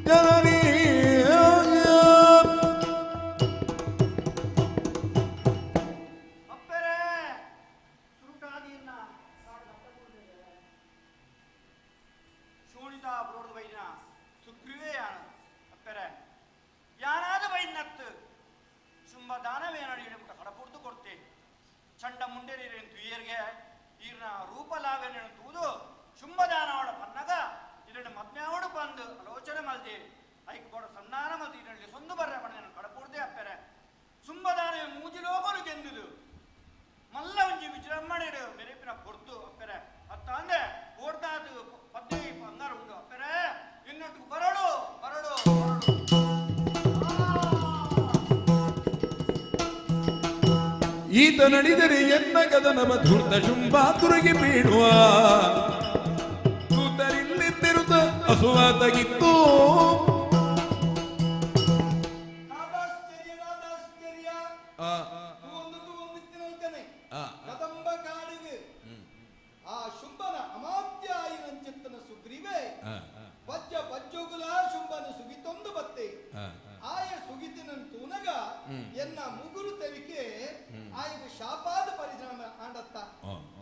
ಜನನಿ ಅಪ್ಪೆರೇ ಸುರುಟಾದೀರ್ನ ಶೋಣಿತ ಬ್ರೋಡ್ದ ಬೈದಿನ ಸುಗ್ರೀವೇ ಯಾನ ಅಪ್ಪೆರೆ ಯಾನಾದ ಬೈದಿನತ್ತು ಶುಂಭ ದಾನವೇನಡಿ ಮುಟ್ಟ ಕಡಪುಡ್ದು ಕೊಡ್ತೆ ಚಂಡ ಮುಂಡೇರಿರೇನು ತುಯ್ಯರ್ಗೆ ಈರ್ನ ರೂಪಲಾವೇನೇನು ತೂದು ಶುಂಭದಾನವಡ ಪನ್ನಗ ಇದನ್ನು ಮದ್ಮ್ಯಾವಡು ಬಂದು ಆಲೋಚನೆ ಮಲ್ದಿ ಐಕ್ ಬೋಡ ಸನ್ನಾನ ಮಲ್ದಿ ಇದರಲ್ಲಿ ಸೊಂದು ಬರ್ರೆ ಬಣ್ಣ ಕಡಪುಡ್ದೆ ಅಪ್ಪೆರೆ ಶುಂಭದಾನವೇ ಮೂಜಿಲೋಗಲು ಗೆಂದುದು ಮಲ್ಲ ಒಂಜಿ ವಿಜೃಂಭಣೆಡು ಮೆರೆಪಿನ ಪೊರ್ತು ಅಪ್ಪೆರೆ ಅತ್ತ ಅಂದೆ ಓಡ್ದಾದು ಪದ್ದಿ ಬಂಗಾರ ಉಂಡು ಅಪ್ಪೆರೆ ಇನ್ನೊಟ್ಟು ಬರಡು ಬರಡು ಬರಡು. ಈತ ನಡಿದರೆ ಎನ್ನ ಕದನವ ಧೂರ್ತ ಶುಂಭಾತುರಿಗೆ ಬೀಳುವ ದೂತರಿಲ್ಲಿದ್ದಿರುತ್ತ ಅಸುವಾತಗಿತ್ತು ನಾದಾಶ್ಚರ್ಯ ನಾದಾಶ್ಚರ್ಯ ಒಂದು ಒಂದಿತ್ತಿನಲ್ಕನೆ ಕದಂಬ ಕಾಡಿಗೆ ಆ ಶುಂಭನ ಅಮಾತ್ಯ ಆಯಿನಂಚಿತ್ತನ ಸುಗ್ರೀವೆ ಪಜ್ಜ ಪಜ್ಜೋಗುಲ ಶುಂಭನ ಸುಗಿತೊಂದು ಬತ್ತೆ ಆಯ ಸುಗಿತಿನನ್ ತೂನಗ ಎನ್ನ ಮುಗುರು ತೆಲಿಕೆ ಆಯಗ ಶಾಪಾದ ಪರಿಣಾಮ ಆಂಡತ್ತ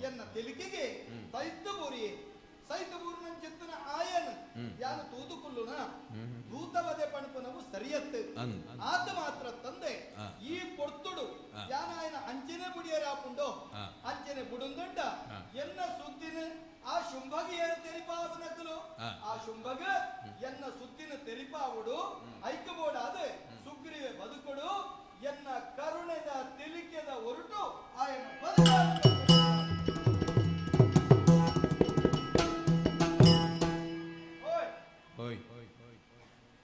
ಎನ್ನ ತೆಲಿಕೆಗೆ ಸೈತ ಬೂರಿ ಸೈತ ಬೂರಿನಂಚಿತ್ತನ ಆಯನ ಯಾನು ತೂದುಕುಲ್ಲುನ ದೂತವದೆ ಪಣಪನವು ಸರಿಯತ್ತೆ ಆತ ಮಾತ್ರ ತಂದೆ ಈ ಪೊರ್ತುಡು ಯಾನಾಯನ ಅಂಚನೆ ಬುಡಿಯರಾಪುಂಡೋ ಅಂಚನೆ ಬುಡುಂದುಂಡ ಎನ್ನ ಸುದ್ದಿನ ಆ ಶುಂಭಗ ಏನು ತೆರಿಪಾವನಕಲು ಆ ಶುಂಭಗ ಎನ್ನ ಸುದ್ದಿನ ತೆರಿಪಾವುಡು ಐಕಬೋಡಾದ ಸುಗ್ರೀವೆ ಬದುಕೊಡು ಎನ್ನ ಕರುಣೆದ ತಿಳಿಕೆದ ಹೊರಟು ಆಯನ ಬದುಕ. ಓಯ್ ಓಯ್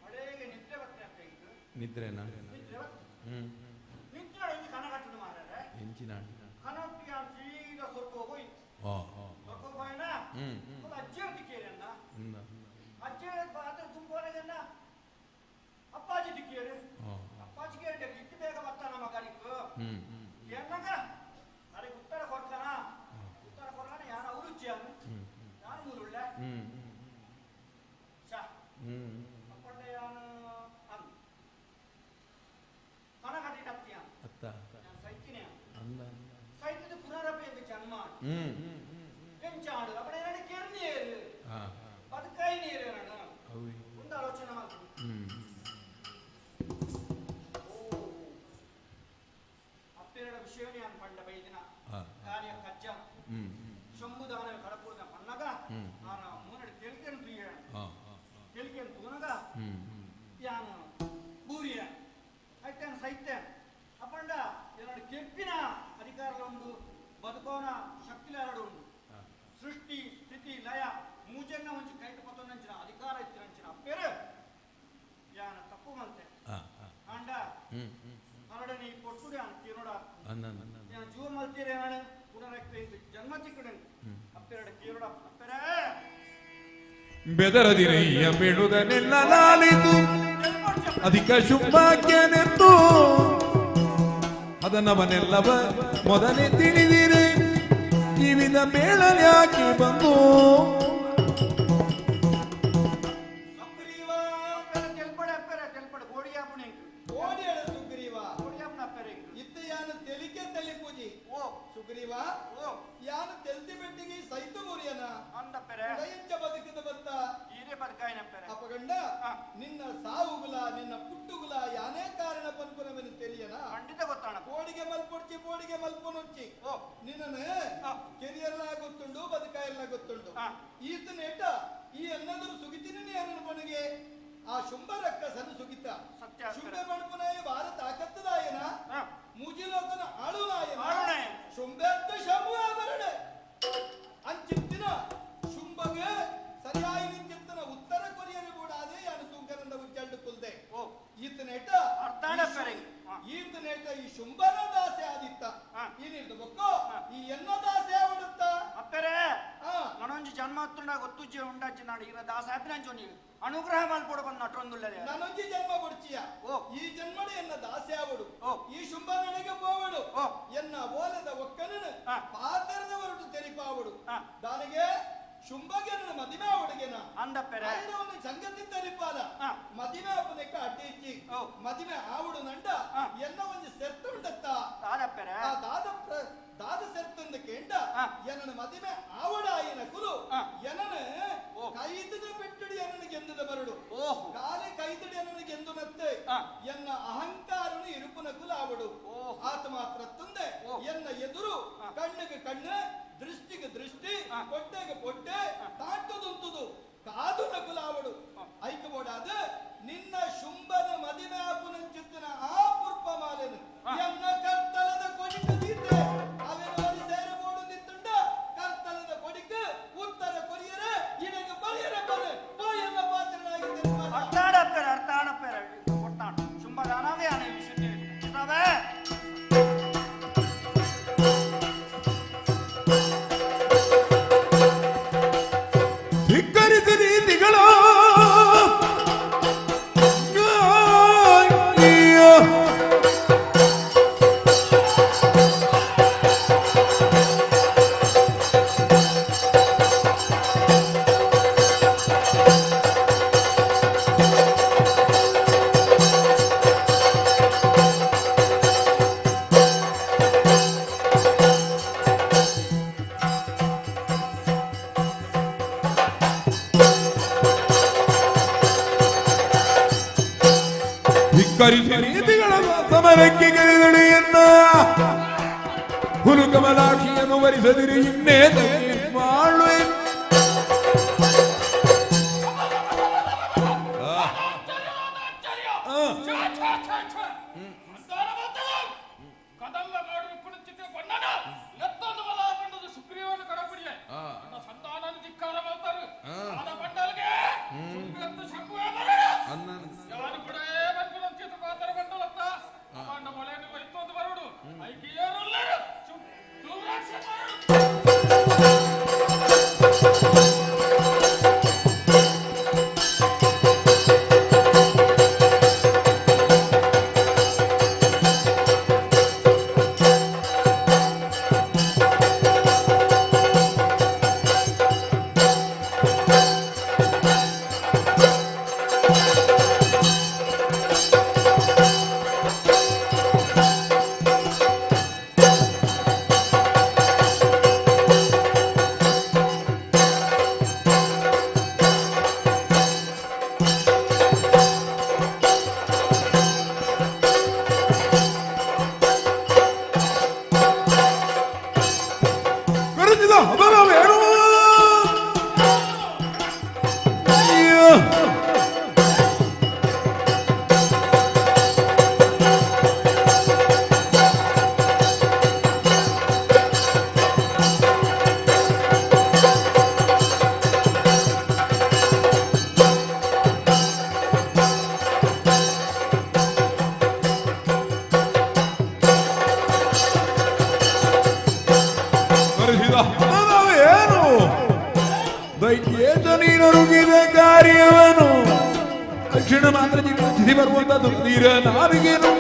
ಮಳೆಗೆ ನಿದ್ರೆ ಬರ್ತದೆ ಅಪ್ಪ ಈಗ ನಿದ್ರೆನಾ ನಿದ್ರೆ ಬರ್ತದೆ. ಹ್ಮ್ ನಿದ್ರೆ ಒಂಜಿ ಕನ ಕಟ್ಟುದು ಮಾರ್ರೆ ಎಂಚಿನ ಕನೊಟ್ಟಿಗೆ ಅವ್ನು ಸೀದಾ ಸ್ವರ್ಗ ಹೋಗಿ ಸ್ವರ್ಗ ಹೋಯ್ನ ಹ್ಮ್ ಒಂದು ಅಜ್ಜಿ ದಿಕ್ಕೇರನ್ನ ಅಜ್ಜಿ ಪಾತ್ರ ತುಂಬೋರೆಗನ್ನ ಅಪ್ಪಾಜಿ ದಿಕ್ಕೇರು ಅಪ್ಪಾಜಿ ಕೇಳಿದೆ ಇಟ್ಟು ಬೇಗ ಬರ್ತಾನ ಮಗನಿಕ್ಕು ಹ್ಮ್ ಏನಾಗ ಅದಕ್ಕೆ ಉತ್ತರ ಕೊಡ್ತಾನ ಉತ್ತರ ಕೊಡ್ತಾನ ಯಾರ ಅವರು ಅಜ್ಜಿ ಯಾರು ಮೂರುಳ್ಳೆ ಹ್ಮ್ ಶಾ ಹ್ಮ್ ಅಪ್ಪಂಡ ಯಾನು ಅಂದ್ ಕನ ಕಟ್ಟಿಟ್ಟತ್ತೀಯ ಅತ್ತ ನಾನು ಸೈತಿನೇ ಅಂದ ಸೈತದ ಪುನರಪಿ ಜನ್ಮ ಹ್ಮ್ ಎಂಚಾಡು ಅಪ್ಪಡ ಏನಾಡು ಕೆರ್ನಿಯೇರು ಹಾ ಬದುಕೈ ನೀರು ನಾನು ಅವಿ ಒಂದು ಆಲೋಚನೆ ಮಾಡ್ತೀನಿ ಹ್ಮ್ ಅಪ್ಪೆರಡ ವಿಷಯನೇ ನಾನು ಪಂಡ ಬೈದಿನ ಹಾ. ಕಾರ್ಯ ಕಜ್ಜ ಹ್ಮ್ ಶಂಭುದಾನ ಕಡಪೂರ್ಣ ಪನ್ನಗ ಹ್ಮ್. ನಾನು ಮೂನಡಿ ತೆಲಿಕೆನು ತುಯ್ಯ ಹಾ ತೆಲಿಕೆನು ತೂನಗ ಹ್ಮ್ ಯಾನು ಬೂರಿಯ ಐತೇನು ಸೈತೇನು ಅಪ್ಪಂಡ ಎರಡು ಕೆಪ್ಪಿನ ಅಧಿಕಾರಲ ಉಂಡು ಬದುಕೋನ ಶಕ್ತಿಲ ಎರಡು ಉಂಡು ಸೃಷ್ಟಿ ಸ್ಥಿತಿ ಲಯ ಮೂಜನ್ನ ಒಂಜಿ ಕೈಟ ಪತ್ತೊಂದಂಚಿನ ಅಧಿಕಾರ ಇತ್ತಿನಂಚಿನ ಅಪ್ಪೇರು ಯಾನ ತಪ್ಪು ಮಂತೆ ಹಾ ಆಂಡ ಹ್ಮ್ ಹರಡನೆ ಈ ಪೊಟ್ಟುಡೆ ಯಾನ್ ತೀರೋಡ ಅಂದ ಯಾನ್ ಜೀವ ಮಲ್ತೀರೆ ಯಾನು ಪುನರಕ್ತ ಜನ್ಮ ತಿಕ್ಕಡೆ ಅಪ್ಪೆರಡ ತೀರೋಡ ಅಪ್ಪೆರೇ ಬೆದರದಿರಯ್ಯ ಬೆಳುದನೆಲ್ಲ ಲಾಲಿತು ಅಧಿಕ ಶುಂಭಾಖ್ಯನೆಂದು ಅದನ್ನವನೆಲ್ಲವ ಮೊದಲೇ ತಿಳಿದಿರೆ ಜೀವಿತ ಮೇಳಲ್ಯಾಕೆ ಬಂದು ಸುಗ್ರೀವ ಓ ಯಾನು ತೆಲ್ತಿ ಬೆಟ್ಟಿಗೆ ಸೈತ ಮುರಿಯನ ಉದಯಂಚ ಬದುಕಿದ ಬತ್ತ ಅಪಗಂಡ ನಿನ್ನ ಸಾವುಗುಲ ನಿನ್ನ ಪುಟ್ಟುಗುಲ ಯಾನೇ ಕಾರಣ ಪನ್ಪುನವೆನು ತೆರಿಯನ ಖಂಡಿತ ಗೊತ್ತಾಣ ಬೋಡಿಗೆ ಮಲ್ಪೊಡ್ಚಿ ಬೋಡಿಗೆ ಮಲ್ಪೊನೊಚ್ಚಿ ನಿನ್ನನೆ ಕೆರಿಯರ್ಲ ಗೊತ್ತುಂಡು ಬದುಕಾಯರ್ಲ ಗೊತ್ತುಂಡು ಈತನೇಟ ಈ ಅನ್ನದರು ಸುಗಿತಿನ ಯಾರನ್ನು ಬಣಗೆ ಆ ಶುಂಭ ರಕ್ಕಸನು ಸುಗಿತ ಸತ್ಯ ಶುಂಭ ಮಣ್ಪುನಾಯ ಭಾರ ತಾಕತ್ತದಾಯನ ಮೂಜಿಲೋಕನ ಆಳುನಾಯನ ಶುಂಭೆತ್ತ ಶಂಭುವಾವರಣೆ ಅಂಚಿತ್ತಿನ ಶುಂಭಗೆ ಸರಿಯಾಗಿ ನಿಂಚಿತ್ತನ ಉತ್ತರ ಕೊರಿಯರು ಕೂಡಾದೆ ಯಾನು ತೂಕನಂದ ಉಜ್ಜಲ್ಡು ಕುಲ್ದೆ ಈತನೇಟ ಈತನೇಟ ಈ ಶುಂಭನ ದಾಸೆ ಆದಿತ್ತ ಏನಿರ್ದು ಬೊಕ್ಕೋ ಈ ಎನ್ನ ದಾಸೆ ಆವಡುತ್ತ ಅಪ್ಪರೇ ನಾನೊಂಜಿ ಜನ್ಮ ಹತ್ತುಂಡ ಗೊತ್ತುಜ್ಜಿ ಉಂಡಾಚಿ ನಾಡು ಈಗ ದಾಸ ಅಭಿನಂಜು ಅನುಗ್ರಹ ಮಲ್ಪೊಡು ಬಂದು ನಟೊಂದುಲ್ಲದೆ ನಾನೊಂಜಿ ಜನ್ಮ ಕೊಡ್ಚಿಯ ಈ ಜನ್ಮಡು ಎನ್ನ ದಾಸೆ ಆವಡು ಈ ಶುಂಭನಡೆಗೆ ಪೋವಡು ಎನ್ನ ಓಲದ ಒಕ್ಕನನು ಪಾತರದ ಹೊರಟು ತೆರಿಪಾವಡು ದಾನಿಗೆ ಶುಂಭಗೆ ನನ್ನ ಮದಿಮೆ ಅವಡಿಗೆನ ಅಂದಪ್ಪೆರೆ ಒಂದು ಸಂಗತಿ ತೆರಿಪಾದ ಮದಿಮೆ ಅಪ್ಪನಕ್ಕ ಅಡ್ಡಿ ಇಚ್ಚಿ ಮದಿಮೆ ಆವಡು ನಂಡ ಎನ್ನ ಒಂದು ಸೆರ್ತುಂಡತ್ತ ದಾದಪ್ಪೆರೆ ಆ ದಾದ ದಾದ ಸೆರ್ತಂದ ಕೇಂಡ ಎನ್ನ ಮದಿಮೆ ಆವಡಾಯಿನ ಕುಲು ಎನನ ಕೈತದ ಪೆಟ್ಟುಡಿ ಎನ್ನನ ಗೆಂದದ ಬರಡು ಕಾಲೆ ಕೈತಡಿ ಎನ್ನನ ಗೆಂದುನತ್ತೆ ಎನ್ನ ಅಹಂಕಾರನು ಇರುಪುನ ಕುಲ ಆವಡು ಆತ ಮಾತ್ರ ತಂದೆ ಎನ್ನ ಎದುರು ಕಣ್ಣಿಗೆ ಕಣ್ಣು ದೃಷ್ಟಿಗೆ ದೃಷ್ಟಿ పొట్టೆಗೆ పొಟ್ಟೆ ತಾಟುದುಂತುದು ಕಾದು ನಕುಲಾವಡು ಐಕಬೋಡಾದ ನಿನ್ನ ಶುಂಭನ ಮದಿಮೆ ಆಪುನಂಚಿತ್ತಿನ ಆ ಪುರ್ಪ ಮಾಲೆನು ಎನ್ನ ಕರ್ತಲದ ಕೊಡಿಕ ದೀತೆ ಅವೆನ ಒರಿ ಸೇರಬೋಡು ನಿತ್ತುಂಡ ಕರ್ತಲದ ಕೊಡಿಕ ಉತ್ತರ ಕೊರಿಯರೆ ಇಡಗ ಬರಿಯರೆ ಬರೆ ಬಾಯನ್ನ ಪಾತ್ರನಾಗಿ ತೆರಿಪಾದ ಅರ್ತಾಡಪ್ಪೆರೆ ಅರ್ತಾಡಪ್ಪೆರೆ ಕೊಟ್ಟಾಣ ಶುಂಭದಾನವೇ ಆನೆ ವಿಶುದ್ಧಿ ಚಿತಾವೇ ಧಿಕ್ಕರಿಸಿ ನೀತಿಗಳ ಧಿಕ್ಕರಿಸಿ ನೀತಿಗಳ ಸಮರಕ್ಕೆ ಗೆಳೆಯನ್ನ ಹುಲು ಕಮಲಾಕ್ಷಿಯನ್ನು ವರಿಸದಿರಿ ಇನ್ನೇ ಮಾಡುವೆ. ಬರಡು. ಕ್ಷಣ ಮಾತ್ರ ತಿಥಿ ಬರುವಂತ ತೀರ ನಾರಿಗೇನು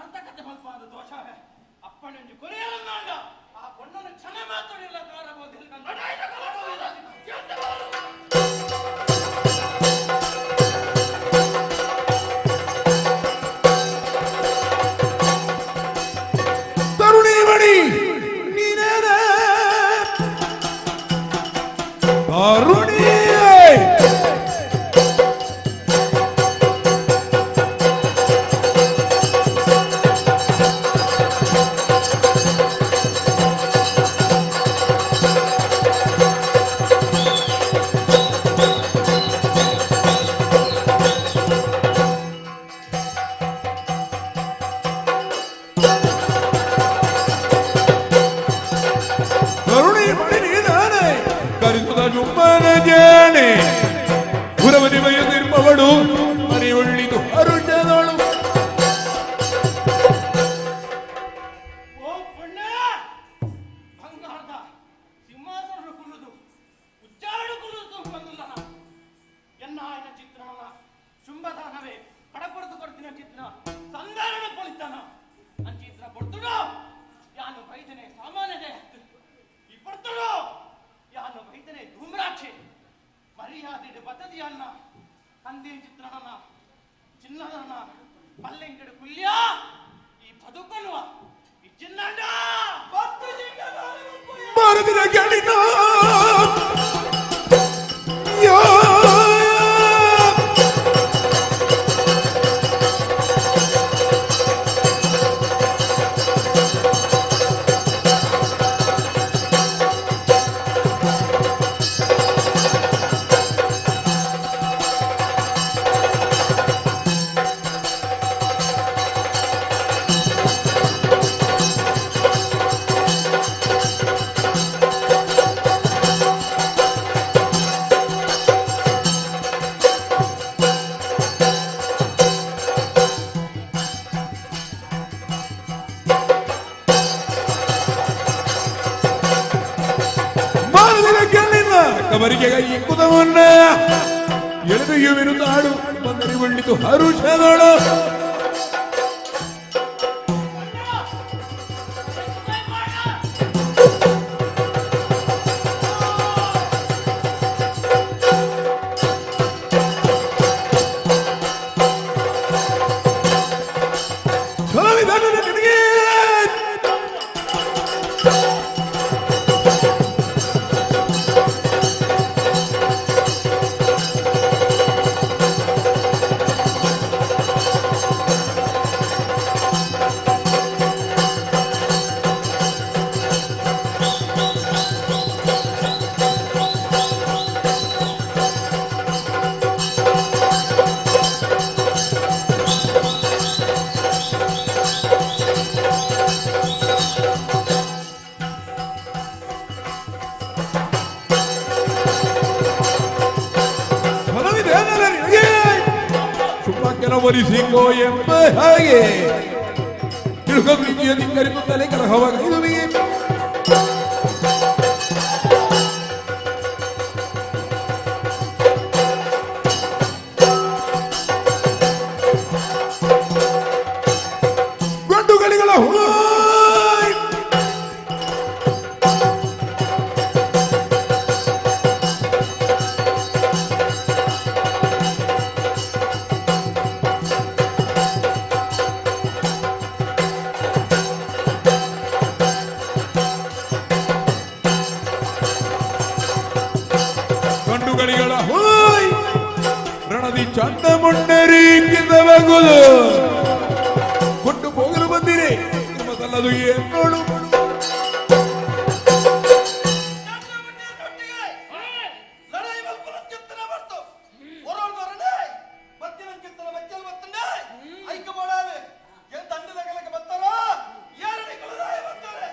ಠಠಠಠ ಪಗೆನ ಒಲಿಸಿಕೋ ಎಂಬ ಹಾಗೆ ತಿಳ್ಕೊಂಡು ಕರಿತುತ್ತಲೇ ಕಲಹವಾಗ ಇದುವಿಗೆ ಗಂಡುಗಳಿಗಳ ಹೋಯ್ ಗಂಡುಗಳಿಗಳ ಹೋಯ್ ರಣದಿ ಚಂದ ಮುಂಡರೀಕಿಂದವಾಗುವುದು ಕೊಟ್ಟು ಹೋಗಲು ಬಂದಿರಿ ನಿಮ್ಮದಲ್ಲದು ಏನ್ನೋಳು ಲಡಾಯಿ ಮಲ್ಪುನ ಚಿತ್ತನ ಬರ್ತು ಒರೋರ್ದೊರನೆ ಬತ್ತಿನ ಚಿತ್ತನ ಬಚ್ಚಲ್ ಬತ್ತಂಡೆ ಐಕ ಬೋಡಾವೆ ಏನ್ ದಂಡದ ಕಲಕ ಬತ್ತಾರೋ ಯಾರಡಿ ಕಳದಾಯ ಬರ್ತಾರೆ.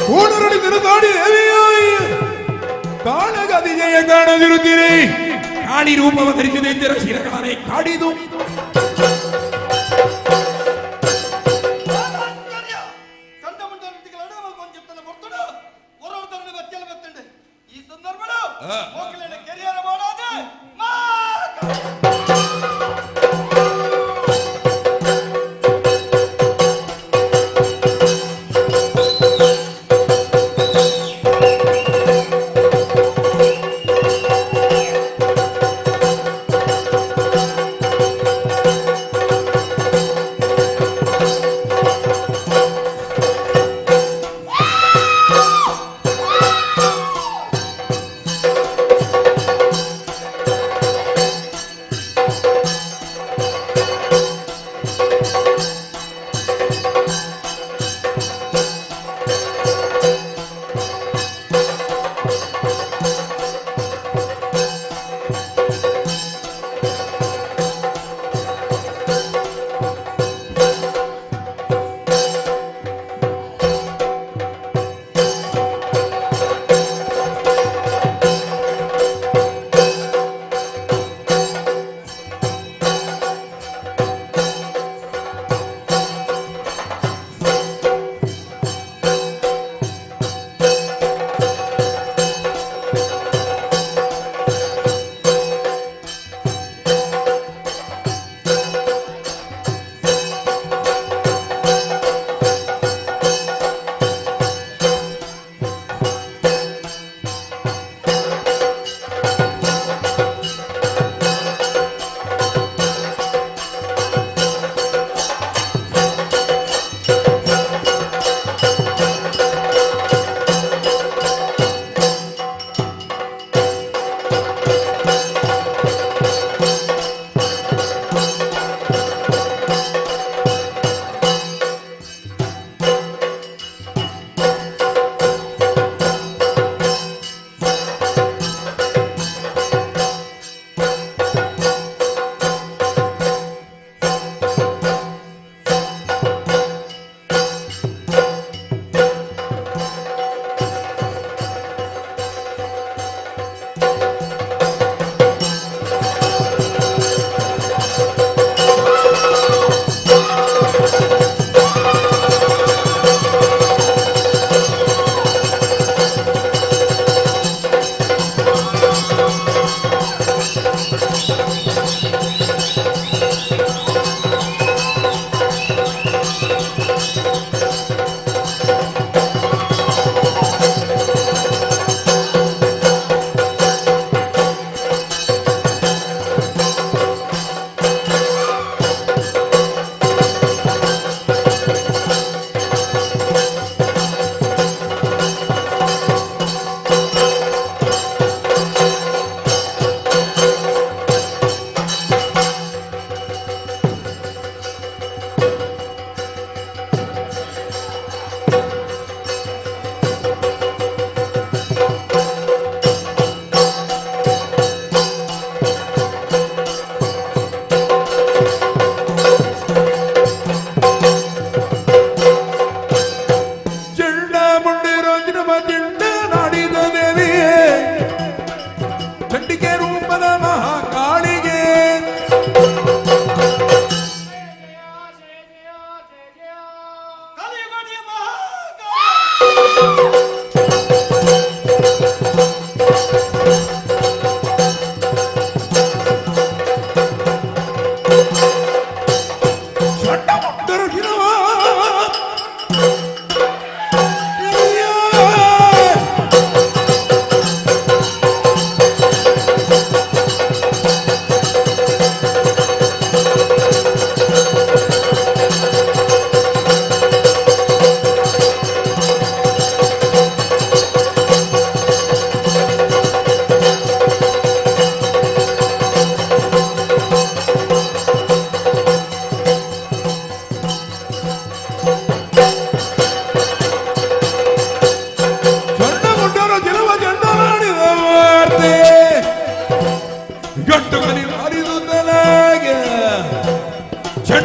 ಕೂಡರಡಿ ತಿರುಗಾಡಿ ದೇವಿಯೋಯ್ ಕಾಳಗದಿ ಜಯ ಕಾಣದಿರುತ್ತೀರಿ. ಕಾಳಿ ರೂಪವ ಧರಿಸಿದ ಇದ್ದೀರ ಶಿರಗಳನೆ ಕಾಡಿದು. ಚಂಡಮುಂಡನೊಟ್ಟಿಗೆ ಲಡಾಯಿ ಮಲ್ಪುನ ಚಿತ್ತನ ಬರ್ತುಡು ಒರೋರ್ದೊರನೆ ಬಚ್ಚಲ್ ಬತ್ತಂಡೆ. ಈ ಸಂದರ್ಭಡು ಮೋಕಲೆನ ಕೆರಿಯರ ಬೋಡಾದೆ ಮಾ.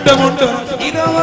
ಚಂಡಮುಂಡ ಇರವ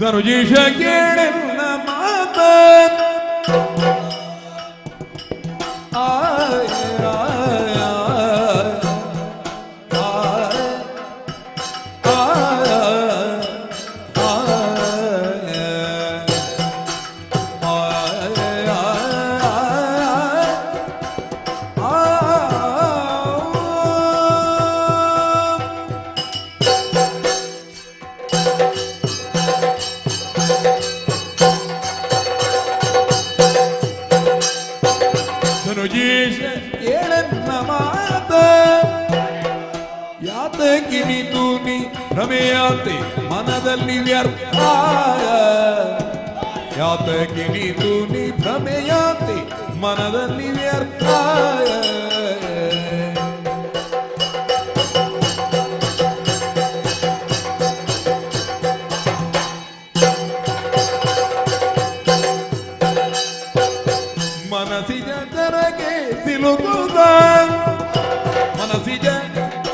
ಧನುಜೀಶ ಕೇಳೆನ್ನ ಮಾತ ಆ ಧನುಜೀಶ ಕೇಳನ್ನ ಮಾತ ಯಾತ ಕಿಮಿತು ನೀ ಭ್ರಮೆಯಾತೆ ಮನದಲ್ಲಿ ವ್ಯರ್ಥ ಯಾತ ಕಿಮಿತು ನೀ ಭ್ರಮೆಯಾತೆ ಮನದಲ್ಲಿ ವ್ಯರ್ಥ ಮನಸಿಜ ಶರಕ್ಕೆ ಸಿಲುಕುದ ಮನಸಿಜ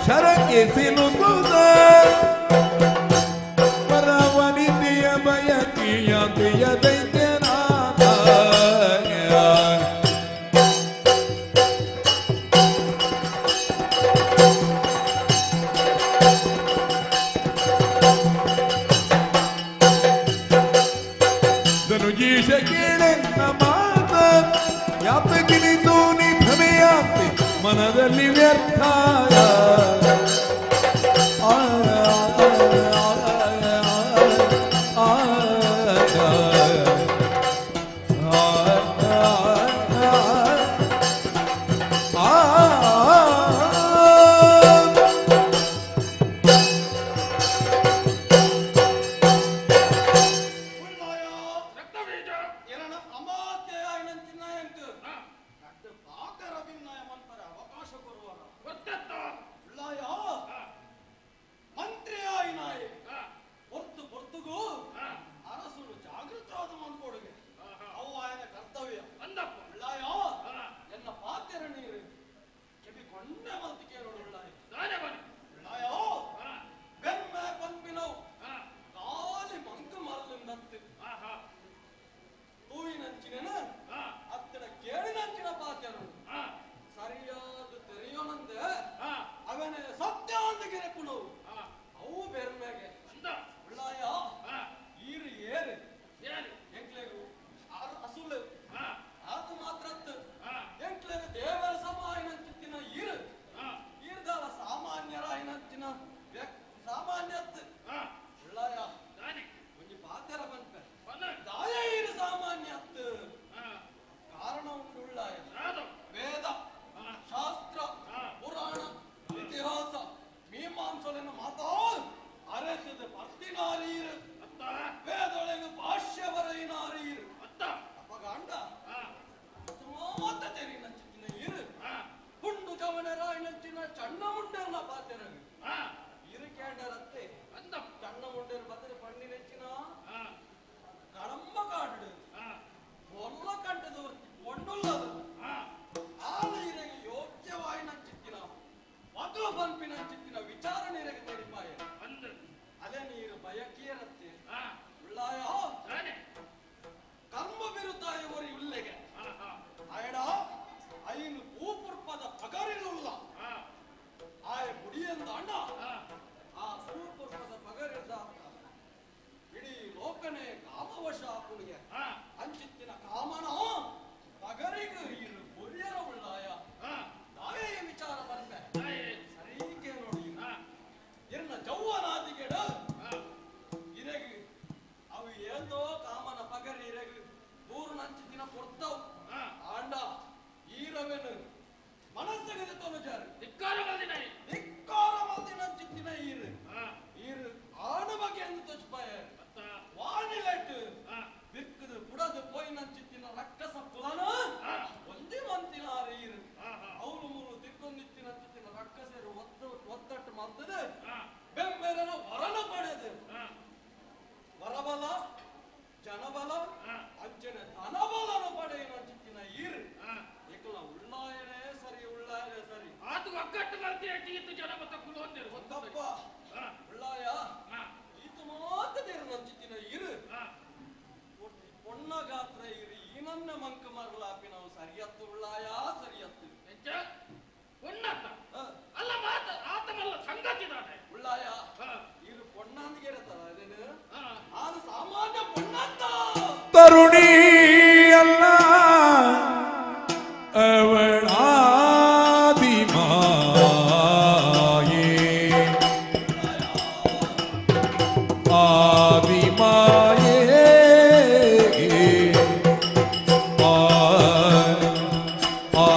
ಶರಕ್ಕೆ ಸಿಲುಕುದ ಪರವನಿತಿಯ ಬಯಕಿಯಂತೆಯ ದೈತ್ಯನಾಥ ಧನುಜೀಶ ಕೇಳೆನ್ನ ಮಾತ ಯಾತಕಿನಿತು ನೀ ಭ್ರಮೆಯಾತೆ ಮನದಲ್ಲಿ ವ್ಯರ್ಥ ಆ, ಆ, ಆ, ಆ, ಆ, ಆ. ಏನಣ್ಣ ಅಮಾತ್ಯ ಏನಂತಿನ್ನ ಎಂಕ್ ಪಾಕರ ಭಿನ್ನಾಯ ಮಂತರ ಅವಕಾಶ ಕೊರುವರ ಉಳ್ಳಾಯ ಮಂತ್ರಿ ಆಯಿನಾಯೆ ಹೊರ್ತು ಹೊರ್ತುಗೂ ಅರಸುನು ಜಾಗೃತವಾದ ಮನ್ಕೊಡುಗೆ ಅವು ಆಯನ ಕರ್ತವ್ಯ ಉಳ್ಳಾಯ ಎನ್ನ ಪಾತ್ಯರ ನೀರು ಕೆಬಿ ಕೊಂಡೆ ಮಲ್ತಿ ಕೇಳೋಡು ಉಳ್ಳಾಯ ಉಳ್ಳಾಯ ಬೆಮ್ಮೆ ಪಂಪಿನವು ಕಾಲಿ ಮಂಕು ಮರಲಿಂದತ್ತು ತೂಯಿನಂಚಿನ ಅತ್ತಡ ಕೇಳಿನಂಚಿನ ಪಾತ್ಯರು ಸರಿಯಾದ ತೆರೆಯೋನಂದೆ ಅವನೇ ಸತ್ಯ ಅಂತ ಗೆರೆಪುನವು ಅವು ಬೆರ್ಮೆಗೆ ಉಳ್ಳಾಯ ಈರು ಏರು ಎಂಕ್ಲೆಗು ಅಸುಲು ಅದು ಮಾತ್ರ ಎಂಕ್ಲೆಗ ದೇವರ ಸಮಾಯನಂಚಿತ್ತಿನ ಈರು ಈರ್ದಾಲ ಸಾಮಾನ್ಯರಾಯನಂಚಿನ ಸಾಮಾನ್ಯತ್ ಉಳ್ಳಾಯ ಒಂಜಿ ಪಾತ್ಯರ ಪನ್ಪೆ ದಾಯ ಈರು ಸಾಮಾನ್ಯತ್ ಕಾರಣ ಉಂಟು ಉಳ್ಳಾಯ ವೇದ ಶಾಸ್ತ್ರ ಪುರಾಣ ಇತಿಹಾಸ ಮೀಮಾಂಸಲೆನ ಮಾತಾ ಅರೆತದ ಪರ್ತಿನಾರೀರು ವೇದೊಳಗೆ ಭಾಷ್ಯ ಬರೆಯಿನಾರೀರು ಅಪ್ಪಗಾಂಡ ಮಾತ ತೆರಿನಂಚಿನ ಇರು ಪುಂಡು ಜವನರಾಯಿನಂಚಿನ ಚಣ್ಣ ಮುಂಡರ್ನ ಪಾತೆರಗು ಇರು ಕೇಂಡರತ್ತೆ ಚಣ್ಣ ಮುಂಡರ್ ಬದಲು ಪಣ್ಣಿನೆಚ್ಚಿನ ಕಡಂಬ ಕಾಡು ಒಲ್ಲ ಕಂಡದ ಪೊಣ್ಣುಲ್ಲದು ಆಲ ಇರಗೆ ಯೋಗ್ಯವಾಯಿನಂಚಿತ್ತಿನ ಮಧು ಪಂಪಿನಂಚಿತ್ತಿನ ವಿಚಾರಣೆ ಇರಗೆ ತೆರಿಪಾಯ ಅಲೆ ನೀರು ಬಯಕಿಯರತ್ತೆ ಉಳ್ಳಾಯ ಕರ್ಮ ಬಿರುತ್ತಾಯ ಒರಿ ಉಲ್ಲೆಗೆ ಆಯಡ ಐನು ಪೂಪುರ್ಪದ ಪಗರಿಲುಲ್ಲ ಆಯ ಗುಡಿಯಂದ ಅಣ್ಣ ಆ ಪೂಪುರ್ಪದ ಪಗರಿಲ್ದ ಇಡೀ ಲೋಕನೇ ಕಾಮವಶ ಆಪುಣಿಗೆ ಅಂಚಿತ್ತಿನ ಕಾಮನ ಪಗರಿಗು ಇರು ಬುರಿಯರ ಉಳ್ಳಾಯ ತಾಯೇ ವಿಚಾರ ಬರ್ತೆ ಸರೀಕೆ ನೋಡಿ ಇರ್ನ ಜೌವನಾದಿಗೆಡ ಇರೆಗು ಅವು ಏಂದೋ ಕಾಮನ ಪಗರಿ ಇರೆಗು ಬೂರ್ನಂಚಿತ್ತಿನ ಪೊರ್ತವು ಆಂಡ ಈರವೆನು ಮನಸ್ಸಿಗೆ ತೊನುಜಾರು ಧಿಕ್ಕಾರ ಮಲ್ದಿನ ಈರು ಈರು ಆಣ ಬಗ್ಗೆ ಎಂದು ತೊಚ್ಪಾಯ ವಾನಿಲೆಟ್ ಬಿಕ್ಕದು ಪುಡದು ಪೋಯಿನಂಚಿತ್ತಿನ ರಕ್ಕಸ ಕುಲನ ಒಂದೇ ಮಂತಿನ ಈರು ಅವನು ಮೂರು ದಿಕ್ಕೊಂದಿತ್ತಿನ ಚಿತ್ತಿನ ರಕ್ಕಸರು ಒತ್ತಟ್ಟು ಮಲ್ತದೆ ಬೆಂಬೆರನ ವರನ ಪಡೆದು ವರಬಲ ಜನಬಲ ಅಂಚನೆ ಧನಬಲನ ಪಡೆಯಿನ ಚಿತ್ತಿನ ಈರು ಏಕಲ ಉಳ್ಳಾಯನೇ ಸರಿ ಉಳ್ಳಾಯನೇ ಸರಿ ಆತು ಒಗ್ಗಟ್ಟು ಬರ್ತಿ ಇತ್ತು ಜನ ಮತ್ತ ಕುಲು ಹೊಂದಿರು ಗೊತ್ತಪ್ಪ ಉಳ್ಳಾಯ ಈತ ಮಾತದೇರು ನಂಚಿತ್ತಿನ ಇರು ಪೊಣ್ಣ ಗಾತ್ರ ಇರು ಈ ನನ್ನ ಮಂಕ ಮರಲಾಪಿ ನಾವು ಸರಿಯತ್ತು ಉಳ್ಳಾಯ ಸರಿಯತ್ತು ಪೊಣ್ಣತ್ತ ಅಲ್ಲ ಮಾತ ಆತಮಲ್ಲ ಸಂಗತಿದಾನೆ ಉಳ್ಳಾಯ ಇರು ಪೊಣ್ಣಂದಿಗೆ ಇರುತ್ತಲ್ಲ ಅದೇನು ಆನು ಸಾಮಾನ್ಯ ಪೊಣ್ಣಂತ ತರುಣಿ ಅಲ್ಲ ಅವಳಾದಿ ಮಾಯೆ ಆದಿ ಮಾಯೆ ಆ ಆ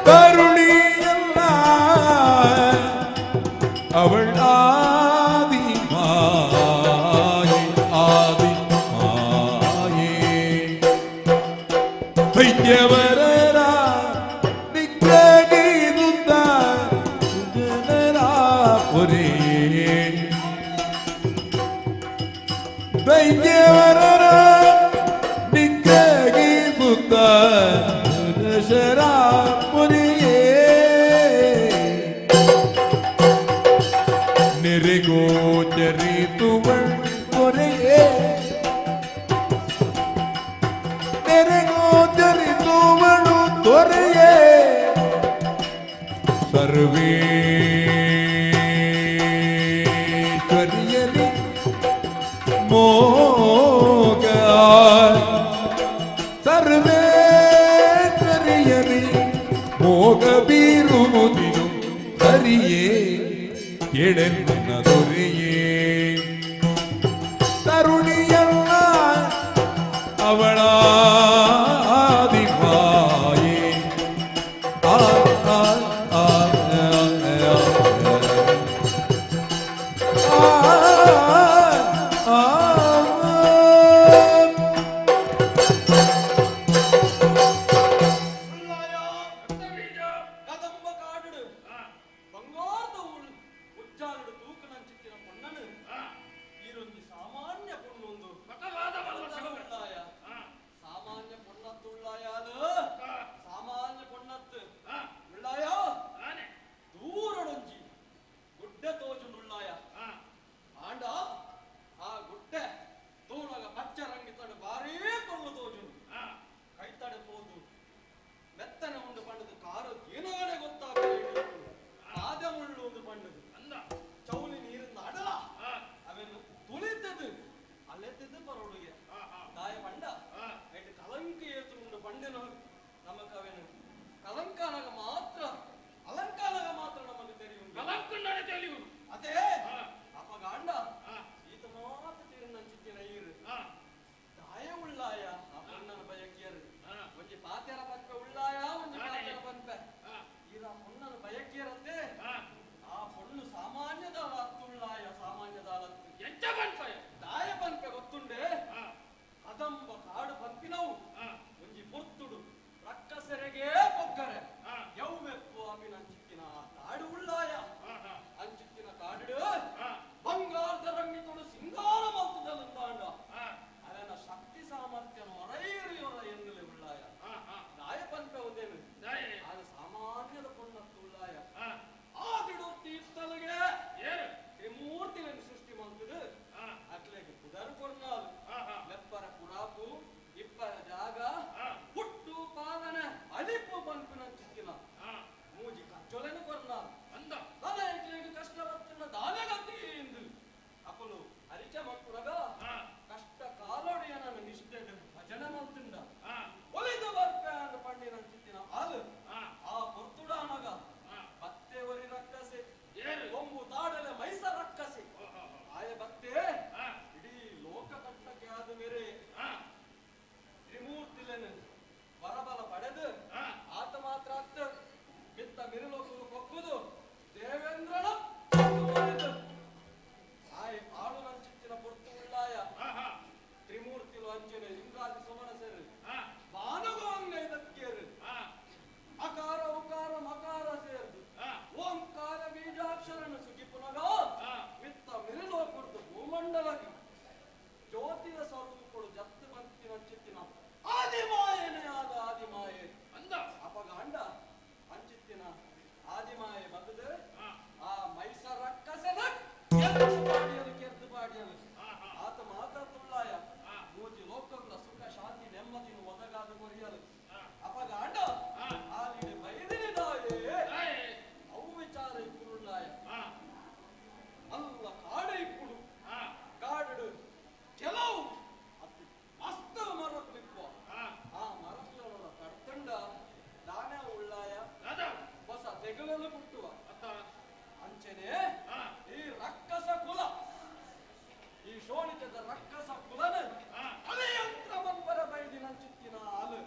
ತರುಣಿಯಲ್ಲ ಅವಳ ಆದಿ ಮಾಯೆ ಆದಿ ಮಾಯೆ ವೈದ್ಯವರರ ನಿಗ್ರಹಿದುತ್ತ ಜನರ ಪುರಿಯೇ ದೈತ್ಯವರರ ನಿಗ್ರಹಿಸುತ್ತ ಶರಾಪುರಿಯೇ ನೆರೆಗೋಚರಿಸುವಳ್ ಪೊರೆಯೇ ನೆರೆಗೋಚರಿಸುವಳು ತೊರೆಯೇ ಸರ್ವೇಶ್ವರಿಯಲಿ ಮೋಗ ಸರ್ವೇಶ್ವರಿಯಲಿ ಮೋಗ ಬೀರುವುದಿನು ಸರಿಯೇ ಕೇಳೆನ್ನ ದೊರೆಯೇ ತರುಣಿಯಲ್ಲ ಅವಳ ಆದಿಮಾಯೆ ಆ ಆ ಆ ಆ ಆ ಕದಂಬ ಕಾಡುಡು ಬಂಗಾರದ ಉಜ್ಜಾಲುಡು ತೂಕನಂಚಿತ್ತಿನ ಪೊಣ್ಣನು ಈರೊಂಜಿ ಸಾಮಾನ್ಯ ಪೊಣ್ಣೊಂದು ಉಳ್ಳಾಯ ಸಾಮಾನ್ಯ ಪೊಣ್ಣತ್ತುಳ್ಳಾಯಾದ ಸಾಮಾನ್ಯ ಪೊಣ್ಣತ್ತು ಉಳ್ಳಾಯ ದೂರಡೊಂಜಿ ಗುಡ್ಡೆ ತೋಜುಂಡುಳ್ಳಾಯ ಆಂಡ ಆ ಗುಡ್ಡೆ ತೂನಗ ಪಚ್ಚ ರಂಗಿತಡು ಬಾರೀ ಕೊಲ್ಲು ತೋಜುಂಡು ಕೈತಡೆ ಪೋದು ಮೆತ್ತನೆ ಉಂಡು ಪಂಡದು ಕಾರು ಏನಗಡೆ ಗೊತ್ತಾಗ ಪಾದ ಮುಳ್ಳು ಒಂದು ಪಂಡದು ಚೌಲಿ ನೀರಿಂದ ಅಡಲ ಅವೆನ್ನು ತುಳಿತದು ಅಲೆತದ್ದು ಬರೋಡುಗೆ ದಾಯ ಪಂಡ ಐಟ್ ಕಲಂಕ ಏತು ಉಂಡು ಪಂಡೆನು ನಮಕ್ ಅವೆನು ಕಲಂಕಾನಗ ಮಾತ್ರ ಅಲಂಕಾನಗ ಮಾತ್ರ ನಮಗೆ தெரியும் ಕಲಂಕಂಡನೆ ತಿಳಿಯುವುದು ಅದೇ ಅಪಗಾಂಡ ಈತ ಮಾತ್ರ ತೀರಿನ ಐರು ದಾಯ ಉಳ್ಳಾಯ ಆ ಪೊಣ್ಣನ ಬಯಕಿಯರು ಒಂಜಿ ಪಾತೆರ ಪನ್ಪೆ ಉಳ್ಳಾಯ ಒಂಜಿ ಪಾತೆರ ಪನ್ಪೆ ಈರ ಪೊಣ್ಣನ ಬಯಕಿಯರತ್ತೆ ಆ ಪೊಣ್ಣು ಸಾಮಾನ್ಯದಾಳ ಅತ್ತುಳ್ಳಾಯ ಸಾಮಾನ್ಯದಾಳತ್ತು ಎಂಚ ಪನ್ಪೆ ದಾಯ ಪನ್ಪೆ ಗೊತ್ತುಂಡೆ ಕದಂಬ ಕಾಡು ಪನ್ಪಿನವು ಒಂಜಿ ಪೊರ್ತುಡು ರಕ್ಕಸೆರೆಗೆ ಪೊಕ್ಕರೆ ಯೌವೆಪ್ಪು ಅಪಿನಂಚಿತ್ತಿನ ಆ ಕಾಡು ಉಳ್ಳಾಯ ಅಂಚಿತ್ತಿನ ಕಾಡು ಬಂಗಾರದ ರಂಗಿತೊಡು ಸಿಂಗಾರ ಮಲ್ತದಲ್ಲುಂದಾಂಡ ಅದನ್ನ ಶಕ್ತಿ ಸಾಮರ್ಥ್ಯನು ಹೊರೈರಿಯೊರ ಎನ್ನುಲೆ ಉಳ್ಳಾಯ ದಾಯ ಪನ್ಪೆ ಒಂದೇನು ಅದು ಸಾಮಾನ್ಯದ ಪೊಣ್ಣತ್ತು ಉಳ್ಳಾಯ ಆ ದಿಡು ತೀರ್ಥಲಿಗೆ ತ್ರಿಮೂರ್ತಿಗಳನ್ನು ಸೃಷ್ಟಿ ಮಾಡ್ತದೆ ಅಕ್ಲೆಗೆ ಪುದರ್ ಕೊರ್ನಾಲ್ ಲೆಪ್ಪರ ಪುರಾಪು ಇಪ್ಪರ ಜಾಗ ಹುಟ್ಟು ಪಾಲನೆ ಅಳಿಪು ಪನ್ಪಿನ ಚಿತ್ತಿನ ಮೂಜಿ ಕಚ್ಚೊಲೆನು ಕೊರ್ನಾಲ್ ತನ ಇಕ್ಲೆಗೆ ಕಷ್ಟ ಬತ್ತಿನ ದಾನೆಗತಿ ಎಂದು ಅಕುಲು ಅರಿಕೆ ಮಲ್ಪುನಗ ಕಷ್ಟ ಕಾಲೊಡಿಯ ನನ್ನ ನಿಷ್ಠೆ ಭಜನೆ ಮಲ್ತಿಂದ ಒಲಿದು ಬರ್ಪೆ ಅಂದ್ ಪಂಡಿನ ಚಿತ್ತಿನ ಆಲು ಆ ಪೊರ್ತುಡಾನಗ ಬತ್ತೆ ಒರಿ ರಕ್ಕಸೆ ಕೊಂಬು ತಾಡಲೆ ಮೈಸ ರಕ್ಕಸೆ ಆಯ ಬತ್ತೆ ಇಡೀ ಲೋಕ ಕಟ್ಟಕ್ಕೆ ಆದ ಮೇರೆ ತ್ರಿಮೂರ್ತಿಲೆನು ಬರಬಲ ಪಡೆದು ಆತ ಮಾತ್ರ ಅತ್ತ ಮಿತ್ತ ಮಿರುಲೋಕವು ಕೊಕ್ಕುದು ದೇವೇಂದ್ರನ ಪಟ್ಟು ಆಯ್ ಆಳು ನಂಚಿತ್ತಿನ ಪೊರ್ತು ಉಳ್ಳಾಯ ತ್ರಿಮೂರ್ತಿಲು ಅಂಚನೆ ಇಂದ್ರಾದಿ ಸುಮನ ಸೇರು ಬಾನುಗು ಅಂಗೈದಕ್ಕೇರು ಅಕಾರ ಉಕಾರ ಮಕಾರ ಸೇರ್ದು ಓಂಕಾರ ಬೀಜಾಕ್ಷರನ ಸುಗಿಪುನಗ ಮಿತ್ತ ಮಿರುಲೋಕುರ್ದು ಭೂಮಂಡಲಕ್ಕೆ ಜ್ಯೋತಿಯ ಸ್ವರೂಪಡು ಜತ್ತು ಬಂತಿನ ಚಿತ್ತಿನ ಆದಿಮಾಯನೇ ಆದ ಆದಿಮಾಯೆ ಅಂದ ಅಪಗಾಂಡ ಅಂಚಿತ್ತಿನ ಆದಿಮಾಯೆ ಬದದು ಆ ಮೈಸರಕ್ಕಸನ ಕೆರ್ದು ಬಾಡಿಯಲು ಕೆರ್ದು ಬಾಡಿಯಲು ಆತ ಮಾತ್ರ ತುಳ್ಳಾಯ ಮೂಜಿ ಲೋಕಗಳ ಸುಖ ಶಾಂತಿ ನೆಮ್ಮದಿನ ಒದಗಾದ ಕೊರಿಯಲು ಅಪಗಾಂಡ ಆಲಿಡೆ ಬೈದಿನಿದಾಯೇ ಅವು ವಿಚಾರ ಇಪ್ಪುರುಳ್ಳಾಯ ಅಲ್ಲ ಕಾಡ ಇಪ್ಪುಡು ಕಾಡು ಕೆಲವು ಅತಿ ಮಸ್ತ್ ಮರಕ್ಲಿಪ್ಪು ಆ ಮರಕ್ಲೊಳ ಕಡ್ತಂಡ ದಾನೆ ಉಳ್ಳಾಯ ಹೊಸ ತೆಗಲಲು ಹುಟ್ಟುವ ಅಂಚನೆ ಈ ರಕ್ಕಸ ಕುಲ ಈ ಶೋಣಿತದ ರಕ್ಕಸ ಕುಲನ ಅಲೆಯಂತ್ರ ಮನ್ಪರ ಬೈದಿನ ಚಿತ್ತಿನ ಹಾಲು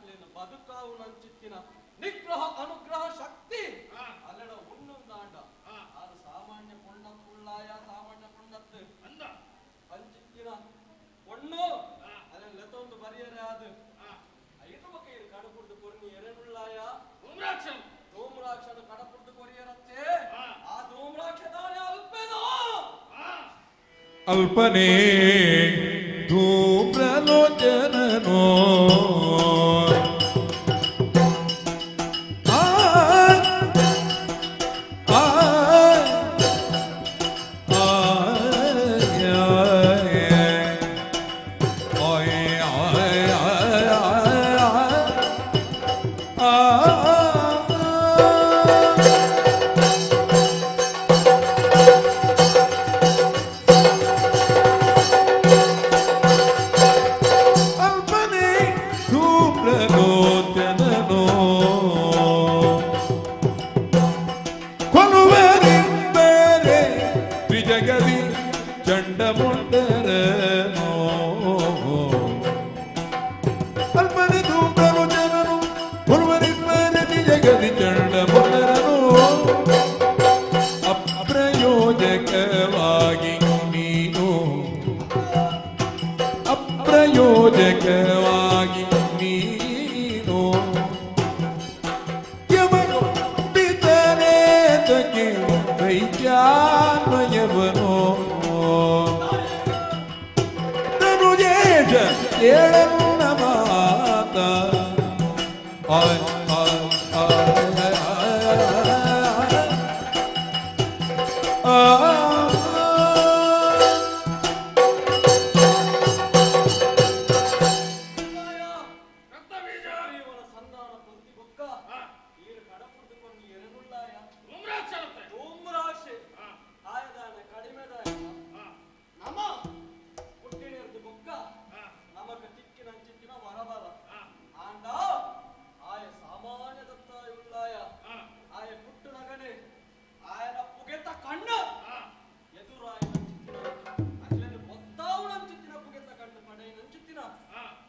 ಅಕ್ಲೆನ ಬದುಕಾವು ನಂಚಿತ್ತಿನ ನಿಗ್ರಹ ಅನುಗ್ರಹ ಶಕ್ತಿ ಅಲ್ಲೆಡ ಉಣ್ಣುಂದಾಂಡ ಆರು ಸಾಮಾನ್ಯ ಪೊಣ್ಣತ್ತುಳ್ಳಾಯ ಸಾಮಾನ್ಯ ಪೊಣ್ಣತ್ತು ಅಂಚಿತ್ತಿನ ಪೊಣ್ಣು ಅಲ್ಲೆ ಲೆತೊಂದು ಬರಿಯರೆ ಅದು ಐದು ಬಗೆ ಕಡಪುಡ್ದು ಕೊರ್ನಿ ಎರೆನುಳ್ಳಾಯ ಧೂಮ್ರಾಕ್ಷನ ಕಡಪುಡ್ದು ಕೊರಿಯರತ್ತೆ ಆ ಧೂಮ್ರಾಕ್ಷ ತಾನೇ ಅಲ್ಪೇನೋ ಅಲ್ಪನೇ ಧೂಮ್ರಲೋಚನನೋ ಆ ಆ ಅಲ್ಪನೇ ಧೂಮ್ರಲೋಚನನೋ ಕೊಲುವರಿಂದರೆ ತ್ರಿಜಗದಿ ಚಂಡಮುಂಡರನೋ ಅಲ್ಪನೆ ಧೂಮ್ರಲೋಚನನು ಕೊಲುವರಿಂದರೆ ತ್ರಿಜಗದಿ ಚಂಡಮುಂಡರನೋ ಅಪ್ರಯೋಜಕವಾಗಿ ನೀನು ಅಪ್ರಯೋಜಕವಾಗಿ ನೀನು ಯಮಪಿತನೇತಕ್ಕೆ ವೈದ್ಯಾನ್ವಯವನು ತನುಜೇಶ ಏಳನ್ನ ಮಾತ ಆಯ್ ಆಯ್ ಆಯ್ ಆಯ್ ಆ ಸುಗ್ರೀವನ ಸಂಧಾನ ಪೊಂದಿ ಬೊಕ್ಕ ಈರು ಕಡಪುಡ್ದುಕೊಂಡು ಎರೆನುಳ್ಳಾಯ ಧೂಮ್ರಾಕ್ಷೆ ಆಯದಾನ ಕಡಿಮೆದಾಯ ನಮ ಪುಟ್ಟಿನಿರ್ದು ಬೊಕ್ಕ ನಮಕ ತಿಕ್ಕಿನಂಚಿತ್ತಿನ ವರಬಲ ಆಂಡ ಆಯ ಸಾಮಾನ್ಯ ದತ್ತಾಯುಳ್ಳಾಯ ಆಯ ಪುಟ್ಟು ನಗನೆ ಆಯನ ಪುಗೆತ ಕಣ್ಣು ಎದುರಾಯನಂಚಿತ್ತಿನ ಅಕ್ಲೆನ ಬೊತ್ತಾವುನಂಚಿತ್ತಿನ ಪುಗೆತ ಕಣ್ಣು ಪಡೆಯನಂಚಿತ್ತಿನ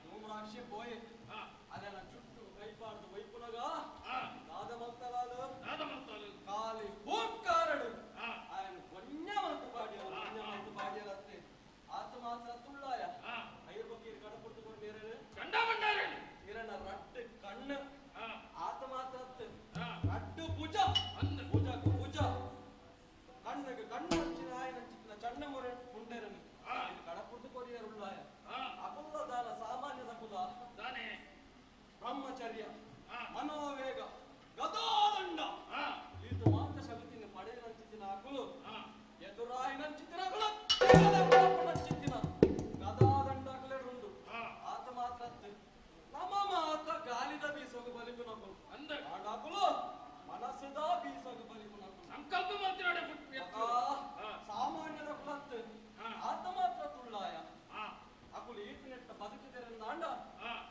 ಧೂಮ್ರಾಕ್ಷೆ ಪೋಯೆ ಅಲೆನ ಚುಟ್ಟು ಕೈಪಾಡ್ದು ವೈಪುನಗ ದಾದ ಮಲ್ತಲಾಲು ಕಾಲಿ ಹೂಂಕಾರಡು ಆಯನ ಪೊಣ್ಯ ಮಲ್ತು ಪಾಡಿಯಲ ಪೊಣ್ಯ ಮಲ್ತು ಪಾಡಿಯಲತ್ತೆ ಆತ ಮಾತ್ರ ತುಳ್ಳಾಯ ಐರ್ ಬಕೀರ್ ಕಡಪುಡ್ದುಕೊಂಡೇರನು ಇರನ ರಟ್ಟು ಕಣ್ಣು ಆತ ಮಾತ್ರ ರಟ್ಟು ಭುಜ ಭುಜಕ್ಕೆ ಭುಜ ಕಣ್ಣಗೆ ಕಣ್ಣು ಹಚ್ಚಿನ ಆಯನ ಚಿತ್ತಿನ ಚಣ್ಣ ಮೊರೆ ಮುಂಡೇರನು ಇದು ಕಡಪುಡ್ದು ಕೊರಿಯರುಳ್ಳಾಯ ಅಕುಲ ದಾನ ಸಾಮಾನ್ಯದ ಕುಲ ಬ್ರಹ್ಮಚರ್ಯ ಮನೋವೇಗ ಗದಾದಂಡ ಇದು ಮಾತ್ರ ಶಕ್ತಿನ ಪಡೆಯನಂಚಿತ್ತಿನ ಅಕುಲು ಎದುರಾಯಿನಂಚಿತ್ತಿನ ಅಕುಲು ನಂಚಿತ್ತಿನ ಗದಾದಂಡ ಅಕಲೆರುಂಡು ಆತ ಮಾತ್ರ ನಮ್ಮ ಮಾತ ಗಾಲಿದ ಬೀಸಗು ಬಲಿಪುನಕುಲು ಆಡಾಕುಲು ಮನಸ್ಸುದ ಬೀಸಗು ಬಲಿಪುನಕುಲು ಸಂಕಲ್ಪ ಮಾತ್ರ ಸಾಮಾನ್ಯದ ಕುಲತ್ತು ಆತ ಮಾತ್ರ ತುಳ್ಳಾಯ ಅಕುಲು ಈತನೆಟ್ಟ ಬದುಕಿದರೆಂದಾಂಡ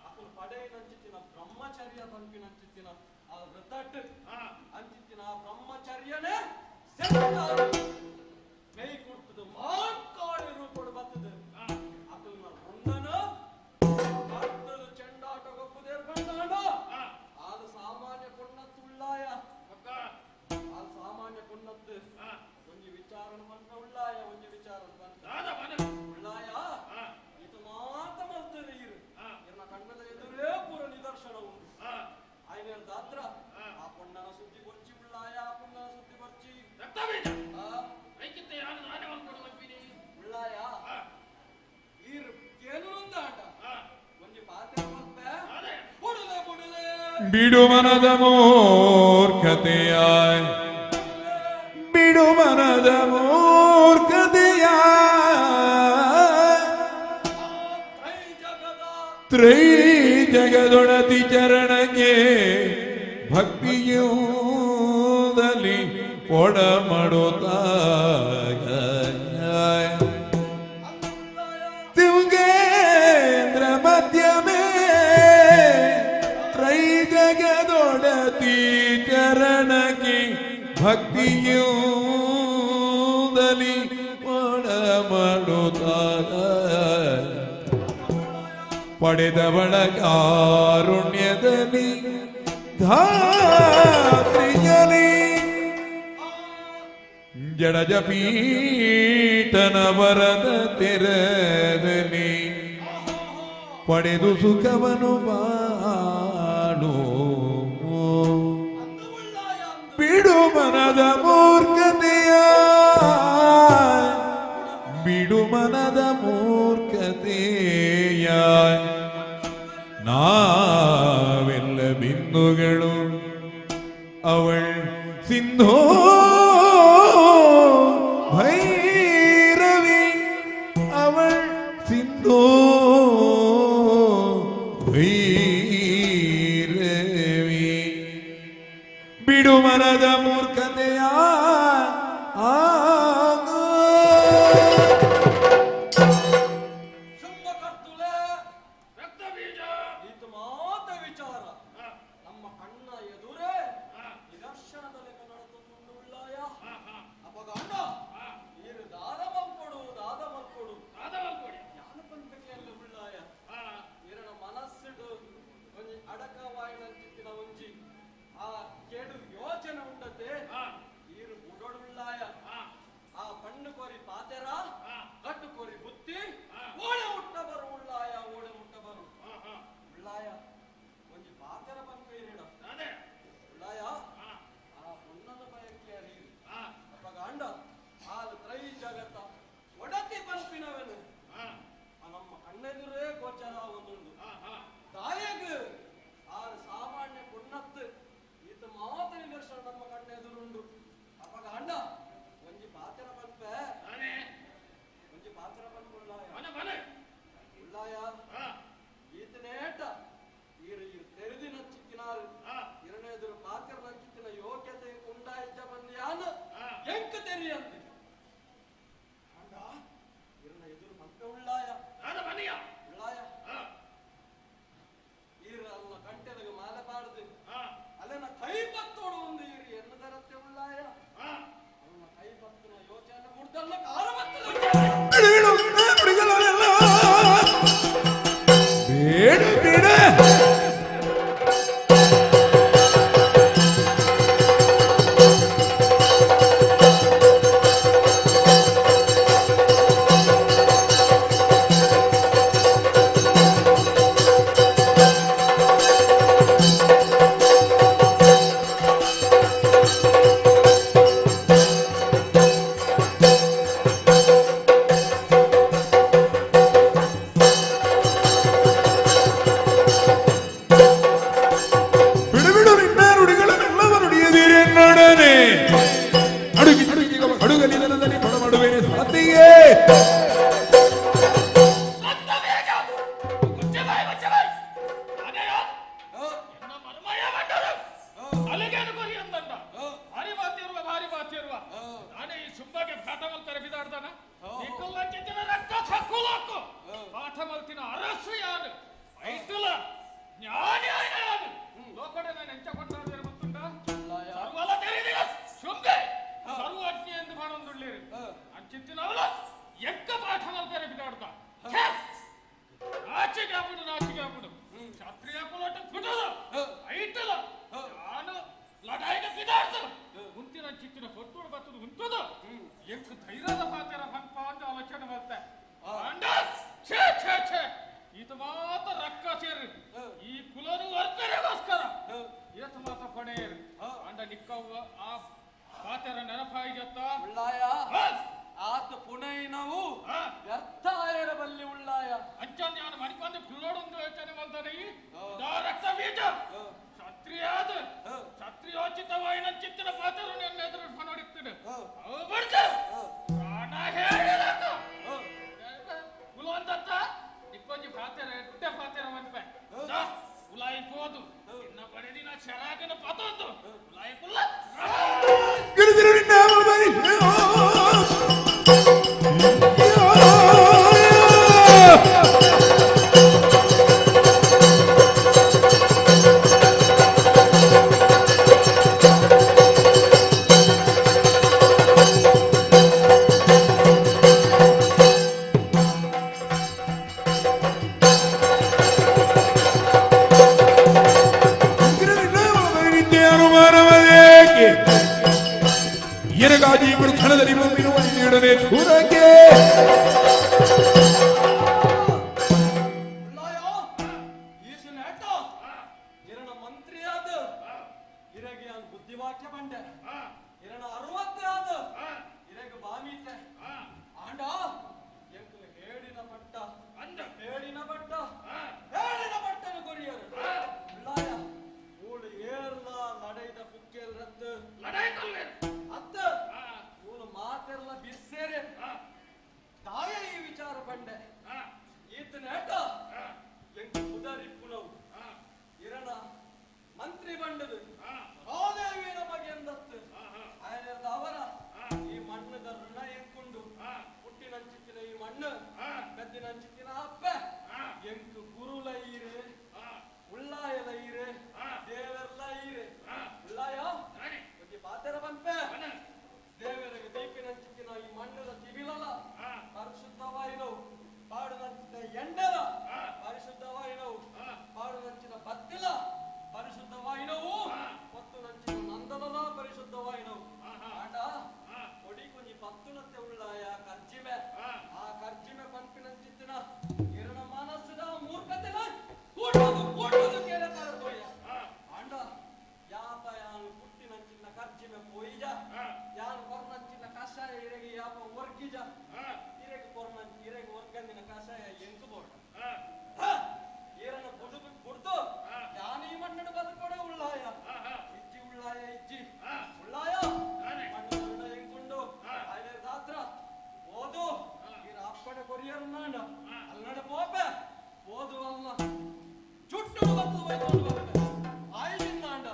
ಅಕುಲು ಪಡೆಯಿನಂಚಿತ್ತಿನ ಬ್ರಹ್ಮಚರ್ಯ ಪಂಪಿನಂಚಿತ್ತಿನ ಆ ವೃತ್ತಟ್ಟು ಅಂಚಿತ್ತಿನ ಆ ಬ್ರಹ್ಮಚರ್ಯನೇ ಸೆಟ್ಟಾದು ಮೈ ಕುಡ್ತದು ಮಾಂಕಾಳಿ ರೂಪಡು ಬತ್ತದು ಅಕುಲ್ನ ರುಂಡನ ಕರ್ತದು ಚೆಂಡಾಟ ಗೊಪ್ಪುದೇ ಬಂದಾಂಡ ಅದು ಸಾಮಾನ್ಯ ಕೊಣ್ಣ ತುಳ್ಳಾಯ ಅದು ಸಾಮಾನ್ಯ ಕೊಣ್ಣತ್ತು ಒಂಜಿ ವಿಚಾರಣ ಪಂಪ ಉಳ್ಳಾಯ ಒಂಜಿ ವಿಚಾರಣ ಪಂಪ ಉಳ್ಳಾಯ ಇದು ಮಾತ ಮಲ್ತರೆ ಇರು ಇರ್ನ ಕಣ್ಣದ ಎದುರೇ ಪೂರ ನಿದರ್ಶನ ಉಂಟು ಐನೇರ್ ದಾತ್ರ ಆ ಪೊಣ್ಣನ ಸುದ್ದಿ ಕೊರ್ಚಿ ಉಳ್ಳಾಯ ಆ ಪೊಣ್ಣನ ಸುದ್ದಿ ಕೊರ್ಚಿ ಉಳ್ಳಾಯ ಈರು ಕೇನುಂದಾಟ ಒಂಜಿ ಪಾತ್ರೆ ಮಲ್ಪೆ ಬುಡಲೆ ಬುಡಲೆ ಬಿಡು ಮನದ ಮೂರ್ಖತೆಯ ಬಿಡು ಮನದ ಮೂರ್ಖತೆಯ ತ್ರೈ ಜಗದೊಡತಿ ಚರಣಕ್ಕೆ ಭಕ್ತಿಯೂದಲಿ ಕೊಡ ಮಾಡುತ್ತಾಯ ತಿಂಗೇಂದ್ರ ಮಧ್ಯಮೇ ತ್ರೈ ಜಗದೊಡತಿ ಚರಣಕ್ಕೆ ಭಕ್ತಿಯೂದಲಿ ಕೊಡ ಮಾಡುತ್ತಾಯ ಪಡೆದವಳ ಕಾರುಣ್ಯದಲ್ಲಿ ಧಾತ್ರಿಯಲಿ ಜಡಜ ಪೀಠನ ವರದ ತೆರದಲ್ಲಿ ಪಡೆದು ಸುಖವನು ಬಾಳು ಬಿಡು ಮನದ ಮೂರ್ಖತೆಯ ಬಿಡು ಮನದ ಮೂರ್ಖತೆಯ ನಾವೆಲ್ಲ ಬಿಂದುಗಳು ಅವள் ಸಿಂಧೋ ಭೈರವಿ ಅವள் ಸಿಂಧೋ ಭೈರವಿ ಬಿಡು ಮನದ ಮೂರ್ಖತೆಯ ವಿಚಾರ ನಮ್ಮ ಕಣ್ಣ ಎದುರೇ ನಿದರ್ಶನದಲ್ಲಿ ನಡೆದುಕೊಂಡು ಉಳ್ಳಾಯ ಅಪಗ ಅಣ್ಣ ನೀರು ದಾದ ಮಲ್ಕೊಡು ದಾದ ಮಲ್ಕೊಡು ಜ್ಞಾನ ಪಂಪಿಕೆಯಲ್ಲಿ ಉಳ್ಳಾಯ ನೀರನ ಮನಸ್ಸಿಡು ಒಂಜಿ ಅಡಕವಾಯಿನಂಚಿತ್ತಿನ ಒಂಜಿ ಆ ಕೆಡು ಯೋಚನೆ ಉಂಡತೆ ನೀರು ಬುಡೊಡುಳ್ಳಾಯ ಆ ಪಣ್ಣು ಕೋರಿ ಪಾತೆರ ಕಟ್ಟು ಕೋರಿ ಬುತ್ತಿ ಓಡೆ ಮುಟ್ಟ ಬರು ಉಳ್ಳಾಯ ಓಡೆ ಮುಟ್ಟ ಬರು ಉಳ್ಳಾಯ ಒಂಜಿ ಪಾತೆರ ಪಂಪೇರಿಡ ಉಳ್ಳಾಯ ಆ ಪುಣ್ಣನ ಬಯಕೆ ಅರಿಯಿರಿ ಅಪ್ಪಗ ಅಂಡ ಆಲ್ ತ್ರೈ ಜಗತ್ತ ಒಡತಿ ಪಂಪಿನವನು ಆ ನಮ್ಮ ಕಣ್ಣೆದುರೇ ಗೋಚರ ಒಂದುಂಡು ತಾಯಗ್ ಆರು ಸಾಮಾನ್ಯ ಪುಣ್ಣತ್ತು ಈತ ಮಾತ ನಿದರ್ಶನ ನಮ್ಮ ಕಣ್ಣೆದುರುಂಡು ಅಪ್ಪಗ ಅಂಡ ಒಂಜಿ ಪಾತೆರ ಪಂಪೆ ಒಂಜಿ ಪಾತೆರ ಪಂಪುಳ್ಳಾಯ ಉಳ್ಳಾಯ ಈತನೇಟ ಈರು ಈರು ತೆರೆದಿನ ಚಿಕ್ಕಿನಾರು ಎರಡನೇದು ಪಾತೆರ ನಂಚಿತ್ತಿನ ಯೋಗ್ಯತೆ ಉಂಡಾಯಿದ್ದ ಬಂದಿಯಾನ ಎಂಕ ತೆರಿಯಂತೆ ಅಂಡ ಇರನ ಎದುರು ಪಂಪೆ ಉಳ್ಳಾಯ ಉಳ್ಳಾಯ ಈರು ಅಲ್ಲ ಕಂಟೆದಗ ಮಾಲೆ ಪಾಡದು ಅಲ್ಲೇನ ಕೈ ಪತ್ತೋಡು ಒಂದು ಈರು ಎನ್ನದರತ್ತೆ ಉಳ್ಳಾಯ ಅವನ ಕೈ ಪತ್ತನ ಯೋಚನೆ ಮುಡ್ದಲ್ಲ ಕಾರ ಬತ್ತದ ಬೇಡ ಬೇಡ ಬಿಡು ಬಿಡು ನಿನ್ನ ನುಡಿಗಳನ್ನೆಲ್ಲವ ನುಡಿಯದಿರೆನ್ನೊಡನೆ ಅಡುಗಿ ಅಡುಗಲಿನಲ್ಲಿ ಪಡಮಡುವೇನೆ ಸಾತಿಯೇ ಭಾರಿ ಮಾತಿರುವ ಭಾರಿ ಮಾತಿರುವ ನಾನೇ ಈ ಸುಂಬಗೆ ಪಾಠ ಮಲ್ತಾರೆ ಬಿದಾಡ್ದಾನ ನಿಕ್ಕಲ್ಲ ರಕ್ತ ಸಕ್ಕುಲಾಕು ಪಾಠ ಮಲ್ತಿನ ಅರಸು ಯಾರು ಐಟುಲ ಜ್ಞಾನಿ ಆಯ್ನ ಯಾರು ಲೋಕಡೆ ನಾನು ಎಂಚ ಕೊಟ್ಟಾದ್ರೆ ಗೊತ್ತುಂಟ ಸರ್ವಲ ತೆರೆದಿಲ್ಲ ಶುಂಭೆ ಸರ್ವಜ್ಞ ಎಂದು ಮಾಡೊಂದುಳ್ಳೇರು ಅಂಚಿತ್ತಿನವಲ ಎಕ್ಕ ಪಾಠ ಮಲ್ತಾರೆ ಬಿದಾಡ್ದ ನಾಚಿಗೆ ಆಗ್ಬಿಡು ನಾಚಿಗೆ ಆಗ್ಬಿಡು ಕ್ಷತ್ರಿಯ ಕುಲಟ ಫುಟದ ಐಟುಲ ನಾನು ಲಡಾಯಿಗೆ ಬಿದಾಡ್ದ ಮುಂತಿನ ಚಿಕ್ಕಿನ ಹೊತ್ತೋಡು ಬತ್ತದು ಹುಂತದು ಎಂಕ್ ಧೈರ್ಯದ ಪಾತ್ರ ಪಂಪ ಅಂತ ಆಲೋಚನೆ ಬರ್ತೆ ಅಂಡ ಛೇ ಛೇ ಛೇ ಈತ ಮಾತ ರಕ್ಕ ಸೇರಿ ಈ ಕುಲನು ವರ್ಪೆರೆಗೋಸ್ಕರ ಏತ ಮಾತ ಪಣೆಯರು ಅಂಡ ನಿಕ್ಕವ್ವ ಆ ಪಾತೆರ ನೆನಪಾಯಿಜತ್ತ ಉಳ್ಳಾಯ ಆತ ಪುಣೈನವು ವ್ಯರ್ಥ ಆಯರ ಬಲ್ಲಿ ಉಳ್ಳಾಯ ಅಂಚನ್ ನಾನು ಮಣಿಪಂದು ಕುಲ್ಲೋಡೊಂದು ಯೋಚನೆ ಮಾಡ್ತಾನೆ ಈ ರಕ್ತ ಬೀಜ ಕ್ಷತ್ರಿಯಾದ ಕ್ಷತ್ರಿಯೋಚಿತವಾಯಿನ ಚಿತ್ತಿನ ಪಾತ್ರ ನನ್ನ ಎದುರು ನೋಡಿರ್ತೀನಿ ಅವು ಬಿಡ್ತ ಪ್ರಾಣ ಹೇಳಿದ ಕುಲೊಂದತ್ತ ಇಕ್ಕೊಂಜಿ ಪಾತೆರ ಎಡ್ಡೆ ಪಾತೆರ ಮನ್ಪೆ ಉಲಾಯಿ ಪೋದು ಇನ್ನ ಬಡದಿನ ಶರಾಗನ ಪತೊಂದು ಉಲಾಯಿ ಕುಲ್ಲ ಗಿರಿದಿರು ನಿನ್ನ ಬರಿ ನಿನಗಾಗಿ ಕ್ಷಣದಲ್ಲಿ ನೀಡನೆ ಪೂರಕ್ಕೆ ಮಂತ್ರಿಯಾದ ಇರಗೆ ಬುದ್ಧಿವಾಕ್ಯ ಬಂಡೆ ಇರಣ ಅರವತ್ತೇ ಆದ ಇರಗ ಬಾಮೀತೆ ಆಂಡ ಎಂಕು ಹೇಡಿನ ಪಟ್ಟ ಹೇಡಿನ ಪಟ್ಟ ಹೇಡಿನ ಪಟ್ಟನು ಕೊರಿಯರು ಉಳ್ಳಾಯ ಮೂಳು ಏರ್ಲ ಲಡೈದ ಪುಕ್ಕೇಲ್ ರತ್ತು ಅತ್ತ ಮೂಳು ಮಾತೆಲ್ಲ ಬಿರ್ಸೇರೆ ತಾಯ ಈ ವಿಚಾರ ಬಂಡೆ ಈತನ ಏಟ ಎಂಕು ಪುದರಿಪ್ಪುನವು ಇರಣ ಮಂತ್ರಿ ಬಂಡದು ರಾದೇವಿ ನಮಗೆ ಎಂದತ್ತು ಆಯನದ ಅವರ ಈ ಮಣ್ಣದ ಋಣ ಎಂಕುಂಡು ಪುಟ್ಟಿನಂಚಿತ್ತಿನ ಈ ಮಣ್ಣು ಗದ್ದಿನಂಚಿತ್ತಿನ ಅಪ್ಪೆ ಎಂಕು ಗುರುಲ ಈರೆ ಉಳ್ಳಾಯಲ ಈರೆ ದೇವರ್ಲ ಈರೆ ಉಳ್ಳಾಯ ಒಂಜಿ ಪಾತೆರ ಪನ್ಪೆ ದೇವರಿಗೆ ದೀಪಿನಂಚಿತ್ತಿನ ಈ ಮಣ್ಣದ ತಿಬಿಲಲ ಪರಿಶುದ್ಧವಾಯಿನವು ಪಾಡುನಂಚಿನ ಎಂಡಲ ಪರಿಶುದ್ಧವಾಯಿನವು ಪಾಡುನಂಚಿನ ಬತ್ತಿಲ ಪರಿಶುದ್ಧವಾಯಿನವು ಮತ್ತು ನಂಚಿನ ನಂದನಲ ಪರಿಶುದ್ಧವಾಯಿನವು ಆಂಡ ಕೊಡಿ ಕೊಂಜಿ ಪತ್ತುನತ್ತೆ ಉಳ್ಳಾಯ ಕರ್ಜಿಮೆ ಆ ಕರ್ಜಿಮೆ ಪನ್ಪಿನಂಚಿತ್ತಿನ ಇರಣ ಮನಸ್ಸಿನ ಮೂರ್ಖತೆನ ಕೂಟದು ಕೂಟದು ಕೇಳತಾರ ತೋಯ ಆಂಡ ಯಾಪ ಯಾನು ಪುಟ್ಟಿನಂಚಿನ ಕರ್ಜಿಮೆ ಪೋಯಿಜ ಯಾನು ಕೊರ್ನಂಚಿನ ಕಷಾಯ ಇರೆಗೆ ಯಾಪ ಒರ್ಗಿಜ ಇರೆಗೆ ಕೊರ್ನಂಚ ಇರೆಗೆ ಒರ್ಗಂದಿನ ಕಷಾಯ ಎಂಕು ಬೋಡ ಈರನ ಬುಡು ಬುಡ್ದು ಯಾನೀ ಮಣ್ಣು ಬದುಕೊಡ ಉಳ್ಳಾಯ ಇಜ್ಜಿ ಉಳ್ಳಾಯ ಇಜ್ಜಿ ಉಳ್ಳಾಯ ಮಣ್ಣು ಮರಣ ಎಂಕುಂಡು ಆಯ್ದ ದಾತ್ರ ಓದು ಈರ ಅಪ್ಪಣೆ ಕೊರಿಯರು ನಾಡ ಅಲ್ನಡ ಪೋಪೆ ಓದು ಅಲ್ಲ ಚುಟ್ಟು ಬತ್ತು ಬೈಕೊಂಡು ಬರ್ಪೆ ಆಯ್ದಿನ್ನಾಂಡ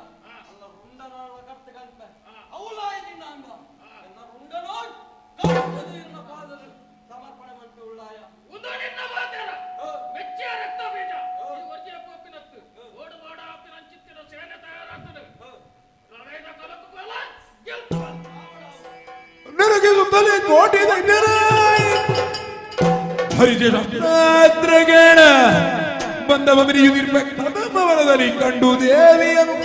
ಅಲ್ಲ ರುಂಡನಾಳ ಕಟ್ಟು ಕನ್ಪೆ ಅವಳು ಆಯ್ದಿನ್ನಾಂಡ ಎನ್ನ ರುಂಡನೋ ಕಟ್ಟದು ಇರ್ನ ಪಾದದ ಸಮರ್ಪಣೆ ಮಂಟು ಉಳ್ಳಾಯ ಮೆಚ್ಚಿಯ ರಕ್ತ ಬೀಜ ಈ ವರ್ಷ ಪೋಪಿನತ್ತು ಓಡು ಓಡ ಆಪಿನ ಅಂಚಿತ್ತಿನ ಸೇನೆ ತಯಾರಾಗ್ತದೆ ಲಡೈದ ಕಲಕು ಬಲ ಗೆಲ್ತು ನಿನಗೆ ಕೋಟಿದ ಹರಿಜನ ಬಂದ ಬಂದನಿಯು ಕದಂಬವನದಲ್ಲಿ ಕಂಡು ದೇವಿಯನು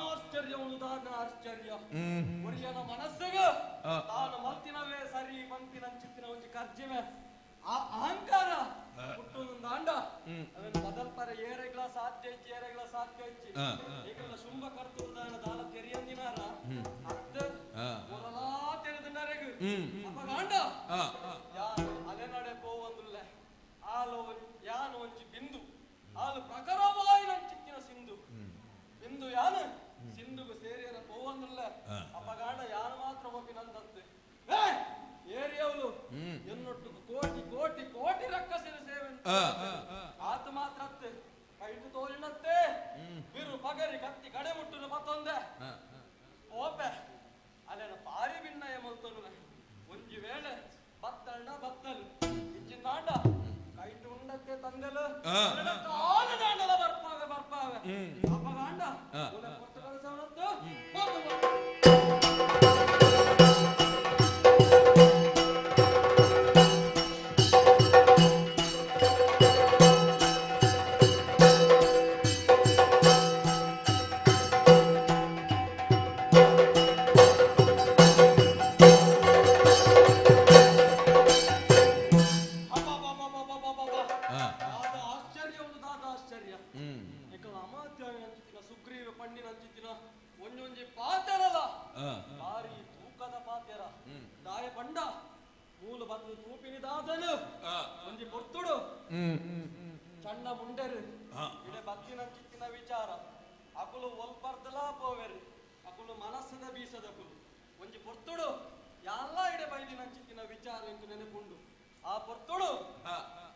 ಆಶ್ಚರ್ಯ ಉದಾಹರಣ ಆಶ್ಚರ್ಯ ಒರಿಯನ ಮನಸ್ಸಿಗೆ ತಾನು ಮಲ್ತಿನವೇ ಸರಿ ಮಂತಿನಂಚಿತ್ತಿನ ಒಂಜಿ ಕರ್ಜಿಮೆ ಆ ಅಹಂಕಾರ ಹುಟ್ಟುಂದು ಅಂಡ ಅದನ್ನು ಬದಲ್ಪರ ಏರೆಗ್ಲ ಸಾಧ್ಯ ಇಚ್ಚಿ ಏರೆಗ್ಲ ಸಾಧ್ಯ ಇಚ್ಚಿ ಈಗಲ ಶುಂಭ ಕರ್ತು ಉದಾಹರಣ ದಾಲ ತೆರಿಯಂದಿನಾರ ಅತ್ತ ಮೊದಲಾ ತೆರೆದಿನಾರೆಗು ಅಪ್ಪ ಅಂಡ ಯಾನು ಅಲೆನಡೆ ಪೋವಂದುಲ್ಲೆ ಆಲು ಯಾನು ಒಂಜಿ ಬಿಂದು ಆಲು ಪ್ರಖರವಾಯಿನಂಚಿತ್ತಿನ ಸಿಂಧು ಬಿಂದು ಯಾನು ಸಿಂಧುಗು ಸೇರಿಯರ ಪೋವಂದುಲ್ಲ ಅಪಗಾಂಡ ಯಾನು ಮಾತ್ರ ಒಪ್ಪಿನಂತತ್ತು ಏರಿಯವಳು ಎನ್ನೊಟ್ಟು ಕೋಟಿ ಕೋಟಿ ಕೋಟಿ ರಕ್ಕಸಿನ ಸೇವೆ ಆತ ಮಾತ್ರ ಅತ್ತೆ ಕೈಟು ತೋರಿನತ್ತೆ ಬಿರು ಪಗರಿ ಕತ್ತಿ ಕಡೆ ಮುಟ್ಟುನು ಮತ್ತೊಂದೆ ಓಪೆ ಅಲ್ಲೇನ ಪಾರಿ ಭಿನ್ನಯ ಮಲ್ತನು ಒಂಜಿ ವೇಳೆ ಬತ್ತಣ್ಣ ಬತ್ತಲು ಇಚ್ಚಿನಾಂಡ ಕೈಟು ಉಂಡತ್ತೆ ತಂದೆಲು ಕಾಲು ದಾಂಡಲ ಬರ್ಪಾವೆ ಬರ್ಪಾವೆ ಅಪಗಾಂಡ ಕೊಟ್ಟು ಕಳಿಸವನದ್ದು ಆಶ್ಚರ್ಯ ಒಂದು ದಾದ ಆಶ್ಚರ್ಯ ಅಮಾತ್ಯ ಸುಗ್ರೀವ ಪಣ್ಣಿನ ಅಂಚಿತ್ತಿನ ಒಂಜೊಂಜಿ ಪಾತೆರಲ ಭಾರಿ ತೂಕದ ಪಾತೆರ ದಾಯ ಪಂಡ ಮೂಲ ಬಂದು ತೂಪಿನಿ ದಾದನು ಒಂಜಿ ಪೊರ್ತುಡು ಸಣ್ಣ ಮುಂಡೆರು ಇಡೆ ಬತ್ತಿನ ಅಂಚಿತ್ತಿನ ವಿಚಾರ ಅಕುಲು ಒಲ್ಪರ್ದಲಾ ಪೋವೆರು ಅಕುಲು ಮನಸ್ಸದ ಬೀಸದಕುಲು ಒಂಜಿ ಪೊರ್ತುಡು ಎಲ್ಲ ಇಡೆ ಬೈದಿನ ಅಂಚಿತ್ತಿನ ವಿಚಾರ ಎಂಟು ನೆನಪುಂಡು ಆ ಪೊರ್ತುಡು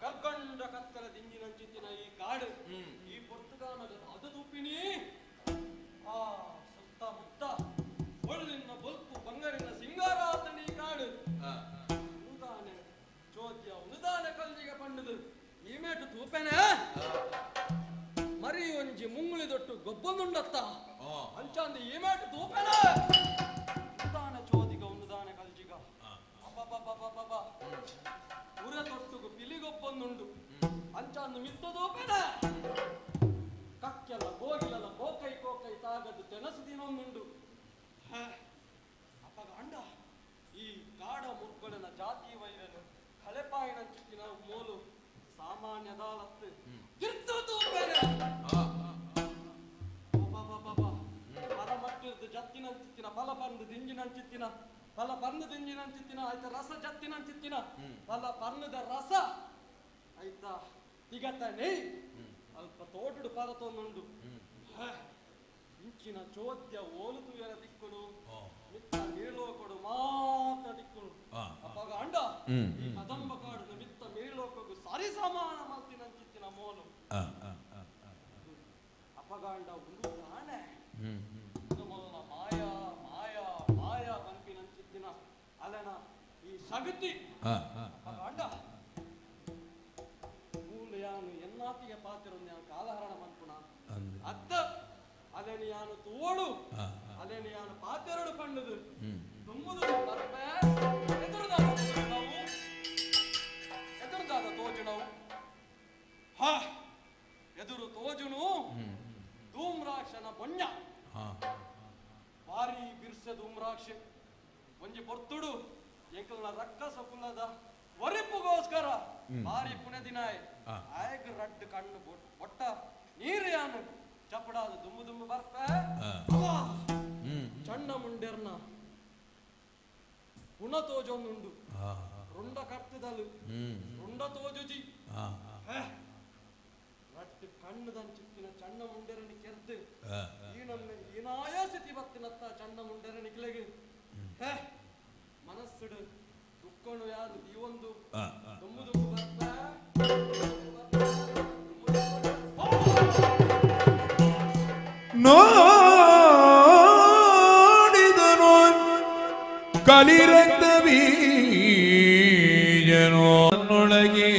ಕರ್ಕಂಡ ಕತ್ತರ ದಿಂಜಿನಂಚಿತ್ತಿನ ಈ ಕಾಡು ಈ ಪೊರ್ತುಗಾನದ ಅದು ತುಪ್ಪಿನಿ ಆ ಸುತ್ತಮುತ್ತ ಒಳ್ಳಿನ ಬೊಲ್ಪು ಬಂಗಾರಿನ ಸಿಂಗಾರ ಆತನ ಈ ಕಾಡು ಉದಾನೆ ಚೋದ್ಯ ಉದಾನೆ ಕಲ್ಲಿಗೆ ಪಂಡದು ಈ ಮೇಟು ತೂಪೆನೆ ಮರಿ ಒಂಜಿ ಮುಂಗುಳಿ ದೊಟ್ಟು ಗೊಬ್ಬೊಂದುಂಡತ್ತ ಅಂಚಾಂದು ಈ ಮೇಟು ತೂಪೆನೆ ಉದಾನೆ ಚೋದಿಗ ಉಂದುದಾನೆ ಕಲ್ಜಿಗ ಅಬ್ಬಬ್ಬಬ್ಬಬ್ಬ ಉರ ತೊಟ್ಟುಗು ಪಿಲಿಗೊಬ್ಬೊಂದುಂಡು ಅಂಚಾಂದು ಮಿತ್ತ ತೂಪೆನೆ ಜಾತಿ ವೈರನು ಕಳೆಪಾಯಿನಂಚಿತ್ತಿನ ಮೋಲು ಸಾಮಾನ್ಯದಾಲತ್ತು ತಿರ್ತು ತೂಪೇನೆ ಪರಮಟ್ಟಿರ್ದು ಜತ್ತಿನಂಚಿತ್ತಿನ ಫಲ ಪಂದು ದಿಂಜಿನಂಚಿತ್ತಿನ ಫಲ ಪರ್ನು ದಿಂಜಿನಂಚಿತ್ತಿನ ಆಯ್ತ ರಸ ಜತ್ತಿನಂಚಿತ್ತಿನ ಫಲ ಪರ್ಣದ ರಸ ಆಯ್ತಾ ತಿಗತನೇ ಅಲ್ಪ ತೋಟುಡು ಪರತೊಂದುಂಡು ಇಂಚಿನ ಚೋದ್ಯ ಓಲು ತುಯರ ದಿಕ್ಕುನು ಮಿತ್ತ ನೀರ್ಲೋಕಡು ಮಾತ್ರ ದಿಕ್ಕುನು ಅಪ್ಪಾಗ ಅಂಡ ಈ ಕದಂಬ ಕಾಡುದು ಮಿತ್ತ ನೀರ್ಲೋಕಗು ಸರಿ ಸಮಾನ ಮಲ್ತಿನಂಚಿತ್ತಿನ ಮೋಲು ಅಪಗಾಂಡ ಉಂಡು ತಾನೆ ಮೊದಲ ಮಾಯಾ ಮಾಯಾ ಮಾಯಾ ಪನ್ಪಿನಂಚಿತ್ತಿನ ಅಲೆನ ಈ ಸಗತಿ ಅಪಗಾಂಡ ಮೂಲೆಯಾನು ಎನ್ನಾತಿಗೆ ಪಾತಿರೊಂದು ಕಾಲಹರಣ ಮನ್ಪುಣ ಅತ್ತ ಅಲೆನಿಯಾನು ತೋಡು ಅಲೆನಿಯಾನು ಪಾತೆರಡು ಪಣ್ಣದು ತುಂಬುದು ಬರ್ಪೆ ಎದುರುದಾದ ತೋಜುನವು ಎದುರುದಾದ ತೋಜುನವು ಹಾ ಎದುರು ತೋಜುನು ಧೂಮ್ರಾಕ್ಷನ ಬೊಣ್ಣ ಭಾರಿ ಬಿರ್ಸೆ ಧೂಮ್ರಾಕ್ಷೆ ಒಂಜಿ ಪೊರ್ತುಡು ಎಂಕಲ್ನ ರಕ್ಕಸ ಕುಲದ ವರಿಪುಗೋಸ್ಕರ ಭಾರಿ ಪುಣೆ ದಿನಾಯ್ ಆಯಗ್ ರಡ್ಡು ಕಣ್ಣು ಬೊಟ್ಟ ನೀರು ಯಾನು ಚಪಡಾದ ದುಮ್ಮು ದುಮ್ಮು ಬರ್ಪೆ ಚಣ್ಣ ಮುಂಡೆರ್ನ ಗುಣ ತೋಜೊಂದುಂಡು ರುಂಡ ಕಟ್ಟದಲು ರುಂಡ ತೋಜುಜಿ ರಟ್ಟು ಕಣ್ಣು ದಂಚಿತ್ತಿನ ಚಣ್ಣ ಮುಂಡೆರನಿ ಕೆರ್ದು ಈ ನಮ್ಮ ಈನಾಯ ಸ್ಥಿತಿ ಬತ್ತಿನತ್ತ ಚಣ್ಣ ಮುಂಡೆರನಿ ಕಿಲೆಗೆ ಮನಸ್ಸುಡು ದುಃಖನು ಯಾರು ಈ ಒಂದು ದುಮ್ಮು ದುಮ್ಮು ಬರ್ಪೆ ನೋಡಿದನು ಕಲಿರಕ್ತ ಬೀಜನೋ ನೊಳಗೆ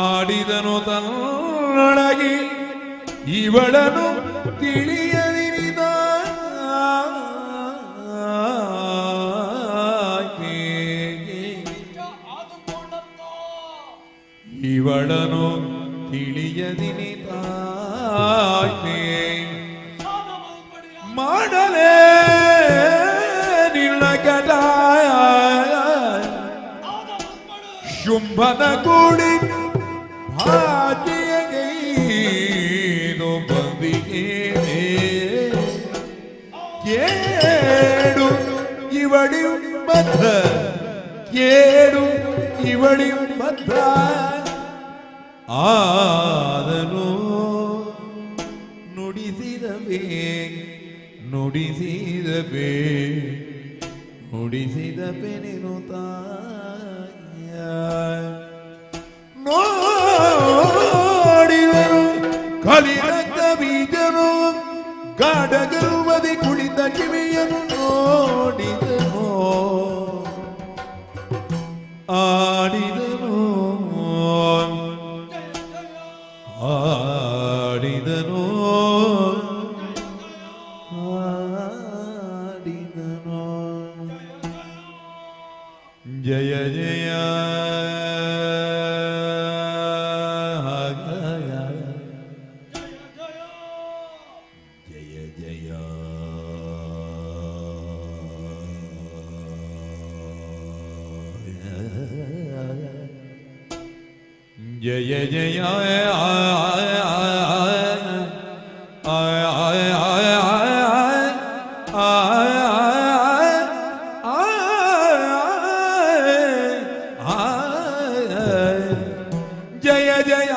ಆಡಿದನು ತನ್ನೊಳಗೆ ಇವಳನು ತಿಳಿಯದಿರಿದ ಇವಳನು ತಿಳಿಯದಿನಿ ತಾಯಿ ಮಾಡಲೇ ನಿನ್ನ ಕಟಾಯ ಶುಂಭನ ಕೂಡಿ ಭಾಗ್ಯಗೈದು ಬಂದಿಗೆ ಕೇಡು ಇವಳಿ ಬದ್ಧ ಕೇಡು ಇವಳಿ ಬದ್ಧ ಆದನು ನುಡಿಸಿದವೇ ನುಡಿಸಿದವೇ ನುಡಿಸಿದ ಪೆನೆನು ತಾಯ ನೋಡಿದರು ಕಲಿರಕ್ತ ಬೀಜನು ಗಾಢಗರುವದಿ ಕುಳಿತ ಕಿವಿಯನ್ನು ನೋಡಿದನು ಆಡಿದನು ಆಡಿದನು ಆಡಿದನು ಜಯ ಜಯ ಜಯ ಜಯ ಜಯ ಜಯ ಜಯ ಜಯ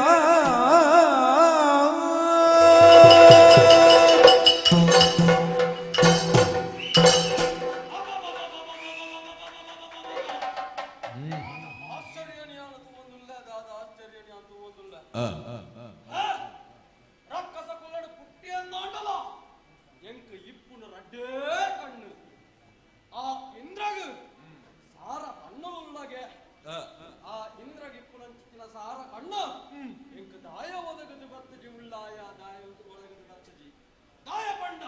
ರಕ್ಕಸ ಕುಲ್ಲಡು ಪುಟ್ಟಿಯನ್ನಾಂಡಲ ಎಂಕ್ ಇಪ್ಪುನು ರಡ್ಡೇ ಕಣ್ಣು ಆ ಇಂದ್ರಗ್ ಸಾರ ಕಣ್ಣುಲುಳ್ಳಗೆ ಆ ಇಂದ್ರಗ್ ಇಪ್ಪುನಂಚಿತ್ತಿನ ಸಾರ ಕಣ್ಣು ಎಂಕ್ ದಾಯ ಒದಗದು ಬರ್ತಜಿ ಉಳ್ಳಾಯ ದಾಯ ಒದಗದು ಬರ್ತಜಿ ದಾಯ ಪಂಡ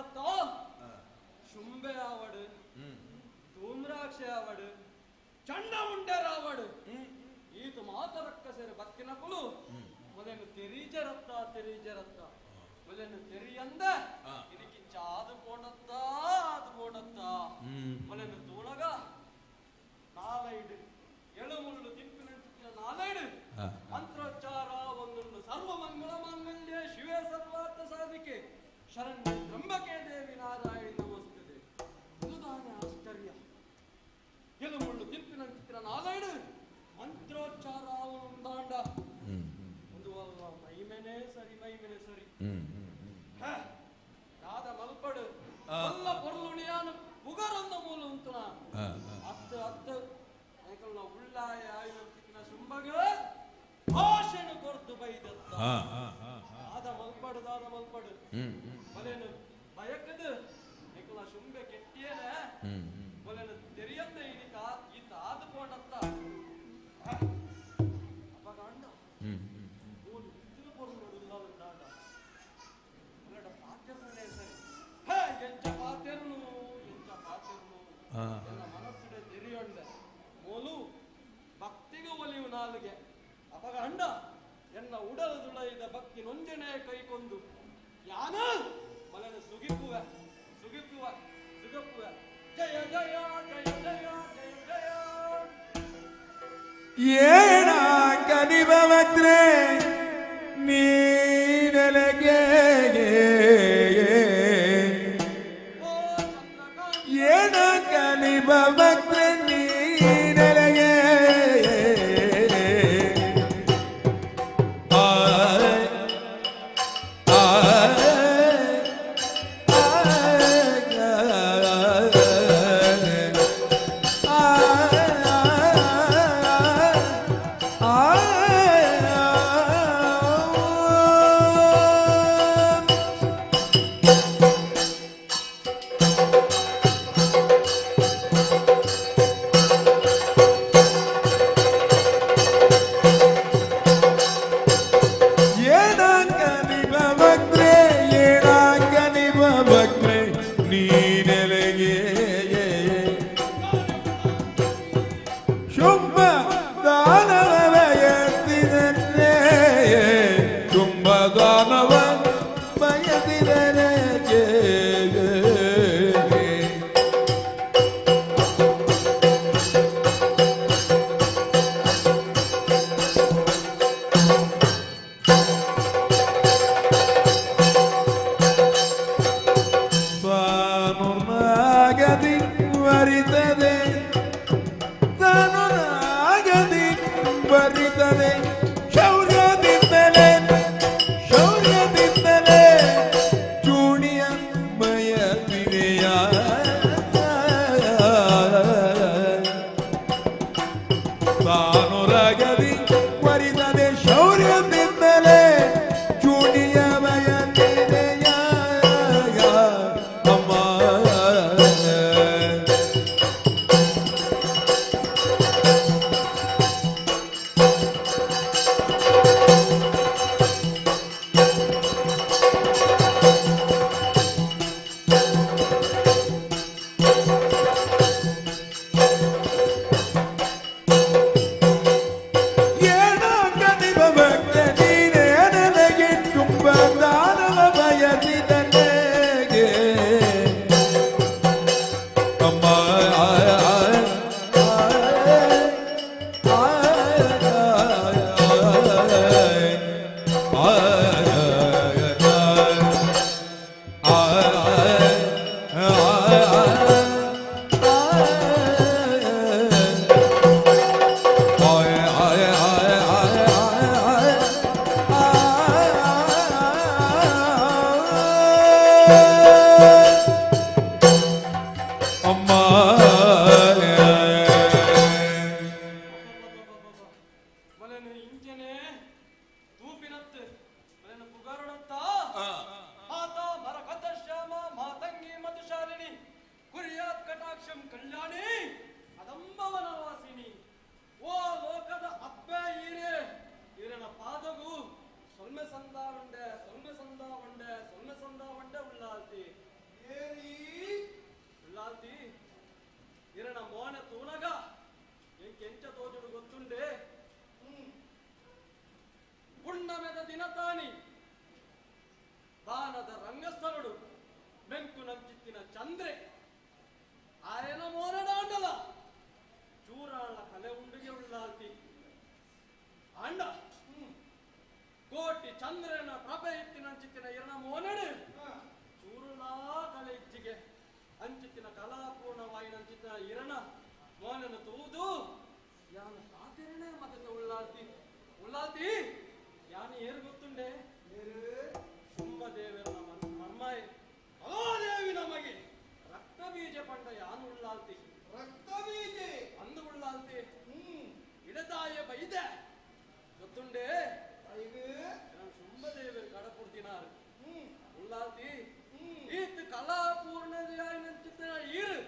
ಆಂಡತ್ತ ಶುಂಬೆ ಆವಡು ಧೂಮ್ರಾಕ್ಷೆ ಆವಡು ಚಂಡ ಮುಂಡೇರಾವಡು ಈತ ಮಾತರಕ್ಕ ಸೇರಿ ಬತ್ತಿನಕುಲು ಮೊದಲು ತೆರೀಜರತ್ತ ತೆರೀಜರತ್ತ ಮೊದಲು ತೆರಿಯಂದ ಇದಕ್ಕಿಂಚ ಆದು ಪೋಣತ್ತ ಆದು ಪೋಣತ್ತ ಮೊದಲು ತೂಣಗ ನಾಲೈಡು ಎಳುಮುಳ್ಳು ತಿಪ್ಪಿನ ನಾಲೈಡು ಮಂತ್ರೋಚ್ಚಾರ ಒಂದೊಂದು ಸರ್ವಮಂಗಳ ಮಾಂಗಲ್ಯ ಶಿವೇ ಸರ್ವಾರ್ಥ ಸಾಧಿಕೆ ಶರಣ್ಯ ತ್ರಂಬಕೆ ದೇವಿ ನಾರಾಯಣಿ ನಮಸ್ತದೆ. ಇದು ಆಶ್ಚರ್ಯ. ಎಲುಮುಳ್ಳು ತಿಪ್ಪಿನ ಚಿತ್ರ ನಾಲೈಡು ಮಂತ್ರೋಚ್ಚಾರ ಉಂದಾಂಡ ಒಂದು ಮೈಮೆನೆ ಸರಿ ಮೈಮೆನೆ ಸರಿ. ದಾದ ಮಲ್ಪಡು ಮಲ್ಲ ಪೊರ್ಲುಣಿಯಾನು ಪುಗರೊಂದ ಮೂಲ ಉಂತುನ ಅತ್ತ ಅತ್ತ ಏಕಲ್ಲ ಉಳ್ಳಾಯ ಆಯುನ ಶುಂಬಗ ಭಾಷೆನು ಕೊರ್ದು ಬೈದತ್ತ. ದಾದ ಮಲ್ಪಡು ದಾದ ಮಲ್ಪಡು ಬಲೇನು ಬಯಕದು ಏಕಲ್ಲ ಶುಂಬೆ ಕೆಟ್ಟಿಯೇನೆ ಬಲೇನು ತೆರಿಯಂದೆ ಇದಕ್ಕ ಈತ ಆದು ಪೋಂಡತ್ತ ಅಪಗಾಂಡ ಮೂಲು ಇತ್ತಿನ ಪೊರ್ಲುಡುಲ್ಲ ಉಂದಾಂಡ ಅಲ್ಲಡ ಪಾತೆರ್ನೇ ಸರಿ. ಹೇ ಎಂಚ ಪಾತೆರ್ನು ಎಂಚ ಪಾತೆರ್ನು ಎಲ್ಲ ಮನಸ್ಸುಡೆ ತೆರಿಯೊಂಡೆ ಮೂಲು ಭಕ್ತಿಗೆ ಒಲಿಯು ನಾಲಿಗೆ ಅಪಗ ಅಂಡ ಎನ್ನ ಉಡಲದುಳೈದ ಭಕ್ತಿ ನೊಂಜನೆ ಕೈಕೊಂದು ಯಾನ ಮಲನ ಸುಗಿಪುವೆ ಸುಗಿಪುವೆ ಸುಗಪ್ಪುವೆ. ಜಯ ಜಯ ಜಯ ಜಯ ಜಯ ಜಯ. ಏಣ ಕನಿಭವತ್ರೆ ನೀನಲಗೆ ಏಣ ಕನಿಭವತ್ರೆ ನೀನಲಗೆ ದಿನತಾನಿ ಬಾನದ ರಂಗಸ್ಥಳಡು ಮೆಂಕು ನಂಚಿತ್ತಿನ ಚಂದ್ರೆ ಆಯನ ಮೋರಡಾಂಡಲ ಚೂರಾಳ ಕಲೆ ಉಂಡುಗೆ ಉಳ್ಳಾಲ್ತಿ ಆಂಡ ಕೋಟಿ ಚಂದ್ರನ ಪ್ರಭೆ ಇತ್ತಿನಂಚಿತ್ತಿನ ಇರಣ ಮೋನಡು ಚೂರುಳಾ ಕಲೆ ಇಜ್ಜಿಗೆ ಅಂಚಿತ್ತಿನ ಕಲಾಪೂರ್ಣವಾಯಿನಂಚಿತ್ತಿನ ಇರಣ ಮೋನನು ತೂದು ಯಾನು ಸಾತಿರನೇ ಮದತ ಉಳ್ಳಾಲ್ತಿ ಉಳ್ಳಾಲ್ತಿ ಯಾನು ಏರು ಗೊತ್ತುಂಡೆ ಶುಂಭದೇವರ ಮರ್ಮಾಯಿ ದೇವಿ ನಮಗೆ ರಕ್ತ ಬೀಜ ಪಂಡ ಯಾನು ಉಳ್ಳಾಲ್ತಿ ರಕ್ತ ಬೀಜ ಅಂದು ಉಳ್ಳಾಲ್ತಿ ಇಡತಾಯ ಬೈದೆ ಗೊತ್ತುಂಡೆ ಶುಂಭದೇವರು ಕಡಪುಡ್ದಿನಾರು ಉಳ್ಳಾಲ್ತಿ ಈತ ಕಲಾಪೂರ್ಣದೆಯಾಯಿನಂಚಿತ್ತಿನ ಈರು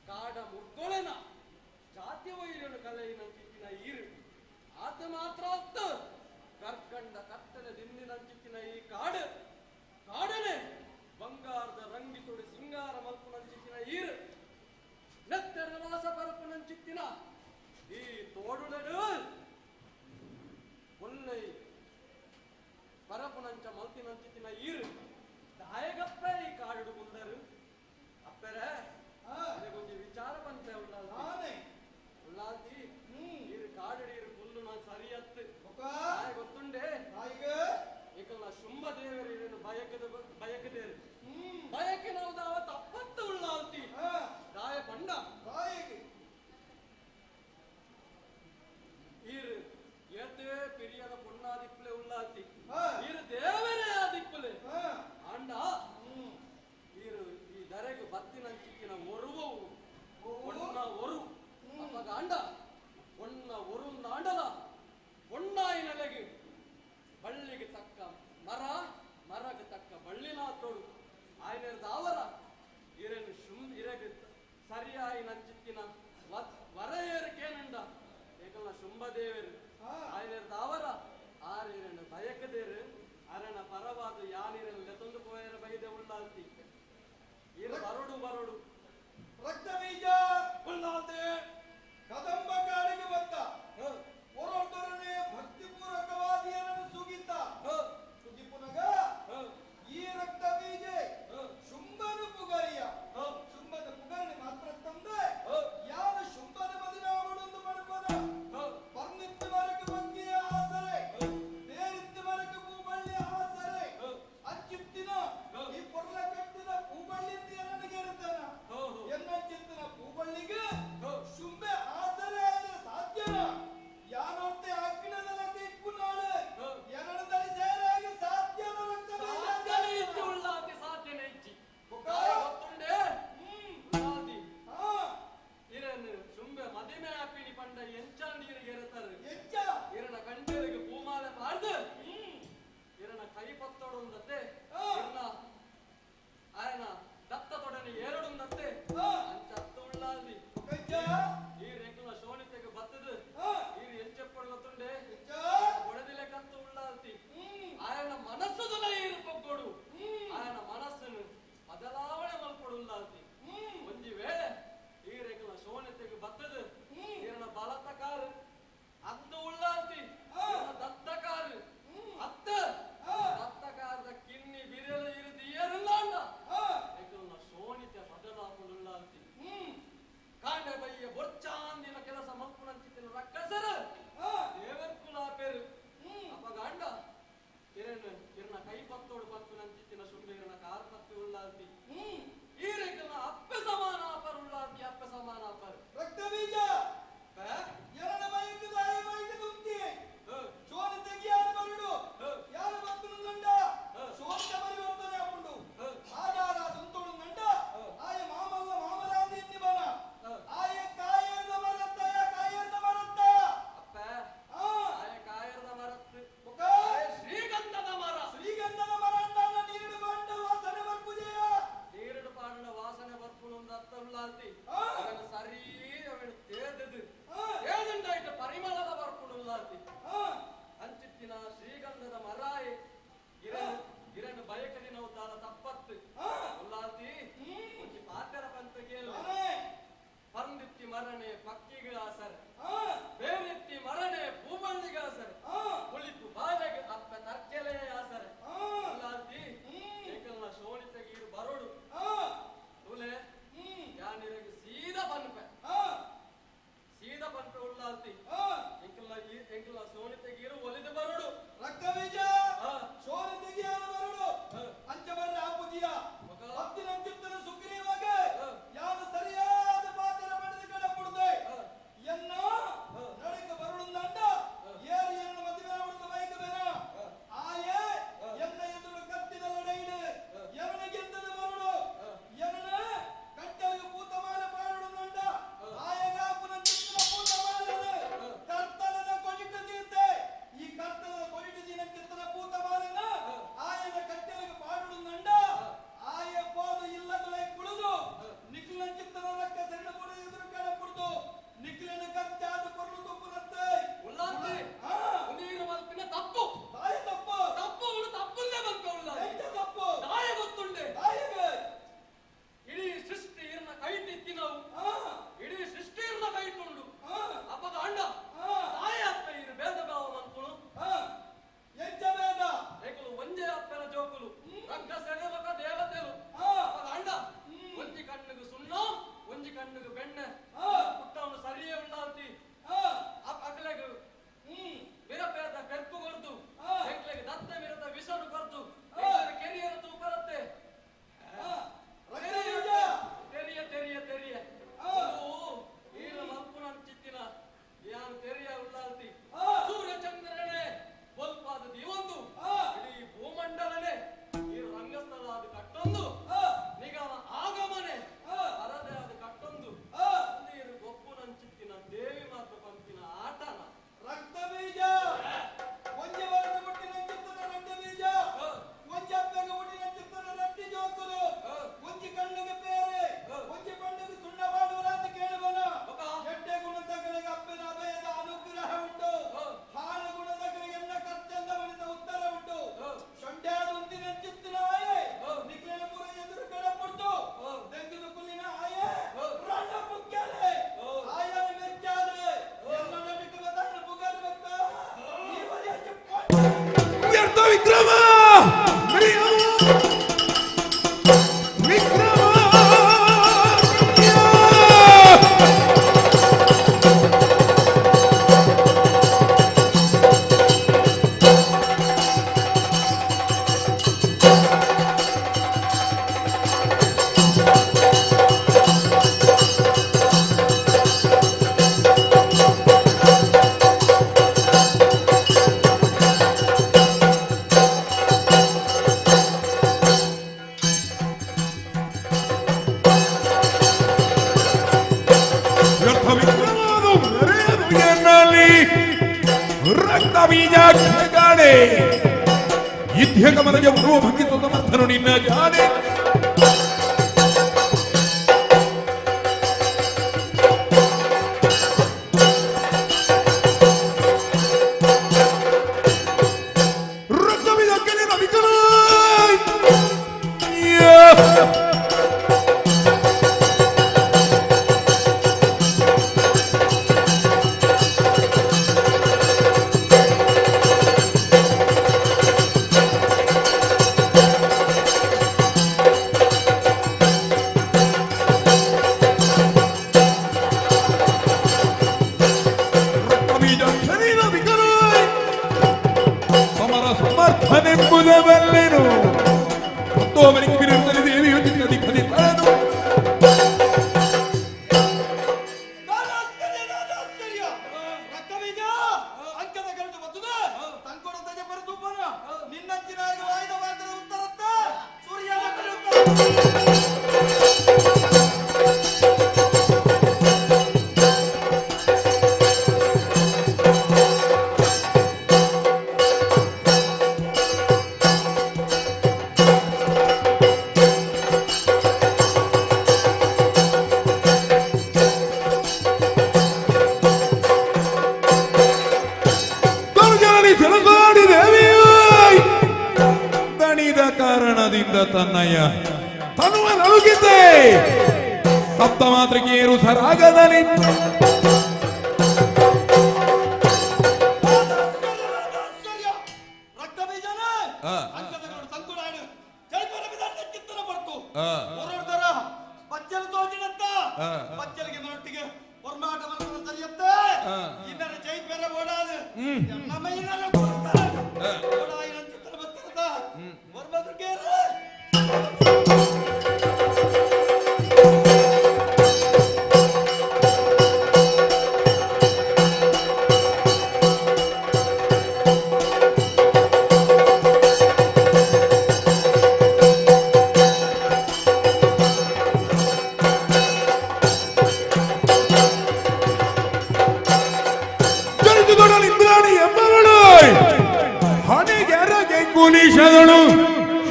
ಕಾಡ ಮುಗ್ಗೊಳೆನ ಜಾತಿ ವೈರ್ಯನು ಕಲೆಯಿನಂಚಿತ್ತಿನ ಈರು ಆತ ಮಾತ್ರ ಅತ್ತ ಕರ್ಕಂಡ ಕತ್ತನೆ ದಿಂದಿನಂಚಿತ್ತಿನ ಈ ಕಾಡು ಕಾಡನೆ ಬಂಗಾರದ ರಂಗಿತೊಡಿ ಸಿಂಗಾರ ಮಲ್ಪುನಂಚಿತ್ತಿನ ಈರು ನೆತ್ತರ ವಾಸ ಪರಪುನಂಚಿತ್ತಿನ ಈ ತೋಡುಲೆಡು ಒಳ್ಳೆ ಪರಪುನಂಚ ಮಲ್ತಿನಂಚಿತ್ತಿನ ಈರು ದಾಯಗಪ್ಪ ಈ ಕಾಡುಡು ಕುಂದರು ಅಪ್ಪರೆ ಒಂಜಿ ವಿಚಾರ ಬಂತೆ ಉಳ್ಳಾಲ್ತಿ ಉಳ್ಳಾಲ್ತಿ ಈರು ಕಾಡುಡು ಈರು ಕುಲ್ಲು ನಾನು ಸರಿಯತ್ತು ಗೊತ್ತುಂಡೆ ಏಕಲ್ಲ ಶುಂಭ ದೇವರೇನು ಬಯಕದ ಬಯಕದೇರು ಬಯಕೆ ನಾವು ದಾವ ತಪ್ಪತ್ತು ಉಳ್ಳಾಲ್ತಿ ದಾಯ ಪಂಡ ಈರು ಏತೇ ಪಿರಿಯದ ಪೊನ್ನಾದಿಪ್ಪಲೆ ಉಳ್ಳಾಲ್ತಿ ಈರು ದೇವರೇ ಆದಿಪ್ಪಲೆ ಆಂಡ ಈರು ಈ ದರೆಗು ಬತ್ತಿನಂಚಿಕ್ಕಿನ ಒರುವವು ಒಣ್ಣ ಒರು ಅಪ್ಪಗ ಆಂಡ ಒಣ್ಣ ಒರು ಆಂಡಲ ಒಣ್ಣಾಯಿ ನೆಲೆಗೆ ಬಳ್ಳಿಗೆ ತಕ್ಕ ಮರ ಮರಗೆ ತಕ್ಕ ಬಳ್ಳಿನ ತೋಡು ಆಯ್ನ ದಾವರ ಇರೆನು ಶುಂ ಇರೆಗೆ ಸರಿಯಾಯಿ ನಂಚಿಕ್ಕಿನ ವರ ಏರುಕೇನಂಡ ಏಕಲ್ಲ ಶುಂಭದೇವರು ಆಯ್ನ ದಾವರ ಆರಿರನು ಬಯಕದೇರು ಅರಣ ಪರವಾದ ಯಾನಿರನು ಲೆತೊಂದು ಪೋಯರ ಬೈದೆ ಉಳ್ಳಾಲ್ತಿ ಇರು ಬರೋಡು ಬರೋಡು ರಕ್ತ ಬೀಜ ಉಳ್ಳಾಲ್ತಿ ಕದಂಬ ಕಾಡಿಗೆ ಬಂದ ಹೊರಟೊರನೆ ಭಕ್ತಿಪೂರ್ವಕವಾದಿಯನನ್ನು ಸುಗಿತ ಸುಗಿಪುನಗ ಈ ರಕ್ತ ಬೀಜ ಶುಂಭನು ಪುಗರಿಯ ಶುಂಭನ ಪುಗರಣೆ ಮಾತ್ರ ತಂದೆ ಯಾರು ಶುಂಭನ ಮದಿನಾವಡೊಂದು ಪಡಪದ ಬರ್ನಿತ್ತು ವರೆಗೆ ಭಕ್ತಿಯ ಆಸರೆ ರಕ್ತ ಬೀಜ ಗಾಡೆ ಯುದ್ಧ ಕಮಲಜ ಭಂಗಿ ಸಮರ್ಥನು ನಿನ್ನ ಜಾಡೆ. ರಕ್ತ ಬೀಜ ಸಮರ್ಥನೆಂಬುದವಲ್ಲೆನು ಮತ್ತು ಅವರಿಗೆ ವಿರುದ್ಧದಲ್ಲಿ ದೇವಿಯು ಚಿನ್ನದಿ ಖದಿತನು. ಕಾರಣದಿಂದ ತನ್ನಯ್ಯ ತನುವ ನಲುಗಿದ್ದೆ ಸಪ್ತ ಮಾತೃಕೆಯರು ಸರಾಗದಲ್ಲಿ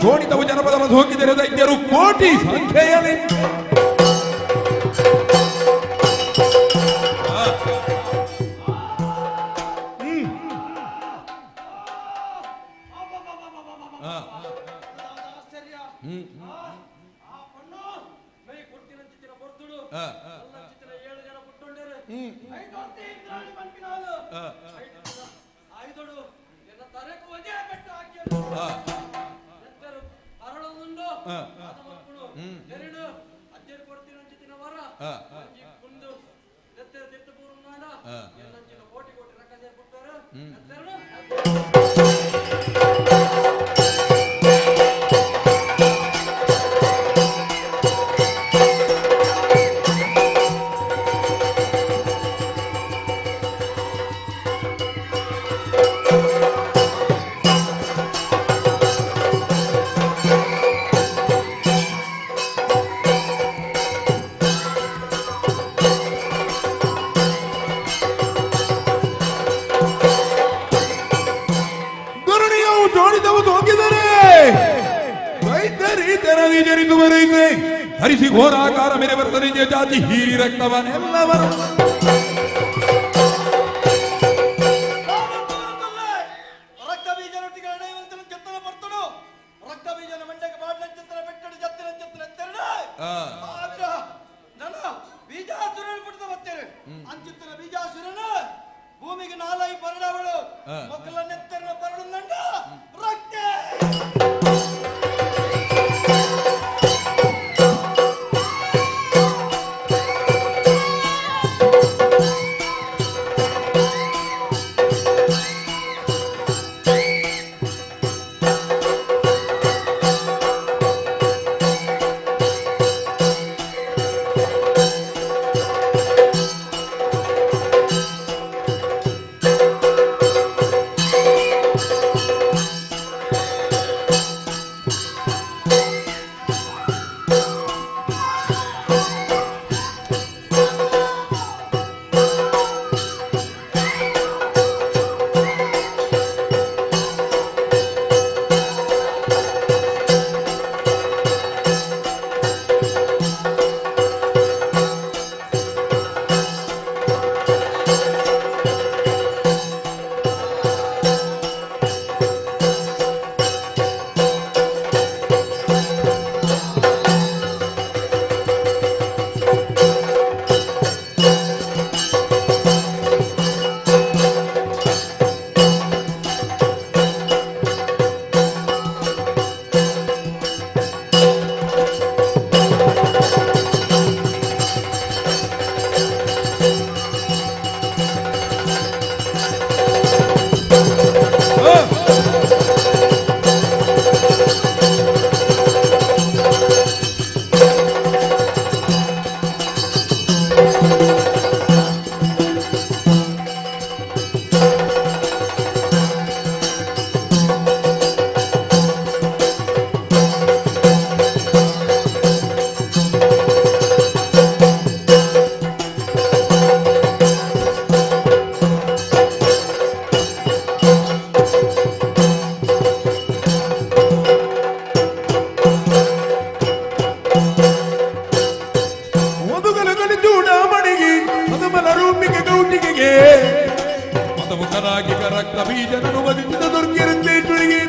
ಶೋಣಿತವು ಜನಪದ ಹೋಗಿದರೆ ದೈತ್ಯರು ಕೋಟಿ ಸಂಖ್ಯೆಯಲ್ಲಿ. ಹರಿಸಿ ಘೋರಾಕಾರ ಮೇರೆ ಬರ್ತದೆ ಜಾತಿ ಹೀರಿ ರಕ್ತವನ್ನೆಲ್ಲವರು. ಭೂಮಿಗೆ ನಾಲಾಯಿ ಪರಡವಳು ಮೊಕ್ಕಲನ್ನೆತ್ತರ ಪರಡು ನಂಡ ರಕ್ತ. ಬೀಜನನು ಬದಿಸಿದ ದುರ್ಗಿರುತ್ತೆ ತುಳಿಗೆ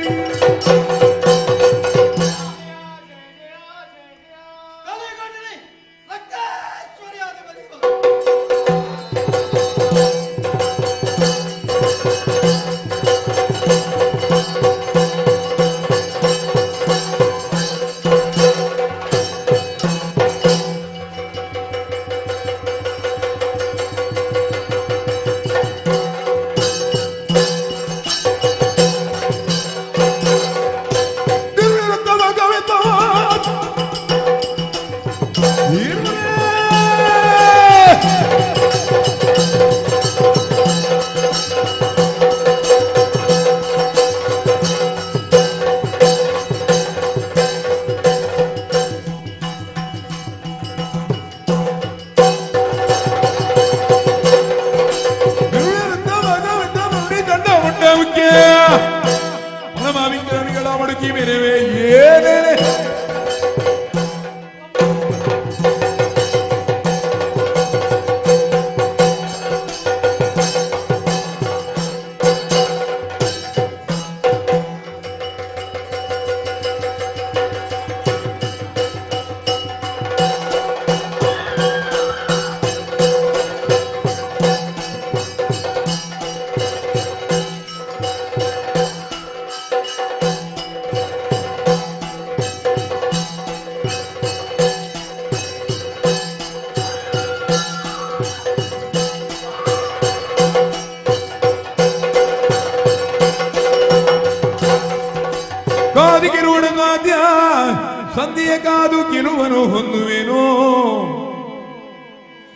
ಸಂಧಿಯ ಕಾದು ಕಿಲುವನು ಹೊಂದುವೆನು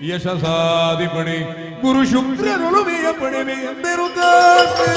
ಯಶಸಾದಿ ಪಡೆ ಗುರು ಶುಕ್ರನೊಲುಮೆಯ ಪಡೆವೆ ಎಂದಿರುತ್ತಾರೆ.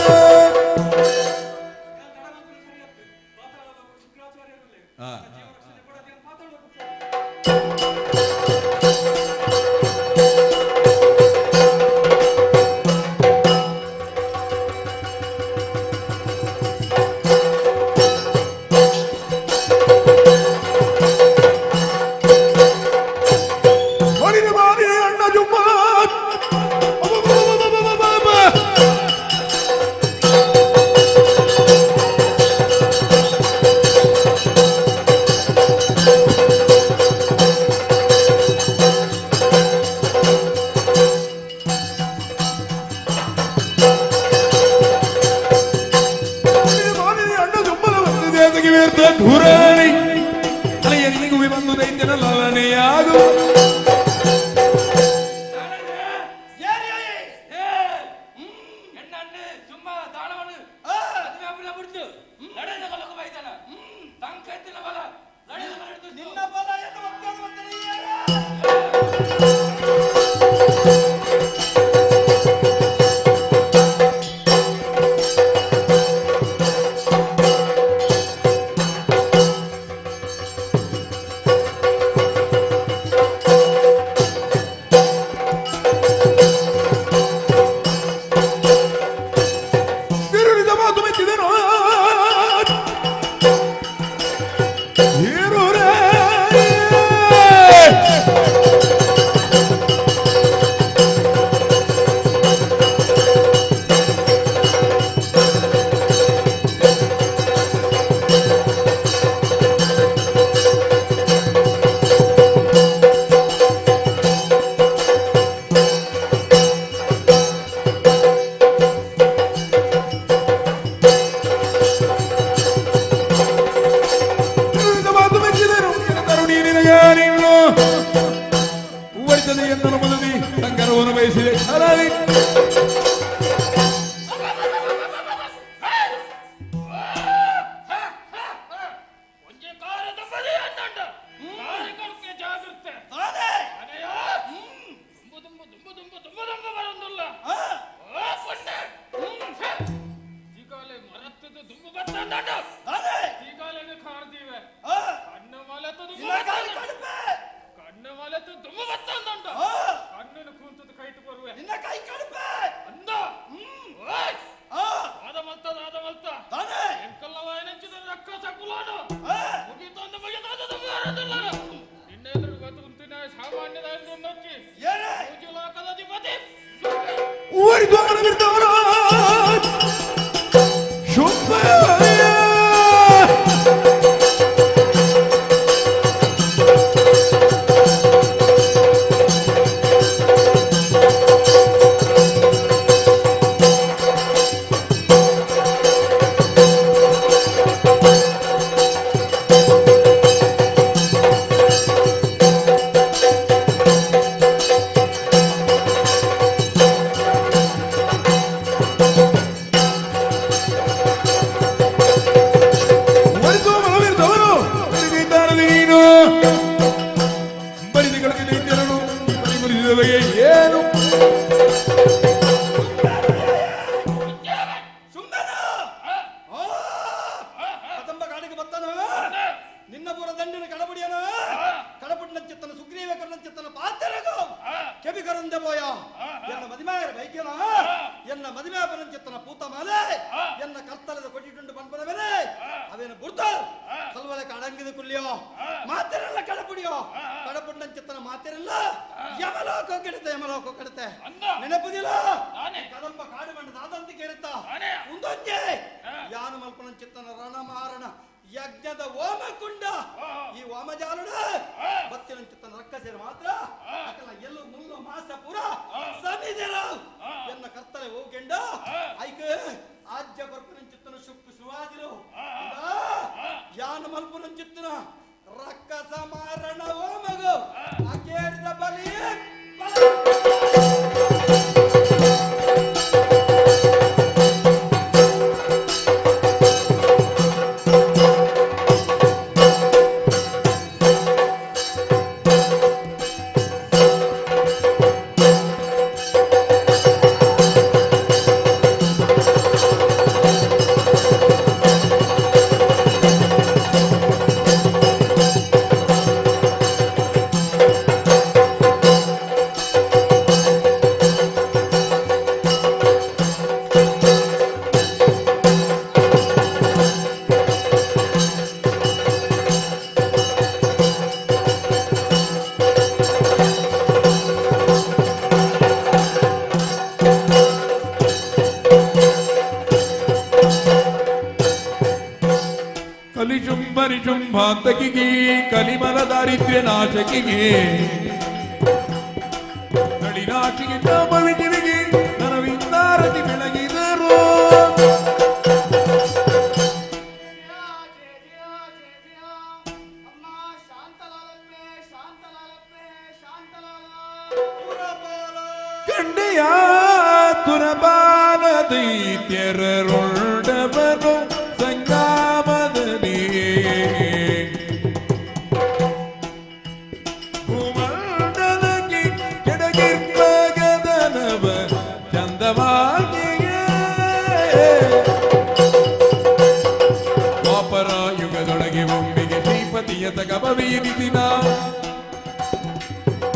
ಸುಗ್ರೀವ ಕರ್ಣಂಚಿತ್ತನ ಪಾತೆರಗು ಕೆಬಿ ಕರಂದೆ ಪೋಯ ಎನ್ನ ಮದಿಮಾಯರ ಬೈಕ್ಯನ ಎನ್ನ ಮದಿಮೆ ಪನಂಚಿತ್ತನ ಪೂತ ಮಾಲೆ ಎನ್ನ ಕರ್ತಲದ ಕೊಟ್ಟಿಟುಂಡು ಪನ್ಪನ ಮೇಲೆ ಅವೇನು ಬುರ್ತ ಕಲ್ವಲಕ ಅಡಂಗಿದ ಕುಲ್ಲಿಯೋ ಮಾತೆರೆಲ್ಲ ಕಡಪುಡಿಯೋ ಕಡಪುಂಡಂಚಿತ್ತನ ಮಾತೆರೆಲ್ಲ ಯಮಲೋಕ ಕೆಡುತ್ತೆ ಯಮಲೋಕ ಕೆಡುತ್ತೆ ನೆನಪುದಿಲ್ಲ ಕದಂಬ ಕಾಡು ಬಂಡ ದಾದಂತಿ ಕೇರುತ್ತ ಉಂದೊಂಜೆ ಯಾನು ಮಲ್ಪನಂಚಿತ್ತನ ರಣಮಾರಣ ಯಜ್ಞದ ಹೋಮಕುಂಡ ಈ ಹೋಮಜಾಲುಡ ಬತ್ತಿನಂಚಿತ್ತನ ರಕ್ಕಸೇರು ಮಾತ್ರ ಅಕಲ ಎಲ್ಲು ಮುಳ್ಳು ಮಾಸ ಪೂರ ಸಮಿದಿರ ಎನ್ನ ಕರ್ತಲೆ ಹೋಗೆಂಡ ಐಕ ಆಜ್ಯ ಬರ್ಪನಂಚಿತ್ತನ ಸುಕ್ಕು ಸುವಾದಿರು ಯಾನು ಮಲ್ಪನಂಚಿತ್ತನ ರಕ್ಕಸ ಮಾರಣ ಹೋಮಗು ಅಕೇರಿದ ಬಲಿ ಕಲಿಶುಂಭರಿಶುಂಭಾಂತಕಿಗೆ ಕಲಿಮಲ ದಾರಿದ್ರ್ಯ ನಾಶಕಿಗೆ ನಳಿನಾಚಿಗೆ ನಾಮವಿಜಿವಿಗೆ ನನವಿಂದಾರತಿ ಬೆಳಗಿದರು. ಕಂಡೆಯ ತುರಬಾಲ ದೈತ್ಯರರುಂಡವನು ಸಂಗ್ರಾಮದಲ್ಲಿ ಭೂಮಂಡಲಕ್ಕೆ ಕೆಡಗಿರ್ಪಗದನವ ಚಂದವಾಗಿಯೇ ದ್ವಾಪರ ಯುಗದೊಳಗೆ ಒಮ್ಮೆಗೆ ಶ್ರೀಪತಿಯ ತಗಬವೀರಿಸಿನ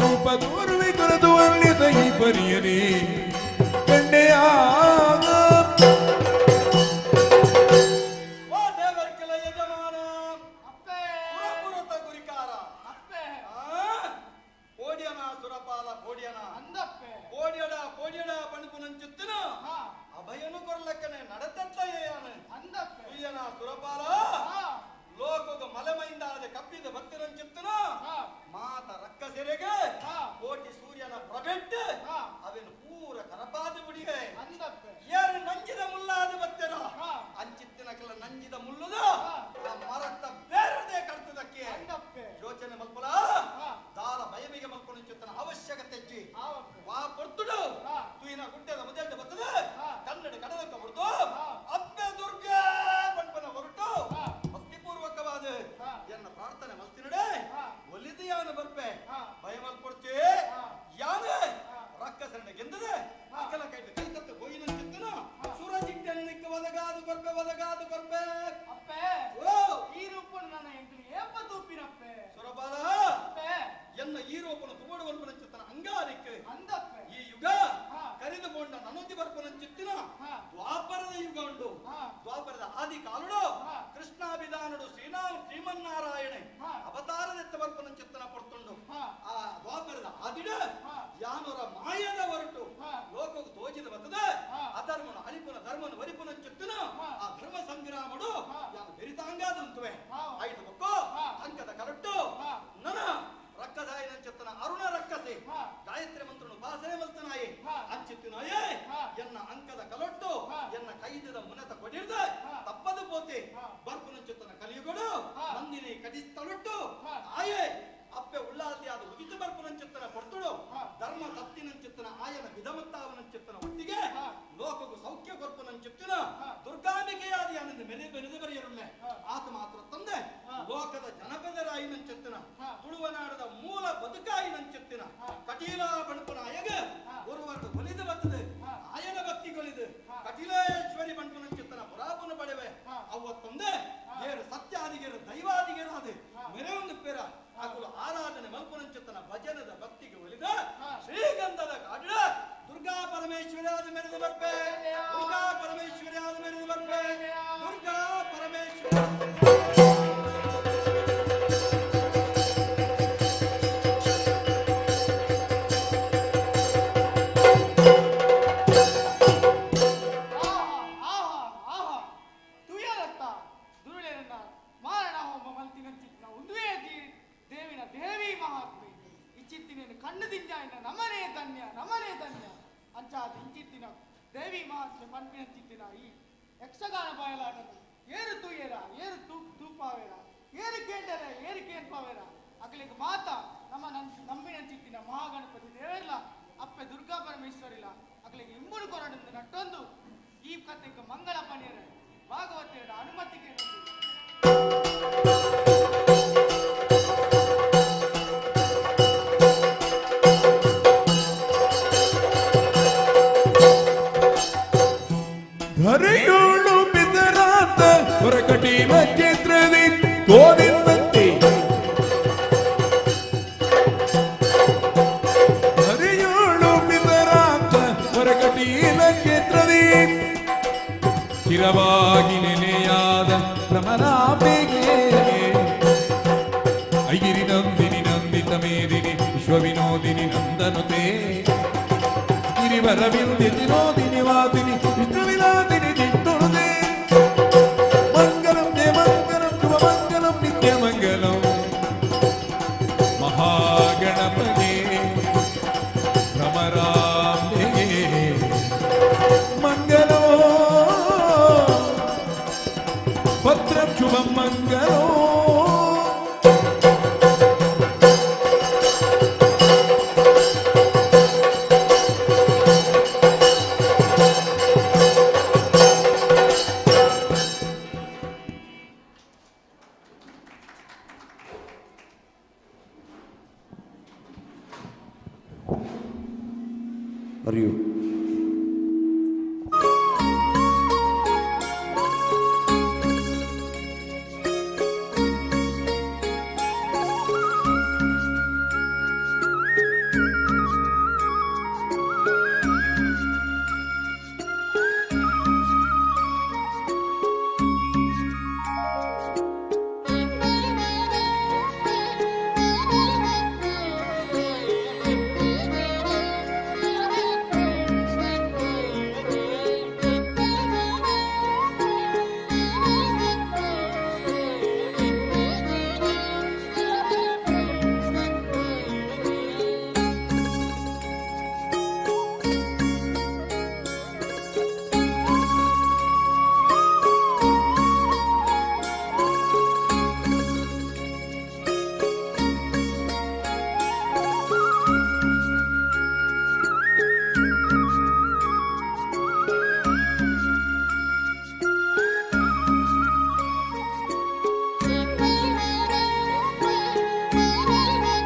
ರೂಪ ತೋರುವೆ ಕೊರತು ಅನ್ಯತ ಈ ಪರಿಯನೇ ಕಂಡೆಯ. ಅಭಯನು ಕೊರ್ಲಕ್ಕನೆ ನಡತತ್ತಯ್ಯಾನ ಉಯ್ಯನ ಸುರಪಾಲ ಲೋಕದ ಮಲಮೈಂದಾದ ಕಪ್ಪಿದ ಭಕ್ತರಂಚಿತ್ತನ ಮಾತ ರಕ್ಕ ಸೆರೆಗೆ ಕೋಟಿ ಸೂರ್ಯನ ಪ್ರಭೆಟ್ಟು ಅವೇನು ಪೂರ ಕರಪಾದ ಬಿಡಿಗೆ ಏರು ನಂಜಿದ ಮುಲ್ಲಾದ ಭಕ್ತರ ಅಂಚಿತ್ತಿನ ಕೆಲ ನಂಜಿದ ಮುಲ್ಲುದ ಆ ಮರತ್ತ ಬೇರದೆ ಕರ್ತದಕ್ಕೆ ಯೋಚನೆ ಮಲ್ಪಲ ದಾಲ ಭಯಮಿಗೆ ಮಲ್ಪುನಂಚಿತ್ತನ ಅವಶ್ಯಕತೆ ವಾ ಪೊರ್ತುಡು ತುಯಿನ ಗುಡ್ಡದ ಮೊದಲು ಬರ್ತದೆ ಕನ್ನಡ ಕಡದಕ್ಕ ಹೊರತು ಅಪ್ಪೆ ದುರ್ಗೆ ಪಂಪನ ಹೊರಟು ಭಕ್ತಿಪೂರ್ವಕವಾದ ಎನ್ನ ಪ್ರಾರ್ಥನೆ ಮಲ್ತಿನಡೆ ಒಲಿದು ಯಾನು ಬರ್ಪೆ ಭಯ ಮಲ್ಪೊಡ್ಚೆ ಯಾನೆ ರಕ್ಕಸರಣ ಗೆಂದದೆ ಅಕಲ ಕೈ ಕೈತತ್ತ ಗೋಯಿನಂಚಿತ್ತನ ಸುರಜಿಟ್ಟನಿಕ್ಕ ಒದಗಾದು ಬರ್ಪೆ ಒದಗಾದು ಬರ್ಪೆ. ಅಪ್ಪೆ ಓ ಈ ರೂಪನ ನನ್ನ ಎಂಕಲು ಏಪ ತೂಪಿನಪ್ಪೆ ಸುರಬಾಲ ಎನ್ನ ಈ ರೂಪನ ತುಮಡುವಲ್ಪನಂಚಿತ್ತನ ಅಂಗಾರಿಕ್ಕೆ ಅಂದಪ್ಪೆ ಈ ಯುಗ ಕರೆದುಕೊಂಡ ನನೊಂದಿ ಬರ್ಪನಂಚಿತ್ತಿನ ದ್ವಾಪರದ ಯುಗ ಉಂಟು. ದ್ವಾಪರದ ಆದಿ ಕಾಲುಡು ಕೃಷ್ಣಾಭಿಧಾನುಡು ಶ್ರೀನಾಮ ಶ್ರೀಮನ್ನಾರಾಯಣೆ ಅವತಾರದೆತ್ತ ಬರ್ಪನಂಚಿತ್ತನ ಪೊರ್ತುಂಡು. ಆ ದ್ವಾಪರದ ಆದಿಡ ಯಾನೊರ ಮಾಯದ ಹೊರಟು ಲೋಕವು ತೋಜಿದ ಬರ್ತದೆ ಅಧರ್ಮನು ಅಳಿಪುನ ಧರ್ಮನು ವರಿಪುನಂಚಿತ್ತನ ಆ ಧರ್ಮ ಸಂಗ್ರಾಮಡು ಯಾನು ಬೆರಿತಾಂಗಾದಂತುವೆ ಐದು ಬೊಕ್ಕೋ ಅಂಕದ ಕರಟ್ಟು ನನ ರಕ್ಕಸಾಯಿನಂಚಿತ್ತನ ಅರುಣ ರಕ್ಕಸೆ ಗಾಯತ್ರಿ ಮಂತ್ರನು ಉಪಾಸನೆ ಮಲ್ತನಾಯಿ ಅಂಚಿತ್ತಿನಾಯೇ ಎನ್ನ ಅಂಕದ ಕಲೊಟ್ಟು ಎನ್ನ ಕೈದದ ಮುನತ ಕೊಡಿರ್ದ ತಪ್ಪದು ಪೋತೆ ಬರ್ಪುನಂಚಿತ್ತನ ಕಲಿಯುಗಡು ನಂದಿನಿ ಕಡಿಸ್ತಲೊಟ್ಟು ಆಯೇ ಅಪ್ಪೆ ಉಳ್ಳಾದಿ ಅದು ಉದಿತ ಬರ್ಪುನಂಚಿತ್ತನ ಪೊರ್ತುಡು ಧರ್ಮ ತತ್ತಿನಂಚಿತ್ತನ ಆಯನ ವಿಧಮತ್ತಾವನಂಚಿತ್ತನ ಒಟ್ಟಿಗೆ ಲೋಕಗು ಸೌಖ್ಯ ಕೊರ್ಪುನಂಚಿತ್ತಿನ ದುರ್ಗಾಂಬಿಕೆಯಾದಿ ಆನಂದ ಮೆರೆ ಬೆರೆದು ಬರೆಯರುಳ್ಳೆ ಆತ ಮಾತ್ರ ತಂದೆ ಲೋಕದ ಜನಪದರಾಯಿನಂಚಿತ್ತನ ತುಳುವನಾಡದ ಮೂಲ ಬದುಕಾಯಿನಂಚಿತ್ತಿನ ಕಟೀಲ ಬಣಪುನಾಯಗ ಒರುವರದು ಒಲಿದು ಬರ್ತದೆ ಆಯನ ಭಕ್ತಿಗಳಿದು ಕಟೀಲೇಶ್ವರಿ ಬಣಪುನಂಚಿತ್ತನ ಪುರಾಪನ ಪಡೆವೆ ಅವ್ವ ತಂದೆ ಏರು ಸತ್ಯಾದಿಗೇರು ದೈವಾದಿಗೇರು ಅದು ಮೆರೆ ಒಂದು ಪೇರ ಅಕುಲು ಆರಾಧನೆ ಮಲ್ಪುನಂಚಿತ್ತನ ನಂಬಿನಾಯಿನ ನಮನೇ ಧನ್ಯ, ನಮನೇ ಧನ್ಯ. ಅಂಚಾದ ಇಂಚಿತ್ತಿನ ದೇವಿ ಮಹಾತ್ಮೆ ಪನ್ಪಿನಂಚಿತ್ತಿನ ಈ ಯಕ್ಷಗಾನ ಬಯಲಾಟನು ಏರು ತೂಯೇರ, ಏರು ತೂಪಾವೇರ, ಏರು ಕೇಂಡರ, ಏರು ಕೇಳ್ಪಾವೇರ. ಅಗಲಿಗೆ ಮಾತ ನಮ್ಮ ನಂಬಿನಂಚಿತ್ತಿನ ಮಹಾಗಣಪತಿ ದೇವರ್ಲ ಅಪ್ಪೆ ದುರ್ಗಾ ಪರಮೇಶ್ವರಿಲ ಅಗಲಿಗೆ ಇಂಬುಡು ಕೊರಡಂದು ನಟ್ಟೊಂದು ಈ ಕತೆಗೆ ಮಂಗಳ ಪಣಿಯರ ಭಾಗವತಿಯರ ಅನುಮತಿ ಕೇಳಿದ್ರು. ಧರೆಯೋಳು ಬಿದರಾತ ಹೊರಕಟೀಲ ಕ್ಷೇತ್ರದಿ ತೋರಿದಂತೆ ಧರೆಯೋಳು ಬಿದರಾತ ಹೊರಕಟೀಲ ಕ್ಷೇತ್ರದಿ ಸ್ಥಿರವಾಗಿ ನೆಲೆಯಾದ ಭ್ರಮರಾಂಬೆಗೆ ಐಗಿರಿ ನಂದಿನಿ ನಂದಿತ ಮೇದಿನಿ ವಿಶ್ವ ವಿನೋದಿನಿ ನಂದನುತೆ ಗಿರಿವರ ವಿಂದಿತಿ ನೋದಿನಿ ವಾದಿನಿ ವಿಷ್ಣು ವಿಲಾದಿನಿ ಜಿಟ್ಟುನುದೆ ಮಂಗಲಂ ಜಯ ಮಂಗಲಂ ಶುಭ ಮಂಗಲಂ ನಿತ್ಯ ಮಂಗಲಂ ಮಹಾಗಣಪತಿ ಭ್ರಮರಾಂಬೆಗೆ ಮಂಗಲೋ ಭದ್ರಂ ಶುಭಂ ಮಂಗಲೋ. ಅರಿಯು.